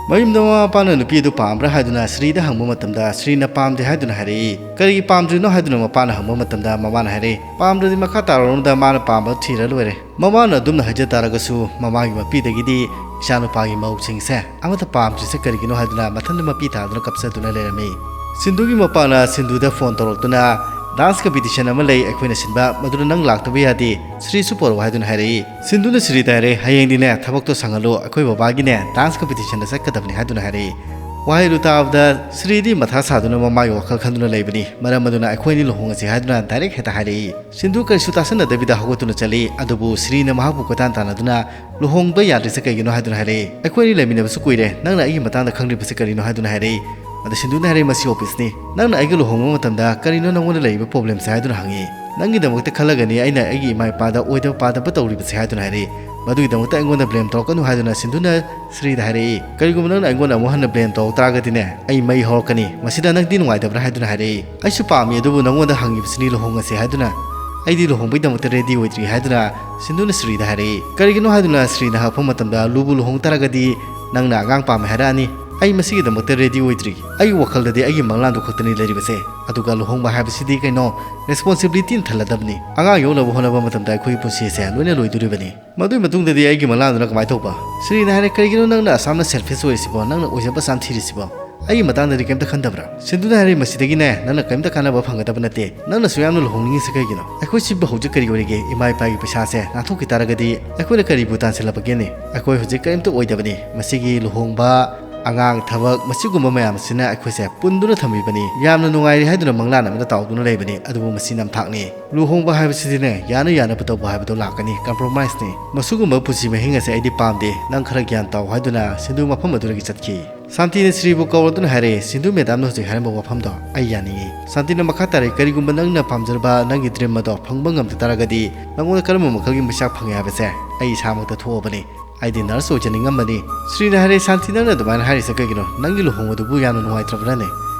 ꯃꯌꯨꯝꯗ ꯃꯃꯥ ꯃꯄꯥꯅ ꯅꯨꯄꯤ ꯑꯗꯨ ꯄꯥꯝꯕ꯭ꯔꯥ ꯍꯥꯏꯗꯨꯅ ꯁ꯭ꯔꯤꯗ ꯍꯪꯕ ꯃꯇꯝꯗ ꯁ꯭ꯔꯤꯅ ꯄꯥꯝꯗꯦ ꯍꯥꯏꯗꯨꯅ ꯍꯥꯏꯔꯛꯏ꯫ "ꯀꯔꯤꯒꯤ ꯄꯥꯝꯗ꯭ꯔꯤꯅꯣ?" ꯍꯥꯏꯗꯨꯅ ꯃꯄꯥꯅ ꯍꯪꯕ ꯃꯇꯝꯗ ꯃꯃꯥꯅ ꯍꯥꯏꯔꯛꯏ, "ꯄꯥꯝꯗ꯭ꯔꯗꯤ ꯃꯈꯥ ꯇꯥꯔꯣꯔꯣꯝꯗ ꯃꯥꯅ ꯄꯥꯝꯕ ꯊꯤꯔ ꯂꯣꯏꯔꯦ"꯫ ꯃꯃꯥꯅ ꯑꯗꯨꯝꯅ ꯍꯥꯏꯖ ꯇꯥꯔꯒꯁꯨ ꯃꯃꯥꯒꯤ ꯃꯄꯤꯗꯒꯤꯗꯤ ꯏꯆꯥꯅꯨꯄꯥꯒꯤ ꯃꯧꯁꯤꯡꯁꯦ ꯑꯃꯠꯇ ꯄꯥꯝꯗ꯭ꯔꯤꯁꯦ ꯀꯔꯤꯒꯤꯅꯣ ꯍꯥꯏꯗꯨꯅ ꯃꯊꯟꯗ ꯃꯄꯤ ꯇꯥꯗꯨꯅ ꯀꯞꯆꯗꯨꯅ ꯂꯩꯔꯝꯃꯤ꯫ ꯁꯤꯟꯗꯨꯒꯤ ꯃꯄꯥꯅ ꯁꯤꯟꯗꯨꯗ ꯐꯣꯟ ꯇꯧꯔꯛꯇꯨꯅ, "ꯗꯥꯟꯁ ꯀꯝꯄꯤꯇꯤꯁꯟ ꯑꯃ ꯂꯩ ꯑꯩꯈꯣꯏꯅ ꯁꯤꯟꯕ, ꯃꯗꯨꯗ ꯅꯪ ꯂꯥꯛꯇꯕ ꯌꯥꯗꯦ, ꯁ꯭ꯔꯤꯁꯨ ꯄꯣꯔꯛꯑꯣ" ꯍꯥꯏꯗꯨꯅ ꯍꯥꯏꯔꯛꯏ꯫ ꯁꯤꯟꯗꯨꯅ ꯁ꯭ꯔꯤꯗ ꯍꯥꯏꯔꯦ, "ꯍꯌꯦꯡꯗꯤꯅꯦ ꯊꯕꯛꯇꯣ ꯁꯪꯍꯜꯂꯨ, ꯑꯩꯈꯣꯏ ꯕꯕꯥꯒꯤꯅꯦ ꯗꯥꯟꯁ ꯀꯝꯄꯤꯇꯤꯁꯟꯗ ꯆꯠꯀꯗꯕꯅꯤ" ꯍꯥꯏꯗꯨꯅ ꯍꯥꯏꯔꯛꯏ꯫ ꯋꯥꯍꯩꯗꯨ ꯇꯥꯕꯗ ꯁ꯭ꯔꯤꯗꯤ ꯃꯊꯥ ꯁꯥꯗꯨꯅ ꯃꯃꯥꯒꯤ ꯋꯥꯈꯜ ꯈꯟꯗꯨꯅ ꯂꯩꯕꯅꯤ꯫ ꯃꯔꯝ ꯑꯗꯨꯅ ꯑꯩꯈꯣꯏ ꯑꯅꯤ ꯂꯨꯍꯣꯡꯉꯁꯤ ꯍꯥꯏꯗꯨꯅ ꯗꯥꯏꯔꯦꯛ ꯍꯦꯛꯇ ꯍꯥꯏꯔꯛꯏ꯫ ꯁꯤꯟꯗꯨ ꯀꯔꯤꯁꯨ ꯇꯥꯁꯟꯅꯗꯕꯤꯗ ꯍꯧꯒꯠꯇꯨꯅ ꯆꯠꯂꯤ꯫ ꯑꯗꯨꯕꯨ ꯁ꯭ꯔꯤꯅ ꯃꯍꯥꯛꯄꯨ ꯀꯣꯏꯇꯥꯟ ꯇꯥꯟꯅꯗꯨꯅ ꯂꯨꯍꯣꯡꯕ ꯌꯥꯗ꯭ꯔꯤꯁꯦ ꯀꯩꯒꯤꯅꯣ ꯍꯥꯏꯗꯨꯅ ꯍꯥꯏꯔꯛꯏ꯫ ꯑꯩꯈꯣꯏ ꯑꯅꯤ ꯂꯩꯃꯤꯟꯅꯕꯁꯨ ꯀꯨꯏꯔꯦ, ꯅꯪꯅ ꯑꯩꯒꯤ ꯃꯇꯥꯡꯗ ꯈꯪꯗ꯭ꯔꯤꯕꯁꯦ ꯀꯔꯤꯅꯣ ꯍꯥꯏꯗꯨꯅ ꯍꯥꯏꯔꯛꯏ꯫ ꯑꯗ ꯁꯤꯟꯗꯨꯅ ꯍꯥꯏꯔꯛꯏ, ꯃꯁꯤ ꯑꯣꯐꯤꯁꯅꯤ, ꯅꯪꯅ ꯑꯩꯒ ꯂꯨꯍꯣꯡꯕ ꯃꯇꯝꯗ ꯀꯔꯤꯅꯣ ꯅꯪꯉꯣꯟꯗ ꯂꯩꯔꯤꯕ ꯄ꯭ꯔꯣꯕ꯭ꯂꯦꯝꯁꯦ ꯍꯥꯏꯗꯨꯅ ꯍꯪꯉꯤ꯫ ꯅꯪꯒꯤꯗꯃꯛꯇ ꯈꯜꯂꯒꯅꯤ ꯑꯩꯅ ꯑꯩꯒꯤ ꯏꯃꯥ ꯏꯄꯥꯗ ꯑꯣꯏꯗꯕ ꯄꯥꯗꯕ ꯇꯧꯔꯤꯕꯁꯦ ꯍꯥꯏꯗꯨꯅ ꯍꯥꯏꯔꯛꯏ꯫ ꯃꯗꯨꯒꯤꯗꯃꯛꯇ ꯑꯩꯉꯣꯟꯗ ꯕ꯭ꯂꯦꯝ ꯇꯧꯔꯛꯀꯅꯨ ꯍꯥꯏꯗꯨꯅ ꯁꯤꯟꯗꯨꯅ ꯁ꯭ꯔꯤꯗ ꯍꯥꯏꯔꯛꯏ꯫ ꯀꯔꯤꯒꯨꯝꯕ ꯅꯪꯅ ꯑꯩꯉꯣꯟꯗ ꯑꯃꯨꯛ ꯍꯟꯅ ꯕ꯭ꯂꯦꯝ ꯇꯧꯔꯛ ꯇꯥꯔꯒꯗꯤꯅꯦ, ꯑꯩ ꯃꯩ ꯍꯧꯔꯛꯀꯅꯤ꯫ ꯃꯁꯤꯗ ꯅꯪꯗꯤ ꯅꯨꯡꯉꯥꯏꯇꯕ꯭ꯔꯥ ꯍꯥꯏꯗꯨꯅ ꯍꯥꯏꯔꯛꯏ꯫ ꯑꯩꯁꯨ ꯄꯥꯝꯃꯤ, ꯑꯗꯨꯕꯨ ꯅꯪꯉꯣꯟꯗ ꯍꯪꯉꯤꯕꯁꯤꯅꯤ ꯂꯨꯍꯣꯡꯉꯁꯦ ꯍꯥꯏꯗꯨꯅ꯫ ꯑꯩꯗꯤ ꯂꯨꯍꯣꯡꯕꯒꯤꯗꯃꯛꯇ ꯔꯦꯗꯤ ꯑꯣꯏꯗ꯭ꯔꯤ ꯍꯥꯏꯗꯨꯅ ꯁꯤꯟꯗꯨꯅ ꯁ꯭ꯔꯤꯗ ꯍꯥꯏꯔꯛꯏ꯫ ꯀꯔꯤꯒꯤꯅꯣ ꯍꯥꯏꯗꯨꯅ ꯁ꯭ꯔꯤꯅ ꯍꯪꯉꯛꯄ ꯃꯇꯝꯗ, ꯂꯨꯕꯨ ꯂꯨꯍꯣꯡ ꯇꯥꯔꯒꯗꯤ ꯅꯪꯅ ꯑꯉꯥꯡ ꯄꯥꯝꯃꯦ ꯍꯥꯏꯔꯛꯑꯅꯤ꯫ ꯑꯩ ꯃꯁꯤꯒꯤꯗꯃꯛꯇ ꯔꯦꯗꯤ ꯑꯣꯏꯗ꯭ꯔꯤ꯫ ꯑꯩꯒꯤ ꯋꯥꯈꯜꯗꯗꯤ ꯑꯩꯒꯤ ꯃꯪꯂꯥꯟꯗꯨ ꯈꯛꯇꯅꯤ ꯂꯩꯔꯤꯕꯁꯦ꯫ ꯑꯗꯨꯒ ꯂꯨꯍꯣꯡꯕ ꯍꯥꯏꯕꯁꯤꯗꯤ ꯀꯩꯅꯣ, ꯔꯦꯁꯄꯣꯟꯁꯤꯕꯤꯂꯤꯇꯤꯅ ꯊꯜꯂꯗꯕꯅꯤ꯫ ꯑꯉꯥꯡ ꯌꯣꯛꯅꯕ ꯍꯣꯠꯅꯕ ꯃꯇꯝꯗ ꯑꯩꯈꯣꯏꯒꯤ ꯄꯨꯟꯁꯤꯁꯦ ꯂꯣꯏꯅ ꯂꯣꯏꯗꯣꯔꯤꯕꯅꯤ꯫ ꯃꯗꯨꯒꯤ ꯃꯇꯨꯡꯗꯗꯤ ꯑꯩꯒꯤ ꯃꯪꯂꯥꯟꯗꯨꯅ ꯀꯃꯥꯏꯅ ꯇꯧꯕ? ꯁ꯭ꯔꯤꯅ ꯍꯥꯏꯔꯦ, "ꯀꯔꯤꯒꯤꯅꯣ ꯅꯪꯅ ꯑꯁꯥꯝꯅ ꯁꯦꯜꯐꯤꯁ ꯑꯣꯏꯔꯤꯁꯤꯕꯣ? ꯅꯪꯅ ꯑꯣꯏꯖꯕ ꯑꯁꯥꯝ ꯊꯤꯔꯤꯁꯤꯕꯣ? ꯑꯩꯒꯤ ꯃꯇꯥꯡꯗꯗꯤ ꯀꯩꯝꯇ ꯈꯟꯗꯕ꯭ꯔꯥ?" ꯁꯤꯟꯗꯨꯅ ꯍꯥꯏꯔꯦ, "ꯃꯁꯤꯗꯒꯤꯅꯦ ꯅꯪꯅ ꯀꯔꯤꯝꯇ ꯀꯥꯟꯅꯕ ꯐꯪꯒꯗꯕ ꯅꯠꯇꯦ꯫ ꯅꯪꯅꯁꯨ ꯌꯥꯝꯅ ꯂꯨꯍꯣꯡꯅꯤꯡꯉꯤꯁꯦ ꯀꯩꯒꯤꯅꯣ? ꯑꯩꯈꯣꯏ ꯁꯤꯕꯨ ꯍꯧꯖꯤꯛ ꯀꯔꯤ ꯑꯣꯏꯔꯤꯒꯦ? ꯏꯃꯥ ꯏꯄꯥꯒꯤ ꯄꯩꯁꯥꯁꯦ ꯅꯥꯟꯊꯣꯛꯈꯤ ꯇꯥꯔꯒꯗꯤ ꯑꯩꯈꯣꯏꯅ ꯀꯔꯤꯕꯨ ꯇꯥꯟꯁꯤꯜꯂꯕꯒꯦꯅꯦ? ꯑꯩꯈꯣꯏ ꯍꯧꯖꯤꯛ ꯀꯔꯤꯝꯇ ꯑꯣꯏꯗꯕꯅꯤ꯫ ꯃꯁꯤꯒꯤ ꯂꯨꯍꯣꯡꯕ, ꯑꯉꯥꯡ, ꯊꯕꯛ, ꯃꯁꯤꯒꯨꯝꯕ ꯃꯌꯥꯝ ꯑꯁꯤꯅ ꯑꯩꯈꯣꯏꯁꯦ ꯄꯨꯟꯗꯨꯅ ꯊꯝꯕꯤꯕꯅꯤ꯫ ꯌꯥꯝꯅ ꯅꯨꯡꯉꯥꯏꯔꯤ ꯍꯥꯏꯗꯨꯅ ꯃꯪꯂꯥꯟ ꯑꯃꯗ ꯇꯥꯎꯗꯨꯅ ꯂꯩꯕꯅꯤ꯫ ꯑꯗꯨꯕꯨ ꯃꯁꯤ ꯅꯝꯊꯥꯛꯅꯤ꯫ ꯂꯨꯍꯣꯡꯕ ꯍꯥꯏꯕꯁꯤꯗꯤꯅꯦ, ꯌꯥꯅ ꯌꯥꯅꯕ ꯇꯧꯕ ꯍꯥꯏꯕꯗꯣ ꯂꯥꯛꯀꯅꯤ, ꯀꯝꯄ꯭ꯔꯣꯃꯥꯏꯁꯅꯤ꯫ ꯃꯁꯤꯒꯨꯝꯕ ꯄꯨꯟꯁꯤ ꯃꯍꯤꯡ ꯑꯁꯦ ꯑꯩꯗꯤ ꯄꯥꯝꯗꯦ꯫ ꯅꯪ ꯈꯔ ꯒ꯭ꯌꯥꯟ ꯇꯥꯎ" ꯍꯥꯏꯗꯨꯅ ꯁꯤꯟꯗꯨ ꯃꯐꯝ ꯑꯗꯨꯗꯒꯤ ꯆꯠꯈꯤ꯫ ꯁꯥꯟꯇꯤꯅ ꯁ꯭ꯔꯤꯕꯨ ꯀꯧꯔꯗꯨꯅ ꯍꯥꯏꯔꯦ, "ꯁꯤꯟꯗꯨ ꯃꯦꯗꯥꯝꯅ ꯍꯧꯖꯤꯛ ꯍꯥꯏꯔꯝꯕ ꯋꯥꯐꯝꯗꯣ ꯑꯩ ꯌꯥꯅꯤꯡꯉꯤ꯫" ꯁꯥꯟꯇꯤꯅ ꯃꯈꯥ ꯇꯥꯔꯦ, "ꯀꯔꯤꯒꯨꯝꯕ ꯅꯪꯅ ꯄꯥꯝꯖꯔꯕ ꯅꯪꯒꯤ ꯗ꯭ꯔꯤꯝ ꯑꯗꯣ ꯐꯪꯕ ꯉꯝꯗ ꯇꯥꯔꯒꯗꯤ ꯅꯪꯉꯣꯟꯗ ꯀꯔꯝꯕ ꯃꯈꯜꯒꯤ ꯃꯩꯆꯥꯛ ꯐꯪꯉꯦ ꯍꯥꯏꯕꯁꯦ ꯑꯩ ꯏꯁꯥꯃꯛꯇ ꯊꯣꯛꯑꯕꯅꯤ꯫ ꯑꯩꯗꯤ ꯅꯔꯁ ꯑꯣꯏꯖꯅꯤꯡꯉꯝꯕꯅꯤ꯫" ꯁ꯭ꯔꯤꯅ ꯍꯥꯏꯔꯦ, "ꯁꯥꯟꯇꯤ, ꯅꯪꯅ ꯑꯗꯨꯃꯥꯏꯅ ꯍꯥꯏꯔꯤꯁꯦ ꯀꯩꯒꯤꯅꯣ? ꯅꯪꯒꯤ ꯂꯨꯍꯣꯡꯕꯗꯨꯕꯨ ꯌꯥꯝꯅ ꯅꯨꯡꯉꯥꯏꯇ꯭ꯔꯕ꯭ꯔꯥꯅꯦ?"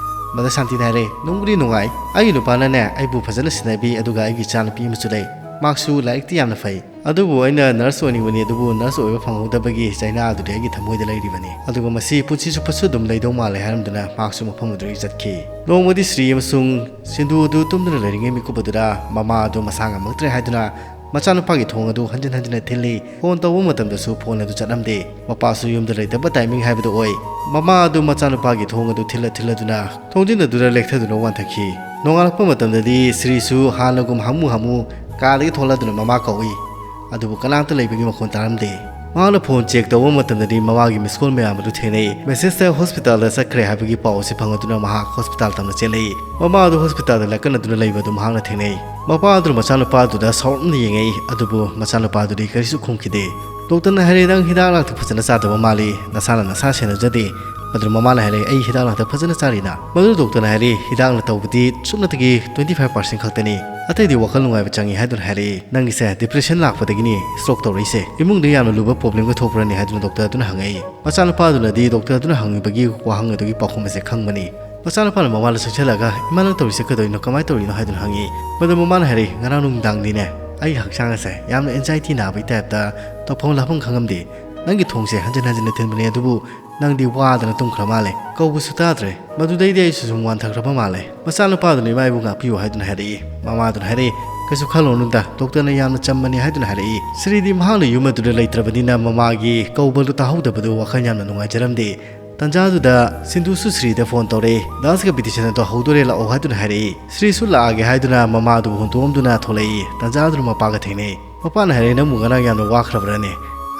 ꯃꯗ ꯁꯥꯟꯇꯤꯅ ꯍꯥꯏꯔꯦ, "ꯅꯨꯡꯕꯨꯗꯤ ꯅꯨꯡꯉꯥꯏ꯫ ꯑꯩꯒꯤ ꯅꯨꯄꯥꯅꯅꯦ ꯑꯩꯕꯨ ꯐꯖꯅ ꯁꯦꯟꯅꯕꯤ, ꯑꯗꯨꯒ ꯑꯩꯒꯤ ꯏꯆꯥꯅꯨꯄꯤ ꯑꯃꯁꯨ ꯂꯩ꯫ ꯃꯍꯥꯛꯁꯨ ꯂꯥꯏꯔꯤꯛꯇꯤ ꯌꯥꯝꯅ ꯐꯩ꯫ ꯑꯗꯨꯕꯨ ꯑꯩꯅ ꯅꯔꯁ ꯑꯣꯏꯅꯤꯡꯕꯅꯤ, ꯑꯗꯨꯕꯨ ꯅꯔꯁ ꯑꯣꯏꯕ ꯐꯪꯍꯧꯗꯕꯒꯤ ꯆꯩꯅꯥꯗꯨꯗꯤ ꯑꯩꯒꯤ ꯊꯃꯣꯏꯗ ꯂꯩꯔꯤꯕꯅꯤ꯫ ꯑꯗꯨꯒ ꯃꯁꯤ ꯄꯨꯟꯁꯤ ꯆꯨꯞꯄꯁꯨ ꯑꯗꯨꯝ ꯂꯩꯗꯧ ꯃꯥꯜꯂꯦ" ꯍꯥꯏꯔꯝꯗꯨꯅ ꯃꯍꯥꯛꯁꯨ ꯃꯐꯝ ꯑꯗꯨꯗꯒꯤ ꯆꯠꯈꯤ꯫ ꯅꯣꯡꯃꯗꯤ ꯁ꯭ꯔꯤ ꯑꯃꯁꯨꯡ ꯁꯤꯟꯗꯨ ꯑꯗꯨ ꯇꯨꯝꯗꯨꯅ ꯂꯩꯔꯤꯉꯩ ꯃꯤꯀꯨꯞ ꯑꯗꯨꯗ ꯃꯃꯥ ꯑꯗꯨ ꯃꯁꯥ ꯉꯝꯃꯛꯇ꯭ꯔꯦ ꯍꯥꯏꯗꯨꯅ ꯃꯆꯥꯅꯨꯄꯥꯒꯤ ꯊꯣꯡ ꯑꯗꯨ ꯍꯟꯖꯤꯟ ꯍꯟꯖꯤꯟꯅ ꯊꯤꯜꯂꯤ꯫ ꯐꯣꯟ ꯇꯧꯕ ꯃꯇꯝꯗꯁꯨ ꯐꯣꯟ ꯑꯗꯨ ꯆꯠꯂꯝꯗꯦ꯫ ꯃꯄꯥꯁꯨ ꯌꯨꯝꯗ ꯂꯩꯇꯕ ꯇꯥꯏꯃꯤꯡ ꯍꯥꯏꯕꯗꯨ ꯑꯣꯏ꯫ ꯃꯃꯥ ꯑꯗꯨ ꯃꯆꯥꯅꯨꯄꯥꯒꯤ ꯊꯣꯡ ꯑꯗꯨ ꯊꯤꯜꯂ ꯊꯤꯜꯂꯗꯨꯅ ꯊꯣꯡꯖꯤꯟ ꯑꯗꯨꯗ ꯂꯦꯛꯊꯗꯨꯅ ꯋꯥꯟꯊꯈꯤ꯫ ꯅꯣꯡꯉꯥꯜꯂꯛꯄ ꯃꯇꯝꯗꯗꯤ ꯁ꯭ꯔꯤꯁꯨ ꯍꯥꯟꯅꯒꯨꯝ ꯍꯥꯃꯨ ꯍꯥꯃꯨ ꯀꯥꯗꯒꯤ ꯊꯣꯛꯂꯗꯨꯅ ꯃꯃꯥ ꯀꯧꯏ꯫ ꯑꯗꯨꯕꯨ ꯀꯅꯥꯝꯇ ꯂꯩꯕꯒꯤ ꯃꯈꯣꯟ ꯇꯥꯔꯝꯗꯦ꯫ ꯃꯍꯥꯛꯅ ꯐꯣꯟ ꯆꯦꯛ ꯇꯧꯕ ꯃꯇꯝꯗꯗꯤ ꯃꯃꯥꯒꯤ ꯃꯤꯁ ꯀꯣꯜ ꯃꯌꯥꯝ ꯑꯗꯨ ꯊꯦꯡꯅꯩ꯫ ꯃꯦꯁꯦꯖꯇ ꯍꯣꯁꯄꯤꯇꯥꯜꯗ ꯆꯠꯈ꯭ꯔꯦ ꯍꯥꯏꯕꯒꯤ ꯄꯥꯎ ꯑꯁꯤ ꯐꯪꯂꯗꯨꯅ ꯃꯍꯥꯛ ꯍꯣꯁꯄꯤꯇꯥꯜ ꯇꯝꯅ ꯆꯦꯜꯂꯛꯏ꯫ ꯃꯃꯥ ꯑꯗꯨ ꯍꯣꯁꯄꯤꯇꯥꯜꯗ ꯂꯥꯏꯀꯠꯅꯗꯨꯅ ꯂꯩꯕ ꯑꯗꯨ ꯃꯍꯥꯛꯅ ꯊꯦꯡꯅꯩ꯫ ꯃꯄꯥ ꯑꯗꯨꯅ ꯃꯆꯥꯅꯨꯄꯥ ꯑꯗꯨꯗ ꯁꯥꯎꯔꯞꯅ ꯌꯦꯡꯉꯛꯏ, ꯑꯗꯨꯕꯨ ꯃꯆꯥꯅꯨꯄꯥ ꯑꯗꯨꯗꯤ ꯀꯔꯤꯁꯨ ꯈꯨꯝꯈꯤꯗꯦ꯫ ꯗꯣꯛꯇꯔꯅ ꯍꯥꯏꯔꯦ, "ꯅꯪ ꯍꯤꯗꯥꯛ ꯂꯥꯡꯊꯛ ꯐꯖꯅ ꯆꯥꯗꯕ ꯃꯥꯜꯂꯤ, ꯅꯁꯥꯅ ꯅꯁꯥ ꯁꯦꯟꯅꯖꯗꯦ"꯫ ꯃꯗꯨꯅ ꯃꯃꯥꯅ ꯍꯥꯏꯔꯦ, "ꯑꯩ ꯍꯤꯗꯥꯛ ꯂꯥꯡꯊꯛ ꯐꯖꯅ ꯆꯥꯔꯤꯅ?" ꯃꯗꯨ ꯗꯣꯛꯇꯔꯅ ꯍꯥꯏꯔꯦ, "ꯍꯤꯗꯥꯛꯅ ꯇꯧꯕꯗꯤ ꯁꯨꯞꯅꯇꯒꯤ twenty five percent ꯈꯛꯇꯅꯤ, ꯑꯇꯩꯗꯤ ꯋꯥꯈꯜ ꯅꯨꯡꯉꯥꯏꯕ ꯆꯪꯉꯤ" ꯍꯥꯏꯗꯨꯅ ꯍꯥꯏꯔꯛꯏ꯫ "ꯅꯪꯒꯤꯁꯦ depression ꯂꯥꯛꯄꯗꯒꯤꯅꯤ stroke ꯇꯧꯔꯛꯏꯁꯦ꯫ ꯏꯃꯨꯡꯗ ꯌꯥꯝꯅ ꯂꯨꯕ problemꯒ ꯊꯣꯛꯄ꯭ꯔꯅꯤ?" ꯍꯥꯏꯗꯨꯅ ꯗꯣꯛꯇꯔ ꯑꯗꯨꯅ ꯍꯪꯉꯛꯏ꯫ ꯃꯆꯥꯅꯨꯄꯥ ꯑꯗꯨꯅꯗꯤ ꯗꯣꯛꯇꯔ ꯑꯗꯨꯅ ꯍꯪꯉꯤꯕꯒꯤ ꯋꯥꯍꯪ ꯑꯗꯨꯒꯤ ꯄꯥꯎꯈꯨꯝ ꯑꯁꯦ ꯈꯪꯕꯅꯤ꯫ ꯃꯆꯥꯅꯨꯄꯥꯅ ꯃꯃꯥꯗ ꯆꯪꯁꯤꯜꯂꯒ, "ꯏꯃꯥ, ꯅꯪ ꯇꯧꯔꯤꯁꯦ ꯀꯩꯗꯧꯔꯤꯅꯣ? ꯀꯃꯥꯏꯅ ꯇꯧꯔꯤꯅꯣ?" ꯍꯥꯏꯗꯨꯅ ꯍꯪꯉꯤ꯫ ꯃꯗꯨ ꯃꯃꯥꯅ ꯍꯥꯏꯔꯛꯏ, "ꯉꯔꯥꯡ ꯅꯨꯡꯗꯥꯡꯗꯤꯅꯦ, ꯑꯩꯒꯤ ꯍꯛꯆꯥꯡ ꯑꯁꯦ ꯌꯥꯝꯅ anxiety ꯅꯥꯕꯒꯤ typeꯇ ꯇꯧꯐꯝ ꯂꯥꯛꯐꯝ ꯈꯪꯉꯝꯗꯦ꯫ ꯅꯪꯒꯤ ꯊꯣꯡꯁꯦ ꯍꯟꯖꯤꯟ ꯍꯟꯖꯤꯟꯅ ꯊꯤꯟꯕꯅꯦ, ꯑꯗꯨꯕꯨ ꯅꯪꯗꯤ ꯋꯥꯗꯅ ꯇꯨꯝꯈ꯭ꯔ ꯃꯥꯜꯂꯦ꯫ ꯀꯧꯕꯁꯨ ꯇꯥꯗ꯭ꯔꯦ꯫ ꯃꯗꯨꯗꯩꯗꯤ ꯑꯩꯁꯨ ꯁꯨꯝ ꯋꯥꯟꯊꯈ꯭ꯔꯕ ꯃꯥꯜꯂꯦ꯫ ꯃꯆꯥꯅꯨꯄꯥꯗꯨꯅ ꯏꯃꯥ ꯏꯕꯨꯡ ꯉꯥꯛꯄꯤꯌꯨ" ꯍꯥꯏꯗꯨꯅ ꯍꯥꯏꯔꯛꯏ꯫ ꯃꯃꯥꯗꯨꯅ ꯍꯥꯏꯔꯛꯏ, "ꯀꯩꯁꯨ ꯈꯜꯂꯨꯅꯨꯗ, ꯗꯣꯛꯇꯔꯅ ꯌꯥꯝꯅ ꯆꯝꯕꯅꯤ" ꯍꯥꯏꯗꯨꯅ ꯍꯥꯏꯔꯛꯏ꯫ ꯁ꯭ꯔꯤꯗꯤ ꯃꯍꯥꯛꯅ ꯌꯨꯝ ꯑꯗꯨꯗ ꯂꯩꯇ꯭ꯔꯕꯅꯤꯅ ꯃꯃꯥꯒꯤ ꯀꯧꯕꯗꯨ ꯇꯥꯍꯧꯗꯕꯗꯨ ꯋꯥꯈꯜ ꯌꯥꯝꯅ ꯅꯨꯡꯉꯥꯏꯖꯔꯝꯗꯦ꯫ ꯇꯟꯖꯥꯗꯨꯗ ꯁꯤꯟꯗꯨꯁꯨ ꯁ꯭ꯔꯤꯗ ꯐꯣꯟ ꯇꯧꯔꯛꯏ꯫ Dance competition ꯑꯗꯨ ꯍꯧꯗꯣꯔꯦ, ꯂꯥꯛꯑꯣ ꯍꯥꯏꯗꯨꯅ ꯍꯥꯏꯔꯛꯏ꯫ ꯁ꯭ꯔꯤꯁꯨ ꯂꯥꯛꯑꯒꯦ ꯍꯥꯏꯗꯨꯅ ꯃꯃꯥꯗꯨꯕꯨ ꯍꯨꯟꯗꯣꯛꯑꯝꯗꯨꯅ ꯊꯣꯛꯂꯛꯏ꯫ ꯇꯟꯖꯥꯗꯨꯗ ꯃꯄꯥꯒ ꯊꯦꯡꯅꯩ꯫ ꯃꯄꯥꯅ ꯍꯥꯏꯔꯛꯏ, "ꯅꯪꯕꯨ ꯉꯔꯥꯡ ꯌꯥꯝꯅ ꯋꯥꯈ꯭ꯔꯕ꯭ꯔꯅꯦ?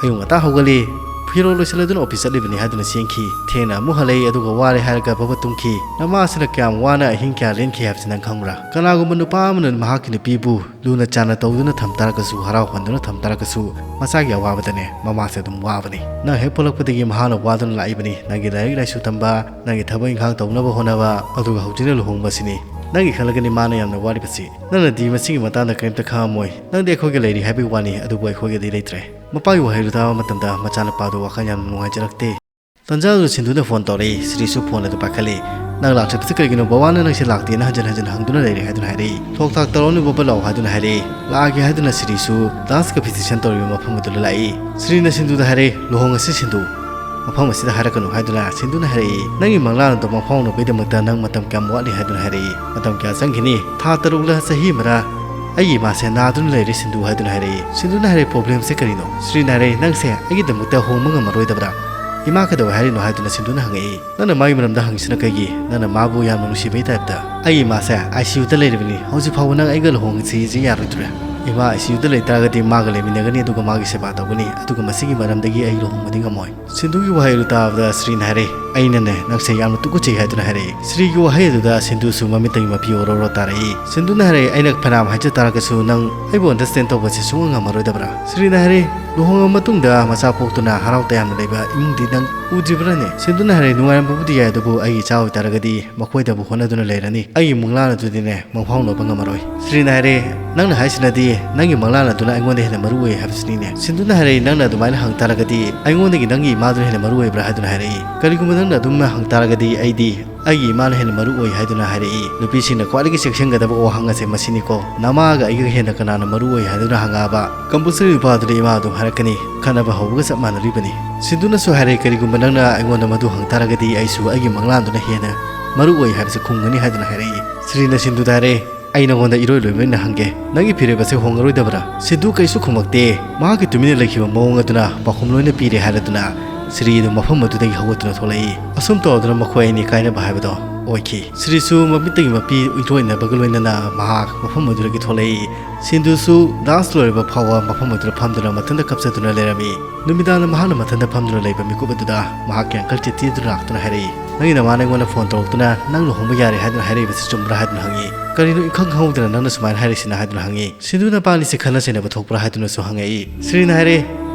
ꯑꯌꯨꯛ ꯉꯟꯇꯥ ꯍꯧꯒꯠꯂꯤ, ꯐꯤꯔꯣꯜ ꯂꯣꯏꯁꯤꯜꯂꯗꯨꯅ office ꯆꯠꯂꯤꯕꯅꯤ" ꯍꯥꯏꯗꯨꯅ ꯆꯦꯟꯈꯤ꯫ ꯊꯦꯡꯅ ꯑꯃꯨꯛ ꯍꯜꯂꯛꯏ, ꯑꯗꯨꯒ ꯋꯥꯔꯦ ꯍꯥꯏꯔꯒ ꯐꯕ ꯇꯨꯝꯈꯤ꯫ ꯅꯃꯥꯁꯤꯅ ꯀꯌꯥꯝ ꯋꯥꯅ ꯑꯍꯤꯡ ꯀꯌꯥ ꯂꯦꯟꯈꯤ ꯍꯥꯏꯕꯁꯤ ꯅꯪ ꯈꯪꯕ꯭ꯔꯥ? ꯀꯅꯥꯒꯨꯝꯕ ꯅꯨꯄꯥ ꯑꯃꯅ ꯃꯍꯥꯛꯀꯤ ꯅꯨꯄꯤꯕꯨ ꯂꯨꯅ ꯆꯥꯟꯅ ꯇꯧꯗꯨꯅ ꯊꯝ ꯇꯥꯔꯒꯁꯨ, ꯍꯔꯥꯎ ꯍꯟꯗꯨꯅ ꯊꯝ ꯇꯥꯔꯒꯁꯨ, ꯃꯆꯥꯒꯤ ꯑꯋꯥꯕꯗꯅꯦ ꯃꯃꯥꯁꯦ ꯑꯗꯨꯝ ꯋꯥꯕꯅꯤ꯫ ꯅꯪ ꯍꯦꯛ ꯄꯣꯛꯂꯛꯄꯗꯒꯤ ꯃꯍꯥꯛꯅ ꯋꯥꯗꯨꯅ ꯂꯥꯛꯏꯕꯅꯤ꯫ ꯅꯪꯒꯤ ꯂꯥꯏꯔꯤꯛ ꯂꯥꯏꯁꯨ ꯇꯝꯕ, ꯅꯪꯒꯤ ꯊꯕꯛ ꯏꯪꯈꯥꯡ ꯇꯧꯅꯕ ꯍꯣꯠꯅꯕ, ꯑꯗꯨꯒ ꯍꯧꯖꯤꯛꯅ ꯂꯨꯍꯣꯡꯕ ꯑꯁꯤꯅꯤ꯫ ꯅꯪꯒꯤ ꯈꯜꯂꯒꯅꯤ ꯃꯥꯅ ꯌꯥꯝꯅ ꯋꯥꯔꯤꯕꯁꯤ꯫ ꯅꯪꯅꯗꯤ ꯃꯁꯤꯒꯤ ꯃꯇꯥꯡꯗ ꯀꯔꯤꯝꯇ ꯈꯪꯉꯝꯃꯣꯏ꯫ ꯅꯪꯗꯤ ꯑꯩꯈꯣꯏꯒ ꯂꯩꯔꯤ ꯍꯥꯏꯕꯒꯤ ꯋꯥꯅꯤ, ꯑꯗꯨꯕꯨ ꯑꯩꯈꯣꯏꯒꯗꯤ ꯂꯩꯇ꯭ꯔꯦ꯫ ꯃꯄꯥꯒꯤ ꯋꯥꯍꯩꯗꯨ ꯇꯥꯕ ꯃꯇꯝꯗ ꯃꯆꯥꯅꯨꯄꯥꯗꯨ ꯋꯥꯈꯜ ꯌꯥꯝꯅ ꯅꯨꯡꯉꯥꯏꯖꯔꯛꯇꯦ꯫ ꯇꯟꯖꯥꯗꯨꯗ ꯁꯤꯟꯗꯨꯅ ꯐꯣꯟ ꯇꯧꯔꯛꯏ꯫ ꯁ꯭ꯔꯤꯁꯨ ꯐꯣꯟ ꯑꯗꯨ ꯄꯥꯏꯈꯠꯂꯤ꯫ "ꯅꯪ ꯂꯥꯛꯇ꯭ꯔꯤꯕꯁꯤ ꯀꯔꯤꯒꯤꯅꯣ? ꯕꯕꯥꯅ ꯅꯪꯁꯦ ꯂꯥꯛꯇꯦꯅ ꯍꯟꯖꯤꯟ ꯍꯟꯖꯤꯟ ꯍꯪꯗꯨꯅ ꯂꯩꯔꯦ" ꯍꯥꯏꯗꯨꯅ ꯍꯥꯏꯔꯛꯏ꯫ "ꯊꯣꯛ ꯊꯥꯛ ꯇꯧꯔꯅꯨ ꯕꯕꯥ, ꯂꯥꯛꯑꯣ" ꯍꯥꯏꯗꯨꯅ ꯍꯥꯏꯔꯛꯏ꯫ ꯂꯥꯛꯑꯒꯦ ꯍꯥꯏꯗꯨꯅ ꯁ꯭ꯔꯤꯁꯨ dance competition ꯇꯧꯔꯤꯕ ꯃꯐꯝ ꯑꯗꯨꯗ ꯂꯥꯛꯏ꯫ ꯁ꯭ꯔꯤꯅ ꯁꯤꯟꯗꯨꯗ ꯍꯥꯏꯔꯛꯏ, "ꯂꯨꯍꯣꯡꯉꯁꯤ ꯁꯤꯟꯗꯨ꯫ ꯃꯐꯝ ꯑꯁꯤꯗ ꯍꯥꯏꯔꯛꯀꯅꯨ" ꯍꯥꯏꯗꯨꯅ ꯁꯤꯟꯗꯨꯅ ꯍꯥꯏꯔꯛꯏ꯫ "ꯅꯪꯒꯤ ꯃꯪꯂꯥꯟ ꯑꯗꯨ ꯃꯪꯐꯥꯎꯅꯕꯒꯤꯗꯃꯛꯇ ꯅꯪ ꯃꯇꯝ ꯀꯌꯥꯝ ꯋꯥꯠꯂꯤ?" ꯍꯥꯏꯗꯨꯅ ꯍꯥꯏꯔꯛꯏ꯫ "ꯃꯇꯝ ꯀꯌꯥ ꯆꯪꯈꯤꯅꯤ? ꯊꯥ ꯇꯔꯨꯛꯂ ꯆꯍꯤ ꯑꯃꯔ?" "ꯑꯩꯒꯤ ꯏꯃꯥꯁꯦ ꯅꯥꯗꯨꯅ ꯂꯩꯔꯦ ꯁꯤꯟꯗꯨ" ꯍꯥꯏꯗꯨꯅ ꯍꯥꯏꯔꯛꯏ꯫ ꯁꯤꯟꯗꯨꯅ ꯍꯥꯏꯔꯛꯏ, "problemꯁꯦ ꯀꯔꯤꯅꯣ?" ꯁ꯭ꯔꯤꯅ ꯍꯥꯏꯔꯛꯏ, "ꯅꯪꯁꯦ ꯑꯩꯒꯤꯗꯃꯛꯇ ꯍꯣꯡꯕ ꯉꯝꯃꯔꯣꯏꯗꯕ꯭ꯔꯥ? ꯏꯃꯥ ꯀꯩꯗꯧꯋꯦ ꯍꯥꯏꯔꯤꯅꯣ?" ꯍꯥꯏꯗꯨꯅ ꯁꯤꯟꯗꯨꯅ ꯍꯪꯉꯛꯏ꯫ "ꯅꯪꯅ ꯃꯥꯒꯤ ꯃꯔꯝꯗ ꯍꯪꯉꯤꯁꯤꯅ ꯀꯩꯒꯤ? ꯅꯪꯅ ꯃꯥꯕꯨ ꯌꯥꯝꯅ ꯅꯨꯡꯁꯤꯕꯩ typeꯇ?" "ꯑꯩꯒꯤ ꯏꯃꯥꯁꯦ ICUꯗ ꯂꯩꯔꯤꯕꯅꯤ꯫ ꯍꯧꯖꯤꯛ ꯐꯥꯎꯕ ꯅꯪ ꯑꯩꯒ ꯂꯨꯍꯣꯡꯁꯤ ꯍꯥꯏꯁꯤ ꯌꯥꯔꯣꯏꯗ꯭ꯔꯥ?" ꯏꯃꯥ ꯑꯥꯏ ꯁꯤ ꯌꯨꯗ ꯂꯩ ꯇꯥꯔꯒꯗꯤ ꯃꯥꯒ ꯂꯩꯃꯤꯟꯅꯒꯅꯤ, ꯑꯗꯨꯒ ꯃꯥꯒꯤ ꯁꯦꯕꯥ ꯇꯧꯒꯅꯤ, ꯑꯗꯨꯒ ꯃꯁꯤꯒꯤ ꯃꯔꯝꯗꯒꯤ ꯑꯩ ꯂꯨꯍꯣꯡꯕꯗꯤ ꯉꯝꯃꯣꯏ꯫ ꯁꯤꯟꯗꯨꯒꯤ ꯋꯥꯍꯩ ꯑꯗꯨ ꯇꯥꯕꯗ ꯁ꯭ꯔꯤꯅ ꯍꯥꯏꯔꯦ, "ꯑꯩꯅꯅꯦ ꯅꯪꯁꯦ ꯌꯥꯝꯅ ꯇꯨꯀꯠꯆꯩ" ꯍꯥꯏꯗꯨꯅ ꯍꯥꯏꯔꯛꯏ꯫ ꯁ꯭ꯔꯤꯒꯤ ꯋꯥꯍꯩ ꯑꯗꯨꯗ ꯁꯤꯟꯗꯨꯁꯨ ꯃꯃꯤꯠꯇꯒꯤ ꯃꯄꯤ ꯑꯣꯔꯣ ꯑꯣꯔꯣ ꯇꯥꯔꯛꯏ꯫ ꯁꯤꯟꯗꯨꯅ ꯍꯥꯏꯔꯦ, "ꯑꯩꯅ ꯐꯅꯌꯥꯝ ꯍꯥꯏꯖ ꯇꯥꯔꯒꯁꯨ ꯅꯪ ꯑꯩꯕꯨ ꯑꯟꯗꯔꯁꯇꯦꯟ ꯇꯧꯕꯁꯦ ꯁꯨꯡꯉꯝ ꯉꯝꯃꯔꯣꯏꯗꯕ꯭ꯔꯥ?" ꯁ꯭ꯔꯤꯅ ꯍꯥꯏꯔꯦ, "ꯂꯨꯍꯣꯡꯉꯕ ꯃꯇꯨꯡꯗ ꯃꯆꯥ ꯄꯣꯛꯇꯨꯅ ꯍꯔꯥꯎ ꯇꯌꯥꯝꯅ ꯂꯩꯕ ꯏꯃꯨꯡꯗꯤ ꯅꯪ ꯎꯗ꯭ꯔꯤꯕ꯭ꯔꯥꯅꯦ?" ꯁꯤꯟꯗꯨꯅ ꯍꯥꯏꯔꯦ, "ꯅꯨꯡꯉꯥꯏꯔꯝꯕꯕꯨꯗꯤ ꯌꯥꯏ, ꯑꯗꯨꯕꯨ ꯑꯩꯒꯤ ꯏꯆꯥ ꯑꯣꯏꯇꯥꯔꯒꯗꯤ ꯃꯈꯣꯏꯗꯕꯨ ꯍꯣꯠꯅꯗꯨꯅ ꯂꯩꯔꯅꯤ꯫ ꯑꯩꯒꯤ ꯃꯪꯂꯥꯟ ꯑꯗꯨꯗꯤꯅꯦ ꯃꯪꯐꯥꯎꯅꯕ ꯉꯝꯃꯔꯣꯏ꯫" ꯁ꯭ꯔꯤꯅ ꯍꯥꯏꯔꯦ, "ꯅꯪꯅ ꯍꯥꯏꯁꯤꯅꯗꯤ ꯅꯪꯒꯤ ꯃꯪꯂꯥꯟ ꯑꯗꯨꯅ ꯑꯩꯉꯣꯟꯗ ꯍꯦꯟꯅ ꯃꯔꯨ ꯑꯣꯏ ꯍꯥꯏꯕꯁꯤꯅꯤꯅꯦ꯫" ꯁꯤꯟꯗꯨꯅ ꯍꯥꯏꯔꯦ, "ꯅꯪꯅ ꯑꯗꯨꯃꯥꯏꯅ ꯍꯪ ꯇꯥꯔꯒꯗꯤ ꯑꯩꯉꯣꯟꯗꯒꯤ ꯅꯪꯒꯤ ꯏꯃꯥꯗꯨꯅ ꯍꯦꯟꯅ ꯃꯔꯨ ꯑꯣꯏꯕ꯭ꯔꯥ?" ꯍꯥꯏꯗꯨꯅ ꯍꯥꯏꯔꯛꯏ꯫ "ꯀꯔꯤꯒꯨꯝꯕ ꯅꯪꯅ ꯑꯗꯨꯝꯅ ꯍꯪ ꯇꯥꯔꯒꯗꯤ ꯑꯩꯗꯤ ꯑꯩꯒꯤ ꯏꯃꯥꯅ ꯍꯦꯟꯅ ꯃꯔꯨ ꯑꯣꯏ ꯍꯥꯏꯗꯨꯅ ꯍꯥꯏꯔꯛꯏ꯫ ꯅꯨꯄꯤꯁꯤꯡꯅ ꯈ꯭ꯋꯥꯏꯗꯒꯤ ꯆꯦꯛꯁꯤꯟꯒꯗꯕ ꯋꯥꯍꯪ ꯑꯁꯦ ꯃꯁꯤꯅꯤꯀꯣ꯫ ꯅꯃꯥꯒ ꯑꯩꯒ ꯍꯦꯟꯅ ꯀꯅꯥꯅ ꯃꯔꯨ ꯑꯣꯏ ꯍꯥꯏꯗꯨꯅ ꯍꯪꯉꯛꯑꯕ ꯀꯝꯄꯜꯁꯔꯤ ꯅꯨꯄꯥꯗꯨꯅ ꯏꯃꯥ ꯑꯗꯨꯝ ꯍꯥꯏꯔꯛꯀꯅꯤ꯫ ꯈꯠꯅꯕ ꯍꯧꯕꯒ ꯆꯞ ꯃꯥꯟꯅꯔꯤꯕꯅꯤ꯫ ꯁꯤꯟꯗꯨꯅꯁꯨ ꯍꯥꯏꯔꯦ, "ꯀꯔꯤꯒꯨꯝꯕ ꯅꯪꯅ ꯑꯩꯉꯣꯟꯗ ꯃꯗꯨ ꯍꯪ ꯇꯥꯔꯒꯗꯤ ꯑꯩꯁꯨ ꯑꯩꯒꯤ ꯃꯪꯂꯥꯟꯗꯨꯅ ꯍꯦꯟꯅ ꯃꯔꯨ ꯑꯣꯏ ꯍꯥꯏꯕꯁꯦ ꯈꯨꯝꯒꯅꯤ" ꯍꯥꯏꯗꯨꯅ ꯍꯥꯏꯔꯛꯏ꯫ ꯁ꯭ꯔꯤꯅ ꯁꯤꯟꯗꯨꯗ ꯍꯥꯏꯔꯦ, "ꯑꯩ ꯅꯉꯣꯟꯗ ꯏꯔꯣꯏ ꯂꯣꯏꯕ ꯑꯣꯏꯅ ꯍꯪꯒꯦ, ꯅꯪꯒꯤ ꯐꯤꯔꯦꯞ ꯑꯁꯦ ꯍꯣꯡꯉꯔꯣꯏꯗꯕ꯭ꯔꯥ?" ꯁꯤꯟꯗꯨ ꯀꯩꯁꯨ ꯈꯨꯝꯃꯛꯇꯦ꯫ ꯃꯍꯥꯛꯀꯤ ꯇꯨꯃꯤꯟꯅ ꯂꯩꯈꯤꯕ ꯃꯑꯣꯡ ꯑꯗꯨꯅ ꯄꯥꯎꯈꯨꯝ ꯂꯣꯏꯅ ꯄꯤꯔꯦ ꯍꯥꯏꯔꯗꯨꯅ ꯁ꯭ꯔꯤ ꯑꯗꯨ ꯃꯐꯝ ꯑꯗꯨꯗꯒꯤ ꯍꯧꯒꯠꯇꯨꯅ ꯊꯣꯛꯂꯛꯏ꯫ ꯑꯁꯨꯝ ꯇꯧꯗꯨꯅ ꯃꯈꯣꯏ ꯑꯅꯤ ꯀꯥꯏꯅꯕ ꯍꯥꯏꯕꯗꯣ ꯑꯣꯏꯈꯤ꯫ ꯁ꯭ꯔꯤꯁꯨ ꯃꯃꯤꯠꯇꯒꯤ ꯃꯄꯤ ꯏꯔꯣꯏꯅꯕꯒ ꯂꯣꯏꯅꯅ ꯃꯍꯥꯛ ꯃꯐꯝ ꯑꯗꯨꯗꯒꯤ ꯊꯣꯛꯂꯛꯏ꯫ ꯁꯤꯟꯗꯨꯁꯨ ꯗꯥꯟꯁ ꯂꯣꯏꯔꯕ ꯐꯥꯎꯕ ꯃꯐꯝ ꯑꯗꯨꯗ ꯐꯝꯗꯨꯅ ꯃꯊꯟꯇ ꯀꯞꯆꯗꯨꯅ ꯂꯩꯔꯝꯃꯤ꯫ ꯅꯨꯃꯤꯗꯥꯡꯗ ꯃꯍꯥꯛꯅ ꯃꯊꯟꯇ ꯐꯝꯗꯨꯅ ꯂꯩꯕ ꯃꯤꯀꯨꯞ ꯑꯗꯨꯗ ꯃꯍꯥꯛꯀꯤ ꯑꯪꯀꯜ ꯆꯤꯇꯤ ꯑꯗꯨ ꯂꯥꯛꯇꯨꯅ ꯍꯥꯏꯔꯛꯏ, "ꯅꯪꯒꯤ ꯅꯃꯥꯅ ꯑꯩꯉꯣꯟꯗ ꯐꯣꯟ ꯇꯧꯔꯛꯇꯨꯅ ꯅꯪ ꯂꯨꯍꯣꯡꯕ ꯌꯥꯔꯦ ꯍꯥꯏꯗꯨꯅ ꯍꯥꯏꯔꯛꯏꯕꯁꯤ ꯆꯨꯝꯕ꯭ꯔꯥ?" ꯍꯥꯏꯗꯨꯅ ꯍꯪꯉꯤ꯫ "ꯀꯔꯤꯅꯣ ꯏꯈꯪ ꯈꯪꯍꯧꯗꯅ ꯅꯪꯅ ꯁꯨꯃꯥꯏꯅ ꯍꯥꯏꯔꯛꯏꯁꯤꯅ?" ꯍꯥꯏꯗꯨꯅ ꯍꯪꯉꯤ꯫ ꯁꯤꯟꯗꯨ ꯅꯄꯥꯅꯤꯁꯦ ꯈꯠꯅ ꯆꯩꯅꯕ ꯊꯣꯛꯄ꯭ꯔꯥ ꯍꯥꯏꯗꯨꯅꯁꯨ ꯍꯪꯉꯛꯏ꯫ ꯁ꯭ꯔꯤꯅ ꯍꯥꯏꯔꯦ,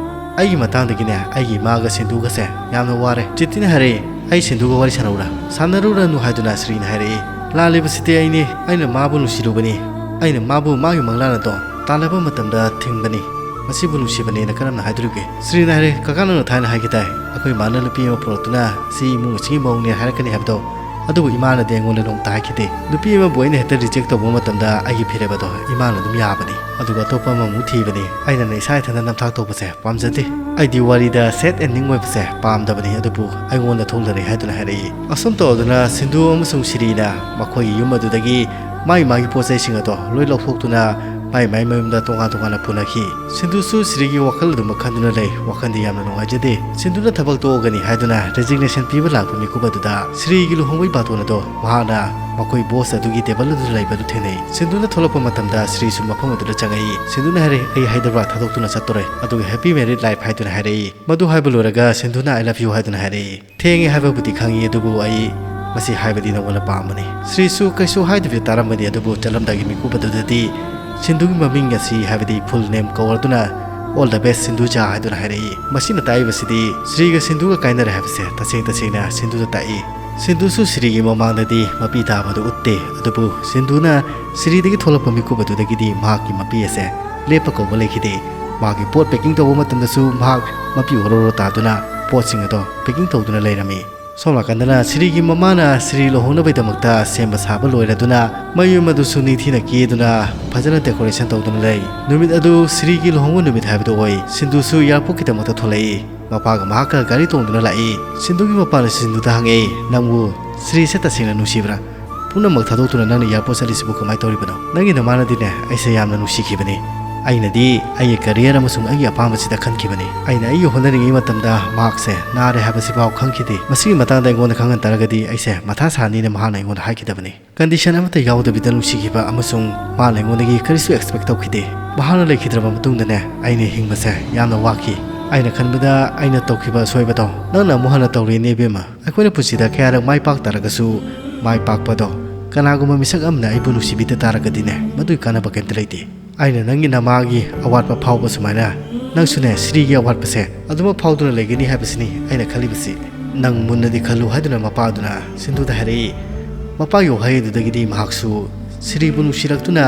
"ꯑꯩꯒꯤ ꯃꯇꯥꯡꯗꯒꯤꯅꯦ ꯑꯩꯒꯤ ꯏꯃꯥꯒ ꯁꯤꯟꯗꯨꯒꯁꯦ ꯌꯥꯝꯅ ꯋꯥꯔꯦ꯫" ꯆꯤꯇꯤꯅ ꯍꯥꯏꯔꯦ, "ꯑꯩ ꯁꯤꯟꯗꯨꯒ ꯋꯥꯔꯤ ꯁꯥꯟꯅꯧꯔꯥ?" "ꯁꯥꯟꯅꯔꯨꯔꯅꯨ" ꯍꯥꯏꯗꯨꯅ ꯁ꯭ꯔꯤꯅ ꯍꯥꯏꯔꯛꯏ꯫ "ꯂꯥꯜꯂꯤꯕꯁꯤꯗꯤ ꯑꯩꯅꯤ, ꯑꯩꯅ ꯃꯥꯕꯨ ꯅꯨꯡꯁꯤꯔꯨꯕꯅꯤ, ꯑꯩꯅ ꯃꯥꯕꯨ ꯃꯥꯒꯤ ꯃꯪꯂꯥꯟ ꯑꯗꯣ ꯇꯥꯟꯅꯕ ꯃꯇꯝꯗ ꯊꯤꯡꯕꯅꯤ꯫ ꯃꯁꯤꯕꯨ ꯅꯨꯡꯁꯤꯕꯅꯦꯅ ꯀꯔꯝꯅ ꯍꯥꯏꯗꯣꯔꯤꯕꯒꯦ?" ꯁ꯭ꯔꯤꯅ ꯍꯥꯏꯔꯦ, "ꯀꯀꯥ ꯅꯪꯅ ꯊꯥꯏꯅ ꯍꯥꯏꯈꯤ ꯇꯥꯏ, ꯑꯩꯈꯣꯏ ꯃꯥꯅ ꯅꯨꯄꯤ ꯑꯃ ꯄꯨꯔꯛꯇꯨꯅ ꯁꯤ ꯏꯃꯨꯡ ꯑꯁꯤꯒꯤ ꯃꯧꯅꯦ ꯍꯥꯏꯔꯛꯀꯅꯤ ꯍꯥꯏꯕꯗꯣ꯫ ꯑꯗꯨꯕꯨ ꯏꯃꯥꯅꯗꯤ ꯑꯩꯉꯣꯟꯗ ꯅꯣꯡꯃꯇ ꯍꯥꯏꯈꯤꯗꯦ꯫ ꯅꯨꯄꯤ ꯑꯃꯕꯨ ꯑꯩꯅ ꯍꯦꯛꯇ ꯔꯤꯖꯦꯛ ꯇꯧꯕ ꯃꯇꯝꯗ ꯑꯩꯒꯤ ꯐꯤꯔꯦꯞ ꯑꯗꯣ ꯏꯃꯥꯅ ꯑꯗꯨꯝ ꯌꯥꯕꯅꯤ꯫ ꯑꯗꯨꯒ ꯑꯇꯣꯞꯄ ꯑꯃꯃꯨꯛ ꯊꯤꯕꯅꯤ꯫ ꯑꯩꯅꯅ ꯏꯁꯥ ꯏꯊꯟꯇ ꯅꯝꯊꯥꯛ ꯇꯧꯕꯁꯦ ꯄꯥꯝꯖꯗꯦ꯫ ꯑꯩꯗꯤ ꯋꯥꯔꯤꯗ ꯁꯦꯠ ꯑꯦꯟꯗꯤꯡ ꯑꯣꯏꯕꯁꯦ ꯄꯥꯝꯗꯕꯅꯤ, ꯑꯗꯨꯕꯨ ꯑꯩꯉꯣꯟꯗ ꯊꯣꯛꯂꯔꯦ" ꯍꯥꯏꯗꯨꯅ ꯍꯥꯏꯔꯛꯏ꯫ ꯑꯁꯨꯝ ꯇꯧꯗꯨꯅ ꯁꯤꯟꯗꯨ ꯑꯃꯁꯨꯡ ꯁꯤꯔꯤꯅ ꯃꯈꯣꯏꯒꯤ ꯌꯨꯝ ꯑꯗꯨꯗꯒꯤ ꯃꯥꯒꯤ ꯃꯥꯒꯤ ꯄꯣꯠ ꯆꯩꯁꯤꯡ ꯑꯗꯣ ꯂꯣꯏ ꯂꯧꯊꯣꯛꯇꯨꯅ ꯃꯥꯏ ꯃꯥꯏ ꯃꯌꯨꯝꯗ ꯇꯣꯉꯥꯟ ꯇꯣꯉꯥꯟꯅ ꯄꯨꯅꯈꯤ꯫ ꯁꯤꯟꯗꯨꯁꯨ ꯁ꯭ꯔꯤꯒꯤ ꯋꯥꯈꯜ ꯑꯗꯨꯃꯛ ꯈꯟꯗꯨꯅ ꯂꯩ꯫ ꯋꯥꯈꯜꯗꯤ ꯌꯥꯝꯅ ꯅꯨꯡꯉꯥꯏꯖꯗꯦ꯫ ꯁꯤꯟꯗꯨꯅ ꯊꯕꯛ ꯇꯣꯛꯑꯒꯅꯤ ꯍꯥꯏꯗꯨꯅ resignation ꯄꯤꯕ ꯂꯥꯛꯄ ꯃꯤꯀꯨꯞ ꯑꯗꯨꯗ ꯁ꯭ꯔꯤꯒꯤ ꯂꯨꯍꯣꯡꯕꯒꯤ ꯕꯥꯇꯣꯟ ꯑꯗꯣ ꯃꯍꯥꯛꯅ ꯃꯈꯣꯏ boss ꯑꯗꯨꯒꯤ table ꯑꯗꯨꯗ ꯂꯩꯕꯗꯨ ꯊꯦꯡꯅꯩ꯫ ꯁꯤꯟꯗꯨꯅ ꯊꯣꯛꯂꯛꯄ ꯃꯇꯝꯗ ꯁ꯭ꯔꯤꯁꯨ ꯃꯐꯝ ꯑꯗꯨꯗ ꯆꯪꯉꯛꯏ꯫ ꯁꯤꯟꯗꯨꯅ ꯍꯥꯏꯔꯛꯏ, "ꯑꯩ ꯍꯥꯏꯗ꯭ꯔꯕꯥꯗ ꯊꯥꯗꯣꯛꯇꯨꯅ ꯆꯠꯇꯣꯔꯦ, ꯑꯗꯨꯒ happy married life ꯍꯥꯏꯗꯨꯅ ꯍꯥꯏꯔꯛꯏ"꯫ ꯃꯗꯨ ꯍꯥꯏꯕ ꯂꯣꯏꯔꯒ ꯁꯤꯟꯗꯨꯅ "I love you" ꯍꯥꯏꯗꯨꯅ ꯍꯥꯏꯔꯛꯏ꯫ "ꯊꯦꯡꯉꯦ ꯍꯥꯏꯕꯕꯨꯗꯤ ꯈꯪꯉꯤ, ꯑꯗꯨꯕꯨ ꯑꯩ ꯃꯁꯤ ꯍꯥꯏꯕꯗꯤ ꯅꯉꯣꯟꯗ ꯄꯥꯝꯕꯅꯤ"꯫ ꯁ꯭ꯔꯤꯁꯨ ꯀꯩꯁꯨ ꯍꯥꯏꯗꯕꯤꯗ ꯇꯥꯔꯝꯕꯅꯤ, ꯑꯗꯨꯕꯨ ꯆꯠꯂꯝꯗꯥꯏꯒꯤ ꯃꯤꯀꯨꯞ ꯑꯗꯨꯗꯗꯤ ꯁꯤꯟꯗꯨꯒꯤ ꯃꯃꯤꯡ ꯑꯁꯤ, ꯍꯥꯏꯕꯗꯤ full name ꯀꯧꯔꯗꯨꯅ "All the best ꯁꯤꯟꯗꯨꯖꯥ" ꯍꯥꯏꯗꯨꯅ ꯍꯥꯏꯔꯛꯏ꯫ ꯃꯁꯤꯅ ꯇꯥꯛꯏꯕꯁꯤꯗꯤ ꯁ꯭ꯔꯤꯒ ꯁꯤꯟꯗꯨꯒ ꯀꯥꯏꯅꯔꯦ ꯍꯥꯏꯕꯁꯦ ꯇꯁꯦꯡ ꯇꯁꯦꯡꯅ ꯁꯤꯟꯗꯨꯗ ꯇꯥꯛꯏ꯫ ꯁꯤꯟꯗꯨꯁꯨ ꯁ꯭ꯔꯤꯒꯤ ꯃꯃꯥꯡꯗꯗꯤ ꯃꯄꯤ ꯇꯥꯕꯗꯨ ꯎꯠꯇꯦ, ꯑꯗꯨꯕꯨ ꯁꯤꯟꯗꯨꯅ ꯁ꯭ꯔꯤꯗꯒꯤ ꯊꯣꯛꯂꯛꯄ ꯃꯤꯀꯨꯞ ꯑꯗꯨꯗꯒꯤꯗꯤ ꯃꯍꯥꯛꯀꯤ ꯃꯄꯤ ꯑꯁꯦ ꯂꯦꯞꯄ ꯀꯧꯕ ꯂꯩꯈꯤꯗꯦ꯫ ꯃꯥꯒꯤ ꯄꯣꯠ packing ꯇꯧꯕ ꯃꯇꯝꯗꯁꯨ ꯃꯍꯥꯛ ꯃꯄꯤ ꯑꯣꯔꯣꯔꯣ ꯇꯥꯗꯨꯅ ꯄꯣꯠꯁꯤꯡ ꯑꯗꯣ packing ꯇꯧꯗꯨꯅ ꯂꯩꯔꯝꯃꯤ꯫ ꯁꯣꯝ ꯅꯥꯀꯟꯗꯅ ꯁ꯭ꯔꯤꯒꯤ ꯃꯃꯥꯅ ꯁ꯭ꯔꯤ ꯂꯨꯍꯣꯡꯅꯕꯒꯤꯗꯃꯛꯇ ꯁꯦꯝꯕ ꯁꯥꯕ ꯂꯣꯏꯔꯗꯨꯅ ꯃꯌꯨꯝ ꯑꯗꯨꯁꯨ ꯅꯤꯡꯊꯤꯅ ꯀꯦꯗꯨꯅ ꯐꯖꯅ decoration ꯇꯧꯗꯨꯅ ꯂꯩ꯫ ꯅꯨꯃꯤꯠ ꯑꯗꯨ ꯁ꯭ꯔꯤꯒꯤ ꯂꯨꯍꯣꯡꯕ ꯅꯨꯃꯤꯠ ꯍꯥꯏꯕꯗꯨ ꯑꯣꯏ꯫ ꯁꯤꯟꯗꯨꯁꯨ airportꯀꯤꯗꯃꯛꯇ ꯊꯣꯛꯂꯛꯏ꯫ ꯃꯄꯥꯒ ꯃꯍꯥꯛꯀ ꯒꯥꯔꯤ ꯇꯣꯡꯗꯨꯅ ꯂꯥꯛꯏ꯫ ꯁꯤꯟꯗꯨꯒꯤ ꯃꯄꯥꯅ ꯁꯤꯟꯗꯨꯗ ꯍꯪꯉꯛꯏ, "ꯅꯪꯕꯨ ꯁ꯭ꯔꯤꯁꯦ ꯇꯁꯦꯡꯅ ꯅꯨꯡꯁꯤꯕ꯭ꯔꯥ? ꯄꯨꯝꯅꯃꯛ ꯊꯥꯗꯣꯛꯇꯨꯅ ꯅꯪꯅ airport ꯆꯠꯂꯤꯁꯤꯕꯨ ꯀꯃꯥꯏꯅ ꯇꯧꯔꯤꯕꯅꯣ?" "ꯅꯪꯒꯤ ꯅꯃꯥꯅꯗꯤꯅꯦ ꯑꯩꯁꯦ ꯌꯥꯝꯅ ꯅꯨꯡꯁꯤꯈꯤꯕꯅꯤ꯫ ꯑꯩꯅꯗꯤ ꯑꯩꯒꯤ career ꯑꯃꯁꯨꯡ ꯑꯩꯒꯤ ꯑꯄꯥꯝꯕꯁꯤꯗ ꯈꯟꯈꯤꯕꯅꯤ꯫ ꯑꯩꯅ ꯑꯩꯒꯤ ꯍꯣꯠꯅꯔꯤꯉꯩ ꯃꯇꯝꯗ ꯃꯍꯥꯛꯁꯦ ꯅꯥꯔꯦ ꯍꯥꯏꯕꯁꯤꯐꯥꯎ ꯈꯪꯈꯤꯗꯦ꯫ ꯃꯁꯤꯒꯤ ꯃꯇꯥꯡꯗ ꯑꯩꯉꯣꯟꯗ ꯈꯪꯍꯟ ꯇꯥꯔꯒꯗꯤ ꯑꯩꯁꯦ ꯃꯊꯥ ꯁꯥꯅꯤꯅ ꯃꯍꯥꯛꯅ ꯑꯩꯉꯣꯟꯗ ꯍꯥꯏꯈꯤꯗꯕꯅꯤ"꯫ Condition ꯑꯃꯠꯇ ꯌꯥꯎꯗꯕꯤꯗ ꯅꯨꯡꯁꯤꯈꯤꯕ ꯑꯃꯁꯨꯡ ꯃꯥꯅ ꯑꯩꯉꯣꯟꯗꯒꯤ ꯀꯔꯤꯁꯨ expect ꯇꯧꯈꯤꯗꯦ꯫ ꯃꯍꯥꯛꯅ ꯂꯩꯈꯤꯗ꯭ꯔꯕ ꯃꯇꯨꯡꯗꯅꯦ ꯑꯩꯅ ꯍꯤꯡꯕꯁꯦ ꯌꯥꯝꯅ ꯋꯥꯈꯤ꯫ ꯑꯩꯅ ꯈꯟꯕꯗ ꯑꯩꯅ ꯇꯧꯈꯤꯕ ꯑꯁꯣꯏꯕꯗꯣ ꯅꯪꯅ ꯑꯃꯨꯛ ꯍꯟꯅ ꯇꯧꯔꯦꯅꯦ ꯏꯕꯦꯝꯃ꯫ ꯑꯩꯈꯣꯏꯅ ꯄꯨꯟꯁꯤꯗ ꯀꯌꯥꯔꯛ ꯃꯥꯏ ꯄꯥꯛ ꯇꯥꯔꯒꯁꯨ, ꯃꯥꯏ ꯄꯥꯛꯄꯗꯣ ꯀꯅꯥꯒꯨꯝꯕ ꯃꯤꯁꯛ ꯑꯃꯅ ꯑꯩꯕꯨ ꯅꯨꯡꯁꯤꯕꯤꯗ ꯇꯥꯔꯒꯗꯤꯅꯦ, ꯃꯗꯨꯒꯤ ꯀꯥꯟꯅꯕ ꯀꯩꯝꯇ ꯂꯩꯇꯦ꯫ ꯑꯩꯅ ꯅꯪꯒꯤ ꯅꯃꯥꯒꯤ ꯑꯋꯥꯠꯄ ꯐꯥꯎꯕ ꯁꯨꯃꯥꯏꯅ ꯅꯪꯁꯨꯅꯦ ꯁ꯭ꯔꯤꯒꯤ ꯑꯋꯥꯠꯄꯁꯦ ꯑꯗꯨꯃꯛ ꯐꯥꯎꯗꯨꯅ ꯂꯩꯒꯅꯤ ꯍꯥꯏꯕꯁꯤꯅꯤ ꯑꯩꯅ ꯈꯜꯂꯤꯕꯁꯤ꯫ ꯅꯪ ꯃꯨꯟꯅꯗꯤ ꯈꯜꯂꯨ ꯍꯥꯏꯗꯨꯅ ꯃꯄꯥꯗꯨꯅ ꯁꯤꯟꯗꯨꯗ ꯍꯥꯏꯔꯛꯏ꯫ ꯃꯄꯥꯒꯤ ꯋꯥꯍꯩ ꯑꯗꯨꯗꯒꯤꯗꯤ ꯃꯍꯥꯛꯁꯨ ꯁ꯭ꯔꯤꯕꯨ ꯅꯨꯡꯁꯤꯔꯛꯇꯨꯅ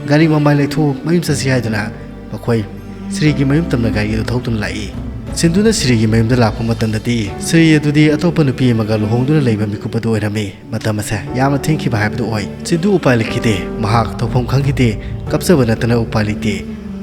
ꯒꯥꯔꯤ ꯃꯃꯥꯏ ꯂꯩꯊꯣꯛꯎ, ꯃꯌꯨꯝ ꯆꯠꯁꯤ ꯍꯥꯏꯗꯨꯅ ꯃꯈꯣꯏ ꯁ꯭ꯔꯤꯒꯤ ꯃꯌꯨꯝ ꯇꯝꯅ ꯒꯥꯔꯤ ꯑꯗꯨ ꯊꯧꯗꯨꯅ ꯂꯥꯛꯏ꯫ ꯁꯤꯟꯗꯨꯅ ꯁ꯭ꯔꯤꯒꯤ ꯃꯌꯨꯝꯗ ꯂꯥꯛꯄ ꯃꯇꯝꯗꯗꯤ ꯁ꯭ꯔꯤ ꯑꯗꯨꯗꯤ ꯑꯇꯣꯞꯄ ꯅꯨꯄꯤ ꯑꯃꯒ ꯂꯨꯍꯣꯡꯗꯨꯅ ꯂꯩꯕ ꯃꯤꯀꯨꯞ ꯑꯗꯨ ꯑꯣꯏꯔꯝꯃꯤ꯫ ꯃꯇꯝ ꯑꯁꯦ ꯌꯥꯝꯅ ꯊꯦꯡꯈꯤꯕ ꯍꯥꯏꯕꯗꯨ ꯑꯣꯏ꯫ ꯁꯤꯟꯗꯨ ꯎꯄꯥꯏ ꯂꯩꯈꯤꯗꯦ꯫ ꯃꯍꯥꯛ ꯇꯧꯐꯝ ꯈꯪꯈꯤꯗꯦ꯫ ꯀꯞꯆꯕ ꯅꯠꯇꯅ ꯎꯄꯥꯏ ꯂꯩꯇꯦ꯫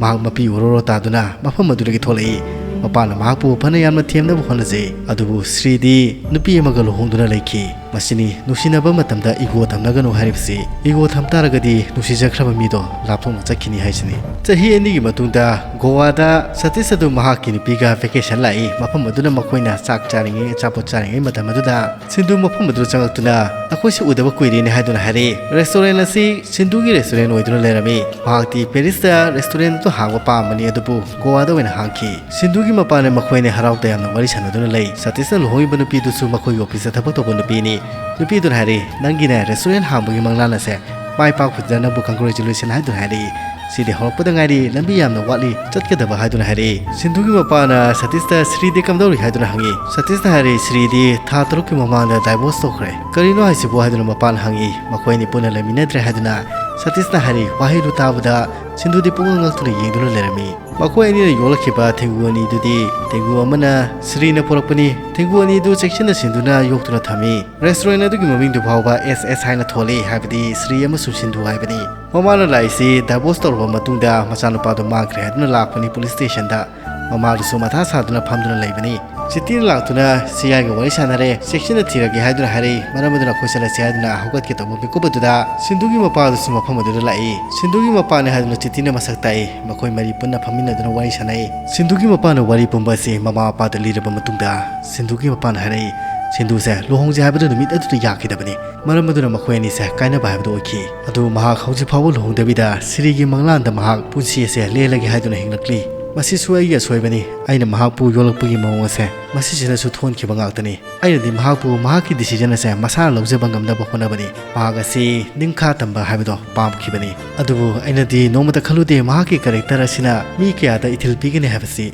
ꯃꯍꯥꯛ ꯃꯄꯤ ꯑꯣꯔꯣꯔꯣ ꯇꯥꯗꯨꯅ ꯃꯐꯝ ꯑꯗꯨꯗꯒꯤ ꯊꯣꯛꯂꯛꯏ꯫ ꯃꯄꯥꯅ ꯃꯍꯥꯛꯄꯨ ꯐꯅ ꯌꯥꯝꯅ ꯊꯦꯝꯅꯕ ꯍꯣꯠꯅꯖꯩ, ꯑꯗꯨꯕꯨ ꯁ꯭ꯔꯤꯗꯤ ꯅꯨꯄꯤ ꯑꯃꯒ ꯂꯨꯍꯣꯡꯗꯨꯅ ꯂꯩꯈꯤ꯫ ꯃꯁꯤꯅꯤ ꯅꯨꯡꯁꯤꯅꯕ ꯃꯇꯝꯗ ꯏꯒꯣ ꯊꯝꯅꯒꯅꯨ ꯍꯥꯏꯔꯤꯕꯁꯤ꯫ ꯏꯒꯣ ꯊꯝ ꯇꯥꯔꯒꯗꯤ ꯅꯨꯡꯁꯤꯖꯈ꯭ꯔꯕ ꯃꯤꯗꯣ ꯂꯥꯞꯊꯣꯛꯅ ꯆꯠꯈꯤꯅꯤ ꯍꯥꯏꯁꯤꯅꯤ꯫ ꯆꯍꯤ ꯑꯅꯤꯒꯤ ꯃꯇꯨꯡꯗ ꯒꯣꯋꯥꯗ ꯁꯇꯤꯁ ꯑꯗꯨ ꯃꯍꯥꯛꯀꯤ ꯅꯨꯄꯤꯒ ꯚꯦꯀꯦꯁꯟ ꯂꯥꯛꯏ꯫ ꯃꯐꯝ ꯑꯗꯨꯅ ꯃꯈꯣꯏꯅ ꯆꯥꯛ ꯆꯥꯔꯤꯉꯩ, ꯑꯆꯥꯄꯣꯠ ꯆꯥꯔꯤꯉꯩ ꯃꯇꯝ ꯑꯗꯨꯗ ꯁꯤꯟꯙꯨ ꯃꯐꯝ ꯑꯗꯨꯗ ꯆꯪꯂꯛꯇꯨꯅ "ꯑꯩꯈꯣꯏꯁꯦ ꯎꯗꯕ ꯀꯨꯏꯔꯦꯅꯦ" ꯍꯥꯏꯗꯨꯅ ꯍꯥꯏꯔꯛꯏ꯫ ꯔꯦꯁꯇꯨꯔꯦꯟ ꯑꯁꯤ ꯁꯤꯟꯙꯨꯒꯤ ꯔꯦꯁꯇꯨꯔꯦꯟ ꯑꯣꯏꯗꯨꯅ ꯂꯩꯔꯝꯃꯤ꯫ ꯃꯍꯥꯛꯇꯤ ꯄꯦꯔꯤꯁꯇ ꯔꯦꯁꯇꯨꯔꯦꯟ ꯑꯗꯨ ꯍꯥꯡꯕ ꯄꯥꯝꯕꯅꯤ, ꯑꯗꯨꯕꯨ ꯒꯣꯋꯥꯗ ꯑꯣꯏꯅ ꯍꯥꯡꯈꯤ꯫ ꯁꯤꯟꯙꯨꯒꯤ ꯃꯄꯥꯅ ꯃꯈꯣꯏ ꯑꯅꯤ ꯍꯔꯥꯎ ꯇꯌꯥꯝꯅ ꯋꯥꯔꯤ ꯁꯥꯟꯅꯗꯨꯅ ꯂꯩ꯫ ꯁꯇꯤꯁꯅ ꯂꯨꯍꯣꯡꯉꯤꯕ ꯅꯨꯄꯤꯗꯨꯁꯨ ꯃꯈꯣꯏꯒꯤ ꯑꯣꯐꯤꯁꯇ ꯊꯕꯛ ꯇꯧꯕ ꯅꯨꯄꯤꯅꯤ꯫ ꯅꯨꯄꯤꯗꯨꯅ ꯍꯥꯏꯔꯛꯏ, "ꯅꯪꯒꯤꯅꯦ ꯔꯦꯁꯇꯨꯔꯦꯟ ꯍꯥꯡꯕꯒꯤ ꯃꯪꯂꯥꯟ ꯑꯁꯦ ꯃꯥꯏ ꯄꯥꯛꯄꯗ ꯅꯪꯕꯨ congratulation" ꯍꯥꯏꯗꯨꯅ ꯍꯥꯏꯔꯛꯏ꯫ "ꯁꯤꯗꯤ ꯍꯧꯔꯛꯄꯗ ꯉꯥꯏꯔꯤ, ꯂꯝꯕꯤ ꯌꯥꯝꯅ ꯋꯥꯠꯂꯤ ꯆꯠꯀꯗꯕ" ꯍꯥꯏꯗꯨꯅ ꯍꯥꯏꯔꯛꯏ꯫ ꯁꯤꯟꯙꯨꯒꯤ ꯃꯄꯥꯅ ꯁꯇꯤꯁꯇ "ꯁ꯭ꯔꯤꯗꯤ ꯀꯝꯗꯧꯔꯤ?" ꯍꯥꯏꯗꯨꯅ ꯍꯪꯉꯤ꯫ ꯁꯇꯤꯁꯅ ꯍꯥꯏꯔꯛꯏ, "ꯁ꯭ꯔꯤꯗꯤ ꯊꯥ ꯇꯔꯨꯛꯀꯤ ꯃꯃꯥꯡꯗ ꯗꯥꯏꯚꯣꯔꯁ ꯇꯧꯈ꯭ꯔꯦ"꯫ "ꯀꯔꯤꯅꯣ ꯍꯥꯏꯁꯤꯕꯨ?" ꯍꯥꯏꯗꯨꯅ ꯃꯄꯥꯅ ꯍꯪꯉꯤ꯫ "ꯃꯈꯣꯏ ꯑꯅꯤ ꯄꯨꯟꯅ ꯂꯩꯃꯤꯟꯅꯗ꯭ꯔꯦ" ꯍꯥꯏꯗꯨꯅ ꯁꯇꯤꯁꯅ ꯍꯥꯏꯔꯛꯏ꯫ ꯋꯥꯍꯩꯗꯨ ꯇꯥꯕꯗ ꯁꯤꯟꯙꯨꯗꯤ ꯄꯨꯡꯉꯛ ꯉꯛꯇꯨꯅ ꯌꯦꯡꯗꯨꯅ ꯂꯩꯔꯝꯃꯤ꯫ ꯃꯈꯣꯏ ꯑꯅꯤꯅ ꯌꯣꯛꯂꯛꯈꯤꯕ ꯊꯦꯡꯒꯨ ꯑꯅꯤꯗꯨꯗꯤ ꯊꯦꯡꯒꯨ ꯑꯃꯅ ꯁ꯭ꯔꯤꯅ ꯄꯣꯔꯛꯄꯅꯤ꯫ ꯊꯦꯡꯒꯨ ꯑꯅꯤꯗꯨ ꯆꯦꯛꯁꯤꯟꯅ ꯁꯤꯟꯙꯨꯅ ꯌꯣꯛꯇꯨꯅ ꯊꯝꯃꯤ꯫ ꯔꯦꯁꯇꯨꯔꯦꯟ ꯑꯗꯨꯒꯤ ꯃꯃꯤꯡꯗꯨ ꯐꯥꯎꯕ "ꯑꯦꯁ ꯑꯦꯁ" ꯍꯥꯏꯅ ꯊꯣꯜꯂꯤ, ꯍꯥꯏꯕꯗꯤ ꯁ꯭ꯔꯤ ꯑꯃꯁꯨꯡ ꯁꯤꯟꯙꯨ ꯍꯥꯏꯕꯅꯤ꯫ ꯃꯃꯥꯅ ꯂꯥꯛꯏꯁꯤ ꯗꯥꯏꯚꯣꯔꯁ ꯇꯧꯔꯕ ꯃꯇꯨꯡꯗ ꯃꯆꯥꯅꯨꯄꯥꯗꯨ ꯃꯥꯡꯈ꯭ꯔꯦ ꯍꯥꯏꯗꯨꯅ ꯂꯥꯛꯄꯅꯤ ꯄꯨꯂꯤꯁ ꯁ꯭ꯇꯦꯁꯟꯗ꯫ ꯃꯃꯥꯗꯨꯁꯨ ꯃꯊꯥ ꯁꯥꯗꯨꯅ ꯐꯝꯗꯨꯅ ꯂꯩꯕꯅꯤ꯫ ꯆꯤꯇꯤꯅ ꯂꯥꯛꯇꯨꯅ "ꯁꯤ ꯑꯥꯏꯒ ꯋꯥꯔꯤ ꯁꯥꯟꯅꯔꯦ, ꯆꯦꯛꯁꯤꯟꯅ ꯊꯤꯔꯒꯦ" ꯍꯥꯏꯗꯨꯅ ꯍꯥꯏꯔꯛꯏ꯫ ꯃꯔꯝ ꯑꯗꯨꯅ "ꯑꯩꯈꯣꯏ ꯆꯠꯂꯁꯤ" ꯍꯥꯏꯗꯨꯅ ꯍꯧꯒꯠꯀꯦ ꯇꯧꯕ ꯃꯤꯀꯨꯞ ꯑꯗꯨꯗ ꯁꯤꯟꯙꯨꯒꯤ ꯃꯄꯥꯗꯨꯁꯨ ꯃꯐꯝ ꯑꯗꯨꯗ ꯂꯥꯛꯏ꯫ ꯁꯤꯟꯙꯨꯒꯤ ꯃꯄꯥꯅꯤ ꯍꯥꯏꯗꯨꯅ ꯆꯤꯇꯤꯅ ꯃꯁꯛ ꯇꯥꯛꯏ꯫ ꯃꯈꯣꯏ ꯃꯔꯤ ꯄꯨꯟꯅ ꯐꯝꯃꯤꯟꯅꯗꯨꯅ ꯋꯥꯔꯤ ꯁꯥꯟꯅꯩ꯫ ꯁꯤꯟꯙꯨꯒꯤ ꯃꯄꯥꯅ ꯋꯥꯔꯤ ꯄꯨꯝꯕ ꯑꯁꯤ ꯃꯃꯥ ꯃꯄꯥꯗ ꯂꯤꯔꯕ ꯃꯇꯨꯡꯗ ꯁꯤꯟꯙꯨꯒꯤ ꯃꯄꯥꯅ ꯍꯥꯏꯔꯛꯏ, "ꯁꯤꯟꯙꯨꯁꯦ ꯂꯨꯍꯣꯡꯁꯦ ꯍꯥꯏꯕꯗ ꯅꯨꯃꯤꯠ ꯑꯗꯨꯗ ꯌꯥꯈꯤꯗꯕꯅꯤ꯫ ꯃꯔꯝ ꯑꯗꯨꯅ ꯃꯈꯣꯏ ꯑꯅꯤꯁꯦ ꯀꯥꯏꯅꯕ ꯍꯥꯏꯕꯗꯨ ꯑꯣꯏꯈꯤ꯫ ꯑꯗꯨꯕꯨ ꯃꯍꯥꯛ ꯍꯧꯖꯤꯛ ꯐꯥꯎꯕ ꯂꯨꯍꯣꯡꯗꯕꯤꯗ ꯁꯤꯔꯤꯒꯤ ꯃꯪꯂꯥꯟꯗ ꯃꯍꯥꯛ ꯄꯨꯟꯁꯤ ꯑꯁꯦ ꯂꯦꯜꯂꯒꯦ ꯍꯥꯏꯗꯨꯅ ꯍꯤꯡꯂꯛꯂꯤ꯫ ꯃꯁꯤꯁꯨ ꯑꯩꯒꯤ ꯑꯁꯣꯏꯕꯅꯤ꯫ ꯑꯩꯅ ꯃꯍꯥꯛꯄꯨ ꯌꯣꯜꯂꯛꯄꯒꯤ ꯃꯑꯣꯡ ꯑꯁꯦ ꯃꯁꯤꯁꯤꯅꯁꯨ ꯊꯣꯛꯍꯟꯈꯤꯕ ꯉꯥꯛꯇꯅꯤ꯫ ꯑꯩꯅꯗꯤ ꯃꯍꯥꯛꯄꯨ ꯃꯍꯥꯛꯀꯤ decision ꯑꯁꯦ ꯃꯁꯥꯅ ꯂꯧꯖꯕ ꯉꯝꯅꯕ ꯍꯣꯠꯅꯕꯅꯤ꯫ ꯃꯍꯥꯛ ꯑꯁꯤ ꯅꯤꯡꯈꯥ ꯇꯝꯕ ꯍꯥꯏꯕꯗꯣ ꯄꯥꯝꯈꯤꯕꯅꯤ꯫ ꯑꯗꯨꯕꯨ ꯑꯩꯅꯗꯤ ꯅꯣꯡꯃꯇ ꯈꯜꯂꯨꯗꯦ ꯃꯍꯥꯛꯀꯤ character ꯑꯁꯤꯅ ꯃꯤ ꯀꯌꯥꯗ ꯏꯊꯤꯜ ꯄꯤꯒꯅꯤ ꯍꯥꯏꯕꯁꯤ"꯫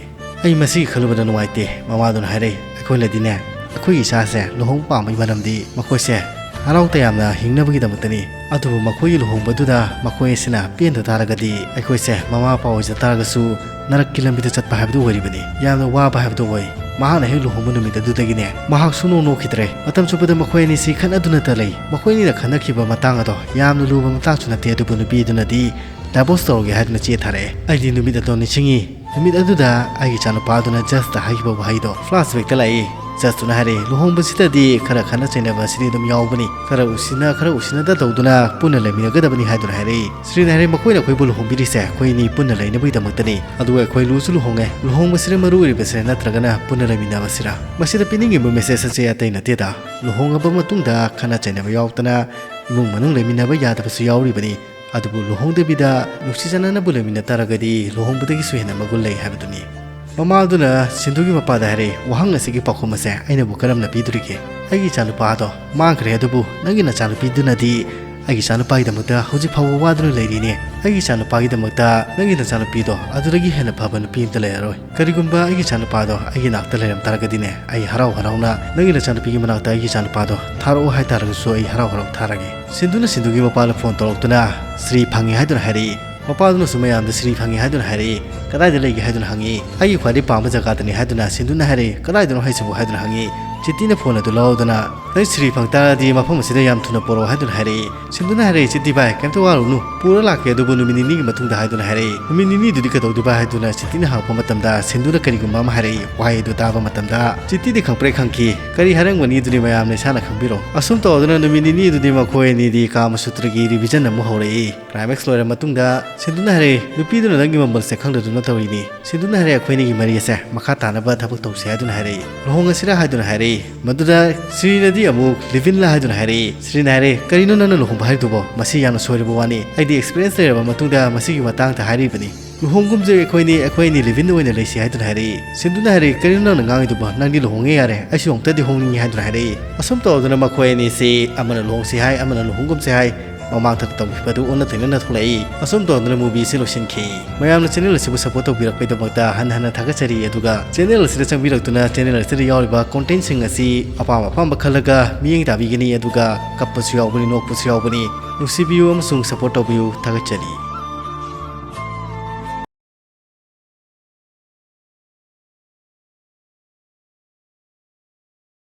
"ꯑꯩ ꯃꯁꯤꯒꯤ ꯈꯜꯂꯨꯕꯗ ꯅꯨꯡꯉꯥꯏꯇꯦ"꯫ ꯃꯃꯥꯗꯨꯅ ꯍꯥꯏꯔꯛꯏ꯫ "ꯑꯩꯈꯣꯏꯅꯗꯤꯅꯦ, ꯑꯩꯈꯣꯏꯒꯤ ꯏꯆꯥꯁꯦ ꯂꯨꯍꯣꯡꯕ ꯄꯥꯝꯕꯒꯤ ꯃꯔꯝꯗꯤ ꯃꯈꯣꯏꯁꯦ ꯍꯔꯥꯎ ꯇꯌꯥꯝꯅ ꯍꯤꯡꯅꯕꯒꯤꯗꯃꯛꯇꯅꯤ꯫ ꯑꯗꯨꯕꯨ ꯃꯈꯣꯏꯒꯤ ꯂꯨꯍꯣꯡꯕꯗꯨꯗ ꯃꯈꯣꯏ ꯑꯁꯤꯅ ꯄꯦꯟꯗ ꯇꯥꯔꯒꯗꯤ ꯑꯩꯈꯣꯏꯁꯦ ꯃꯃꯥ ꯃꯄꯥ ꯑꯣꯏꯖ ꯇꯥꯔꯒꯁꯨ ꯅꯔꯛꯀꯤ ꯂꯝꯕꯤꯗ ꯆꯠꯄ ꯍꯥꯏꯕꯗꯨ ꯑꯣꯏꯔꯤꯕꯅꯤ꯫ ꯌꯥꯝꯅ ꯋꯥꯕ ꯍꯥꯏꯕꯗꯨ ꯑꯣꯏ"꯫ ꯃꯍꯥꯛꯅ ꯍꯦꯛ ꯂꯨꯍꯣꯡꯕ ꯅꯨꯃꯤꯠ ꯑꯗꯨꯗꯒꯤꯅꯦ ꯃꯍꯥꯛ ꯁꯨꯡꯅꯣꯛ ꯅꯣꯛꯈꯤꯗ꯭ꯔꯦ꯫ ꯃꯇꯝ ꯆꯨꯞꯄꯗ ꯃꯈꯣꯏ ꯑꯅꯤꯁꯤ ꯈꯠꯅꯗꯨꯅꯇ ꯂꯩ꯫ ꯃꯈꯣꯏ ꯑꯅꯤꯅ ꯈꯟꯅꯈꯤꯕ ꯃꯇꯥꯡ ꯑꯗꯣ ꯌꯥꯝꯅ ꯂꯨꯕ ꯃꯇꯥꯡꯁꯨ ꯅꯠꯇꯦ, ꯑꯗꯨꯕꯨ ꯅꯨꯄꯤꯗꯨꯅꯗꯤ divorce ꯇꯧꯔꯒꯦ ꯍꯥꯏꯗꯨꯅ ꯆꯦ ꯊꯥꯔꯛꯑꯦ꯫ ꯑꯩꯗꯤ ꯅꯨꯃꯤꯠ ꯑꯗꯣ ꯅꯤꯡꯁꯤꯡꯉꯤ꯫ ꯅꯨꯃꯤꯠ ꯑꯗꯨꯗ ꯑꯩꯒꯤ ꯏꯆꯥꯅꯨꯄꯥꯗꯨꯅ judgeꯇ ꯍꯥꯏꯈꯤꯕ ꯋꯥꯍꯩꯗꯣ flashbackꯇ ꯂꯥꯛꯏ꯫ ꯖꯁꯇꯨꯅ ꯍꯥꯏꯔꯛꯏ, "ꯂꯨꯍꯣꯡꯕꯁꯤꯗꯗꯤ ꯈꯔ ꯈꯠꯅ ꯆꯩꯅꯕ ꯑꯁꯤꯗꯤ ꯑꯗꯨꯝ ꯌꯥꯎꯕꯅꯤ, ꯈꯔ ꯎꯁꯤꯟꯅ ꯈꯔ ꯎꯁꯤꯟꯅꯗ ꯇꯧꯗꯨꯅ ꯄꯨꯟꯅ ꯂꯩꯃꯤꯟꯅꯒꯗꯕꯅꯤ" ꯍꯥꯏꯗꯨꯅ ꯍꯥꯏꯔꯛꯏ꯫ ꯁ꯭ꯔꯤꯅ ꯍꯥꯏꯔꯛꯏ, "ꯃꯈꯣꯏꯅ ꯑꯩꯈꯣꯏꯕꯨ ꯂꯨꯍꯣꯡꯕꯤꯔꯤꯁꯦ ꯑꯩꯈꯣꯏ ꯑꯅꯤ ꯄꯨꯟꯅ ꯂꯩꯅꯕꯒꯤꯗꯃꯛꯇꯅꯤ, ꯑꯗꯨꯒ ꯑꯩꯈꯣꯏ ꯂꯨꯁꯨ ꯂꯨꯍꯣꯡꯉꯦ, ꯂꯨꯍꯣꯡꯕꯁꯤꯅ ꯃꯔꯨ ꯑꯣꯏꯔꯤꯕꯁꯤꯔ ꯅꯠꯇ꯭ꯔꯒꯅ ꯄꯨꯟꯅ ꯂꯩꯃꯤꯟꯅꯕꯁꯤꯔ?" ꯃꯁꯤꯗ ꯄꯤꯅꯤꯡꯉꯤꯕ ꯃꯦꯁꯦꯖ ꯑꯁꯤ ꯑꯇꯩ ꯅꯠꯇꯦꯗ, ꯂꯨꯍꯣꯡꯉꯕ ꯃꯇꯨꯡꯗ ꯈꯠꯅ ꯆꯩꯅꯕ ꯌꯥꯎꯗꯅ ꯏꯃꯨꯡ ꯃꯅꯨꯡ ꯂꯩꯃꯤꯟꯅꯕ ꯌꯥꯗꯕꯁꯨ ꯌꯥꯎꯔꯤꯕꯅꯤ꯫ ꯑꯗꯨꯕꯨ ꯂꯨꯍꯣꯡꯗꯕꯤꯗ ꯅꯨꯡꯁꯤ ꯆꯥꯟꯅꯅꯕꯨ ꯂꯩꯃꯤꯟꯅ ꯇꯥꯔꯒꯗꯤ ꯂꯨꯍꯣꯡꯕꯗꯒꯤꯁꯨ ꯍꯦꯟꯅ ꯃꯒꯨꯟ ꯂꯩ ꯍꯥꯏꯕꯗꯨꯅꯤ꯫ ꯃꯃꯥꯗꯨꯅ ꯁꯤꯟꯙꯨꯒꯤ ꯃꯄꯥꯗ ꯍꯥꯏꯔꯛꯏ, "ꯋꯥꯍꯪ ꯑꯁꯤꯒꯤ ꯄꯥꯎꯈꯨꯝ ꯑꯁꯦ ꯑꯩꯅꯕꯨ ꯀꯔꯝꯅ ꯄꯤꯗꯣꯔꯤꯒꯦ? ꯑꯩꯒꯤ ꯏꯆꯥꯅꯨꯄꯥꯗꯣ ꯃꯥꯡꯈ꯭ꯔꯦ, ꯑꯗꯨꯕꯨ ꯅꯪꯒꯤ ꯅꯆꯥꯅꯨꯄꯤꯗꯨꯅꯗꯤ ꯑꯩꯒꯤ ꯏꯆꯥꯅꯨꯄꯥꯒꯤꯗꯃꯛꯇ ꯍꯧꯖꯤꯛ ꯐꯥꯎꯕ ꯋꯥꯗꯨꯅ ꯂꯩꯔꯤꯅꯦ꯫ ꯑꯩꯒꯤ ꯏꯆꯥꯅꯨꯄꯥꯒꯤꯗꯃꯛꯇ ꯅꯪꯒꯤ ꯅꯆꯥꯅꯨꯄꯤꯗꯣ ꯑꯗꯨꯗꯒꯤ ꯍꯦꯟꯅ ꯐꯕ ꯅꯨꯄꯤ ꯑꯝꯇ ꯂꯩꯔꯔꯣꯏ꯫ ꯀꯔꯤꯒꯨꯝꯕ ꯑꯩꯒꯤ ꯏꯆꯥꯅꯨꯄꯥꯗꯣ ꯑꯩꯒꯤ ꯅꯥꯛꯇ ꯂꯩꯔꯝ ꯇꯥꯔꯒꯗꯤꯅꯦ, ꯑꯩ ꯍꯔꯥꯎ ꯍꯔꯥꯎꯅ ꯅꯪꯒꯤ ꯅꯆꯥꯅꯨꯄꯤꯒꯤ ꯃꯅꯥꯛꯇ ꯑꯩꯒꯤ ꯏꯆꯥꯅꯨꯄꯥꯗꯣ ꯊꯥꯔꯛꯑꯣ ꯍꯥꯏ ꯇꯥꯔꯒꯁꯨ ꯑꯩ ꯍꯔꯥꯎ ꯍꯔꯥꯎ ꯊꯥꯔꯒꯦ꯫" ꯁꯤꯟꯙꯨꯅ ꯁꯤꯟꯙꯨꯒꯤ ꯃꯄꯥꯗ ꯐꯣꯟ ꯇꯧꯔꯛꯇꯨꯅ ꯁ꯭ꯔꯤ ꯐꯪꯉꯤ ꯍꯥꯏꯗꯨꯅ ꯍꯥꯏꯔꯛꯏ꯫ ꯃꯄꯥꯗꯨꯅꯁꯨ ꯃꯌꯥꯝꯗ ꯁ꯭ꯔꯤ ꯐꯪꯉꯤ ꯍꯥꯏꯗꯨꯅ ꯍꯥꯏꯔꯛꯏ꯫ "ꯀꯗꯥꯏꯗ ꯂꯩꯒꯦ?" ꯍꯥꯏꯗꯨꯅ ꯍꯪꯉꯤ꯫ "ꯑꯩꯒꯤ ꯈ꯭ꯋꯥꯏꯗꯒꯤ ꯄꯥꯝꯕ ꯖꯒꯥꯗꯅꯤ" ꯍꯥꯏꯗꯨꯅ ꯁꯤꯟꯙꯨꯅ ꯍꯥꯏꯔꯛꯏ꯫ "ꯀꯗꯥꯏꯗꯅꯣ ꯍꯥꯏꯁꯤꯕꯨ?" ꯍꯥꯏꯗꯨꯅ ꯍꯪꯉꯤ꯫ ꯆꯤꯇꯤꯅ ꯐꯣꯟ ꯑꯗꯨ ꯂꯧꯍꯧꯗꯅ, "ꯅꯪ ꯁ꯭ꯔꯤ ꯐꯪ ꯇꯥꯔꯗꯤ ꯃꯐꯝ ꯑꯁꯤꯗ ꯌꯥꯝ ꯊꯨꯅ ꯄꯨꯔꯛꯑꯣ" ꯍꯥꯏꯗꯨꯅ ꯍꯥꯏꯔꯛꯏ꯫ ꯁꯤꯟꯙꯨꯅ ꯍꯥꯏꯔꯛꯏ, "ꯆꯤꯇꯤ ꯚꯥꯏ, ꯀꯩꯝꯇ ꯋꯥꯔꯨꯅꯨ, ꯄꯨꯔ ꯂꯥꯛꯀꯦ, ꯑꯗꯨꯕꯨ ꯅꯨꯃꯤꯠ ꯅꯤꯅꯤꯒꯤ ꯃꯇꯨꯡꯗ" ꯍꯥꯏꯗꯨꯅ ꯍꯥꯏꯔꯛꯏ꯫ "ꯅꯨꯃꯤꯠ ꯅꯤꯅꯤꯗꯨꯗꯤ ꯀꯩꯗꯧꯗꯣꯏꯕ?" ꯍꯥꯏꯗꯨꯅ ꯆꯤꯇꯤꯅ ꯍꯪꯉꯛꯄ ꯃꯇꯝꯗ, ꯁꯤꯟꯙꯨꯅ ꯀꯔꯤꯒꯨꯝꯕ ꯑꯃ ꯍꯥꯏꯔꯛꯏ꯫ ꯋꯥꯍꯩ ꯑꯗꯨ ꯇꯥꯕ ꯃꯇꯝꯗ ꯆꯤꯇꯤꯗꯤ ꯈꯪꯄ꯭ꯔꯦꯛ ꯈꯪꯈꯤ꯫ ꯀꯔꯤ ꯍꯥꯏꯔꯝꯒꯅꯤ ꯑꯗꯨꯗꯤ ꯃꯌꯥꯝꯅ ꯏꯁꯥꯅ ꯈꯪꯕꯤꯔꯣ꯫ ꯑꯁꯨꯝ ꯇꯧꯗꯨꯅ ꯅꯨꯃꯤꯠ ꯅꯤꯅꯤꯗꯨꯗꯤ ꯃꯈꯣꯏ ꯑꯅꯤꯗꯤ ꯀꯥꯃꯁꯨꯇ꯭ꯔꯒꯤ ꯔꯤꯚꯤꯖꯟ ꯑꯃꯨꯛ ꯍꯧꯔꯛꯏ꯫ ꯀ꯭ꯂꯥꯏꯃꯦꯛꯁ ꯂꯣꯏꯔ ꯃꯇꯨꯡꯗ ꯁꯤꯟꯙꯨꯅ ꯍꯥꯏꯔꯛꯏ, "ꯅꯨꯄꯤꯗꯨꯅ ꯅꯪꯒꯤ ꯃꯃꯜꯁꯦ ꯈꯪꯗꯗꯨꯅ ꯇꯧꯔꯤꯅꯤ꯫" ꯁꯤꯟꯙꯨꯅ ꯍꯥꯏꯔꯛꯏ, "ꯑꯩꯈꯣꯏ ꯑꯅꯤꯒꯤ ꯃꯔꯤ ꯑꯁꯦ ꯃꯈꯥ ꯇꯥꯅꯕ ꯊꯕꯛ ꯇꯧꯁꯦ" ꯍꯥꯏꯗꯨꯅ ꯍꯥꯏꯔꯛꯏ꯫ "ꯂꯨꯍꯣꯡꯉꯁꯤꯔꯥ?" ꯍꯥꯏꯗꯨꯅ ꯍꯥꯏꯔꯛꯏ꯫ ꯃꯗꯨꯗ ꯁ꯭ꯔꯤꯅꯗꯤ ꯑꯃꯨꯛ "ꯂꯤꯚꯤꯟꯂꯥ?" ꯍꯥꯏꯗꯨꯅ ꯍꯥꯏꯔꯛꯏ꯫ ꯁ꯭ꯔꯤꯅ ꯍꯥꯏꯔꯛꯏ, "ꯀꯔꯤꯅꯣ ꯅꯪꯅ ꯂꯨꯍꯣꯡꯕ ꯍꯥꯏꯔꯤꯗꯨꯕꯣ? ꯃꯁꯤ ꯌꯥꯝꯅ ꯁꯣꯏꯔꯕ ꯋꯥꯅꯤ꯫ ꯑꯩꯗꯤ ꯑꯦꯛꯁꯄꯤꯔꯤꯌꯦꯟꯁ ꯂꯩꯔꯕ ꯃꯇꯨꯡꯗ ꯃꯁꯤꯒꯤ ꯃꯇꯥꯡꯗ ꯍꯥꯏꯔꯤꯕꯅꯤ꯫ ꯂꯨꯍꯣꯡꯒꯨꯝꯁꯦ ꯑꯩꯈꯣꯏꯅꯤ, ꯑꯩꯈꯣꯏ ꯑꯅꯤ ꯂꯤꯚꯤꯟ ꯑꯣꯏꯅ ꯂꯩꯁꯤ" ꯍꯥꯏꯗꯨꯅ ꯍꯥꯏꯔꯛꯏ꯫ ꯁꯤꯟꯙꯨꯅ ꯍꯥꯏꯔꯛꯏ, "ꯀꯔꯤꯅꯣ ꯅꯪꯅ ꯉꯥꯡꯉꯤꯗꯨꯕꯣ? ꯅꯪꯗꯤ ꯂꯨꯍꯣꯡꯉꯦ ꯌꯥꯔꯦ, ꯑꯩꯁꯨ ꯑꯃꯨꯛꯇꯗꯤ ꯍꯣꯡꯅꯤꯡꯉꯤ" ꯍꯥꯏꯗꯨꯅ ꯍꯥꯏꯔꯛꯏ꯫ ꯑꯁꯨꯝ ꯇꯧꯗꯅ ꯃꯈꯣꯏ ꯑꯅꯤꯁꯤ ꯑꯃꯅ ꯂꯨꯍꯣꯡꯁꯤ ꯍꯥꯏ, ꯑꯃꯅ ꯂꯨꯍꯣꯡꯒꯨꯝꯁꯤ ꯍꯥꯏ, ꯃꯃꯥꯡꯊꯛꯇ ꯇꯧꯈꯤꯕꯗꯨ ꯑꯣꯟꯅ ꯇꯩꯅꯅ ꯊꯣꯛꯂꯛꯏ꯫ ꯑꯁꯨꯝ ꯇꯧꯗꯅ movieꯁꯤ ꯂꯣꯏꯁꯤꯟꯈꯤ꯫ ꯃꯌꯥꯝꯅ channel ꯑꯁꯤꯕꯨ support ꯇꯧꯕꯤꯔꯛꯄꯒꯤꯗꯃꯛꯇ ꯍꯟꯅ ꯍꯟꯅ ꯊꯥꯒꯠꯆꯔꯤ, ꯑꯗꯨꯒ channel ꯑꯁꯤꯗ ꯆꯪꯕꯤꯔꯛꯇꯨꯅ channel ꯑꯁꯤꯗ ꯌꯥꯎꯔꯤꯕ contentꯁꯤꯡ ꯑꯁꯤ ꯑꯄꯥꯝ ꯑꯄꯥꯝꯕ ꯈꯜꯂꯒ ꯃꯤꯠꯌꯦꯡ ꯇꯥꯕꯤꯒꯅꯤ, ꯑꯗꯨꯒ ꯀꯞꯄꯁꯨ ꯌꯥꯎꯕꯅꯤ, ꯅꯣꯛꯄꯁꯨ ꯌꯥꯎꯕꯅꯤ꯫ ꯅꯨꯡꯁꯤꯕꯤꯌꯨ ꯑꯃꯁꯨꯡ support ꯇꯧꯕꯤꯌꯨ꯫ ꯊꯥꯒꯠꯆꯔꯤ꯫